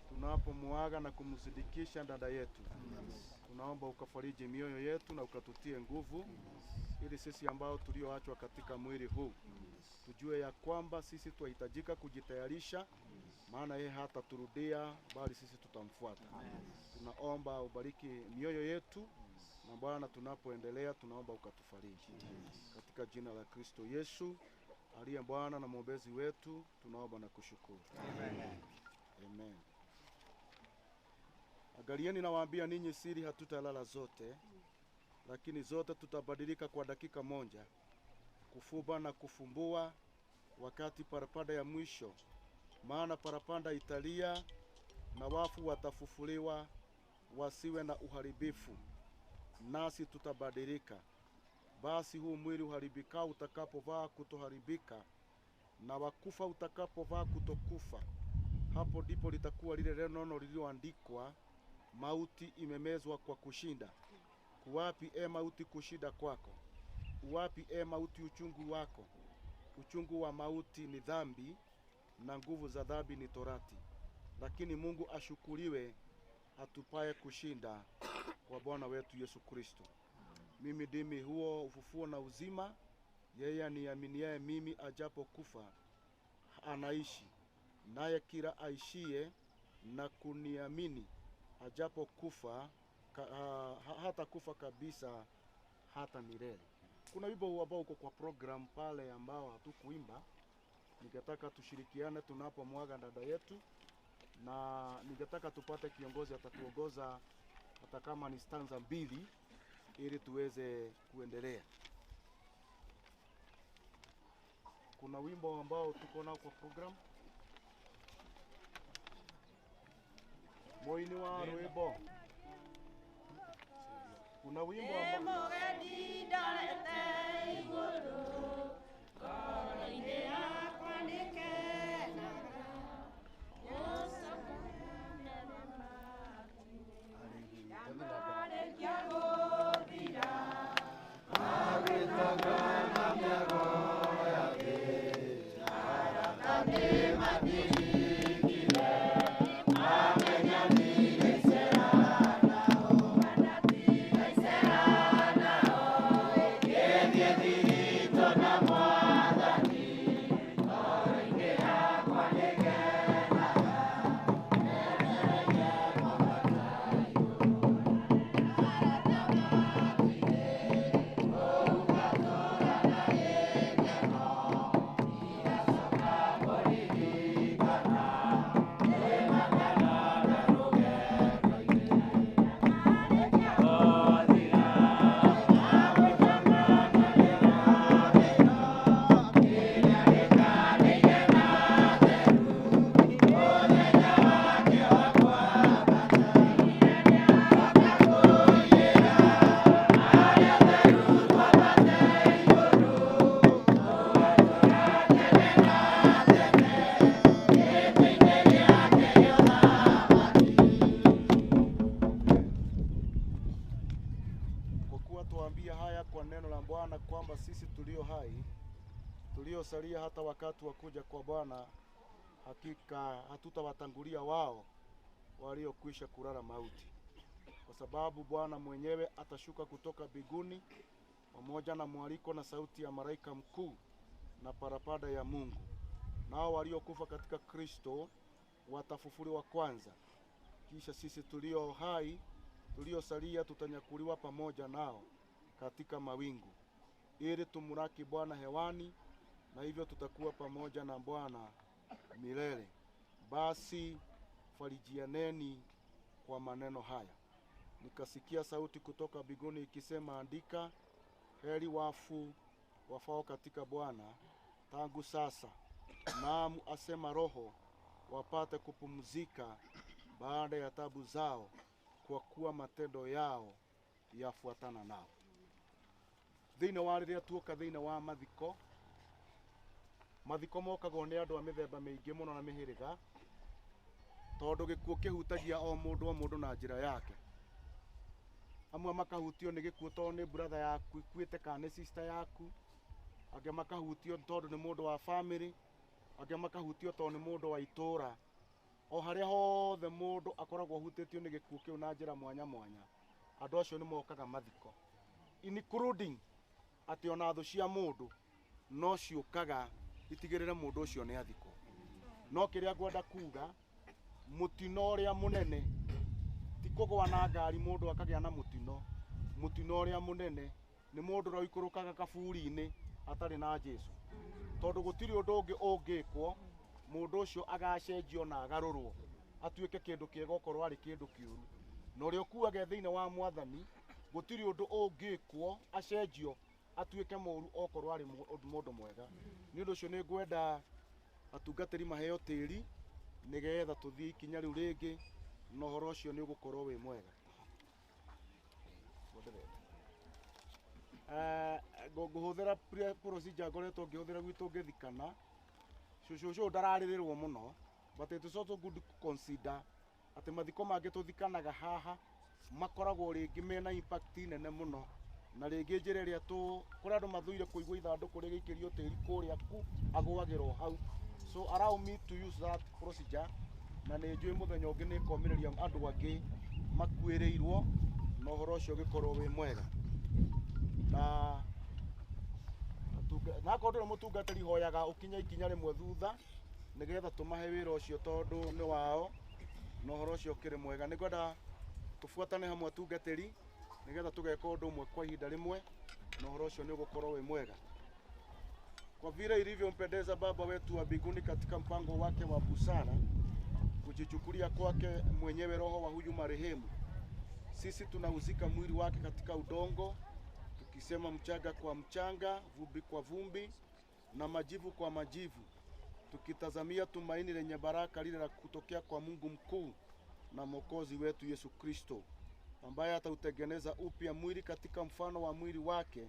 tunapomuaga na kumzidikisha dada yetu. Tunaomba ukafariji mioyo yetu na ukatutie nguvu, ili sisi ambao tulioachwa katika mwili huu tujue ya kwamba sisi twahitajika kujitayarisha, maana yeye hataturudia bali sisi tutamfuata. Tunaomba ubariki mioyo yetu, na Bwana tunapoendelea tunaomba ukatufariji. Katika jina la Kristo Yesu aliye Bwana na mwombezi wetu tunaomba na kushukuru. Amen. Amen. Angalieni, nawaambia ninyi siri, hatutalala zote, lakini zote tutabadilika kwa dakika moja, kufumba na kufumbua, wakati parapanda ya mwisho. Maana parapanda italia na wafu watafufuliwa wasiwe na uharibifu, nasi tutabadilika. Basi huu mwili uharibikao utakapovaa kutoharibika, na wakufa utakapovaa kutokufa, hapo ndipo litakuwa lile neno lililoandikwa, mauti imemezwa kwa kushinda. Kuwapi e mauti kushinda kwako? Uwapi e mauti uchungu wako? Uchungu wa mauti ni dhambi, na nguvu za dhambi ni torati. Lakini Mungu ashukuriwe atupaye kushinda kwa Bwana wetu Yesu Kristo. Mimi ndimi huo ufufuo na uzima, yeye aniaminiaye mimi ajapo kufa anaishi, naye kila aishie na kuniamini ajapo kufa hata kufa kabisa hata milele. Kuna wimbo ambao uko kwa program pale ambao hatukuimba. Ningetaka tushirikiane tunapomwaga dada yetu, na ningetaka tupate kiongozi atatuongoza hata kama ni stanza 2 ili tuweze kuendelea. Kuna wimbo ambao tuko nao kwa program. Moini wa rwimbo. Kuna wimbo ambao tuliosalia hata wakati wa kuja kwa Bwana, hakika hatutawatangulia wao waliokwisha kulala mauti. Kwa sababu Bwana mwenyewe atashuka kutoka mbinguni pamoja na mwaliko na sauti ya malaika mkuu na parapanda ya Mungu. Nao waliokufa katika Kristo watafufuliwa kwanza. Kisha sisi tulio hai tuliosalia tutanyakuliwa pamoja nao katika mawingu, ili tumlaki Bwana hewani, na hivyo tutakuwa pamoja na Bwana milele. Basi farijianeni kwa maneno haya. Nikasikia sauti kutoka mbinguni ikisema, andika, heri wafu wafao katika Bwana tangu sasa, naam asema Roho, wapate kupumzika baada ya tabu zao, kwa kuwa matendo yao yafuatana nao. Thĩinĩ wa rĩrĩa tuoka thĩinĩ wa mathiko, mathiko mokagwo nĩ andũ a mĩthemba mĩingĩ mũno na mĩhĩrĩga, tondũ gĩkuũ kĩhutagia o mũndũ na njĩra yake. Amwe makahutio nĩ gĩkuũ tondũ nĩ brother yaku ikuĩte kana nĩ sister yaku, angĩ makahutio tondũ nĩ mũndũ wa family, Angĩ makahutio tondũ nĩ mũndũ wa itũra. O harĩa hothe mũndũ akoragwo ahutĩtio nĩ gĩkuũ kĩu na njĩra mwanya mwanya, andũ acio nĩ mokaga mathiko, including atĩ ona thũ cia mũndũ no ciũkaga itigĩrĩre mũndũ ũcio nĩ athikwo. No kĩrĩa ngwenda kuga, mũtino ũrĩa mũnene ti kũgwa na ngari mũndũ akagĩa na mũtino. Mũtino ũrĩa mũnene nĩ mũndũ ũrĩa ũikũrũkaga kaburi-inĩ atarĩ na Jesu, tondũ gũtirĩ ũndũ ũngĩ ũngĩkwo mũndũ ũcio agacenjio na agarũrwo atuĩke kĩndũ kĩega okorwo arĩ kĩndũ kĩũru. Na ũrĩa ũkuaga thĩinĩ wa Mwathani gũtirĩ ũndũ ũngĩkwo acenjio atuĩke mũũru okorwo arĩ mũndũ mwega. Nĩ ũndũ ũcio nĩ ngwenda atungatĩri maheo tĩri nĩgetha tũthiĩ ikinya rĩu rĩngĩ, na ũhoro ũcio nĩ ũgũkorwo wĩ mwega. Ngũhũthĩra procedure ngoretwo ngĩhũthĩra gwitũ ngĩthikana. Cũcũ ndararĩrĩrwo mũno, but it is also good to consider atĩ mathiko mangĩ tũthikanaga haha makoragwo rĩngĩ mena impact nene mũno, na rĩngĩ njĩra ĩrĩa kũrĩ andũ mathũire kũigua ithandũkũ rĩgĩikĩrio tĩri kũrĩa ku agũagĩrwo hau. So allow me to use that procedure, na nĩ njũĩ mũthenya ũngĩ nĩ ĩkomĩrĩria andũ angĩ makuĩrĩirwo na ũhoro ũcio ũgĩkorwo wĩ mwega. Na nakorwo ndũrĩ mũtungatĩri hoyaga ũkinye ikinya rĩmwe thutha nĩgetha tũmahe wĩra ũcio tondũ nĩ wao, na ũhoro ũcio ũkĩrĩ mwega. Nĩ ngwenda tũbuatane hamwe atungatĩri nĩgetha tũgeka ũndũ ũmwe kwa ihinda rĩmwe, na ũhoro ũcio nĩ ũgũkorwo wĩ mwega. Kwa vile ilivyompendeza Baba wetu wa mbinguni katika mpango wake wa busara kujichukulia kwake mwenyewe roho wa huyu marehemu, sisi tunauzika mwili wake katika udongo, tukisema mchanga kwa mchanga, vumbi kwa vumbi, na majivu kwa majivu, tukitazamia tumaini lenye baraka lile la kutokea kwa Mungu mkuu na Mwokozi wetu Yesu Kristo, ambaye atautengeneza upya mwili katika mfano wa mwili wake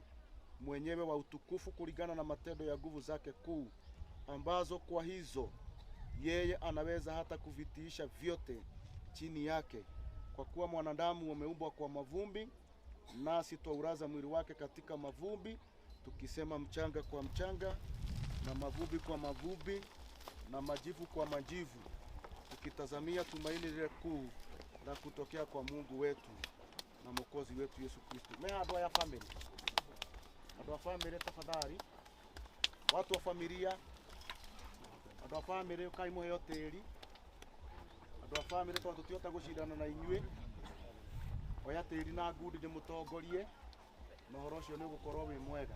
mwenyewe wa utukufu kulingana na matendo ya nguvu zake kuu, ambazo kwa hizo yeye anaweza hata kuvitiisha vyote chini yake. Kwa kuwa mwanadamu ameumbwa kwa mavumbi, nasi twauraza mwili wake katika mavumbi, tukisema mchanga kwa mchanga, na mavumbi kwa mavumbi, na majivu kwa majivu, tukitazamia tumaini lile kuu la kutokea kwa Mungu wetu na Mwokozi wetu Yesu Kristo. Mea andũ aya family, andũ a family tafadhali, watu wa familia, andũ a family ũkai mũheo tĩri, andũ a family tondũ tũtihota gũcindana na inyuĩ, oya tĩri na ngundi ndĩmũtongorie, na ũhoro ũcio nĩ ũgũkorwo wĩ mwega.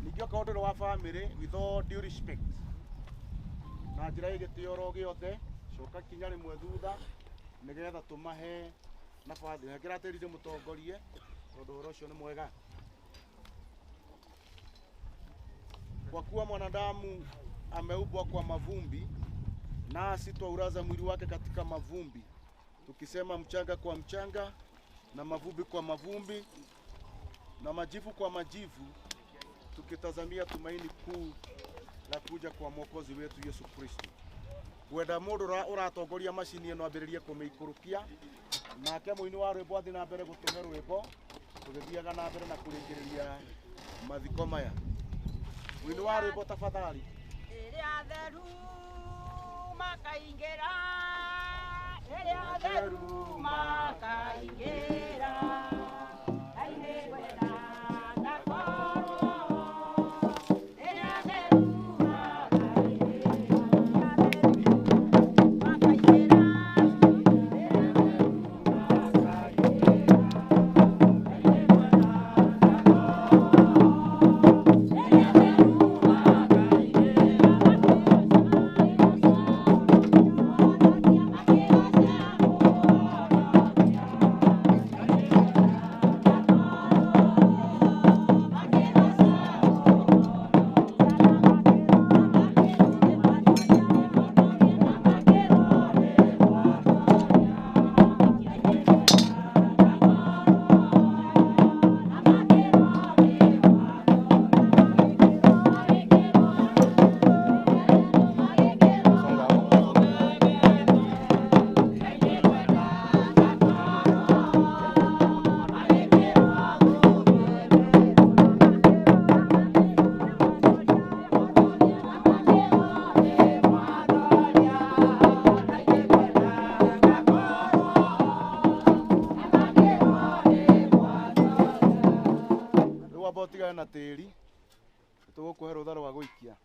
Ningĩ okorwo ndũrĩ wa family, with all due respect, na njĩra ĩ gĩtĩo oro gĩothe, coka kinya rĩmwe thutha nĩgetha tũmahe nabathi. Nengera tĩri ndĩmũtongorie tondũ ũhoro ũcio nĩ mwega. Kwa kuwa mwanadamu ameumbwa kwa mavumbi, nasi twauraza mwili wake katika mavumbi, tukisema mchanga kwa mchanga, na mavumbi kwa mavumbi, na majivu kwa majivu, tukitazamia tumaini kuu la kuja kwa Mwokozi wetu Yesu Kristo. Gwenda mũndũ ũratongoria macini ĩno ambĩrĩrie kũmĩikũrũkia, nake mũini wa rwĩmbo athiĩ na mbere gũtũhe rwĩmbo, tũgĩthiaga na mbere na kũrĩkĩrĩria mathiko maya. Mũini wa rwĩmbo tafadhali. Rĩrĩa theru makaingĩra, rĩrĩa theru makaingĩra, Ngai nĩngwenda ngakorwo rĩrĩa theru makaingĩra, rĩrĩa theru. tĩri tũgũkũhe rũtha rwa gũikia.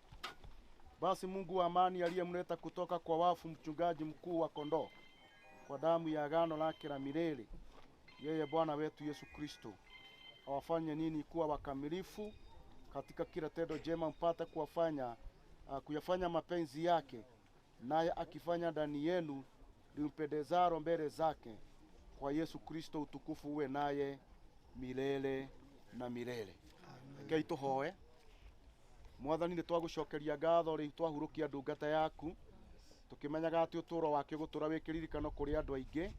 Basi Mungu wa amani aliyemleta kutoka kwa wafu mchungaji mkuu wa kondoo kwa damu ya agano lake la milele, yeye Bwana wetu Yesu Kristo, awafanye nini kuwa wakamilifu katika kila tendo jema, mpate kuyafanya mapenzi yake, naye akifanya ndani yenu limpendezalo mbele zake. Kwa Yesu Kristo utukufu uwe naye milele na milele. Rekei tũhoe. Mwathani, nĩ twagũcokeria ngatho rĩu twahurũkia ndungata yaku, tũkĩmenyaga atĩ ũtũũro wake ũgũtũũra wĩ kĩririkano kũrĩ andũ aingĩ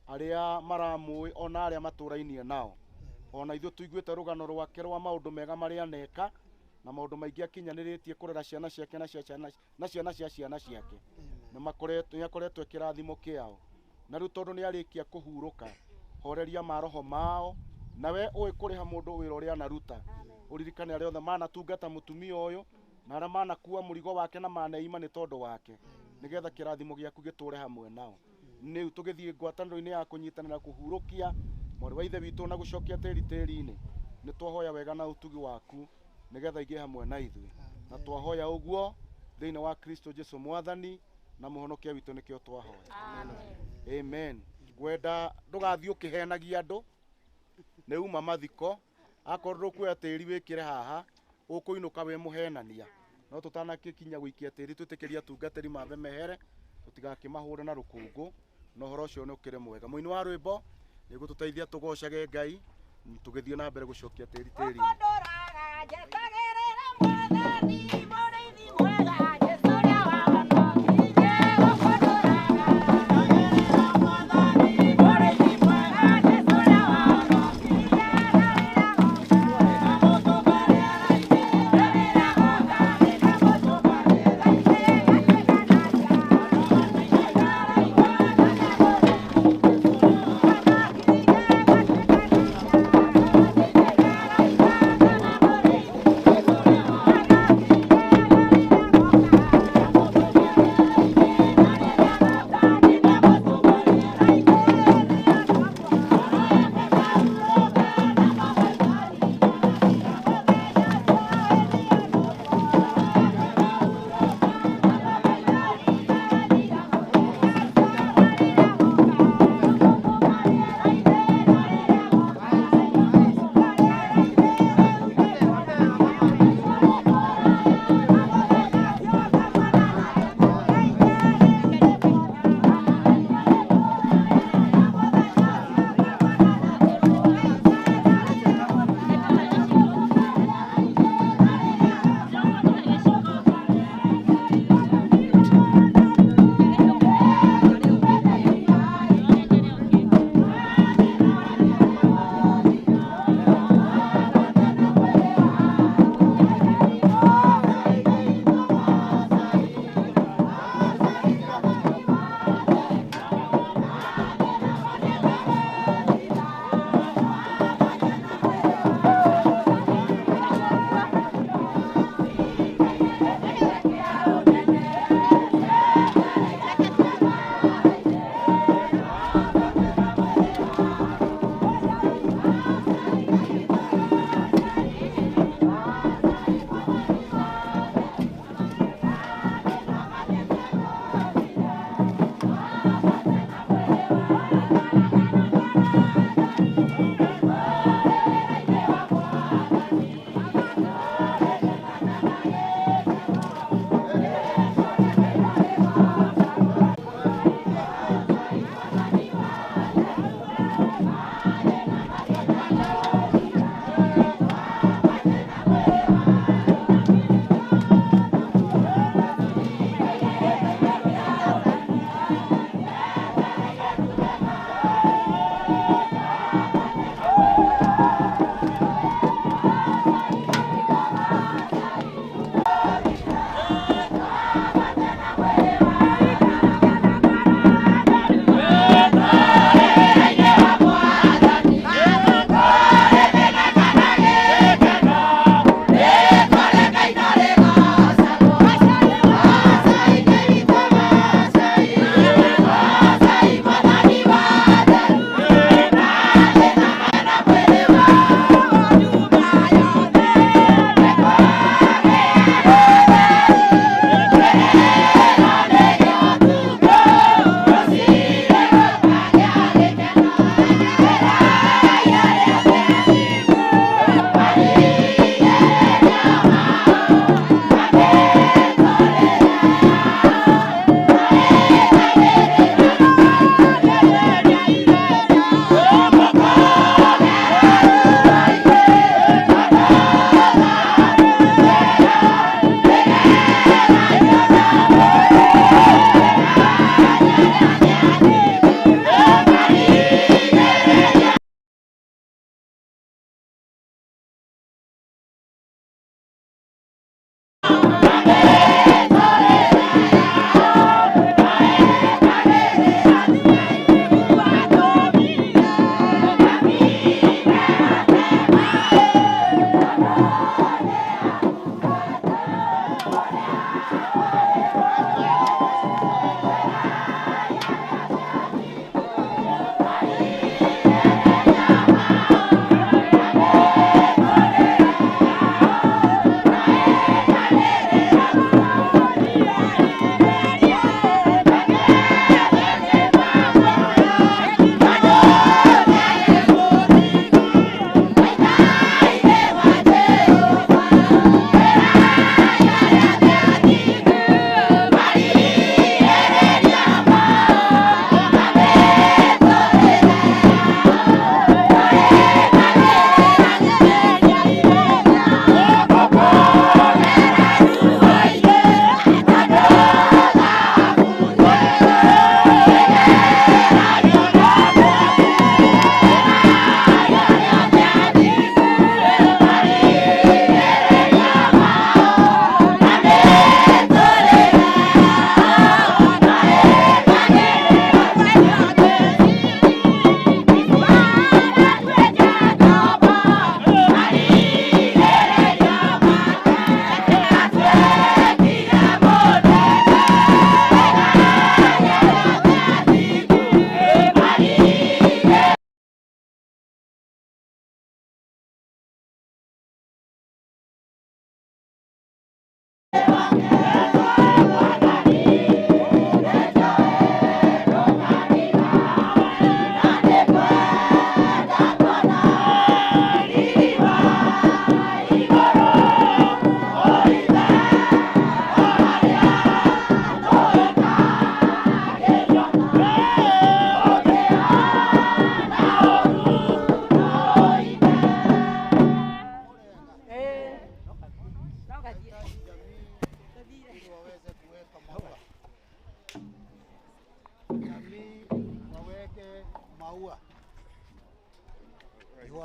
arĩa maramũĩ ona arĩa matũrainie nao. Ona ithuĩ tũiguĩte rũgano rwake rwa maũndũ mega marĩa aneka na maũndũ maingĩ akinyanĩrĩtie kũrera ciana ciake na ciana cia ciana ciake. Nĩ akoretwo kĩrathimo kĩao, na rĩu tondũ nĩ arĩkia kũhurũka, horeria maroho mao, nawe ũĩ kũrĩha mũndũ wĩra ũrĩa anaruta. Ũririkane arĩa othe manatungata mũtumia ũyũ na arĩa manakua mũrigo wake na maneima nĩ tondũ wake, nĩgetha kĩrathimo gĩaku gĩtũũre hamwe nao. Nĩu tũgĩthiĩ ngwatanĩro-inĩ ya kũnyitanĩra kũhurũkia mwarĩ wa ithe witũ na gũcokia tĩri tĩri-inĩ, nĩ twahoya wega na ũtugi waku nĩgetha igĩe hamwe na ithuĩ, na twahoya ũguo thĩinĩ wa Kristo Jesu Mwathani na mũhonokia witũ, nĩkĩo twahoya. Amen. Ngwenda ndũgathiĩ ũkĩhenagia andũ, nĩ uma mathiko, akorwo ndũkuoya tĩri wĩkĩre haha ũkũinũka wĩ mũhenania. No tũtanakĩkinya gũikia tĩri, twĩtĩkĩrie atungatĩri mambe mehere, tũtigakĩmahũre na rũkũngũ, na ũhoro ũcio nĩ ũkĩrĩ mwega. Mũini wa rwĩmbo nĩgũtũteithia tũgocage Ngai tũgĩthiĩ na mbere gũcokia tĩri tĩri-inĩ.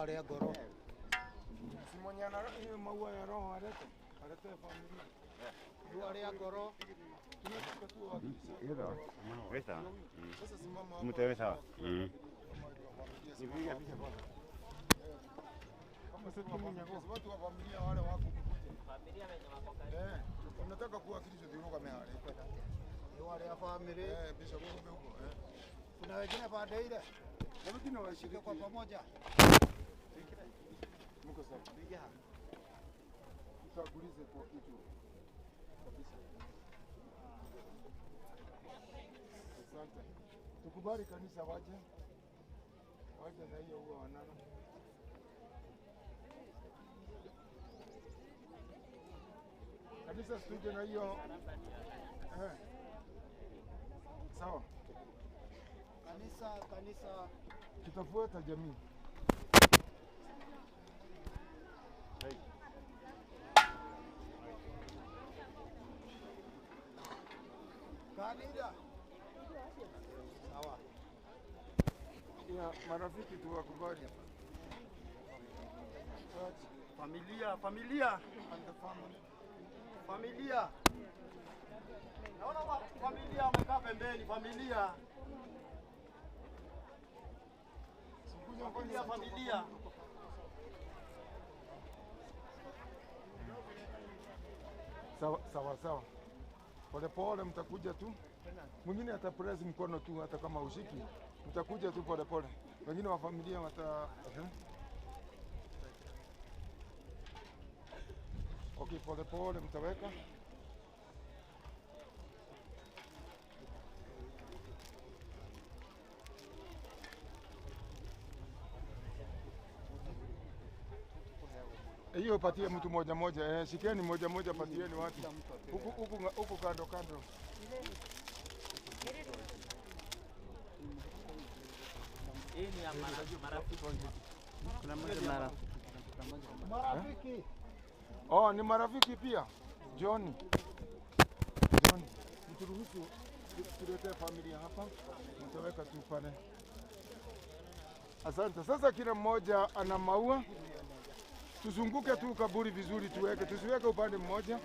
Ihũa rĩa ngoro. Si mwenye ana hiyo maua ya roho alete. Alete familia. Ihũa rĩa ngoro. Tunataka tu wakilishe. Sasa simama hapa. Mtewe sawa. Nipiga picha bwana. Kama watu wa familia wale wako kukuja. Familia wenye wako karibu. Eh, unataka kuwakilisha thiuruga mehare. Ihũa rĩa family. Eh, bishop huko huko eh. Kuna wengine pande ile. Na wengine washiriki kwa pamoja. Mko sawa. Piga hapa. Tutagulize kwa kitu. Kabisa. Asante. Tukubali kanisa waje. Waje na hiyo huwa wanana. Kanisa tuje na hiyo. Eh. Sawa. Kanisa, kanisa. Tutafuata jamii. Kanisa. Sawa. Ya marafiki tuwakubali. Familia, familia. And the family. Familia. Naona familia wamekaa pembeni, familia. Familia, familia. Sawa, sawa, sawa. Pole pole mtakuja tu. Mwingine atapress mkono tu hata kama ushiki. Mtakuja tu pole pole. Wengine wa familia wata Okay, pole pole mtaweka. Hiyo patie mtu moja moja, shikeni moja moja, patieni watu huku huku huku kando kando. Hii ni ya marafiki. Kuna mmoja marafiki. Marafiki. Oh, ni marafiki pia. John. John, mturuhusu tulete familia hapa, mtaweka tu pale. Asante. Sasa kila mmoja ana maua. Tuzunguke tu kaburi vizuri, tuweke, tusiweke upande mmoja.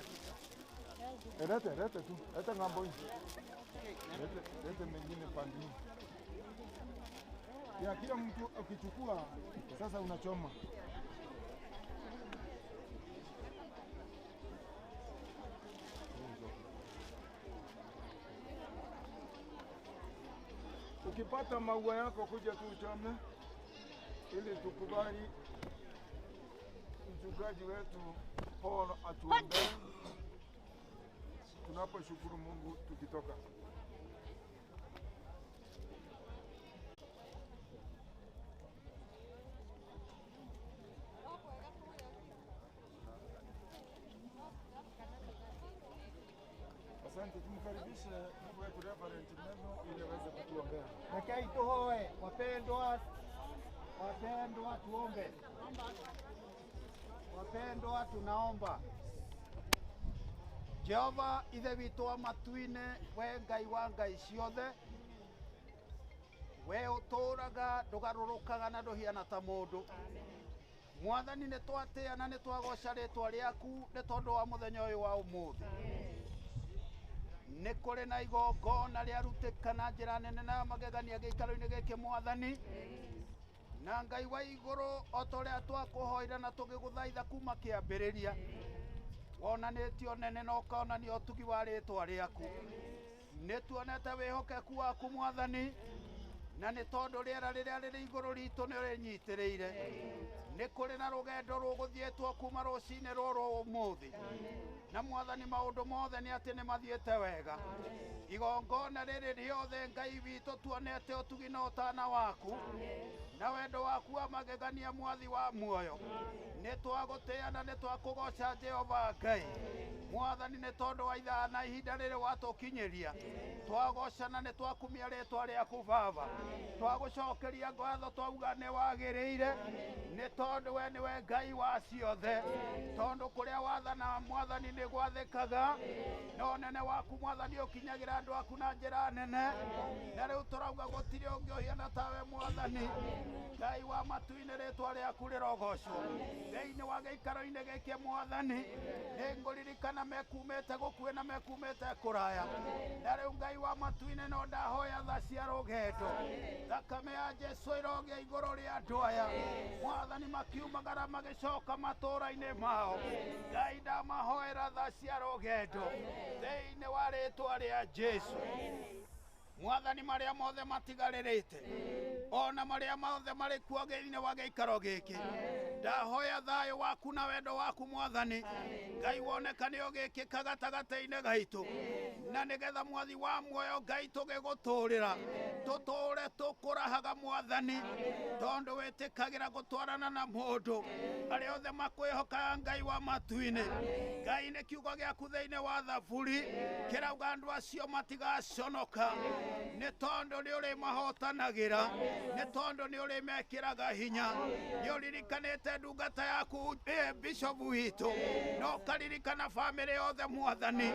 Lete, lete tu, lete ng'ambo hii. Lete, lete mengine pande hii. Ya kila mtu ukichukua sasa unachoma. Ukipata maua yako kuja tu uchome ili tukubali mchungaji wetu Paul atuombee tunaposhukuru Mungu tukitoka. Asante, tumkaribishe ndugu wetu Reverend Neno ili aweze kutuombea. Rekei tuhoe, wapendwa, wapendwa tuombe. Wapendwa tunaomba. Jehova ithe witũ wa matu-inĩ, we Ngai wa ngai ciothe, we ũtũũraga ndũgarũrũkaga na ndũhiana ta mũndũ. Mwathani nĩ twatĩa na nĩ twagoca rĩtwa rĩaku nĩ tondũ wa mũthenya ũyũ wa ũmũthĩ. Nĩ kũrĩ na igongona rĩarutĩka na njĩra nene na magegania gĩikaro-inĩ gĩkĩ Mwathani. Na Ngai wa igũrũ o ta ũrĩa twakũhoire na tũgĩgũthaitha kuma kĩambĩrĩria, wonanĩtio nene na ũkonania ũtugi wa rĩtwa rĩaku. Nĩ tuonete wĩhokeku waku Mwathani, na nĩ tondũ rĩera rĩrĩa rĩrĩ igũrũ ritũ nĩ ũrĩnyitĩrĩire. Nĩ kũrĩ na rũgendo rũgũthiĩtwo kuma rũcinĩ rũrũ ũmũthĩ, na Mwathani maũndũ mothe nĩ atĩ nĩ mathiĩte wega. Igongona rĩrĩ rĩothe Ngai witũ tuonete ũtugi na ũtana waku na wendo waku wa magegania Mwathi wa muoyo. Nĩ twagũtĩa na nĩ twakũgoca Jehova Ngai Mwathani nĩ tondũ wa ithaa na ihinda rĩrĩ watũkinyĩria. Twagoca na nĩ twakumia rĩtwa rĩaku Baba. Twagũcokeria ngatho twauga nĩ wagĩrĩire nĩ tondũ Tondu we niwe Ngai wa ciothe, tondu kuria wathana Mwathani ni gwathikaga, no nene waku Mwathani ukinyagira andu aku na njira nene, na riu turauga gutiri ungi uhiana tawe Mwathani. Ngai wa matu-inĩ rĩtwa rĩaku rĩrogocwo. Thĩinĩ wa gĩikaro-inĩ gĩkĩ Mwathani, nĩngũririkana mekumĩte gũkuhĩ na mekumĩte kũraya, na rĩu Ngai wa matu-inĩ no ndahoya tha cia rũgendo, thakame ya Jesũ ĩrogĩa igũrũ rĩa andũ aya Mwathani, makiumagara magĩcoka matũũra-inĩ mao. Ngai ndamahoera tha cia rũgendo thĩinĩ wa rĩtwa rĩa Jesũ. Mwathani, marĩa mothe matigarĩrĩte ona marĩa mothe marĩ kuo thĩinĩ wa gĩikaro gĩkĩ, ndahoya thayũ waku na wendo waku Mwathani Ngai wonekane ũgĩkĩka gatagatĩ-inĩ gaitũ, na nĩgetha Mwathi wa muoyo Ngai tũgĩgũtũrĩra tũtũre tũkũrahaga Mwathani, tondũ wĩtĩkagĩra gũtwarana na mũndũ arĩa othe makwĩhokaga Ngai wa matu-inĩ. Ngai, nĩ kiugo gĩaku thĩinĩ wa Thaburi kĩrauga andũ acio matigaconoka, nĩ tondũ nĩ ũrĩmahotanagĩra, nĩ tondũ nĩ ũrĩmekĩraga hinya. Nĩ ũririkanĩte ndungata yaku Bishop witũ, na ũkaririkana bamĩrĩ yothe Mwathani,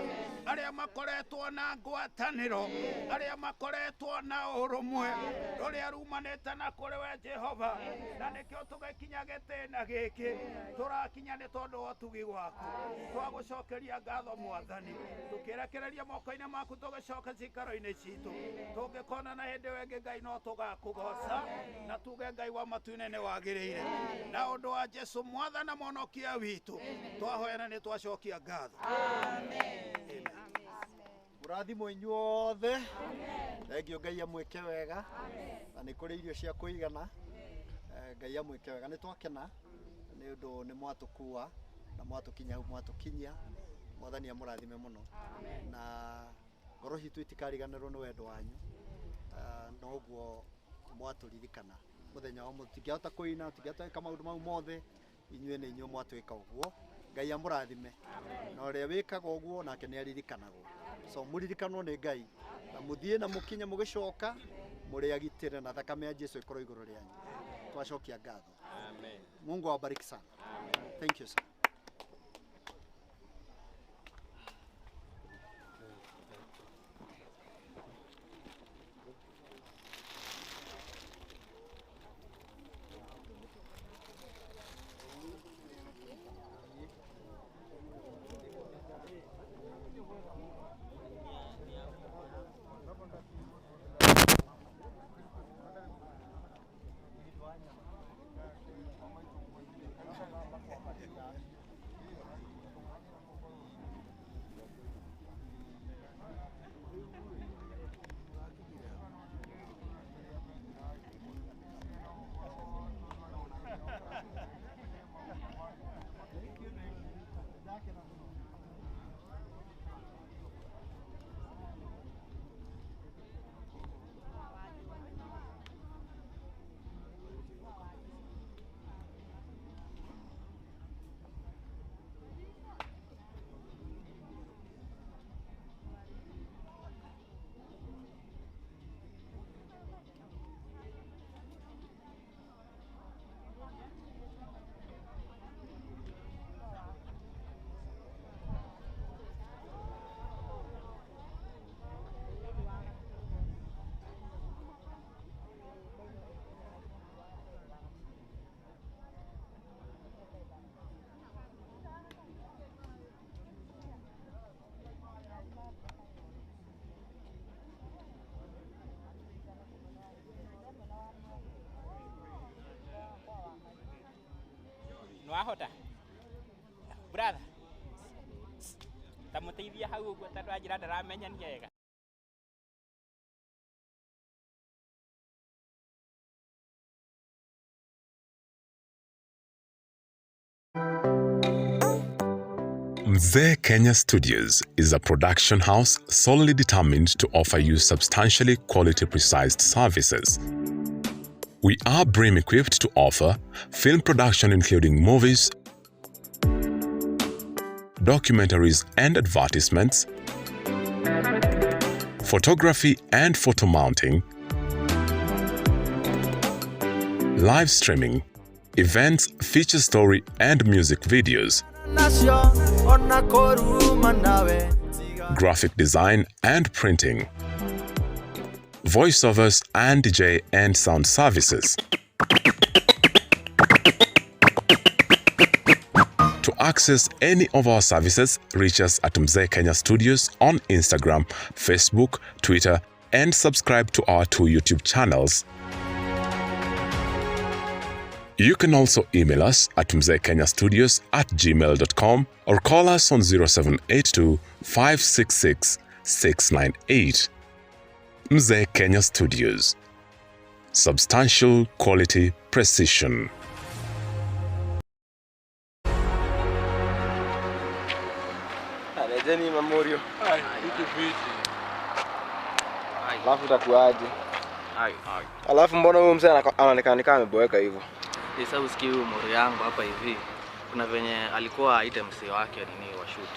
arĩa makoretwo na ngwatanĩro, arĩa makoretwo na ũrũmwe rũrĩa rumanĩte na kũrĩ we Jehova, na nĩkĩo tũgĩkinya gĩtĩna gĩkĩ tũrakinya nĩ tondũ wa ũtugi waku. Twagũcokeria ngatho Mwathani, tũkĩrekereria moko-inĩ maku tũgĩcoka cikaro-inĩ citũ, tũngĩkona na hĩndĩ ĩyo ĩngĩ Ngai no tũgakũgoca na tuge Ngai wa matu-inĩ nĩ wagĩrĩire. Na ũndũ wa Jesũ Mwathani na Mũhonokia witũ twahoyana nĩ twacokia ngatho. Mũrathimwo inyuothe, thengio Ngai amwĩke wega, na nĩ kũrĩ irio cia kũigana. Ngai amwĩke wega, nĩ twakena nĩ ũndũ nĩ mwatũkua na mwatũkinya hau mwatũkinyia. Mwathani amũrathime mũno, na ngoro citũ itikariganĩrwo nĩ wendo wanyu, noguo mwatũririkana mũthenya wa ũmũthĩ. Tũtingĩhota kũina, tũtingĩhota gwĩka maũndũ mau mothe, inyuĩ nĩ inyuĩ mwatwĩka ũguo. Ngai amũrathime, na ũrĩa wĩkaga ũguo nake nĩ aririkanagwo. So mũririkanwo nĩ Ngai, na mũthiĩ na mũkinye mũgĩcoka mũrĩ agitĩre, na thakame ya Jesũ ĩkorwo igũrũ rĩanyu. Twacokia ngatho. Amen. Mungu awabariki sana. Thank you sir. Nwahota brother, tamuteithia hau ũguo tondũ anjĩra ndaramenyania wega. Mzee Kenya Studios is a production house solely determined to offer you substantially quality precise services. We are brim equipped to offer film production including movies, documentaries and advertisements, photography and photo mounting, live streaming, events, feature story and music videos, nacio ona kũruma nawe graphic design and printing, voiceovers and DJ and sound services. To access any of our services, reach us at Mzee Kenya Studios on Instagram, Facebook, Twitter, and subscribe to our two YouTube channels. You can also email us at mzeekenyastudios@gmail.com or call us on 0782 566 698. Mzee Kenya Studios. Substantial quality precision. Alejeni Mamorio. Alafu utakuaje? Alafu mbona huyu mzee anaonekana kama ameboeka hivyo? Sasa usikii huyu mori yangu hapa hivi. Kuna venye alikuwa aite msee wake nini wa shoot.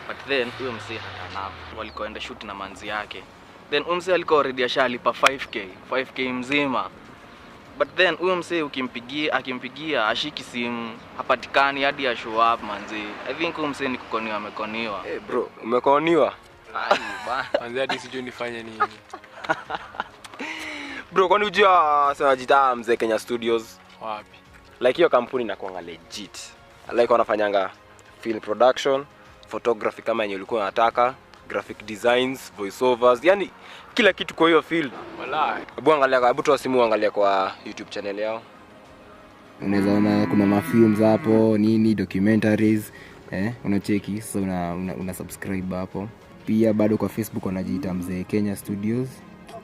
But then huyo msee hatana. Walikoenda shoot na manzi yake. Then huyo msee alikuwa already ashalipa 5k, 5k mzima. But then huyo msee ukimpigia, akimpigia ashiki simu, hapatikani hadi ya show up manzi. I think huyo msee ni kukoniwa, amekoniwa. Eh, bro, umekoniwa? Ai bana. Manzi hadi sijui nifanye nini. Bro, kwani unajua sana jita Mzee Kenya Studios? Wapi? Like hiyo kampuni inakuanga legit. Like wanafanyanga film production, photography kama yenye ulikuwa unataka, graphic designs, voiceovers, yani kila kitu kwa hiyo field. Walai. Hebu angalia, hebu toa simu angalia kwa YouTube channel yao. Unaweza ona kuna mafilms hapo, nini documentaries, unacheki sasa una subscribe hapo. Pia bado kwa Facebook wanajiita Mzee Kenya Studios.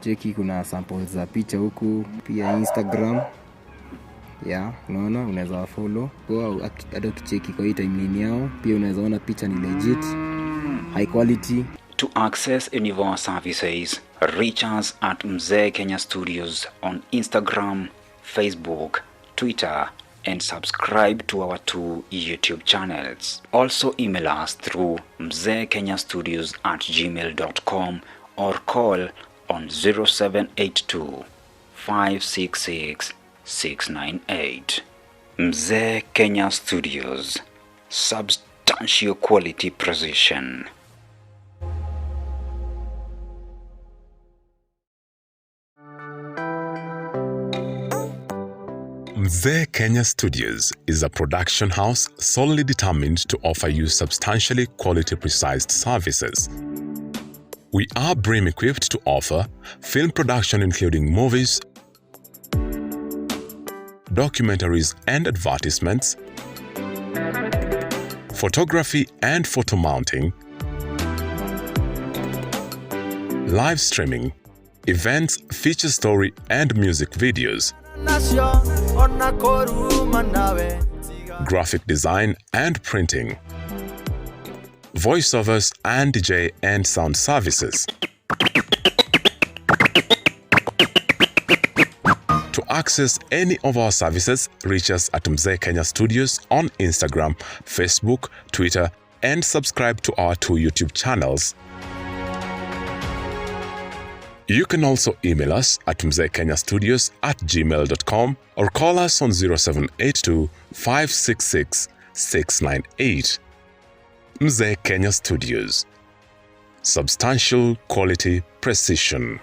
Cheki kuna samples za picha huku, pia Instagram. Yeah, unaona unaweza follow. Kwa hata ukicheki kwa hii timeline yao, pia unaweza ona picha ni legit, high quality. To access any of our services, reach us at Mzee Kenya Studios on Instagram, Facebook, Twitter, and subscribe to our two YouTube channels. Also email us through mzeekenyastudios@gmail.com or call on 0782 566 698. Mzee Kenya Studios, substantial quality precision. Mzee Kenya Studios is a production house solely determined to offer you substantially quality precise services. We are brim equipped to offer film production including movies, documentaries and advertisements, photography and photo mounting, live streaming, events, feature story and music videos, nacio ona kũruma nawe graphic design and printing, voiceovers and DJ and sound services. To access any of our services, reach us at Mzee Kenya Studios on Instagram, Facebook, Twitter, and subscribe to our two YouTube channels. You can also email us at mzeekenyastudios@gmail.com or call us on 0782 566 698. Mzee Kenya Studios. Substantial quality precision.